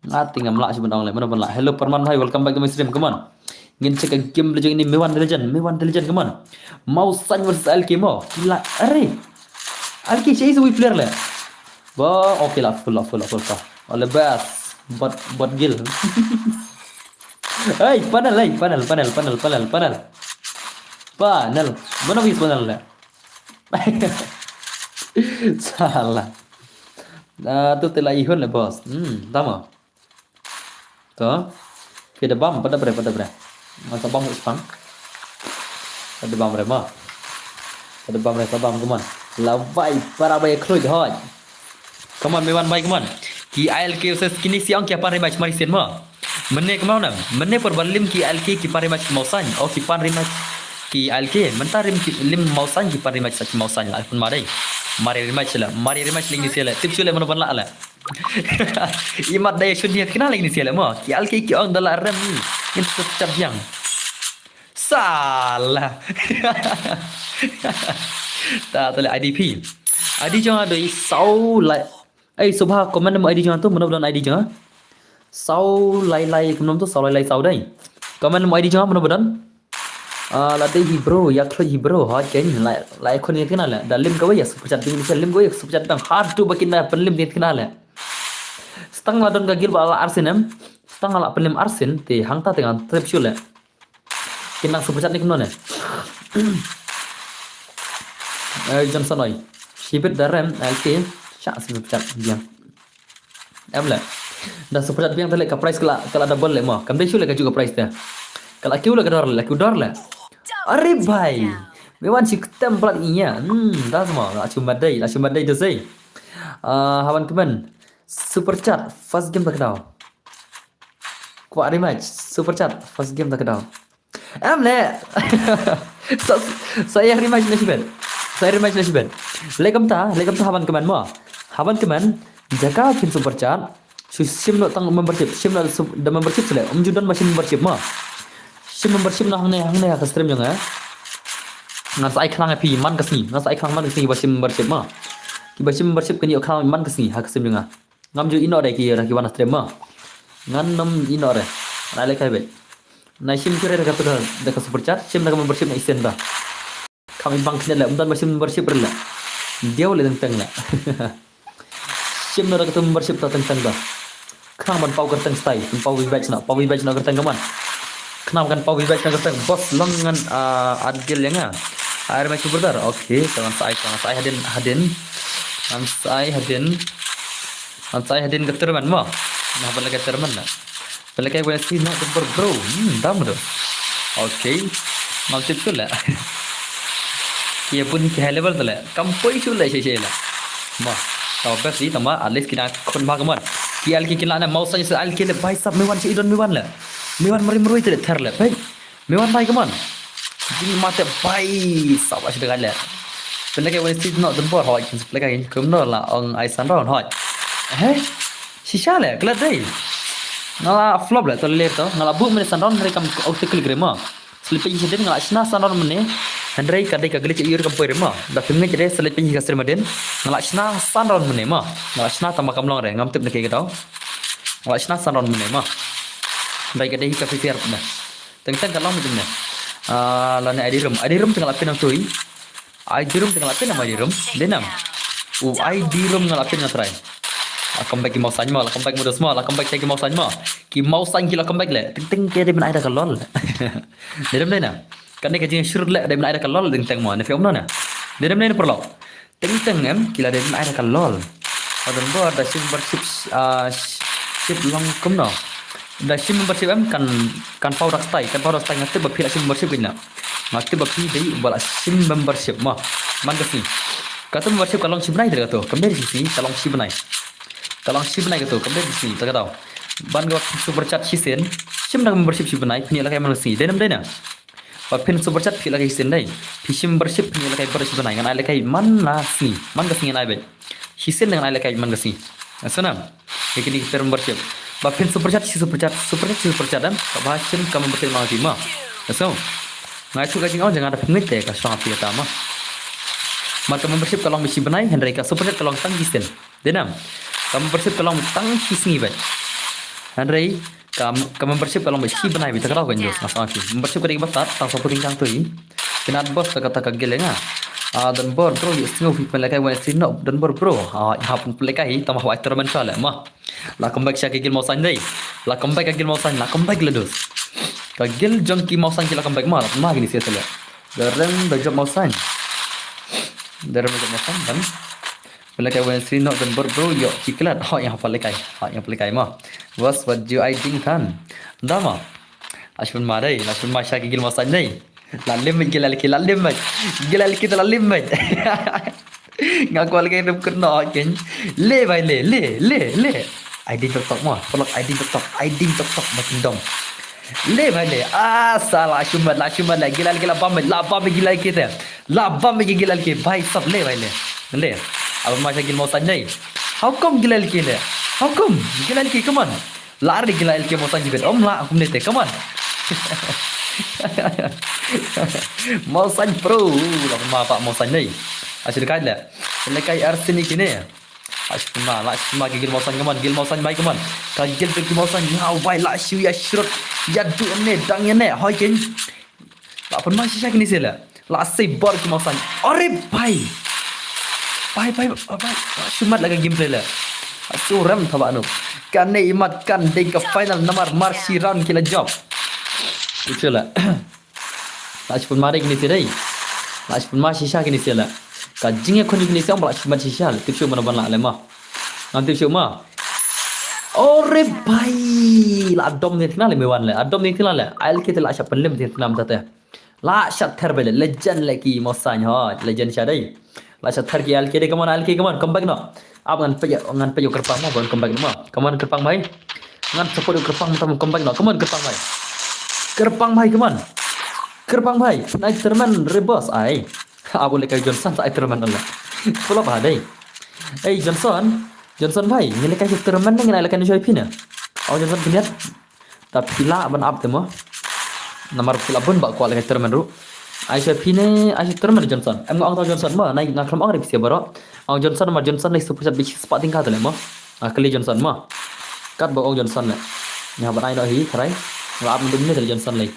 Nga tingam la sibet ong le mo ban la. Hello Parman bhai, welcome back to my stream. Come on. Ngin check a game le jong ini Mewan the Legend, Mewan the Legend, come on. Mau san versus L K mo. Kila are. L K chase away player le. Ba, okay la full la full la full ka. All the best. But but gil. Hey, panel, hey, panel, panel, panel, panel, panel. Panel. Mana wis panel le. Salah. Ah, tu te la ihun le boss. Hmm, tama. To. Phi da bam, pada bre, pada bre. Ngan sa bam huk spang. Pada bam bre ma. Pada bam bre sa bam kumon. La bai para bai khluj hoi. Kumon me wan bai kumon. Ki I L K uses kini siang ki apan rematch mari sen ma. Mene kumon nam. Mene por balim ki I L K ki pan rematch mau san. Oh ki pan rematch ki I L K. Menta rim ki lim mau san ki pan rematch sa ki mau san la pun mari. Mari rematch la. Mari rematch ling ni sele. Tip sele mana ban la la. Imat dai shun dia kena lagi ni siale mo. Ki alki ki ong dala rem ni. Ngin tetap jang. Salah. Ta tale I D P. I D jong adoi sau lai. Ai subha comment mo I D jong tu mano don I D jong. Sau lai lai comment tu sau lai lai sau dai. Comment mo I D jong mano don. Ah, la dei hi bro, ïa khloi hi bro, hot ken, la, la khun ïa kena le, da lim kawei ïa super chat ding, lim kawei ïa super chat dang, hatu ba kin da pynlim ïa kena le. Stang la don ka gil ba la arsin em, stang la pynlim arsin, te hangta te ngan trip shu le. Kin nang super chat ni kumno ne. Eh, Johnson oi. Shibit da rem, L K, sha super chat, biang. Em le. Da super chat biang te le ka price ka la, ka la double le mo. Kam dei shu le ka ju ka price te. Ka la kiu le ka dor le, kiu dor le. Are bhai. Mewan shi ktem plat inya. Hmm, da semua. La shu mat dei, la shu mat dei tu sei. Ah, haban kemen. Super chat, first game tak dau. Kwah rematch, super chat, first game tak dau. Em le. Sa, sa ïa rematch na shibet. Sa ïa rematch na shibet. Lekom ta, lekom ta haban kemen mo. Haban kemen. Jaka phin super chat. Shu shim noh tang membership, shim noh da sub-, da membership sele. Um ju don ba shim membership mo. Shim membership noh hangne, hangne ha ka stream jong nga. Ngan sa ai khlang ïa phi man ka sngi, ngan sa ai khlang man ka sngi ba shim membership mo. Ki ba shim membership kin ïoh khlang man ka sngi ha ka stream jong nga. Ngam ju ïeh noh re ki, re ki wan ha stream mo. Ngan nym ïeh noh re. Nai le kai be. Nai shim shuh re da ka tu da, da ka super chat, shim da ka membership na isen da. Kam i bang kine le, um don ba shim membership re le. Diaw le teng teng le. Shim na da ka tu membership ta teng teng da. Khnang ban paw kyrteng stai, ban paw vibek na, paw vibek na kyrteng ka man. Khnang ban paw vibek na kyrteng, boss long ngan, ah, add guild ïa nga. Ai re mai super dar. Okay, ta ngan sa ai, ta ngan sa ai hadien, hadien. Ngan sa ai hadien. Ngan sa ai hadien ka tournament mo. Nah, ban leh ka tournament na. Pynlehkai Wednesday noh December bro. Hmm, dam do. Okay. Ngam tip shuh le. Ki ïa bun ki high level tu le. Kam poi shuh le shisha le. Mo. Tau best i tama at least ki dang khun ba ka mon. Ki al ki ki la na mau sa sa al ki le bai sap Mewan shi idon Mewan le. Mewan mari mari tu le ther le. Bai. Mewan bai ka mon. Jing mate bai sap ashi de le. Pynlehkai Wednesday noh December hoi. Pynlehkai kum no la ong ai san round hoi. He? Shisha le, klet dei. Nga la flop le, to le to. Nga la buh mane san round, hynrei kam autoclick re mo. Slip page hadien nga la shna san round mane. Hynrei ka dei ka glitch ïa ur kam poi re mo. Da phim ngeit re slip page ka sir hadien. Nga la shna san round mane mo. Nga la shna tang ba kam long re, ngam tip na ke ka daw. Nga la shna san round mane mo. Hynrei ka dei ka Free Fire mane. Teng teng ka long mane. Ah, lane I D room. I D room te nga la pyn nang tui. I D room te nga la pyn nang I D room. Dei nam. U I D room nga la pyn nga try. La come back ki mawsain mo, la come back mo dos mo, la come back ki mawsain mo. Ki mawsain ki la come back le. Teng teng ki dei ban ai da ka lol. Dei nam dei na. Kane ka jingshurut le dei ban ai da ka lol teng teng mo. Ne phi ong no na. Dei nam dei na paralok. Teng teng em ki la dei ban ai da ka lol. Adon bor da shim membership, ah, ship long kumno. Da shim membership em kan, kan paw dak stai, kan paw dak stai nga tip ba phi la shim membership kine. Nga tip ba phi dei ba la shim membership mo. Man ka sngi. Katu membership ka long shi bnai te katu. Kam dei shi sngi, ka long shi bnai. Ka long shi bnai katu, kam dei shi sngi, ta ka daw. Ban ka super chat shisien. Shim da membership shi bnai, phi ïa lehkai man ka sngi. Dei nam dei na. Ba phin super chat phi ïa lehkai shisien dei. Phi shim membership phi ïa lehkai bar shi bnai ngan ai lehkai man la sngi. Man ka sngi ngan ai beit. Shisien ngan ai lehkai man ka sngi. Aso nam. Ïa kine ki per membership. Ba phin super chat shi super chat, super chat shi super chat em. Ka ba shim ka membership ma phi ma. Aso. Ngai tu ka jingong jang ada phi ngeit te ka shong phi ta ma. Mar ka membership ka long shi bnai hynrei ka super chat ka long tang shisien. Dei nam. Ka membership ka long tang shi sngi beit. Hynrei ka, ka membership ka long beit shi bnai beit ta ka daw ka news nga sngewthuh. Membership ka dei ba tat tang sngewthuh tang tu. Kynat boss ta kata ka gel nga. Ah, don bor bro ïa sngew phi pynlehkai Wednesday noh don bor bro. Ah, ïa pynlehkai tang ba hawai tournament sha le ma. La come back sha ka gel mawsain dei. La come back ka gel mawsain, la come back le dos. Ka gel jong ki mawsain ki la come back ma, la ma kini sia sele. Da rem da job mawsain. Da rem da job mawsain dan. Pynlehkai Wednesday noh don bor bro ïoh ki klat. Hoi ïa pynlehkai. Hoi ïa pynlehkai ma. Was wat ju ai ding kan. Da ma. Ashpun ma dei, ashpun ma sha ki gil mawsain dei. La lim ki la ki la lim. Gil la ki la lim. Nga kwah lehkai rem kynnoh ken. Le bai le, le, le, le. Ai ding tok tok ma. Paralok ai ding tok tok, ai ding tok tok ma kingdom. Le bai le. Ah, sa la shumat, la shumat le. Gil la ki la bam, la bam gil la ki te. La bam ki gil la ki bai sap le bai le. Le. Aba ma sha gil mawsain dei. How come gil la ki le? How come? Gil la ki, come on. La ar di gil la ki mawsain jibet. Om la kumne te, come on. Mawsain pro. La ma pa mawsain dei. Ashi kai le. Le kai arsini kine. Ashi ma, la ashi ma gil mawsain, come on, gil mawsain bai, come on. Ka gil ki mawsain nga bai la shu ïa shrut. Ïa du ne dang ïa ne. Hoi ken. La pun ma shisha kini sila. La sei bor ki mawsain. Ore bai. Bai bai bai. Shumat la ka gameplay la. Surem thaba anu. Kane imat kan dei ka final namar marshi round ki la jop. Ito la. La shipun ma dei kini sila. La shipun ma shisha kini sila. Ka jingïakhun kini sila ba la shumat shisha. Tip shu mana ban la le ma. Ngam tip shu ma. Ore bai. La dom ni tina le mewan le. Adom ni tina le. Ail kita la shap penlem ni tina mata te. La shat ther bele, legend leki Mawsain ho, legend sha dei. La shat ther ki L K dei, come on, L K, come on, come back noh. Ap ngan peit, ngan peit ïa u Kyrpang mo, ban come back noh mo. Come on, Kyrpang bhai. Ngan support ïa u Kyrpang, mynta come back noh. Come on, Kyrpang bhai. Kyrpang bhai, come on. Kyrpang bhai, nai tyrmen re boss ai. Ap u lehkai Johnson, sa ai tyrmen ole. Follow ba dei. Ei, Johnson. Johnson bhai, ngi lehkai tyrmen ne ngi lehkai ne shoi phi ne. Au Johnson phi niat. Ta phi lah ban ap te mo. Namar phi lah bun ba kwah lehkai tyrmen ruh. Ai shoi phi ne, ai shoi tyrmen Johnson. Em nga ong tang Johnson mo, nai nga khlem ong re phi sia baroh. Ong Johnson mo, Johnson lei super chat bishik spah tyngka te leh mo. Ah, kylli Johnson mo. Kat ba ong Johnson leh. Nga ban ai noh hi, kharai. Nga ap mynta mynne te leh Johnson lei.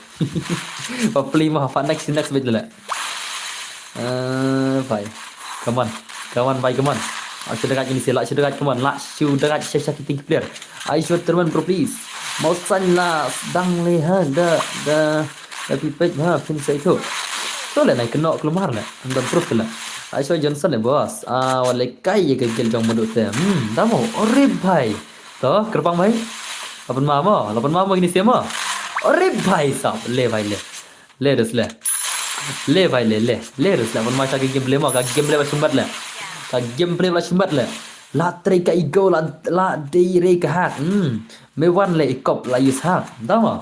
Ba pli mo, ha fa next, next bit leh. Eh, bhai. Come on. Come on, bhai, come on. Ai shu dagaj ini sila, shu dagaj, come on. La shu dagaj sha sha ki ting player. Ai shu tyrmen bro, please. Mawsain la sdang le ha, da, da. Da phi peit ha, phin sa ithuh. To leh nai kynnoh kulmar leh. Don proof leh. Ai shu Johnson leh boss. Ah, wa lehkai ïa ka gel jong madu te. Hmm, da mo. Ore bhai. To, Kyrpang bhai. Lapan ma mo, lapan ma mo ini sia mo. Ore bhai sab, le bhai le. Le dus le. Le bhai le, le. Le dus le. Ban ma sha ka gameplay mo, ka gameplay ba shimbat le. Ka gameplay ba shimbat le. La trei ka ego, la, la dei rei ka hack. Hmm. Me wan le i kop la use hack. Da mo.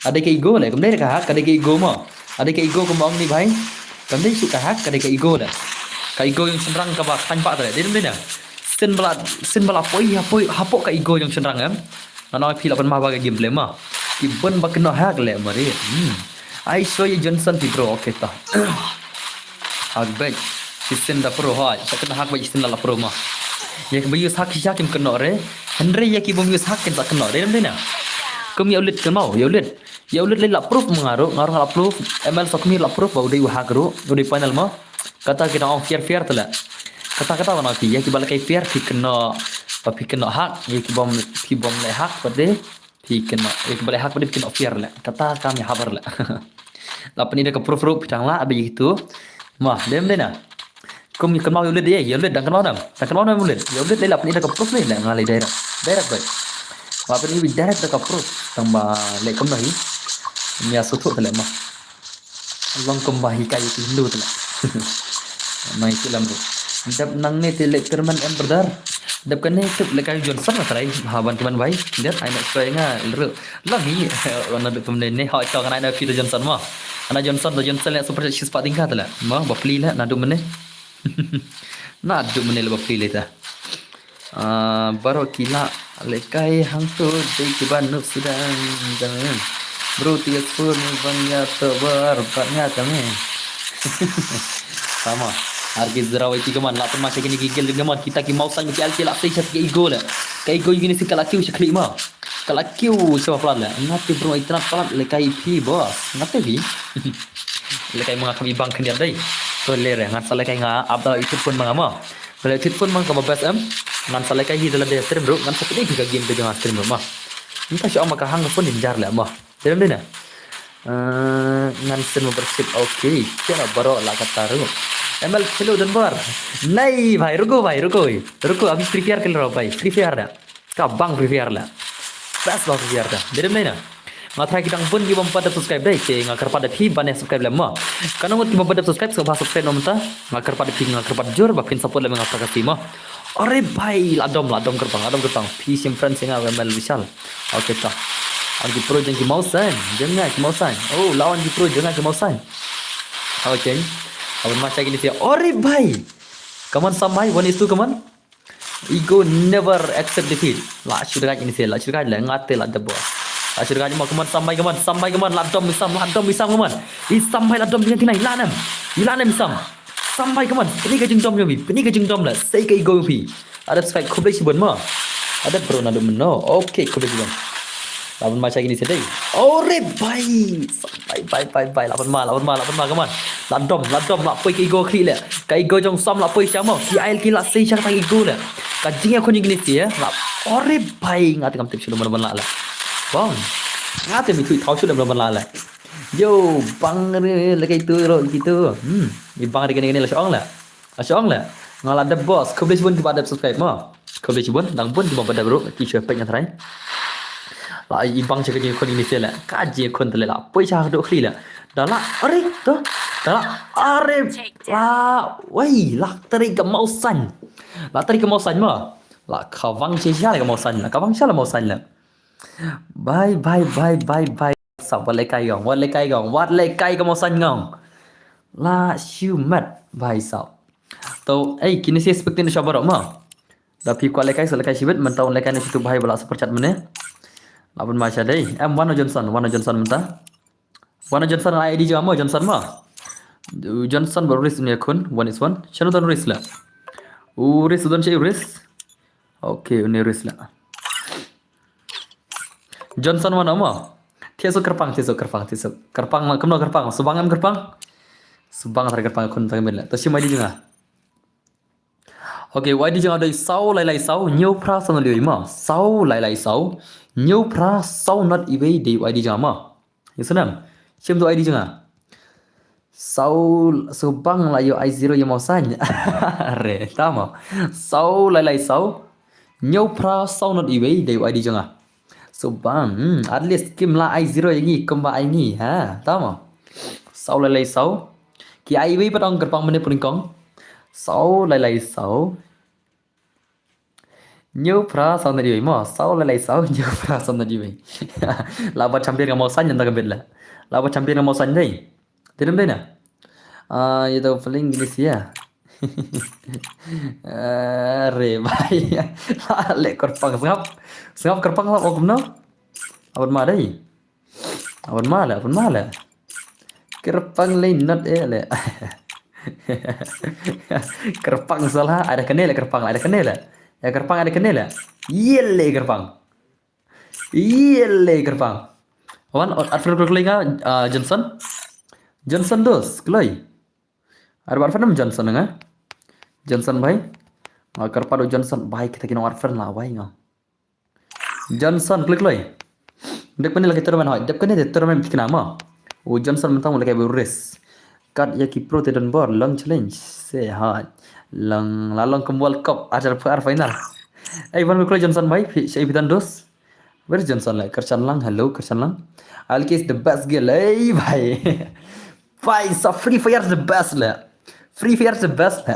Ka dei ka ego le, kam dei ka hack, ka dei ka ego mo. Ka dei ka ego kumba ong ni bhai. Kam dei shu ka hack, ka dei ka ego le. Ka ego jong shynrang kaba khlaiñ bha te le. Dei ne em dei ne. Sien ba la, sien ba la poi, ha poi, hapoh ka ego jong shynrang em. Nga ong phi lah ban ma ba ka gameplay mo. Ki bun ba kynnoh hack le mo re. Hmm. Ai shu ïa Johnson phi bro, okay ta. Hack beit. Shisien da pro hoi. Sa kynnoh hack beit shisien la la pro mo. Ïa kiba use hack shisha kim kynnoh re. Hynrei ïa ki bym use hack kin sa kynnoh re. Dei ne em dei ne. Kum ïa u Lit kynmaw, ïa u Lit. Ïa u Lit lei la proof mo nga ruh, nga ruh nga la proof. M L Sokmir la proof ba u dei u hack ruh, u dei panel mo. Kata ki dang ong fair fair te le. Kata kata ba na phi, ïa kiba lehkai fair phi kynnoh, ba phi kynnoh hack, ïa ki bym, phi bym leh hack pat de. Phi kynnoh, eh, ba leh hack pat de phi kynnoh fair le. Kata kam ïa habar le. La pyni da ka proof ruh phi dang lah ba ïa kitu. Mo, dei em dei ne. Kum ïa kynmaw ïa u Lit de, ïa u Lit dang kynmaw ne em. Dang kynmaw ne em u Lit. Ïa u Lit lei la pyni da ka proof ne, leh nga lei direct. Direct beit. Ba pyni direct da ka proof. Tang ba leh kumno hi. Ïa suthuh te leh mo. Long kumba hikai ïa ki Hindu te leh. Mai ki lam ruh. Dep nangne te leh tyrmen em brother. Dep kane tip lehkai Johnson nga trai. Ha ban tymmen bhai. Dep ai na soi nga lru. Long hi. Wan naduh kumne ne ha chong ai na phi te Johnson mo. Ana Johnson te Johnson leh super chat shispah tyngka te leh. Mo ba pli leh naduh mynne. Naduh mynne leh ba pli leh ta. Ah, baroh ki la lehkai hangto dei kiba nup sdang. Bro, tiga phone ban ïa to bar bat nga tang eh. Sama. Ar ki zrawai ki kaman la pynma sha kine ki gel kaman kita ki Mawsain ki alki la sei sha ki ego le. Ka ego ïa kine sien ka la kiew sha khlieh ma. Ka la kiew sha palat le. Nga te bro, itynnat palat lehkai phi boss. Nga te phi. Lehkai ma nga kam i bang khyndiat dei. To le re ngan sa lehkai nga ap da i phone ma nga ma. Bale tit phone ma kaba best em. Ngan sa lehkai hi da lade stream ruh, ngan sa pynïaid ka game ka jong nga stream ruh ma. Mynta shu ong ma ka hang ka phone in jar leh ma. Te dei ne. Eh, ngan send membership, okay. Kena baroh la kata ruh. M L khelo don bar. Nai bhai, ruko bhai, ruko. Ruko, abhi Free Fire khel raha hu bhai. Free Fire da. Ka bang Free Fire leh. Best ba Free Fire da. Dei ne. Nga tharai ki dang bun ki bym pat dep subscribe dei, te nga kyrpad ïa phi ban ïa subscribe lem mo. Katno ngut ki bym pat dep subscribe, sngewbha subscribe noh mynta. Nga kyrpad ïa phi, nga kyrpad jur ba phin support lem nga pra ka stream mo. Are bhai, la dom, la dom kyrpang, la dom kyrpang. Phi shim friend sha nga, M L Vishal. Okay ta. Wan ki pro jong ki Mawsain, jong nga ki Mawsain. Oh, la wan ki pro jong nga ki Mawsain. Okay. Awan ma sha kine sha. Are bhai. Come on, Sam bhai, one is two, come on. Ego never accept defeat. La shu dagaj ini se, la shu dagaj le, nga te la dep boss. La shu dagaj mo, come on, Sam bhai, come on, Sam bhai, come on, la dom i Sam, la dom i Sam, come on. I Sam bhai la dom i Sam, la nem. I la nem i Sam. Sam bhai, come on, pyni ka jingdom jong phi, pyni ka jingdom le, sei ka ego jong phi. Adep skai khublei shibun mo. Adep bro naduh mynno. Okay, khublei shibun. La ban ma sha kine se dei. Ore bhai. Bhai, bhai, bhai, bhai, la ban ma, la ban ma, la ban ma, come on. La dom, la dom, la poi ka ego khlieh le. Ka ego jong Sam la poi sha mo. Ki ai ki la sei sha ka ego le. Ka jingïakhun jong kine se, la. Ore bhai, nga te ngam tip shuh ban la le. Bang. Nga te mi thui thaw shuh ban la le. Yo, bang re, le kai tu ro kitu. Hmm, i bang re kane kane la shong le. La shong le. Nga la dep boss, khublei shibun kiba dep subscribe mo. Khublei shibun, dang bun kiba dep ruh, ki shu peit nga tharai. La i bang sha ka jingïakhun ini se le. Ka jingïakhun te le la. Poi sha ka ego khlieh le. Da la, are, to. Da la, are, la, wei, la tari ka Mawsain. La tari ka Mawsain mo. La kawang shisha la ka Mawsain, la kawang shisha la Mawsain la. Bye, bye, bye, bye, bye. Sap, wat lehkai ngong, wat lehkai ngong, wat lehkai ka Mawsain ngong. La shu met, bye sap. To, ei, kine shi spek tin sha baroh mo. Da phi kwah lehkai, sa lehkai shibit, mynta un lehkai na shi tu bhai ba la super chat mynne. La ban ma sha dei. Em, wan u Johnson, wan u Johnson mynta. Wan u Johnson, I D jong nga mo, Johnson mo. U Johnson bad u Ris une khun, one is one. Shano don u Ris la? U Ris, u don shi u Ris. Okay, une u Ris la. Johnson wan mo. Thiah suk kyrpang, thiah suk kyrpang, thiah suk. Kyrpang, kumno kyrpang? Subang em kyrpang? Subang tara kyrpang khun tang mil la. To shim I D jong nga. Okay, u I D jong nga dei saw lai lai saw, hynñiew phra saw not iwei mo. Saw lai lai saw, hynñiew phra saw not iwei dei u I D jong nga mo. Ïa snem. Shim tu I D jong nga. Saw, Subang la ïoh I zero ïa Mawsain. Re, ta mo. Saw lai lai saw, hynñiew phra saw not iwei dei u I D jong nga. Subang, hmm, at least kim la ai zero ïa ngi kumba ai ngi, ha, ta mo. Saw lai lai saw. Ki ai wei pat ong kyrpang mynne pyrkhat kong. Saw lai lai saw, hynñiew phra saw not iwei mo. Saw lai lai saw, hynñiew phra saw not iwei. La ba champion ka Mawsain nda ka bit la. La ba champion ka Mawsain dei. Dei dem dei na. Ah, ïa to feeling gini sia. Ah, re bai. La leh kyrpang sngap. Sngap kyrpang sngap, oh kumno? Aban ma dei. Aban ma la, aban ma la. Kyrpang lei not eh le. Kyrpang salah, ada kene le kyrpang, ada kene le. Ya kyrpang ada kene le. Ïa le kyrpang. Ïa le kyrpang. Wan, at friend klik nga, ah, Johnson. Johnson dos, kloi. Ar bar fan Johnson nga. Johnson bhai. Nga kyrpad u Johnson bhai, kita kino ar fan la bhai nga. Johnson klik loi. Dep kane la ki tournament hoi. Dep kane de tournament kina ma. U Johnson mynta u la ka bu race. Kat ïa ki pro te don bor long challenge. Se hoi. Long la long kum World Cup ar ar final. Ei, wan klik loi Johnson bhai. Phi, sa phi don dos. Where's Johnson? Like, Kershan Lang, hello, Kershan Lang. Alki is the best girl. Hey, bhai. Bhai, sa Free Fire is the best le. Free Fire is the best le.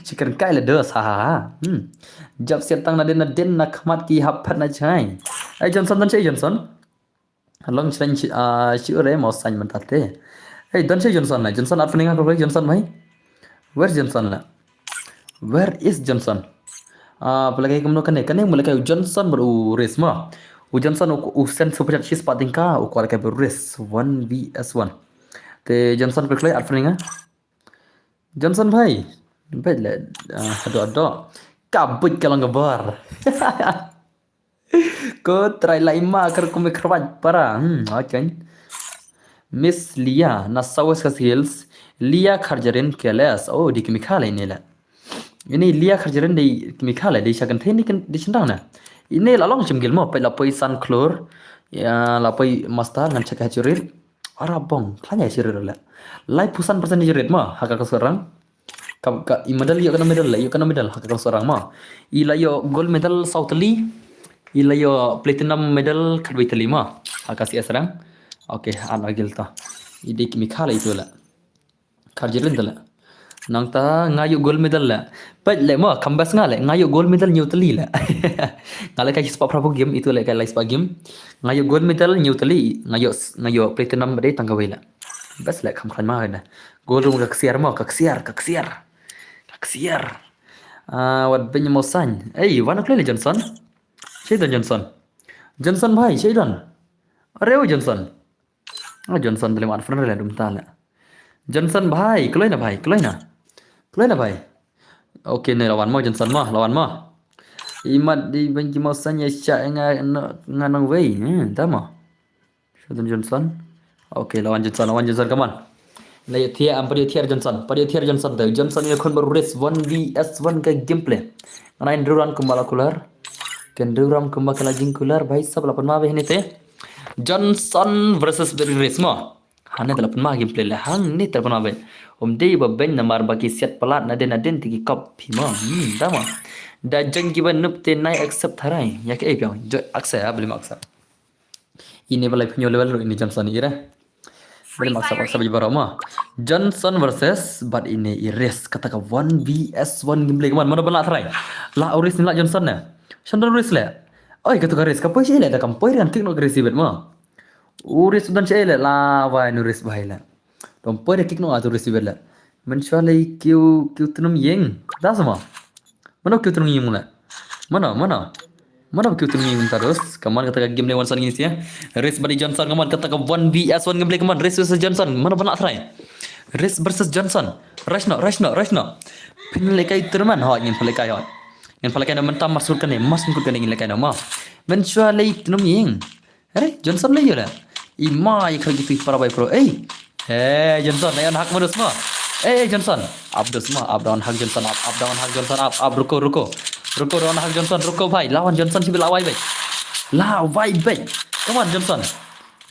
Chicken kai le dos, ha ha ha. Hmm. Jab siat tang na den na den na khmat ki hap phat na chai. Hey, Johnson, don chai, Johnson. Long challenge, ah, shi ure mo sain man tate. Hey, don chai, Johnson le. Johnson, at fning ha ko Johnson bhai. Where's Johnson le? Where is Johnson? Ah, pala kai kumno kane, kane mula kai u Johnson bad u race ma. U Johnson u, u send super chat shi spah tyngka, u kwah kai bad race one V S one. Te Johnson klik loi at fning ha. Johnson bhai. Bad le, ah, ado ado. Ka buit ka long ka bar. Ko trai lai ma kar kum khrwat para. Hmm, okay. Miss Lia, na South Khasi Hills. Lia Kharjarin K L S. Oh, di kimi khala ine la. Ine Lia Kharjarin di kimi khala, di shakan theni kan di sendang na. Ine la long chim gil mo, pai la poi san klur. Ya, la poi master ngan check ha churit. Ara bong, khlanya churit la. Lai pusan persen di churit mo, ha ka sorang. Ka, ka, i medal, ïoh kano medal, ïoh kano medal, ha ka sorang ma. I la ïoh gold medal saw tylli, i la ïoh platinum medal khatwei tylli ma. Ha ka C S rang. Okay, an agil ta. I dei kimi khala itu la. Kharjarin ta la. Nangta nga ïoh gold medal la. Peit le ma, kambas nga le, nga ïoh gold medal hynñiew tylli la. Nga le kai spah phra game, itu le kai lai spah game. Nga ïoh gold medal hynñiew tylli, nga ïoh, nga ïoh platinum dei tang kawei la. Bas le kham khlaiñ ma ka. Gold rung ka ksiar mo, ka ksiar, ka ksiar. Ka ksiar. Ah, wat beiñ mo sain. Ei, wan kloi le Johnson. Shei don Johnson. Johnson bhai, shei don. Are o Johnson. Ah, Johnson dale wan friend le dum ta le. Johnson bhai, kloi na bhai, kloi na. Kloi na bhai. Okay, ne lawan mo Johnson mo, lawan mo. Imat di beiñ ki mo sain ya sha nga nga nang wei. Hmm, ta mo. Shadon Johnson. Okay, lawan Johnson, lawan Johnson, come on. Na ïa thiah, am pat ïa thiah Johnson. Pat ïa thiah Johnson te. Johnson ïa khun baru race one V S one ka gameplay. Ngana in ruran kumba la kular. Ken ruran kumba kala jing kular. Bhai sab la pan ma be hini te. Johnson versus Berry Race mo. Hangne te la pan ma gameplay le. Hangne te la pan ma be. Um dei ba beiñ namar ba ki siat palat na den na den te ki kop phi mo. Hmm, da mo. Da jeng ki ba nup te nai accept tharai. Ïa ke ei piang. Jo, accept, ah, beli ma accept. Ini balai pynïoh level ruh ini Johnson ira. Bad mak sap sap baroh ma. Johnson versus bad ine i Riz, kata ka one versus one gameplay. Come on, mano ban lah try? Lah u Riz ne lah Johnson ne? Shan don u Riz leh. Oi, kata ka Riz ka poi shi leh, da kam poi rian kick noh ka Riz i bet ma. U Riz u don shi leh, la wai nu Riz bai leh. Dom poi da kick noh atu Riz i bet leh. Mynshuwa lei kiew kiew tnum ïing. Da sama. Mano kiew tnum ïing leh? Mano, mano? Mano kiew tnum ïing ta dos? Come on, kata ka game lei one son ngin sia. Riz bad i Johnson, come on, kata ka one versus one gameplay, come on, Riz versus Johnson. Mano ban lah try? Riz versus Johnson. Rush noh, rush noh, rush noh. Phin lehkai tournament, hoi, ngin phin lehkai, hoi. Ngin phin lehkai noh mynta, mar shu kut kane, mar shu kut kane ngin lehkai noh ma. Mynshuwa lei tnum ïing. Are, Johnson leh ïa leh. I ma, i khreh gitu i para bai pro. Ei. Eh, Johnson, ai on hak ma dos ma. Eh, eh, Johnson. Ap dos ma, ap da on hak Johnson, ap, ap da on hak Johnson, ap, ap, ruko, ruko. Ruko da on hak Johnson, ruko bhai. Lawan Johnson shi bit, la wai beit. La wai beit. Come on, Johnson.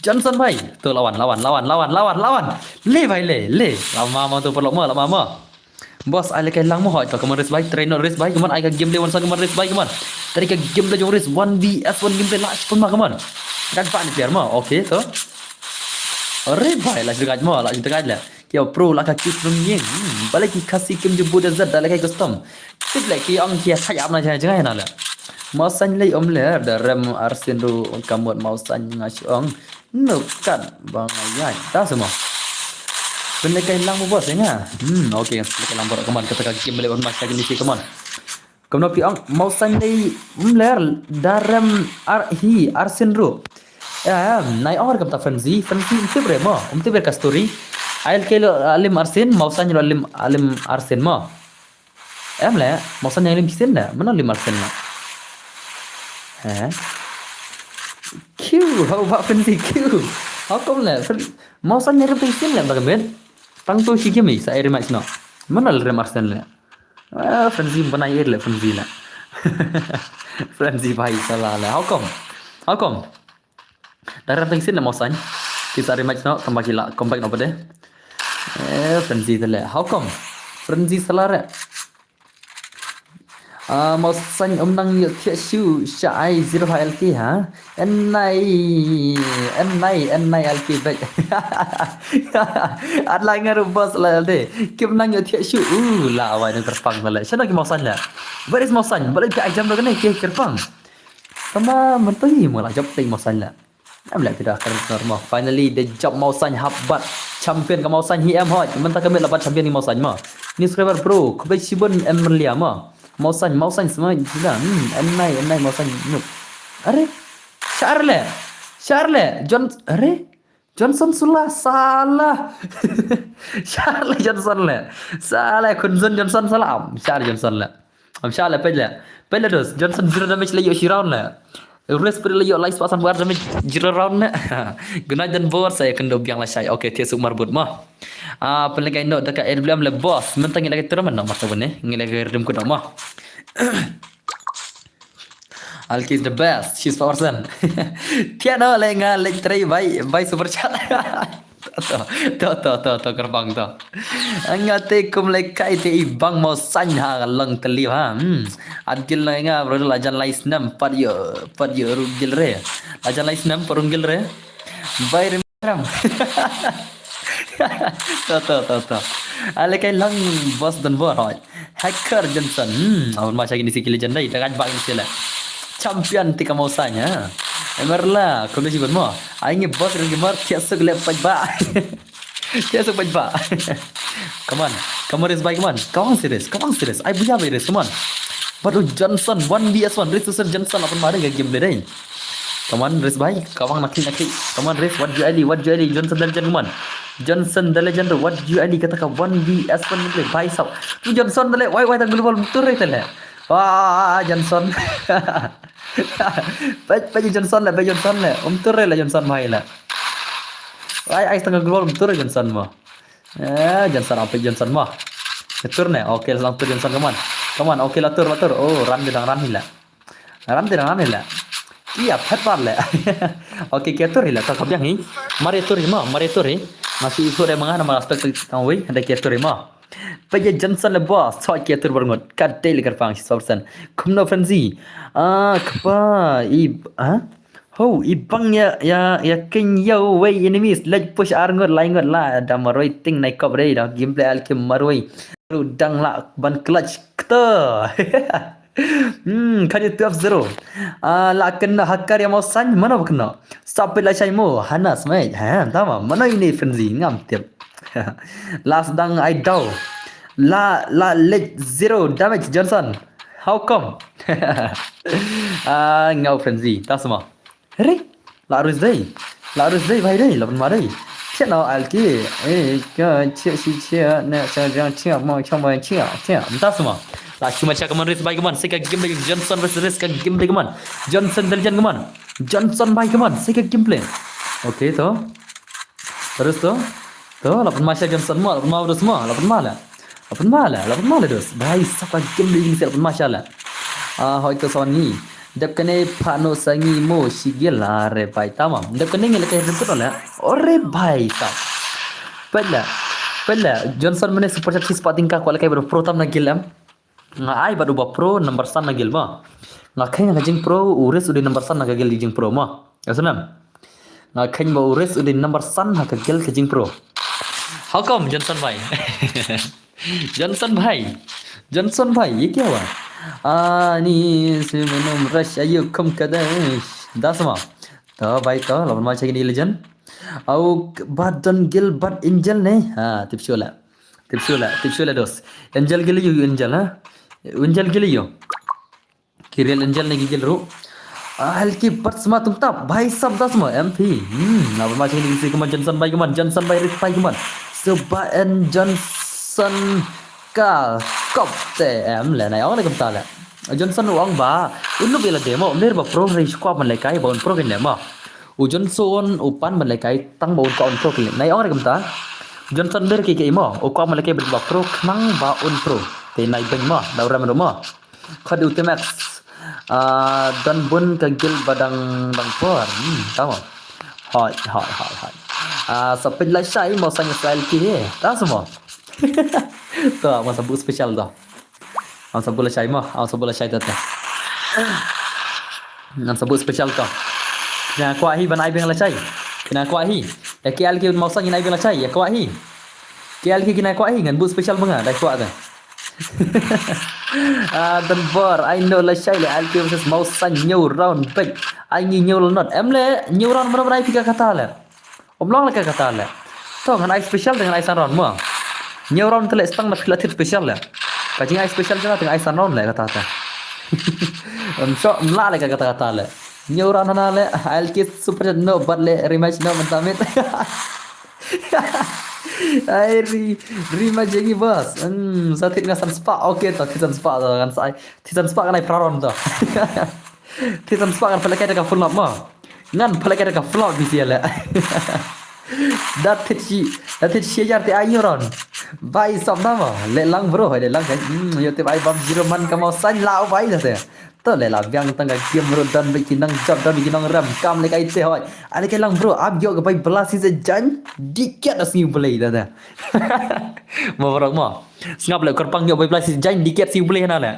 Johnson bhai. To lawan, lawan, lawan, lawan, lawan, lawan. Leh bhai, leh, leh. Lama ma to paralok ma, lama ma. Boss, ai lehkai lang mo hoi to, come on Riz bhai, try noh Riz bhai, come on, ai ka game lei one son, come on Riz bhai, come on. Try ka game lei jong Riz, one versus one game lei lah shi pun ma, come on. Kan pa ni player mo, okay to. Are bhai, lah shi degaj mo, lah shi degaj leh. Kiew pro lah ka kiew tnum ïing. Hmm, balei ki Khasi kim ju bud da zat da lehkai custom. Tip leh ki ong ki thaj ap na jngai jngai na leh. Mawsain lei um leh da rem arsien ruh ka mut Mawsain nga shu ong. Nuk kat ba nga ïaid. Ta semua. Pynlehkai lang mo boss ïa nga. Hmm, okay, pynlehkai lang bor. Come on, kata ka game leh one match lagi ni, come on. Kumno phi ong, Mawsain lei mler da rem ar hi arsien ruh. Ya, nai or kam ta Frenzy, Frenzy um tip re mo, um tip re ka story. Ai lehkai lo lim arsien, Mawsain lo lim, lim arsien mo. Em leh, Mawsain ïa lim shisien leh, mano lim arsien leh. He? Kiew, how about Frenzy kiew? How come leh? Fren-, Mawsain ïa lim shisien leh, ba ka met. Tang tu shi game sa eri match noh. Mano leh rim arsien leh. Ah, Frenzy bnai er leh, Frenzy leh. Frenzy bhai sala leh. How come? How come? Da rem tang shisien leh Mawsain. Ki sa eri match noh, tang ba ki lah comeback noh pat de. Eh, Frenzy te leh. How come? Frenzy sala re. Ah, Mawsain um nang ïoh thiah shuh sha ai zero ha L K ha. N nai, N nai, N nai L K beit. At la nga ruh boss la de. Kim nang ïoh thiah shuh. Uh, la wai nang kyrpang leh. Shano ki Mawsain leh? Where is Mawsain? Balei phi ai jam da kane ki kyrpang? Tama mentoi mo la jop tei Mawsain leh. Em leh phi da kyrpang mo. Finally da jop Mawsain hap bat champion ka Mawsain hi em hoi. Mynta ka met la bat champion ka Mawsain mo. Ni subscriber bro, khublei shibun em lia mo. Mawsain, Mawsain semua jila. Hmm, N nai, N nai Mawsain nuk. Are? Shar leh. Shar leh. John, are? Johnson sula, sala. Shar leh Johnson leh. Sala, khun Johnson sala. Am, shar Johnson leh. Am shah leh, peit leh. Peit leh dos, Johnson zero damage leh ïoh shi round leh. Riz peit leh ïoh lai spah san phew ar damage zero round leh. Good night Don Bor, sa ïakynduh biang lashai. Okay, thiah suk marbud mo. Ah, pynlehkai noh da ka A W M leh boss. Mynta ngi lehkai tournament noh, masa bun ne. Ngi lehkai redeem code noh mo. Alki is the best. She's powerson. Thiah noh leh nga leh try bai, bai super chat. To, to, to, to, to, kyrpang to. Nga te kum lehkai te i bang Mawsain ha ka long tylli ha. Hmm. Adgil na nga bro la jan lai snem pat ïoh, pat ïoh rung gil re. La jan lai snem pat rung gil re. Bai rem rem. To, to, to, to. A lehkai long boss Don Bor hoi. Hacker Johnson. Hmm, awan ma shaki ni si ki legend dei. Dah kan bang ni sila. Champion te ka Mawsain ha. Emerla, khublei shibun mo. Ai ngi boss ring gamer thiah suk leh pait ba. Thiah suk pait ba. Come on. Come on, Riz bhai, come on. Come on, serious. Come on, serious. Ai buya bai Riz, come on. Bad u Johnson, one versus one. Riz versus Johnson, apun mare ga game play dei. Come on, Riz bhai. Come on, nakhi, nakhi. Come on, Riz. What you ali, what you ali. Johnson the legend, come on. Johnson the legend, what you ali. Kata ka one versus one game play. Bhai sab. Tu Johnson the le, wai, wai, tang global tur re te le. Wah, Johnson. Peit, peit Johnson leh, peit Johnson leh. Um tur re leh Johnson bhai leh. Ai, ai setengah gol um tur re Johnson mo. Eh, Johnson, ah, peit Johnson mo. Tur ne, okay, la tur Johnson, come on. Come on, okay, la tur, la tur. Oh, run te dang run hi leh. Run te dang run hi leh. Ki ïa phet pat leh. Okay, ki ïa tur hi leh, to ka biang hi. Mar ïa tur hi mo, mar ïa tur hi. Nga shu ïa tur re ma nga namar aspect tang wei, hynda ki ïa tur hi mo. Peit ïa Johnson leh boss, choi ki ïa tur bor ngut. Ka dei leh kyrpang shi sawphew percent. Kumno Frenzy? Ah, kpa, i, ah? Ho, i bang ïa, ïa, ïa king yo wei enemies. Leit push ar ngut, lai ngut la. Da marwei ting nai kop rei da. Gameplay Alki marwei. Ru dang la ban clutch kto. Hmm, kan ïa twelve zero. Ah, la kena hakar ïa Mawsain, mano ba kena. Stop it la shai mo, Hanas mate. Ha, tama, mano ini frenzy, ngam tip. Last dang I daw. La, la leit zero damage Johnson. How come? Ah, ngau frenzy. Ta sama. Re. La rus dei. La rus dei, bhai dei. La pynma dei. Phiat no Alki. Eh, ka chia si chia, na cha jang chia, mo cha mo chia, chia. Mynta sma. La sma cha kaman ris bai kaman. Seka game bai Johnson versus ris ka game bai kaman. Johnson dal jan kaman. Johnson bai kaman. Seka game play. Okay to. Terus to. To, la pynma sha Johnson mo, la pynma terus mo, la pynma la. La pynma la, la pynma la terus. Bhai, sab ka game bai jing sel pynma sha la. Ah, hoi to sawan ngi. Dep kane pha no sa ngi mo shigil la re bhai tamam. Dep kane ngi la kai rukut la. Ore bhai sab. Pella. Pella. Johnson mane super chat six pating ka kwala kai bro pro tam na gil em. Nga ai bad uba pro number san na gil ba. Nga khein nga jing pro u ris u di number san na ka gil jing pro ma. Ya sunam. Nga khein ba u ris u di number san ha ka gil ka jing pro. How come Johnson bhai? Johnson bhai. Johnson bhai, ye kya hua? Ani se manam rush ayo khum kadash. Das ma. To bhai to, lawan ma chagin legend. Au bad don gil bad angel ne. Ha, tip shula. Tip shula, tip shula dos. Angel gil yu angel ha. Angel gil yu. Ki real angel ne ki gil ru. Alki pat sma tum tap. Bhai sab das ma M P. Hmm, apa macam ni si kaman Johnson bhai kaman. Johnson bhai rit bhai kaman. Seba en Johnson ka kop te em le na ong le kumta le. Johnson u ong ba. Unu bila demo. Mir ba pro ri squad man le kai ba un pro kin le ma. U Johnson u pan man le kai tang ba un ka un pro kin le. Na ong le kumta. Johnson mir ki ke mo. U ka man le kai ba pro khnang ba un pro. Te nai beng ma. Da ram ro ma. Khadu te max. Ah, dan bun ka gil badang dang por. Hmm, tama. Hoi, hoi, hoi, hoi. Ah, sapit la shai mo sang Israel ki he. Ta semua. To, mo sabu special to. Mo sabu la shai mo, mo sabu la shai tata. Mo sabu special to. Na kwa hi ban ai beng la shai. Na kwa hi. Ya ki al ki mo sang in ai beng la shai. Ya kwa hi. Ki al ki na kwa hi ngan bu special benga dai kwa ta. Ah, dan bor, I know la shai le, Alki versus Mawsain new round big. Ai ngi new la not. Em le, new round mana mana pika kata le. Om long le ka kata le. To ngan ai special dengan ai san round mo. New round te le stang na pila tit special le. Ka jing ai special dengan ai san round le kata ta. Em so mla le ka kata kata le. New round na le, Alki super no but le rematch no mentamit. Ai ri ri ma jengi bas. Hmm, sa tit nga san spa. Okay, to tit san spa to kan sai. Tit san spa kan ai praron to. Tit san spa kan pala kai ka full up ma. Ngan pala kai ka full up bisi le. Da tit si, da tit si jar te ai nyoron. Bai sab nama. Le lang bro, le lang kan. Hmm, yo te bai bam zero man ka Mawsain la bai da te. To le la biang tang ka game ru don bad ki nang jop don bad ki nang ram kam le kai te hoi. Ale kai lang bro ap yo ka bai blast si jan diket as ngi blai da da. Mo borok mo. Sngap le korpang yo bai blast si jan diket si blai na le.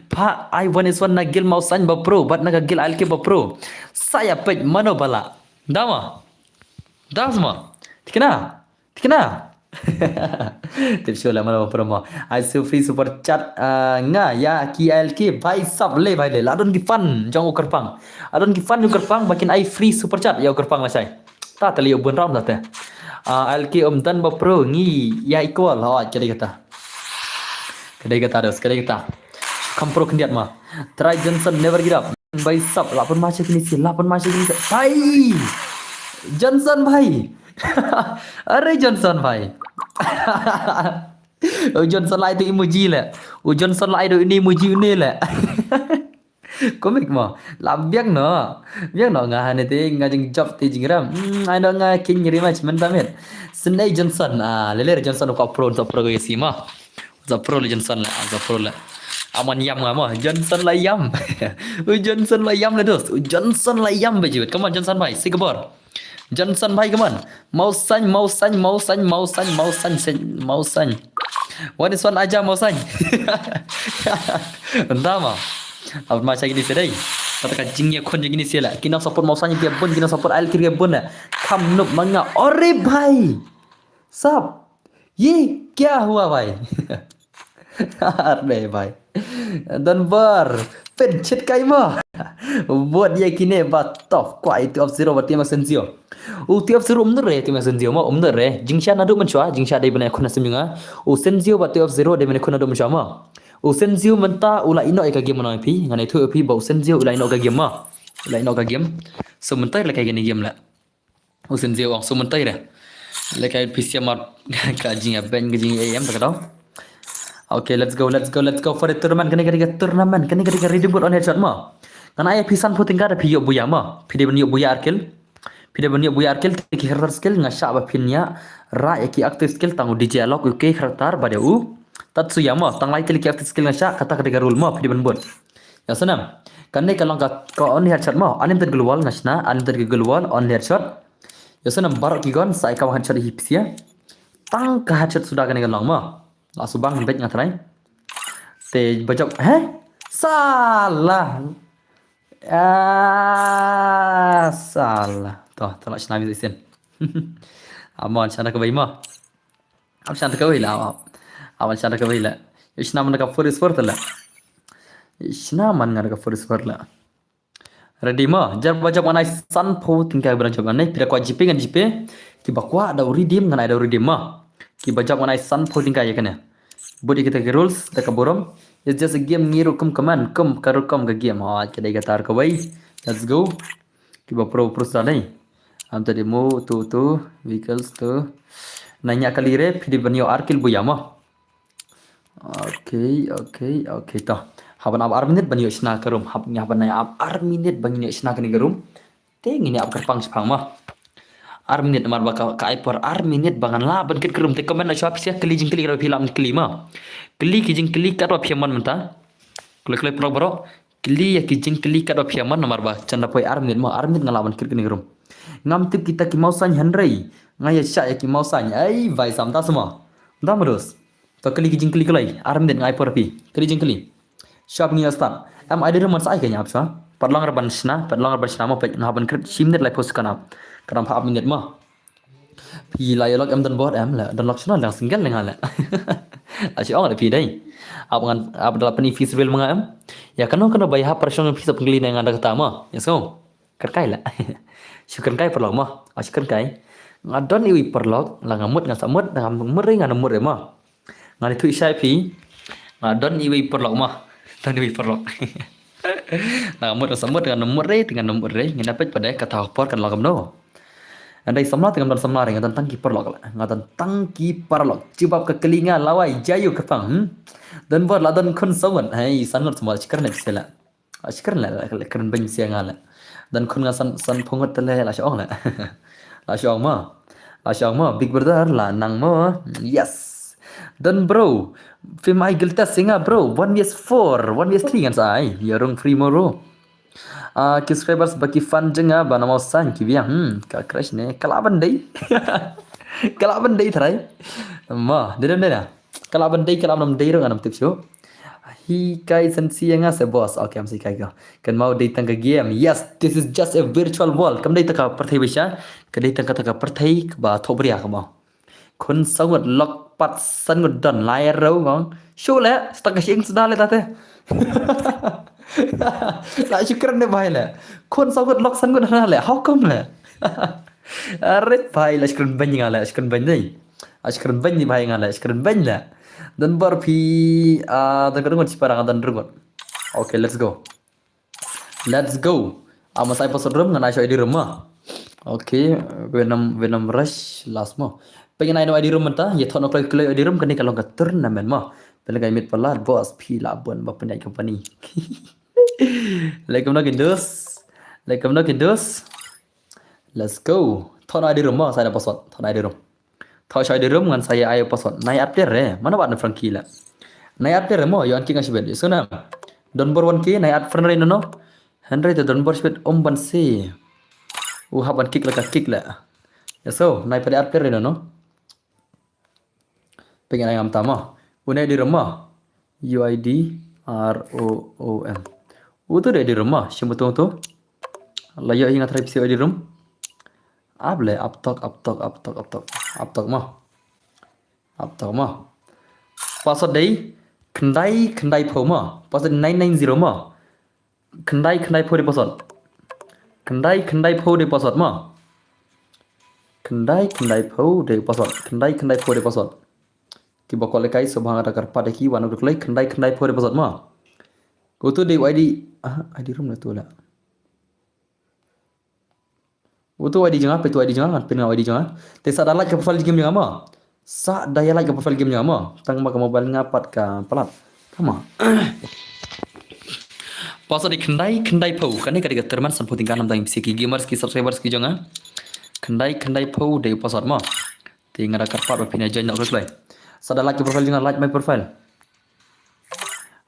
Pa ai one is one na gil Mawsain ba pro bad na ka gil Alki ba pro. Saya pet mano bala. Dama. Dasma. Tikna. Tikna. Tip show la mana promo. Ai su free super chat, ah, nga ya ki L K bai sab le bai le. La don ki fan jong u kyrpang. Adon ki fan u kyrpang ba kin ai free super chat ya u kyrpang la shai. Ta tali u bun ram da te. Ah, L K um dan ba pro ngi ya equal. Ha, jadi kata. Kedai kata dos, kedai kata. Kam pro kendiat ma. Try Johnson never give up. Bai sab, la pun ma cha kini si, la pun ma cha kini si. Bai! Johnson bai. Are Johnson bai. U Johnson lai tu emoji le. U Johnson lai tu ini emoji ini le. Komik mo. La biang no. Biang no nga hane te nga jing job te jing ram. Hmm, ai no nga king rematch men tamit. Senai Johnson. Ah, lele Johnson ko pro, ko pro ko si mo. Za pro le Johnson le, za pro le. Aman yam nga mo. Johnson la yam. U Johnson la yam le dos. U Johnson la yam be jiwit. Come on Johnson bai, si kebor. Johnson bai come on. Mawsain, Mawsain, Mawsain, Mawsain, Mawsain, Mawsain. One is one aja Mawsain. Entah ma. Apa macam ini sedai. Kata ka jingïakhun jong kine sha la. Ki nang support Mawsaiñ ki bun, ki nang support Al Kir ki bun la. Kham nup ma nga. Ore bhai. Sab. Ye kya hua bhai? Arre bhai. Don bor. Pynchit kai mo. Bot ïa kine ba top kwai two of zero ba team Senzio. U two of zero um nure team Senzio mo um nure. Jingshah naduh mynshwa, jingshah dei bane khun na sim jong nga. U Senzio ba two of zero dei bane khun naduh mynshwa mo. U Senzio mynta u la ïehnoh ïa ka game, ngan ïathuh ïa phi ba u Senzio u la ïehnoh ka game mo. U la ïehnoh ka game. So mynta lehkai kane game la. U Senzio ong so mynta re. Lehkai phi siam mar ka jingïabeiñ ka jingïaiem ta ka dau. Okay, let's go, let's go, let's go for the tournament. Kane ka dei ka tournament, kane ka dei ka redeem code on headshot mo. Ngan ai phi sanphew tyngka da phi ïoh buya mo. Phi dei ban ïoh buya ar kill. Phi dei ban ïoh buya ar kill, te ki character skill nga shah ba phin ïa rah ïa ki active skill tang u D J Alok, u K character bad u Tatsuya mo. Tang lai kill ki active skill nga shah, kata ka dei ka rule mo, phi dei ban bud. Ïa snem. Kane ka long ka, ka only headshot mo. Unlimited global nga shna, unlimited global only headshot. Ïa snem baroh ki gun sa ïa ka headshot hi phi sha. Tang ka headshot suda kane ka long mo. La subang beit nga trai. Te bajok, he? Salah. Ah, salah. To, to la shna mi sin. Amon shna ka bai mo. Am shna ka bai la. Am shna ka bai la. Ïa shna man ka forest for la. Ïa shna man nga ka forest for la. Ready mo, jar ba jop ngan ai sanphew tyngka ba jop ngan ai, phi da kwah GPay ngan GPay, kiba kwah da u redeem ngan ai da u redeem mo. Kiba jop ngan ai sanphew tyngka ïa kane. Bud ïa kita ki rules da ka burom. It's just a game, ngi rukom kaman, kum ka rukom ka game. Ha, ka dei ka tar kawei. Let's go. Kiba pro pro sa dei. Am ta dei mo tu tu vehicles tu. Nanya kali re, phi dei ban ïoh ar kill buya mo. Okay, okay, okay, to. Haban ap ar minit ban ïoh shna ka room. Hap ngi haban nai ap ar minit ban ïoh shna kane ka room. Te ngin ïa ap kyrpang shipang ma. Ar minit namar ba ka, ka ai por ar minit ba ngan lah ban kit ka room. Te comment na shwa phi sha kylli jingkylli ka phi lah ban kylli ma. Kylli ki jingkylli kat ba phi ïa mon mynta. Kylli kylli paralok baroh. Kylli ïa ki jingkylli kat ba phi ïa mon namar ba chan da poi ar minit ma, ar minit nga lah ban kit kane ka room. Ngam tip kita ki Mawsaiñ hynrei nga ïa shah ïa ki Mawsaiñ. Ai vai sam ta sma. Da ma dos. To kylli ki jingkylli kylli. Ar minit nga ai por phi. Kylli jingkylli. Shap ngi ïa start. Em ai dei ruh man sa ai ka ïa ap shwa. Pat long ruh ban shna, pat long ruh ban shna ma peit nga ban kit shi minit lai pos kan ap. Ka dang pha ap minit ma. Phi la ïa lok em don bor em la, don lok shna lang single nga la. La shi ong la phi dei. Ap ngan ap da la pyni phi civil ma nga em. Ïa kano kano ba ïa hap par shong phi sa pynkylli na nga da kata ma. Ïa so. Kyrkai la. Shu kyrkai paralok ma. A shu kyrkai. Nga don iwi paralok la nga mut nga sa mut nga mut re nga na mut re ma. Nga ni thui shai phi. Nga don iwi paralok ma. Don iwi paralok. Nga mut nga sa mut nga na mut re, nga na mut re. Ngin ïa peit pat de kata por kan long kumno. Nga dei samla te ngam don samla re, nga don tang ki paralok la. Nga don tang ki paralok. Jubab ka kylli nga lawai jayu kyrpang. Hmm. Don bor la don khun sangut. Hei sangut semua chikar ne sela. La shikren la, la, la kren beiñ sia nga la. Don khun nga san, sanphew ngut te la, la shu ong la. La shu ong ma. La shu ong ma, Big Brother la nang mo. Yes. Don bro. Phim ai guild test ïa nga bro. One vs four, one vs three ngan sa ai. Ïa rung free mo bro. Ah, ki subscribers ba ki fan jong nga ba na Mawsaiñ ki biang. Hmm, ka crush ne. Ka lah ban dei. Ka lah ban dei trai. Ma, dei dei dei na. Ka lah ban dei, ka lah ban dei ruh ngan ym tip shuh. Hikai san sia nga sa boss. Okay, am sa hikai ko. Kan mau dei tang ka game. Yes, this is just a virtual world. Kam dei tang ka pyrthei ba sha. Ka dei tang ka, tang ka pyrthei ba thoh bria ka mau. Khun sangut lok pat sangut don lai rau ngong. Shu le, sta ka shing sda le tate. La shukran ne bhai le. Khun sangut lok sangut na le. How come le? Arit bhai, la shukran beiñ nga le, shukran beiñ dei. A shukran beiñ ni bhai nga le, shukran beiñ le. Don bor phi, ah, don ka rungut shipara nga don rungut. Okay, let's go. Let's go. Ah, ma sai password room, ngan ai sha I D room ma. Okay, Venom, Venom Rush, last ma. Pengin ai no I D room mynta, ïa thon no kloi kloi I D room, kane ka long ka tournament ma. Pengin ka mit palat, boss, phi la bun, ba pynai company. Like no kindos. Like no kindos. Let's go. Thon I D room ma, sai na password. Thon I D room. Thon sha I D room ngan sa ïa ai password. Nai at player re. Mano bad na Frankie la. Nai at player re mo, ïa an kick nga shibet. Ïa so na. Don bor wan ki, nai at friend re no no. Henry te don bor shibet um ban si. U hap ban kick la ka kick la. Ïa so, nai pade at player re no no. Pengin ai ngam tama. Une I D room ma. U I D R O O M. Utu dei ID room mo, shim utu utu. La ïoh hi nga try pisa ID room. Ap le, ap tok, ap tok, ap tok, ap tok. Ap tok mo. Ap tok mo. Password dei khyndai khyndai phew mo. Password nine nine zero mo. Khyndai khyndai phew dei password. Khyndai khyndai phew dei password mo. Khyndai khyndai phew dei password. Khyndai khyndai phew dei password. Kiba kwah lehkai sngewbha nga da kyrpad ïa ki wan u kloi khyndai khyndai phew dei password mo. Utu dei ID, ah, ID room la tu la. Utu ID jong nga, peit utu ID jong nga, ngan pyn nga utu ID jong nga. Te sa da like ka profile game jong nga mo. Sa da ïa like ka profile game jong nga mo. Tang ba ka mobile nga pat ka palat. Tama. Password dei khyndai khyndai phew. Kane ka dei ka tournament sanphew tyngka namar dang pisa ki gamers ki subscribers ki jong nga. Khyndai khyndai phew dei password mo. Te nga da kyrpad ba phin ïa join noh kloi kloi. Sa da like ka profile jong nga, like my profile.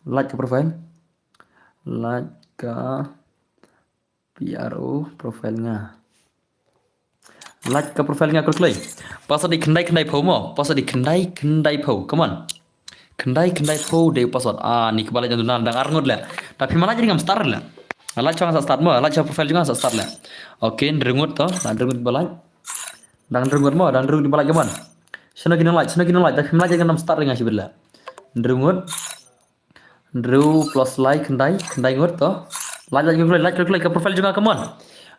Like ka profile. Like ka P R O profile nga. Like ka profile nga kloi kloi. Password dei khyndai khyndai phew mo. Password dei khyndai khyndai phew. Come on. Khyndai khyndai phew dei password. Ah, ni kiba like dang duna dang ar ngut le. Tapi ma like ngam start le. Like jong nga sa start mo. Like jong profile jong nga sa start le. Okay, hynriew ngut to. Hynriew ngut ba like. Dang hynriew ngut mo. Dang hynriew ngut ba like, come on. Shano ki nang like, shano ki nang like. Tapi ma like ngam start nga shibit le. Hynriew ngut. Hynriew plus like khyndai, khyndai ngut to. Like, like, like, like, like, like ka profile jong nga, come on.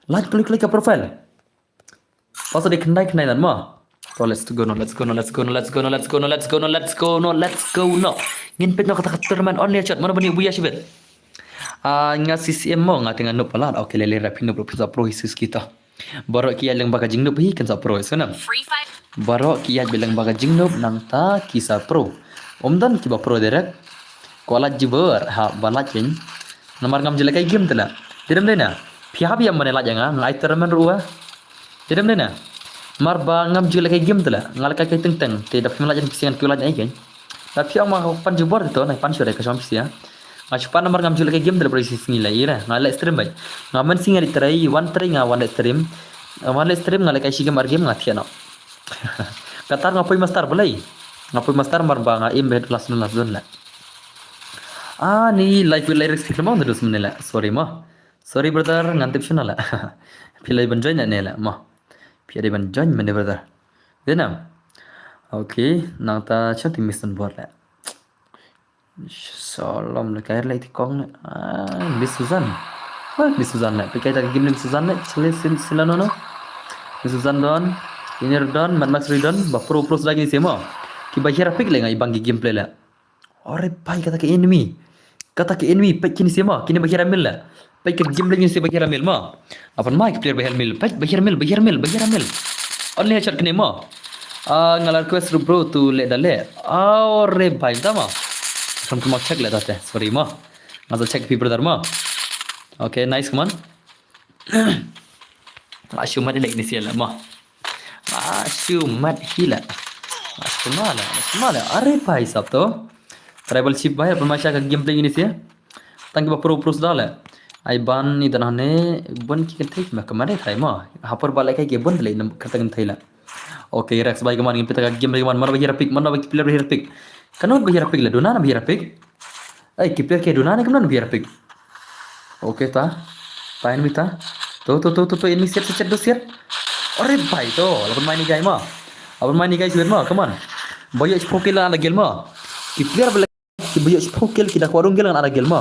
Like, like, like ka profile. Password dei khyndai, khyndai nan mo. To, let's go no, let's go no, let's go no, let's go no, let's go no, let's go no, let's go no, let's go no. Ngin peit no kata ka tournament only shot, mano bani buya shibit. Ah, nga C C M mo, nga tengah noob palat. Okay, lele rapi noob, noob sa pro hi sis kita. Baroh ki ïaid lem ba ka jingnoob hi kin sa pro, sngewbha. Baroh ki ïaid lem ba ka jingnoob nangta ki sa pro. Ym don kiba pro direct. Kwah lait jubor ha ba lait kin. Namar ngam ju lehkai game tela. Dei dem dei na. Phi hap ïa mane lait ïa nga, nga ai tournament ruh. Dei dem dei na. Mar ba ngam ju lehkai game tela. Nga lehkai kai teng teng. Te da phim lait ïa phi ngan kiew lait ai kin. Da phi ong ma ka pan jubor to, na pan shuh dei ka shong phi sia. Nga shu pan namar ngam ju lehkai game da la pura shi sngi la ira. Nga leh stream bai. Nga man sngi nga dei trai, wan trai nga wan leh stream. Wan leh stream nga lehkai shi game ar game nga thiah noh. Katar nga poi master balei. Nga poi master mar ba nga im bet last zone last zone la. Ah, ni live with lyrics phi khlem ong da dus mane la. Sorry mo. Sorry brother, ngan tip shuna la. Phi lai ban join ne la mo. Phi dei ban join mane brother. Dei na. Okay, nangta chati mission bor la. Solom le kai le ti kong le. Ah, Miss Susan. Ah, Miss Susan le. Peit kai ta game Miss Susan le. Chale sil sila no no. Miss Susan don. Iner don, Mad Max Ri don. Ba pro pro sila kini sema. Kiba hiar pick le ngai bang ki gameplay le. Ore bhai kata ka enemy. Kata ka enemy peit kini sema. Kini ba hiar mil le. Peit ka game le kini sema ba hiar mil ma. Apan mai ka player ba hiar mil. Peit ba hiar mil, ba hiar mil, ba hiar mil. Only headshot kini ma. Ah, nga la request ruh bro to leh da leh. Ah, ore bhai, da ma. Kam kam check leh da te. Sorry ma. Nga sa check phi brother ma. Okay, nice, come on. Nga shu mat leh ni sia leh ma. Nga shu mat hi leh. Nga shu ma leh, nga shu ma leh. Are bhai sab to. Tribal chief bhai, apa masha ka gameplay ni sia. Tang kiba pro pro sda leh. Ai ban ni dan hane bun ki kan thei ma kamare thai ma. Hapor ba leh kai ki bun leh nam kata kan thei leh. Okay, Rex bhai, kaman ngin peit ka game leh kaman, man ba hiar pick, man ba ki player ba hiar pick. Kano ba hiar pick leh, duna na ba hiar pick. Ai, ki player ke duna ne kamno ba hiar pick. Okay ta. Ta enemy ta. To to to to to enemy siat siat siat do siat. Are bhai to, laban mai ni guy ma. Laban mai ni guy siat ma, kaman. Ba ïoh shiphew kill la gel ma. Ki player ba ki ba ïoh shiphew kill ki da kwah rung gel ngan ara gel ma.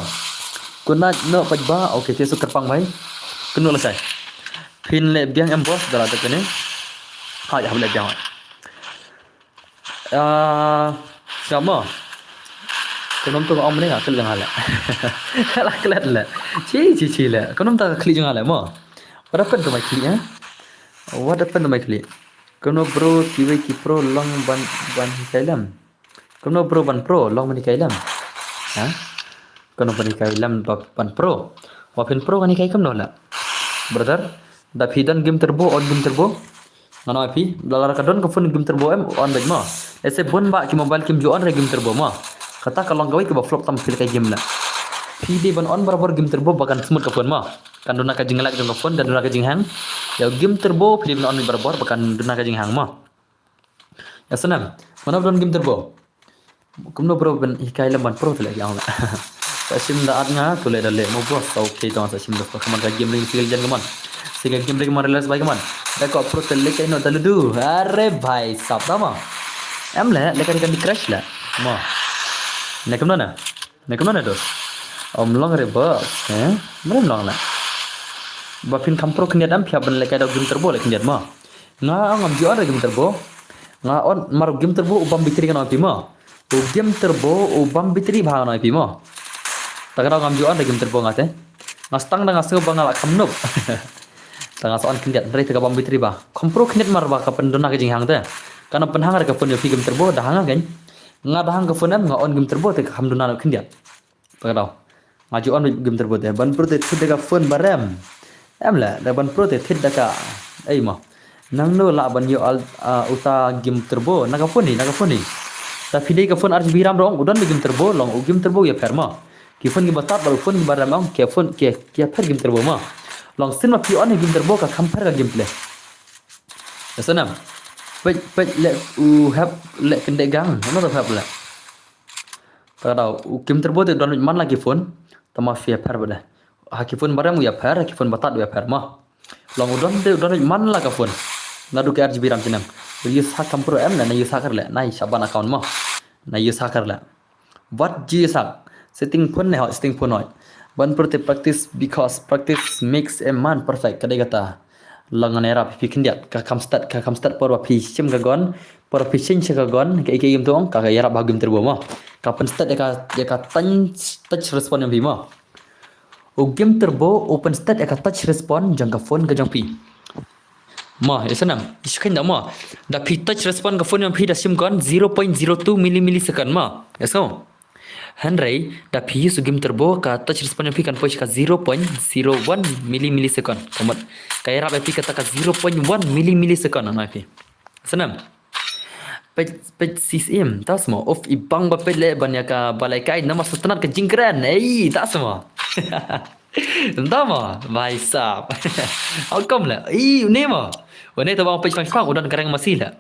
Kuna no paj ba, okay, te su kyrpang bhai. Kunu la sai. Phin leh biang em boss da la da kene. Ha, ïa leh biang. Ah, ka mo. Kunu tu ong mene nga klik jong nga leh. La klet leh. Chi chi chi leh. Kunu ta klik jong nga leh mo. What happened to my click eh? What happened to my click? Kunu bro kiwei ki pro long ban ban hikai lem. Kumno bro ban pro long mani kai lem. Ha? Kumno mani kai lem ba ban pro. Wa phin pro kani kai kumno la. Brother, da phi don game turbo, on game turbo. Ngano phi, da la ka don ka phone game turbo em on bad mo. Ese bun ba ki mobile kim ju on re game turbo mo. Kata ka long kawei kaba flop tam phi kai game la. Phi dei ban on barabor game turbo ba kan smooth ka phone mo. Kan duna ka jinglag jong ka phone, kan duna ka jinghang. Ya game turbo phi dei ban on barabor ba kan duna ka jinghang mo. Ya snam, mano ba don game turbo? Kumno bro ban hikai lem ban pro te leh ki ong la. Sa shim da at nga, tu leh da leh mo boss. Okay, to sa shim da, come on, ka game ring single gen, come on. Single game ring, come on, relax bhai, come on. Da ko pro te leh kai no da ludu. Are bhai sab da mo. Em leh, leh ka Candy Crush leh. Mo. Ne kumno na? Ne kumno na dos? Om long re boss, eh? Mrem long na. Ba phin kham pro khyndiat em, phi hap ban leh kai da game turbo leh khyndiat mo. Nga ong ngam ju on re game turbo. Nga on mar game turbo u bam battery kan ong phi mo. U game turbo u bam battery bha kan ong phi mo. Ta ka daw ngam ju on re game turbo nga te. Nga stang da nga sngew ba nga la kham noob. Ta nga sa on khyndiat, hynrei te ka bam battery bha. Kham pro khyndiat mar ba ka pynduna ka jinghang te. Kan pynhang re ka phone ïa phi game turbo, da hang nga kein. Nga da hang ka phone em, nga on game turbo te ka kham duna noob khyndiat. Ta ka daw. Nga ju on game turbo te. Ban pro te thied da ka phone ba rem. Em leh, da ban pro te thied da ka. Ei mo. Nangno lah ban ïoh al, ah, uta game turbo. Na ka phone hi, na ka phone hi. Ta phi dei ka phone ar GB RAM ruh ong, u don beit game turbo, long u game turbo ïapher mo. Ki phone kiba tad bad u phone kiba rem ong, ki phone ki, ki ïapher game turbo mo. Long sien ma phi on game turbo ka kham pher ka gameplay. Ïa snem. Peit, peit leh u hep leh kyndit gang. Ano ta hep leh. Ta ka daw, u game turbo te u don beit man la ki phone. Tama phi ïapher bad de. Ha ki phone ba rem u ïapher, ha ki phone ba tad u ïapher mo. Long u don te u don beit man la ka phone. Naduh ki ar GB RAM snem. U use hack kham pro em leh, na use hacker leh, na shaban account mo. Na use hacker leh. Wat ju ïa sak. Setting phone ne hoi, setting phone hoi. Ban pro te practice because practice makes a man perfect. Ka dei kata. Long ngan ïarap phi khyndiat. Ka kham start, ka kham start por ba phi shim ka gun. Por ba phi shim sha ka gun. Ka ïa ka game tu ong, ka, ka ïarap bha game turbo mo. Ka pynstart ïa ka, ïa ka touch, touch response jong phi mo. U game turbo u pynstart ïa ka touch response jong ka phone ka jong phi. Mo, ïa snem, ïa shu khein da mo. Da phi touch response ka phone jong phi da shim gun zero point zero two milli millisecond mo. Ïa so. Hynrei, da phi use u game turbo ka touch response jong phi kan poi sha ka zero point zero one milli millisecond. Ka mut, ka ïarap ïa phi kata ka zero point one milli millisecond ano ïa phi. Ïa snem. Peit, peit sis im, ta sma. Of i bang ba peit leh ban ïa ka balei kai namar sa tnat ka jingkren. Ei, ta sma. Nda ma, bhai sab. How come leh? Ei, une ma. Une ta bang peit pang pang u don ka rank masi leh.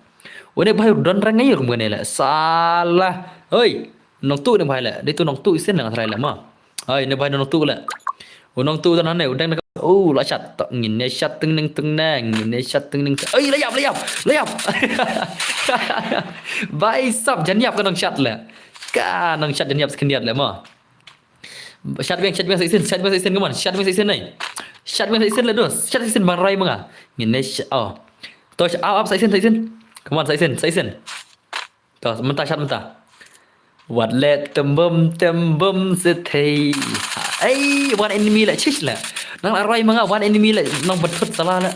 Une bhai u don rank ngai kum kane leh. Salah. Oi, nongtuh ne bhai leh. Dei tu nongtuh isin lang trai leh ma. Oi, ne bhai nongtuh leh. U nongtuh don hangne, u dang. Oh, la shat. Ngin ne shat teng neng teng neng. Ngin ne shat teng neng. Oi, la ïap, la ïap, la ïap. Bhai sab jan ïap ka nongshat leh. Ka nongshat jan ïap sa khyndiat leh ma. Shat biang, shat biang sa isin, shat biang sa isin, come on, shat biang sa isin nei. Shat biang sa isin leh dos, shat sa isin bang rai ma nga. Ngin ne shat, oh. To, up, up, sa isin, sa isin. Come on, sa isin, sa isin. To, mynta shat mynta. Wat leh tembem, tembem sethei. Ei, one enemy leh, chish leh. Nang la rai ma nga, one enemy leh, nang bynthut sala leh.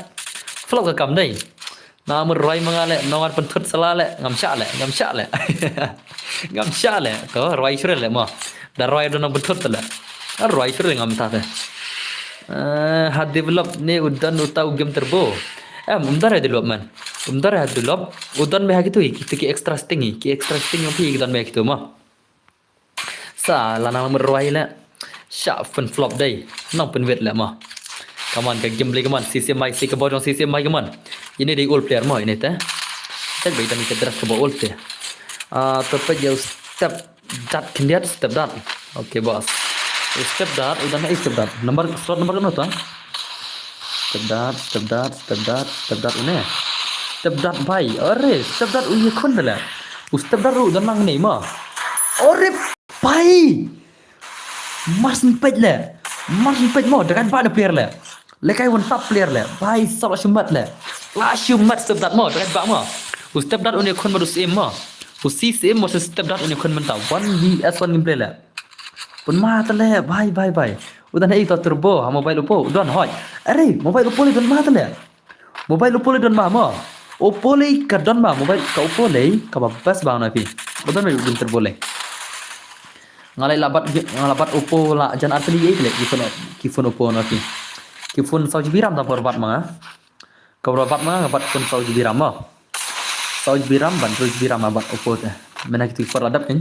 Flop ka kam dei. Namar rai ma nga leh, nong wan pynthut sala leh, ngam shah leh, ngam shah leh. Ngam shah leh, to rai shuh leh mo. Da rai da nong pynthut leh. Rai shuh leh ngam ta te. Eh, ha develop ne u don uta u game turbo. Em, um don ha develop man. Um don ha develop. U don beit ha kitu, kitu ki extra sting, ki extra sting jong phi ki don beit ha kitu mo. Sa la nang lamut rwai leh. Sha pyn flop dei. Nang pynwit leh mo. Come on, ka game leh, come on. C C M I, si ka bawjong C C M I, come on. Ine dei old player mo, ine te. Te bai dang ka dress ka ba old te. Ah, to peit ïa u step dad khyndiat, step dad. Okay, boss. U step dad, u dang ïa step dad. Number, slot number kano ta? Step dad, step dad, step dad, step dad une. Step dad bhai. Are, step dad u ïakhun da leh. U step dad ruh don lang ne mo. Are bhai. Mar syn peit leh. Mar syn peit mo, da kan ba da player leh. Leh kai one tap player leh. Bhai sab la shu mat leh. La shu mat step dad mo, da kan ba mo. U step dad une khun ma du sim mo. U si sim mo step dad une khun mynta. One V S one gameplay leh. Pun ma ta leh, bhai, bhai, bhai. U don ha i to turbo, ha mobile Oppo, u don hoi. Are, mobile Oppo leh don ma ta leh. Mobile Oppo leh don ma mo. Oppo leh ka don ma, mobile ka Oppo leh, ka ba best ba na phi. U don ma u game turbo leh. Nga leh la bat, nga la bat Oppo la jan ar tylli ei leh, ki phone, ki phone Oppo na phi. Ki phone saw GB RAM ta por bat ma nga. Ka por bat ma nga, nga bat phone saw GB RAM mo. Saw GB RAM, ban hynriew GB RAM ma bat Oppo te. Mynta kitu ki por la dap kan.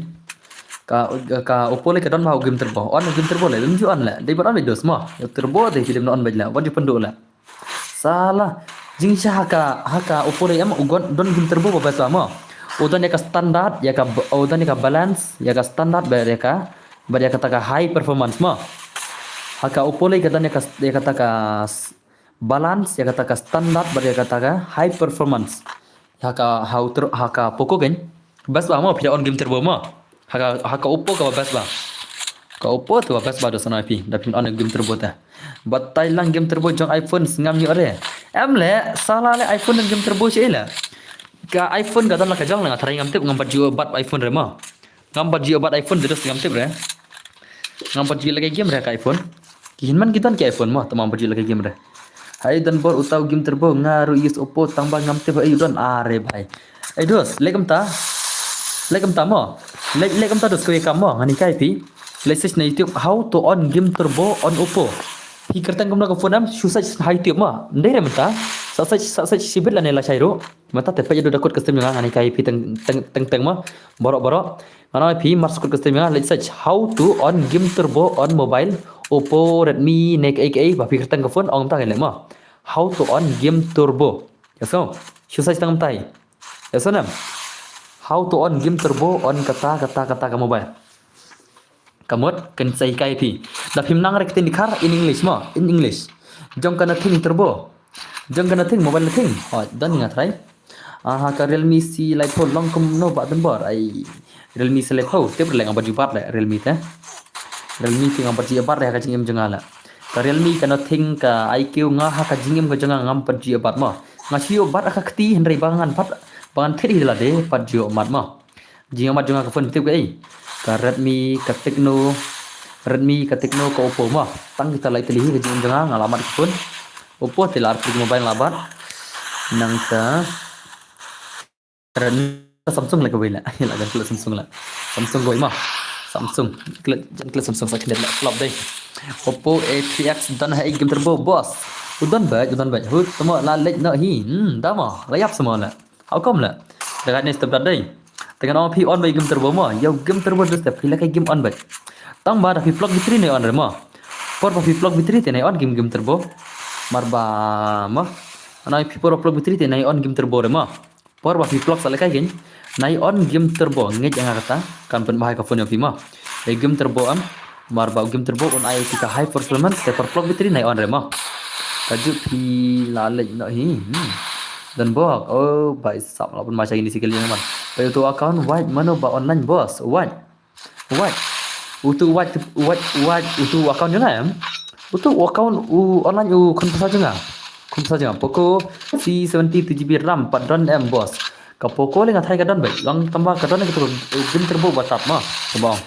Ka, ka Oppo leh ka don ma u game turbo. On game turbo leh, ym ju on leh. Dei ban on beit dos mo. Game turbo te ki dei ban on beit leh. Wat ju pynduh leh. Sala. Jingshisha ha ka, ha ka Oppo leh em u gon, don game turbo ba best ba mo. U don ïa ka standard, ïa ka, u don ïa ka balance, ïa ka standard bad ïa ka Bad ïa kata ka high performance mo. Ha ka Oppo lei ka don ïa ka, ïa kata ka s-, balance, ïa kata ka standard, bad ïa kata ka high performance. Ha ka, ha u ter-, ha ka Poco kein. Best ba mo, phi da on game turbo mo. Ha ka, ha ka Oppo kaba best ba. Ka Oppo te ba best ba da sa na phi, da phin on game turbo te. Batai lang game turbo jong iPhone sngewbha ïoh re. Em leh, sala leh iPhone don game turbo shi leh. Ka iPhone ka don la ka jong leh nga tharai ngam tip ngam pat ju bat iPhone re mo. Ngam pat ju bat iPhone te dos ngam tip re. Ngam pat ju leh ka game re ka iPhone. Ki hynmen ki don ki iPhone mo, te ngam pat ju leh ka game re. Hai Don Bor utai u game turbo nga ruh use Oppo tang ba ngam tip ha ei u don are bhai. Ei dos, leh kumta. Leh kumta mo. Leh, leh kumta dos ko ïa ka mo, ngan hikai phi. Leh search na YouTube how to on game turbo on Oppo. Phi kyrteng kumno ka phone em, shu search ha YouTube mo. Ndei re mynta. Sa search, sa search shibit lane lashai ruh. Mynta te peit ïa u da kut ka stream jong nga, ngan hikai phi teng, teng, teng, teng mo. Baroh, baroh. Ngan ong ïa phi mar sa kut ka stream jong nga, leh search how to on game turbo on mobile, Oppo, Redmi, ne kaei kaei, ba phi kyrteng ka phone, ong kumta kan leh mo. How to on game turbo. Ïa so, shu search tang kumtai. Ïa so nam. How to on game turbo on kata, kata, kata ka mobile. Ka mut, kan sa hikai phi. Da phim nang re ktien Dkhar in English mo, in English. Jong ka Nothing turbo. Jong ka Nothing, mobile Nothing. Oh, don nga try. Aha, ka Realme C laiphew long kumno ba Don Bor. Ai, Realme C laiphew, tip re leh ngam pat ju bat leh Realme te. Realme te ngam pat ju bat leh ha ka jingim jong nga leh. Ka Realme ka Nothing ka I Q nga ha ka jingim ka jong nga ngam pat ju bat mo. Nga shu ïoh bat ha ka kti hynrei ba ngan pat, ba ngan thied hi lade pat ju mat mo. Jingïoh mat jong nga ka phone tip kaei. Ka Redmi, ka Tecno, Redmi, ka Tecno, ka Oppo mo. Tang kita lai tylli hi ka jingim jong nga, nga la mat ka phone. Oppo te la arphew mobile la bat. Nangta Redmi, Samsung la kawei la. La jan klet Samsung la. Samsung kawei mo. Samsung. Klet, jan klet Samsung sa klet la. Flop dei. Oppo A three X don ha ei game turbo boss. U don bad, u don bad. Hu, tamo la leh noh hi. Hmm, da mo. La ïap sa mo la. How come la? Da ka ne step da dei. Te ngan ong phi on bad game turbo mo. Ïa game turbo dos te phi la ka game on bad. Tang ba da phi plug battery ne on re mo. Por ba phi plug battery te ne on game game turbo. Mar ba mo. Ngan ong phi por ba plug battery te ne on game turbo re mo. Por ba phi plug sa lehkai kein. Ne on game turbo ngeit ïa nga kata. Kan pynbha ïa ka phone ïa phi mo. Ïa game turbo em. Mar ba game turbo un ai ïa phi ka high performance te por plug battery ne on re mo. Ka ju phi la leh noh hi. Hmm. Don Bor. Oh, bai sap la pun ma cha ini sikil jong man. Bai utu account wait mano ba online boss. Wait. Wait. Utu wait, wait, wait, utu account jong nga em. Utu account u online u khun pisa jong nga. Khun pisa jong nga. Poco C seventy two G B RAM pat don em boss. Ka Poco le nga tharai ka don bad. Long tamba ka don ka tu game turbo ba tap ma. Ka bang.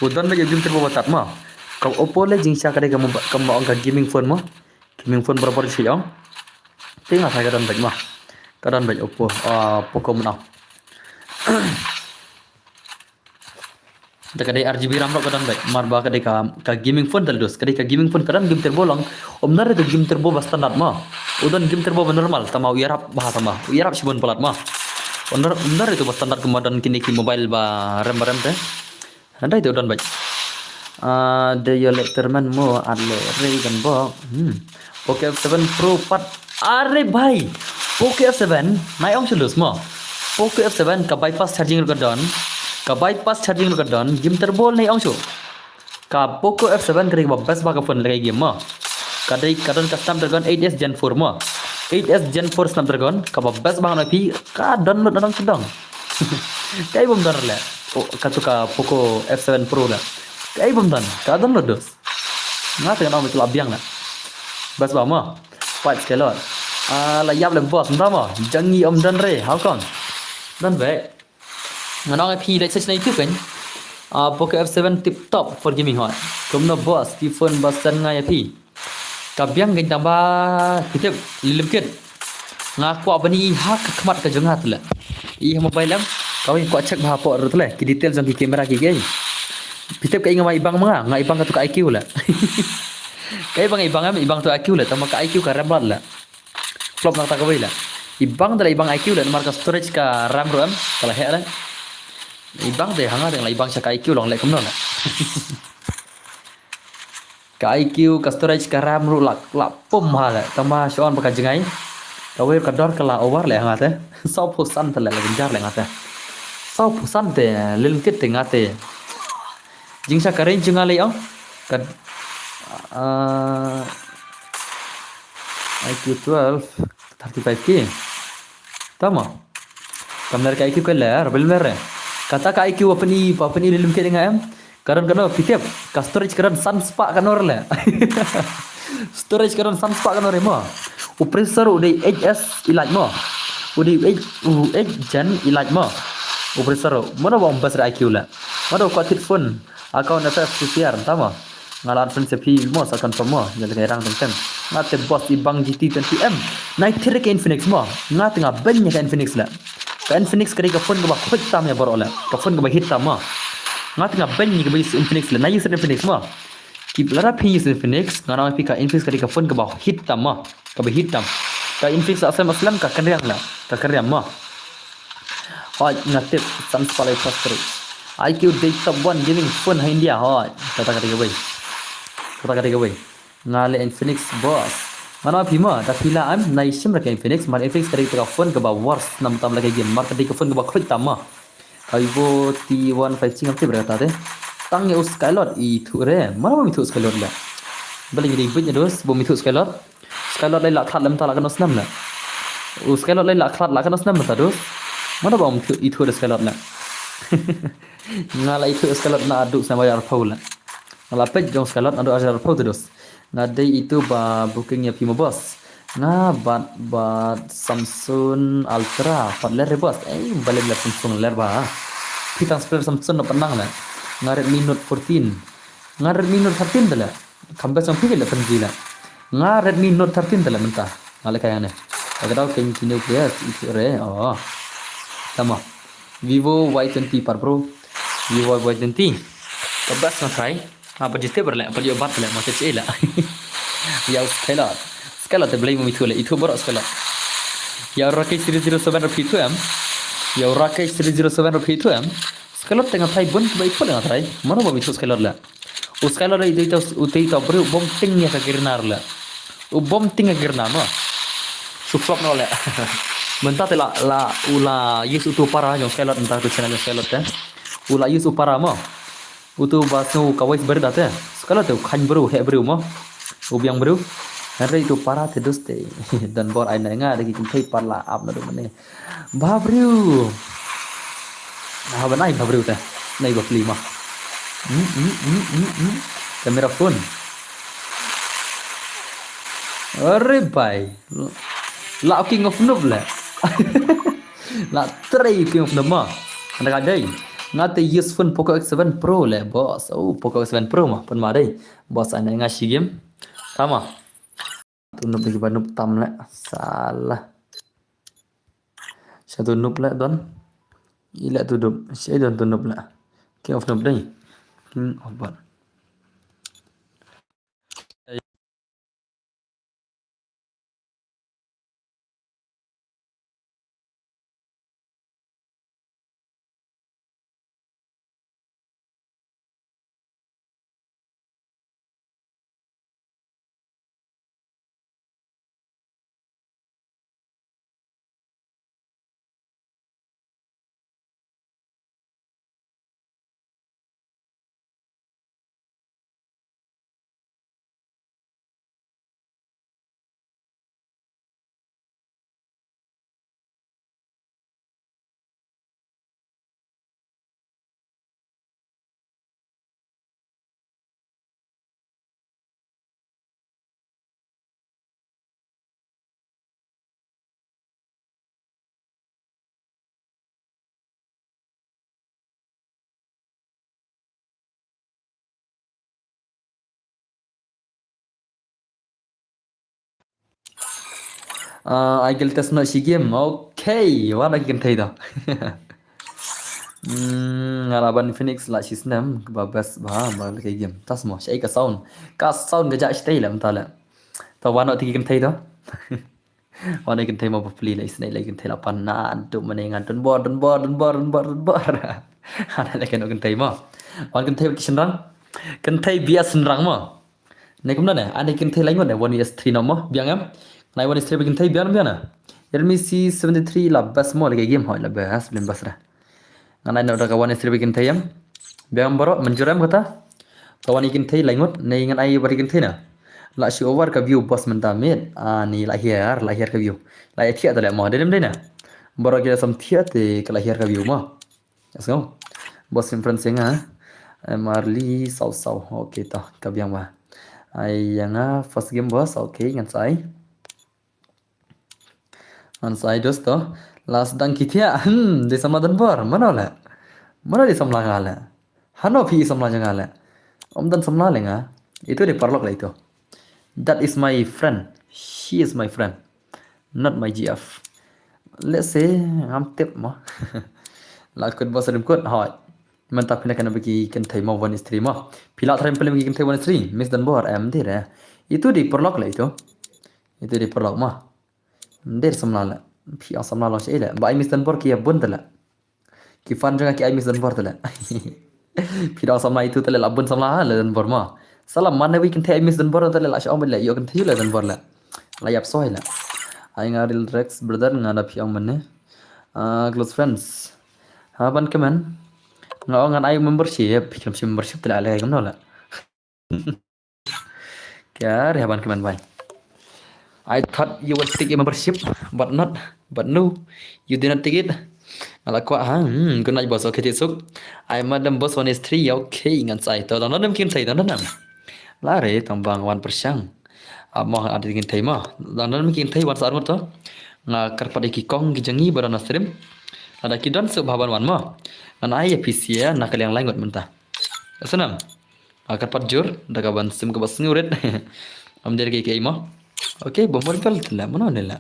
U don bad game turbo ba tap ma. Ka Oppo le jingshisha ka dei ka mo ba, ka mo ka gaming phone mo. Gaming phone barabor shi ong. Te nga tharai ka don bad ma. Ka don bad Oppo. Ah, Poco mo. Da ka dei R G B RAM ruh ka don bad. Mar ba ka dei ka, ka gaming phone te la dos. Ka dei ka gaming phone ka don game turbo long. Um don re tu game turbo ba standard ma. U don game turbo ba normal tama u ïarap ba tama. U ïarap shibun palat ma. Um don, um don re tu ba standard kumba don kine ki mobile ba rem ba rem te. Hynrei te u don bad. Ah, de ïa leh termen mo at leh re kan bok. Hmm. Poco F seven Pro pat are bhai. Poco F seven nai ong shu lus mo. Poco F seven ka bypass charging ruh ka don. Ka bypass charging ruh ka don. Game turbo nai ong shu. Ka Poco F seven ka dei ba best ba ka phone lehkai game mo. Ka dei ka don ka Snapdragon eight S Gen four mo. Eight S Gen four Snapdragon ka ba best ba ngan ong phi ka download na dong sdang. Kai bym don leh. Oh, ka tu ka Poco F seven Pro leh. Kai bym don ka download dos. Nga tengah nang betul abiang leh. Best ba mo. Fight skelot. Ah, la ïap leh boss, mynta mo. Jangi om don re, how come? Don bad. Ngan ong ïa phi leh search na YouTube kan. Ah, Poco F seven tip top for gaming hot. Kumno boss, phi phone ba san nga ïa phi. Ka biang kan tang ba phi tip lyllim kit. Nga kwah ban i ha ka khmat ka jong nga tu leh. I ha mobile em. Kawei kwah check ba hapoh ruh tu leh. Ki detail jong ki camera ki ki. Phi tip ka i nga ma i bang ma nga, nga i bang ka tu ka I Q leh. Ka i bang i bang em, i bang tu I Q leh, tang ba ka I Q ka rem lat leh. Flop na kata kawei leh. I bang da leh i bang I Q leh, namar ka storage ka RAM ruh em, ka la heh leh. I bang da ha nga dang la i bang sha ka I Q long leh kumno leh. Ka I Q, ka storage, ka RAM ruh la, la pum ha leh. Tang ba shu on ba ka jngai. Kawei ka dor ka la over leh ha nga te. Saw phew san te leh la jynjar leh nga te. Saw phew san te lyllim kit te nga te. Jingshah ka range jong nga lei ong. Ka, ah, I Q twelve, thirty-five K. Tama. Kam ler ka I Q ka ler, bel mer. Kata ka I Q wa pyni, wa pyni lem ke nga em. Ka don kano, phi tip. Ka storage ka don san spah kano re. Storage ka don san spah kano re mo. U processor u dei H S elite mo. U dei H, u H Gen elite mo. U processor u. Mano ba um best re I Q le. Mano ka tit phone. Account F F C R, tama. Nga la unfriend sa phi mo, sa confirm mo. Nga la ka rang teng teng. Nga te boss i bang G T twenty M. Nai thir ka Infinix mo. Nga te nga beng ka Infinix le. Ka Infinix ka dei ka phone kaba khoi tam ïa baroh le. Ka phone kaba hit tam mo. Nga te nga beng ka ba use Infinix le. Na use Infinix mo. Ki lada phi use Infinix, nga na phi ka Infinix ka dei ka phone kaba hit tam mo. Kaba hit tam. Ka Infinix asem asem ka kynriang le. Ka kynriang mo. Hoi, nga tip, san spah lai first rate. I Q dei top one gaming phone ha India, hoi. Kata ka dei kawei. Kata ka dei kawei. Nga le Infinix boss. Nga na phi ma, da phi la am, nai shim ra ka Infinix, mar Infinix ka dei ka phone kaba worst nam tam la ka game, mar ka dei ka phone kaba khruit tam ma. Ka Vivo T one five G ngam tip ra kata te. Tang ïa u Skylord i thuh re, mar ba mi thuh Skylord la. Bale ngi dei bit ïa dos, ba mi thuh Skylord. Skylord lai la khlad lem ta la kano snam la. U Skylord lai la khlad la kano snam ta dos. Mano ba um thu, i thu da Skylord la. Nga la i thu Skylord na adu snam ba ar pau la. Nga la pej jong Skylord na adu ar pau ta dos. Nga dei itu ba booking ïa phi mo boss. Nga bat, bat Samsung Ultra pat ler re boss. Eh, bale ler Samsung ler ba. Phi tang spare Samsung na penang la. Nga Redmi Note fourteen. Nga Redmi Note thirteen ta la. Kam best jong phi ka la Samsung la. Nga Redmi Note thirteen ta la mynta. Nga la ka ïa ne. Ka dau keng kine players itu re. Oh. Tama. Vivo Y twenty par bro. Vivo Y twenty. Ka best nga try. Nga ba jite ber la, ba jite ber la, ma te la. Ïa u Skylord. Skylord te blei mo mi thu la, itu bor Skylord. Ïa u Rakesh three zero seven rupees itu em. Ïa u Rakesh three zero seven rupees itu em. Skylord te nga try bun ba itu la nga try. Mano ba mi thu Skylord la. U Skylord ïa u te ïa u briew bom ting ïa ka Girnar la. U bom ting ïa Girnar ma. Su flop no la. Mynta te la, la, u la use utu para jong Skylord mynta tu channel jong Skylord te. U la use u para ma. Utu ba sngew ka wais bret da te. Skylord te u khang briew, heh briew ma. U biang briew. Hynrei tu para te dus te. Don bor ai na nga da ki kynthei par la ap na du mane. Ba briew. Nah, ba nai ba briew te. Nai ba pli ma. Hmm, hmm, hmm, hmm, hmm. Camera phone. Are bai. La King of Noob le. La trei King of Noob ma. Anda ka dei. Nga te use phone Poco X seven Pro le, boss. Oh, Poco X seven Pro ma. Pun ma dei. Boss, ai na nga shi game. Tama. Tu Noob lagi ba Noob tam le. Salah. Sha tu Noob le don. I le tu Noob. Sha don tu Noob le. King of Noob dei. King of Bot. Ah, ai gel test no shi game. Okay, wan ki kynthei da. Hmm, nga la ban Phoenix la shi snem ba best ba ba ki game. Tas mo shi ka sound. Ka sound ka ja shi tei la mynta la. Ta wan ki kynthei da. Wan ki kynthei mo ba pli la isnei la kynthei la pan na du mane nga don bor don bor don bor don bor don bor. Ana la kynthei mo. Wan kynthei ki shynrang. Kynthei bias shynrang mo. Ne kumno ne, ane kynthei lain mo ne, one S three no mo, biang em. Nai one S three ba kynthei biang biang ne. Realme C seventy-three la best mo lagi game hoi la best, best ra. Ngan nai no da ka one S three ba kynthei em. Biang baroh mynjur em kata. Ka wan i kynthei lai ngut ne ngan ai bad i kynthei na. La shu over ka view boss mynta miet. Ah, ni la hiar, la hiar ka view. La ïa thiah ta leh mo, dei nem dei na. Baroh ki la sam thiah te ka la hiar ka view mo. Let's go. Boss in friends ïa nga. Eh, Marley Saw Saw. Okay to, ka biang ba. Ai ïa nga first game boss. Okay, ngan sa ai. Ngan sa ai dos to. La sdang ki thiah. Hmm, dei samla Donbor. Mano leh? Mano dei samla nga leh? Hano phi i samla jong nga leh? Ym don samla leh nga. Itu dei paralok leh itu. That is my friend. She is my friend. Not my G F. Let's say, ngam tip mo. La kut boss rim kut. Hoi. Mynta phi na kane ba ki kynthei mo one is three mo. Phi la three phi ki kynthei one is three. Miss Donbor em dei re. Itu dei paralok leh itu. Itu dei paralok mo. Ym dei samla leh. Phi ong samla long sha i leh. Ba ai Miss Donbor ki ïa bun te leh. Ki fan jong nga ki ai Miss Donbor te leh. Phi da ong samla itu te leh la bun samla ha leh Donbor mo. Sala man ne wi kynthei ai Miss Donbor te leh la sha ong bad leh ïoh kynthei leh Donbor leh. La ïap soi leh. Ai nga real Rex brother nga da phi ong mane. Ah, close friends. Ha ban comment. Nga ong ngan ai membership, phi khlem shim membership te leh leh kumno leh. Kya re haban kmen bai. I thought you would take a membership, but not, but no, you did not take it. Nga la kwah ha, hmm, good night boss, okay, Tisuk. Ai madam boss one is three, okay, ngan sa ai to, dang don em ki kynthei, dang don em. La re, tang bang wan pyrshang. Ah, mo, ada ki kynthei mo. Dang don em ki kynthei wan sa ar ngut to. Nga kyrpad ïa ki kong ki jong ngi ba don ha stream. Lada ki don suk bha ban wan mo. Ngan ai ïa phi sha na ka liang lai ngut mynta. Ka snam. Ah, kyrpad jur, da ka ban sim ka ba sngewrit. Am der ki ki mo. Okay, ba mor bel tla, mano ne la.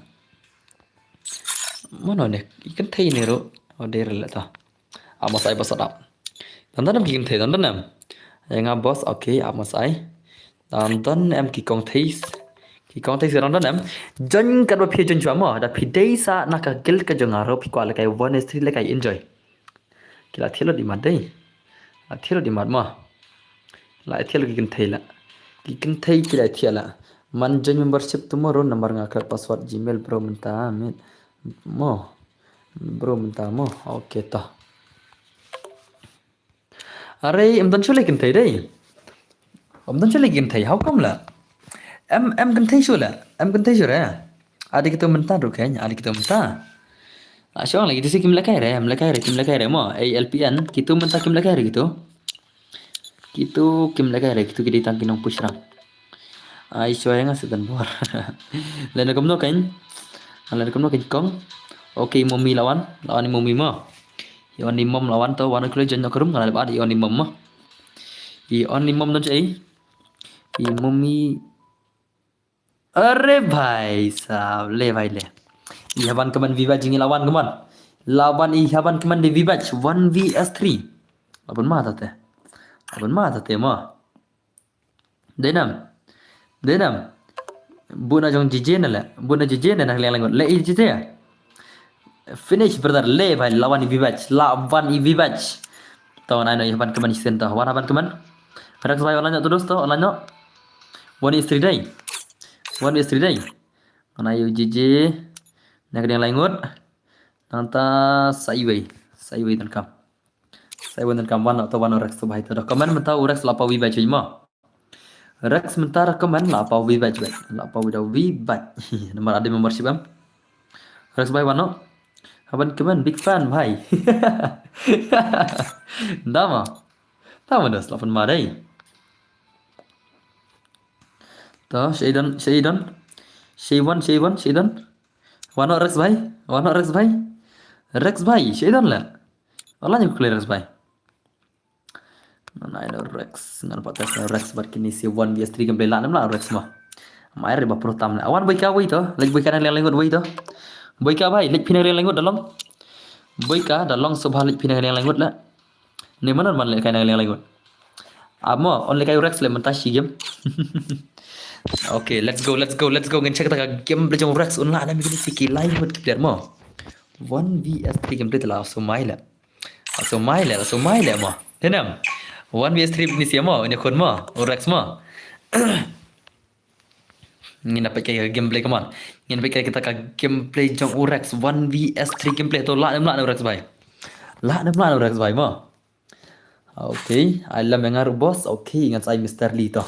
Mano ne, i kynthei ne ru. O der la ta. Ap mas ai ba sat ap. Dang don em ki kynthei, dang don em. Ïa nga boss, okay, ap mas ai. Dang don em ki kong thei. Ki kong thei dang don em. Jon kat ba phi jon jwa mo, da phi dei sa na ka guild ka jong nga ru phi kwah lehkai one is three lehkai enjoy. Ki la thiah lut i mat dei. La thiah lut i mat mo. La thiah lut ki kynthei la. Ki kynthei ki la thiah la. Man join membership tomorrow, namar nga klet password Gmail bro mynta miet. Mo. Bro mynta mo. Okay to. Are, em don shu leh kynthei dei. Em don shu leh kynthei, how come la? Em, em kynthei shu la. Em kynthei shu re. Adi kitu mynta ru keiñ, adi kitu mynta. Ah, shong lagi tu si kim lehkai re, em lehkai re, kim lehkai re mo. A L P N, kitu mynta kim lehkai re kitu. Kitu kim lehkai re, kitu ki dei tang ki nongpush rang. Ai, shuwa nga sa Donbor. Lada kumno keiñ. Lada kumno keiñ kong. Okay, mommy lawan, lawan i mommy mo. I on i mom lawan to, wan u khlem jon ka rum, nga la lep ad i on i mom mo. I on i mom don ei. I mommy. Are bhai sahab, le bhai le. I haban kaman viva jing i lawan kaman. Lawan i haban kaman di viva one V S three. Laban ma tate. Laban ma tate mo. Denam. Denam. Buna jong J J na le. Buna J J na le lang langot. Le i J J. Finish brother, le bhai, lawan i vibach, lawan i vibach. To nai no i haban kaman sien to. Wan haban kaman. Rex bhai online no to dosto, online no. One is three day. One is three day. Nai u J J. Na kadiang langot. Nanta sa iwei. Sa iwei tan kam. Sa iwei tan kam wan to wan Rex to bhai to. Comment mynta u Rex la pa vibach mo. Rex mynta recommend la pa vibach bet. La pa vida vibach. Namar ada membership em. Rex bhai wano. Haban comment big fan bhai. Dama. Dama das lapan madai. To, Shadon, Shadon. Shadon, Shadon, Shadon. Wano Rex bhai? Wano Rex bhai? Rex bhai, Shadon la. Wala ni kule Rex bhai. Ngan ai no Rex, ngan pat test no Rex bad kini si one V S three gameplay la nem la Rex ma. Mai re ba pro tam le. Awan boika wei to, lek boika na leng lengut wei to. Boika bhai, lek pina leng lengut dalong. Boika dalong subha lek pina leng lengut la. Ni mana man lek kai na leng lengut. Amo, only kai Rex le menta shi game. Okay, let's go, let's go, let's go. Ngan check ta ka gameplay jong Rex un la na mi kini si ki lai ngut ki player mo. One V S three gameplay tela so mai le. So mai le, so mai le mo. Tenam. One V S three ni sia mo, ni khun mo, Rex mo. Ngin dapat kai gameplay, come on. Ngin dapat kai kita ka gameplay jong Rex one V S three gameplay to la nem la Rex bhai. La nem la Rex bhai mo. Okay, ai lem nga ruh boss. Okay, ngan sa ai Mister Lee to.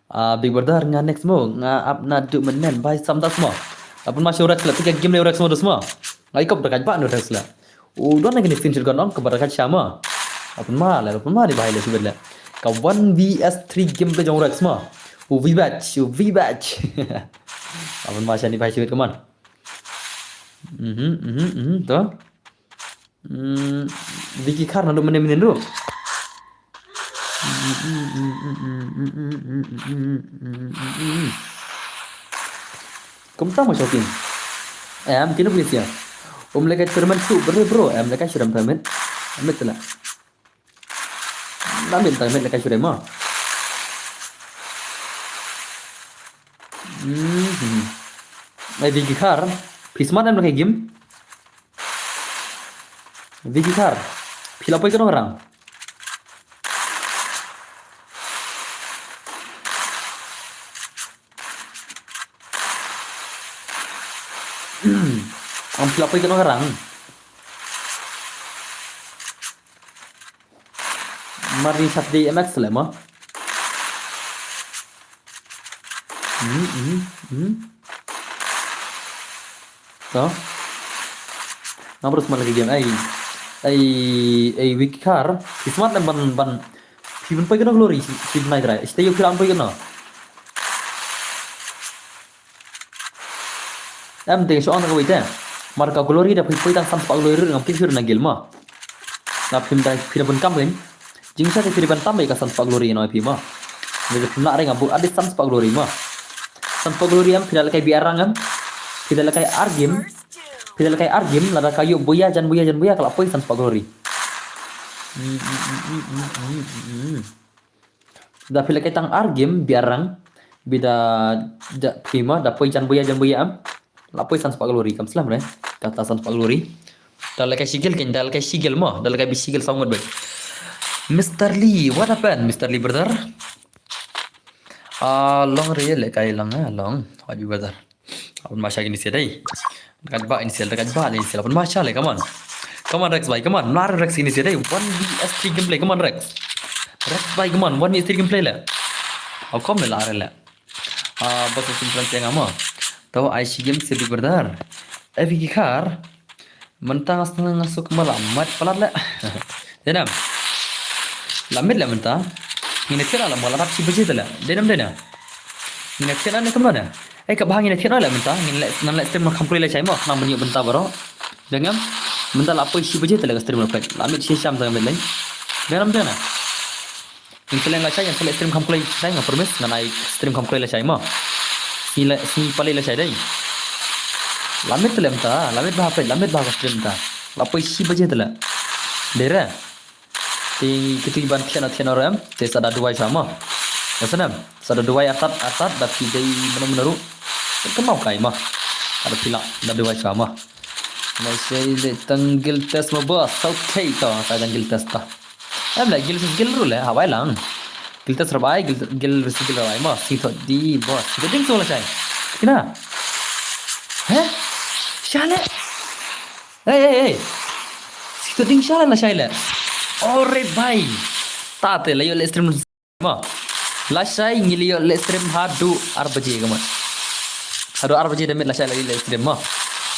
Ah, Big Brother nga next mo, nga ap na du men men bai sam das mo. Apun ma show Rex la, pika game le Rex mo das mo. Ngai kop da kaj ba no Rex la. U don na kini screenshot gon ong ka ba da kaj sha mo. Apun ma le, apun ma ni bai le sibet le. Ka one v s three game le jong Rex mo. U V-Batch, u V-Batch. Apun ma sha ni bai sibet kaman. Mhm, mhm, mhm, to. Hmm, Vicky Khar na dum mene mene ru. Kumta mo shopping. Em, kino bini sia. Um lekai permen su bro bro. Em lekai suram permen. Amit la. Amit la, amit lekai suram mo. Hmm. Ai Vicky Khar. Phi smat em lekai game. Vicky Khar, phi la poi kano rang? Ang phi la poi kano rang? Mari sat di M X le mo. Hmm, hmm, hmm. To. Ngam rus man lagi game ai. Ai, ai Vicky Khar. Phi smat lem ban ban. Phi ban poi kano Glory, phi nai trai. Stay yo kira poi kano. Em te shu ong ka wei te. Mar ka Glory da phi poi tang san spah Glory ngam kit shu na gil mo. Na phim da phi da bun kam rin. Jing sa te phi da ban tam ka san spah Glory no phi mo. Ni da phim la ring abu adi san spah Glory mo. San spah Glory em phi da lekai biar rang em. Phi da lekai ar game. Phi da lekai ar game lada ka yu buya jan buya jan buya ka la poi san spah Glory. Da phi lekai tang ar game biar rang. Bida da phi mo da poi jan buya jan buya em. La poi san spah Glory kam slam re. Kata san spah Glory. Da lekai sigil ken da lekai sigil mo da lekai bi sigil sangot bet. Mister Lee, what happened Mister Lee brother? Ah, long re lekai long ah long. What you brother? Apun ma sha kini sia dei. Dekat ba ini sia, dekat ba ini sia. Apun ma sha le, come on. Come on Rex bai, come on. Nar Rex ini sia dei. One v s three gameplay, come on Rex. Rex bai, come on. One v s three gameplay le. Au kom le la re le. Ah, bas asin trans yang ama. Tau ai si game sia Big Brother. Eh Vicky Khar. Mynta nga sneng nga suk ma la mat palat le. Denam. La mit le mynta. Ngin thied la mo la rap shi baje te le. Denam denam. Ngin thied ne kumno ne. Ai ka ba ngin thied le mynta. Ngin le nan le stream kham kloi le shai mo. Nang ban ïoh bynta baro. Denam. Mynta la poi shi baje te le ka stream le pek. La mit shi sham te mit le. Denam denam. Ngin seleng lashai, ngin select stream kham kloi lashai, nga promise ngan ai stream kham kloi lashai mo. Sngi la, sngi pali lashai dei. La mit te le mynta, la mit bha peit, la mit bha ka stream mynta. La poi shi baje te le. Dei re. Te kitu ban thied na thied na rem, te sa da duwai sha mo. Ka snem, sa da duwai atat, atat da phi dei mano mano ru. Ka mau kai mo. Ada phi la da duwai sha mo. Lashai le tang guild test mo boss. Okay to, sa tang guild test ta. Em le guild versus guild ru le hawai lang. Guild test rabai, guild guild versus guild rabai mo. Si to di boss. Guild ding so lashai. Kina. He? Sha le. Hey hey hey. Si to ding sha le lashai le. Ore bhai. Ta te le yo le stream mo. Lashai ngi le yo le stream haduh ar baje ka mo. Haduh ar baje da mit lashai le stream mo.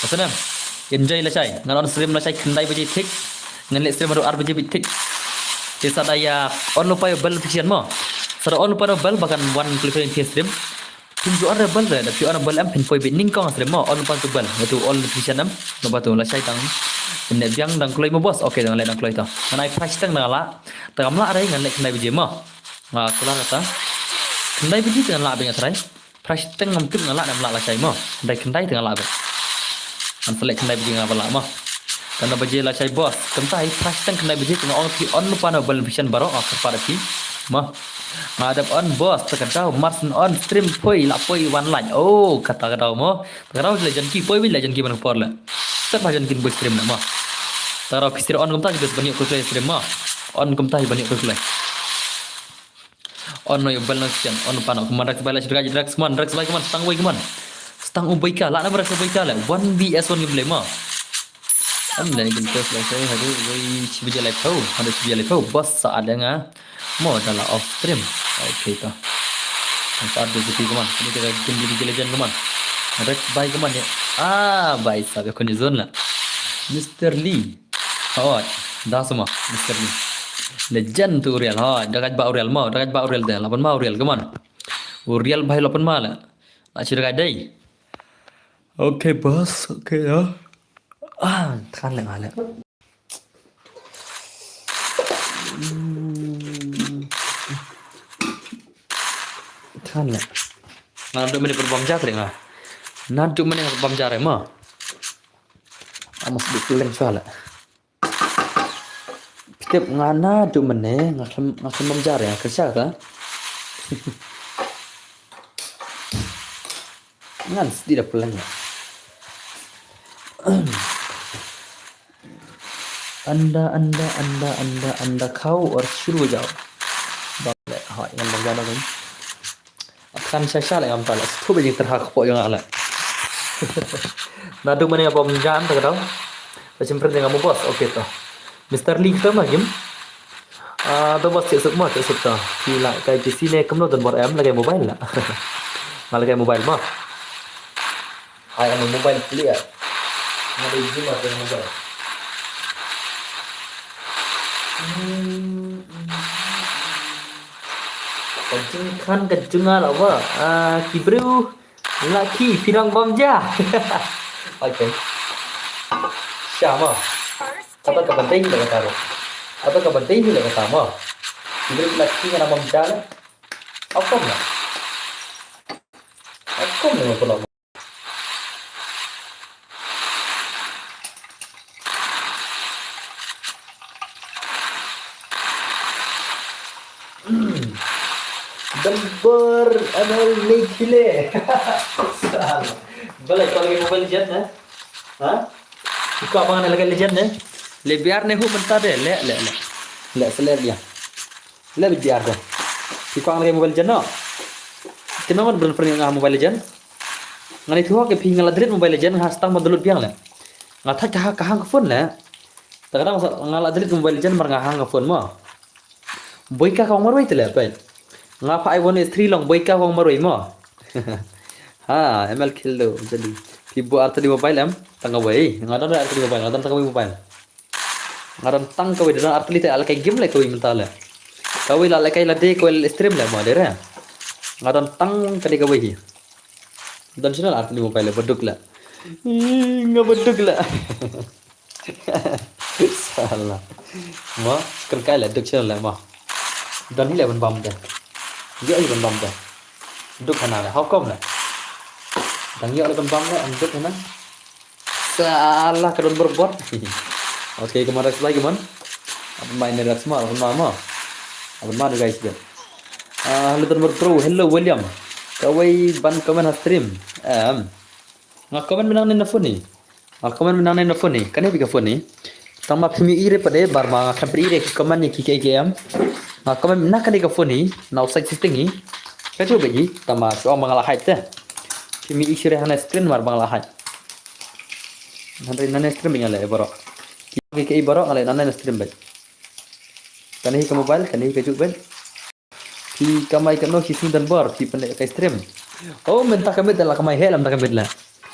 Ka snem. Enjoy lashai. Ngan on stream lashai khyndai baje thik. Ngan le stream haduh ar baje bit thik. Te sa da ïa on lypa ïa bell notification mo. Sa da on lypa ïa bell ba kan wan click ïa stream. Phin ju on ïa bell re, da phi on ïa bell em phin poi bit nyngkong stream mo. On lypa ïa bell. Natu all notification em. Naba tu lashai tang. Phin ne biang dang kloi mo boss. Okay dang le dang kloi to. Ngan ai price tang dang la. Te ngam lah re ngan leh khyndai baje mo. Nga kular kata. Khyndai baje te ngan lah bad nga trai. Price tang ngam tip nga lah ne em lah lashai mo. Khyndai khyndai te nga lah bad. Ngan sa leh khyndai baje nga ba lah mo. Khyndai baje lashai boss. Kumta hi price tang khyndai baje te nga ong phi on lypa na bell notification baroh nga kyrpad ïa phi. Mo. Nga dep on boss te ka daw mar shen on stream poi la poi wan lait. Oh kata ka daw mo. Te ka daw le jan ki poi bad le jan ki ban por le. Step ha jan kin poi stream le mo. Te ka daw phi sir on kumta ki bes ban ïoh kloi kloi stream mo. On kumta hi ban ïoh kloi kloi. On no ïoh bell notification, on pan no. Kumman Rex bai la shi Rex, Rex kumman, Rex bai kumman, stang bai kumman. Stang u bai ka, la na Rex bai ka le. One v s one gameplay mo. Am leh kin test leh soi haduh wei shi baje laiphew, haduh shi baje laiphew, bos sa adeng ah. Mo da la off stream. Okay to. Sa adeng siti kumne. Ini kita game di Legend kumne. Rek bai kumne ya. Ah, bai sa be kun zone la. Mister Lee. Hoi, da semua Mister Lee. Legend tu Uriel. Hoi, da kaj ba Uriel mo, da kaj ba Uriel de. Lapan ma Uriel kumne. Uriel bai lapan ma la. La shi da kaj dei. Okay, bos. Okay ya. Ah, than leh nga leh. Hmm. Than leh. Naduh mynne pynbam jar leh nga. Naduh mynne pynbam jar ma. Amos duk leng sha leh. Phi tip nga naduh mynne nga khlem, nga khlem bam jar, nga kyrsha ka. Ngan sdi da pynleng. Anda, anda, anda, anda, anda kau or shuru jao. Bam leh, ha, ngan bam jar da kan. Kan sha sha leh ngam ta leh. Thu ba jingtyrha kpoh jong nga leh. Naduh mynne nga bam jar ta ka dau. Ba shim friend jong nga mo bos. Okay to. Mister Lee, kita ma game. Ah, to bos, chet suk ma, chet suk to. Phi la kai P C ne kumno, don bor em, la kai mobile la. Nga la kai mobile ma. I am a mobile player. Nga dei gamer dei mobile. Hmm. Ka jingkhan ka jong nga la ba. Ah, ki briew. Lucky, phi dang bam jar. Okay. Sha ma. Kata ka ba dei hi la kata ro. Kata ka ba dei hi la kata ma. Ki briew lucky nga dang bam jar. Akom la. Akom la ma pula. Dambor M L Mekhile. Balei kau lagi Mobile Legend ne? Ha? Kau abang ne lagi Legend ne? Le biar ne hu mynta de. Le, le, le. Le, seler dia. Le biar de. Kau lagi Mobile Legend no? Kena ngan beren pernah ngah Mobile Legend. Ngan itu ke phi nga la delete Mobile Legend, nga stang ban download biang le. Nga thaj ka ha, ka hang ka phone le. Ta ka dang nga la delete Mobile Legend mar nga hang ka phone mo. Boi ka kong marwei te le peit. Nga pha ai one S three long boi ka kong marwei mo. Ha, M L Khildo jadi. Phi buh artylli mobile em? Tang kawei. Nga don artylli mobile, nga don tang kawei mobile. Nga don tang kawei, don artylli te, la kai game le kawei mynta le. Kawei la, la kai la de kawei la stream le mo de re. Nga don tang ka de kawei hi. Don sino artylli mobile le baduk le. Ih, nga baduk le. Sala. Mo, kan kai le duk sino le mo. Don hi le ban bam de. Ïoh hi ban bam de. Duk hana le. How come le? Dang ïoh le ban bam le, am duk hana. Sala ka don berbot. Okay, kumne Rex Lai kumne. Apa main Rex ma, apa ma. Apa ma guys dia. Ah, hello Don Bro, hello William. Kawei ban comment ha stream. Em. Nga comment mynta ne na phone ni. Nga comment mynta ne na phone ni. Kane phi ka phone ni. Tang ma phim i re pat de, bar ma nga khlem phi i re ki comment ïa ki ki em. Nga comment na kane ka phone ni, na u side setting ni. Ka jubab ji, tang ma shu ong ma nga la hide te. Phim i shuh re hana screen mar ba nga la hide. Hynrei nane stream nga leh baroh. Ki ki baroh nga leh nane stream beit. Kane hi ka mobile, kane hi ka juk beit. Phi kamai katno shi sngi Don Bor, phi pynleh kai stream. Oh, mynta ka miet la kamai, heh, la mynta ka miet la.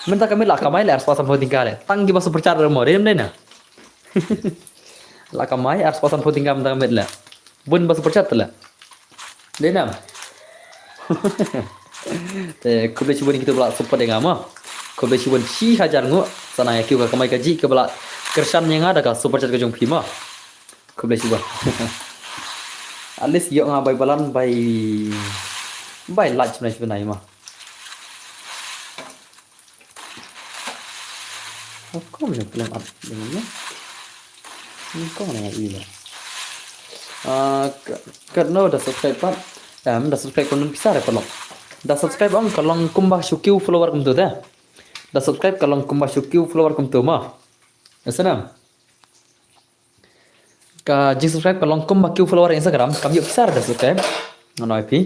Mynta ka miet la kamai la arspah sanphew tyngka le. Tang kiba super chat mo, dei ne na. La kamai arspah sanphew tyngka mynta ka miet la. Bun ba super chat la. Dei na. Te khublei shibun kito ba la super ïa nga mo. Khublei shibun shi hajar nguh. Sa nang ïa kiew ka kamai kajih kaba la kyrshan ïa nga da ka super chat ka jong phi mo. Khublei shibun. At least ïoh nga bai balan bai, bai lach bnai shi bnai mo. How come ne khlem ap dengan ne? Ni kong ne i le. Ah, ka, katno da subscribe pat? Em, da subscribe kumno pisa re pat long. Da subscribe ong ka long kumba shu kiew follower kumto te. Da subscribe ka long kumba shu kiew follower kumto mo. Ïa sana. Ka jingsubscribe ka long kumba kiew follower Instagram, kam ïoh pisa da subscribe. Ngan ong ïa phi.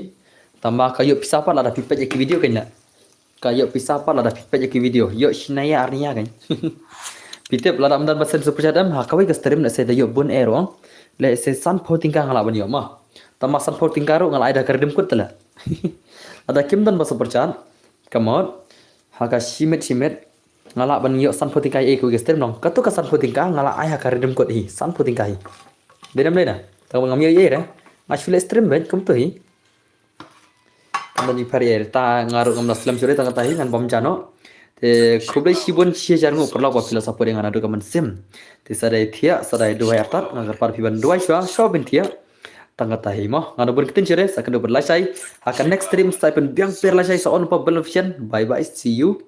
Tangba ka ïoh pisa pat lada phi peit ïa ki video kein la. Ka ïoh pisa pat lada phi peit ïa ki video. Ïoh shi naia ar naia kein. Phi tip lada ym don ba send super chat em, ha kawei ka stream lehse da ïoh bun eh ruh. Lehse sanphew tyngka nga lah ban ïoh mo. Tangba sanphew tyngka ruh nga lah ai da ka redeem code te leh. Lada kim don ba super chat, ka mut ha ka shi minit shi minit nga lah ban ïoh sanphew tyngka ïa kawei ka stream nong. Kato ka sanphew tyngka nga lah ai ha ka redeem code hi, sanphew tyngka hi. Dei ne ym dei na? Tangba ngam ïoh ei ei re. Nga shu leh stream beit kumto hi. Tang ban jingpher ïa ta nga ruh ngam da slem shuh re, tang kata hi ngan bam ja noh. Te khublei shibun shi hajar nguh paralok ba phi la support ïa nga naduh ka mynsiem. Te sa dei thiah, sa dei duwai artat, nga kyrpad phi ban duwai shuwa, shuwa ban thiah. Tang kata hi mo, nga da bun ktien shuh re, sa kynduh ban lashai. Ha ka next stream sa pynbiang pher lashai, sa on pa bel vision. Bye bye, see you.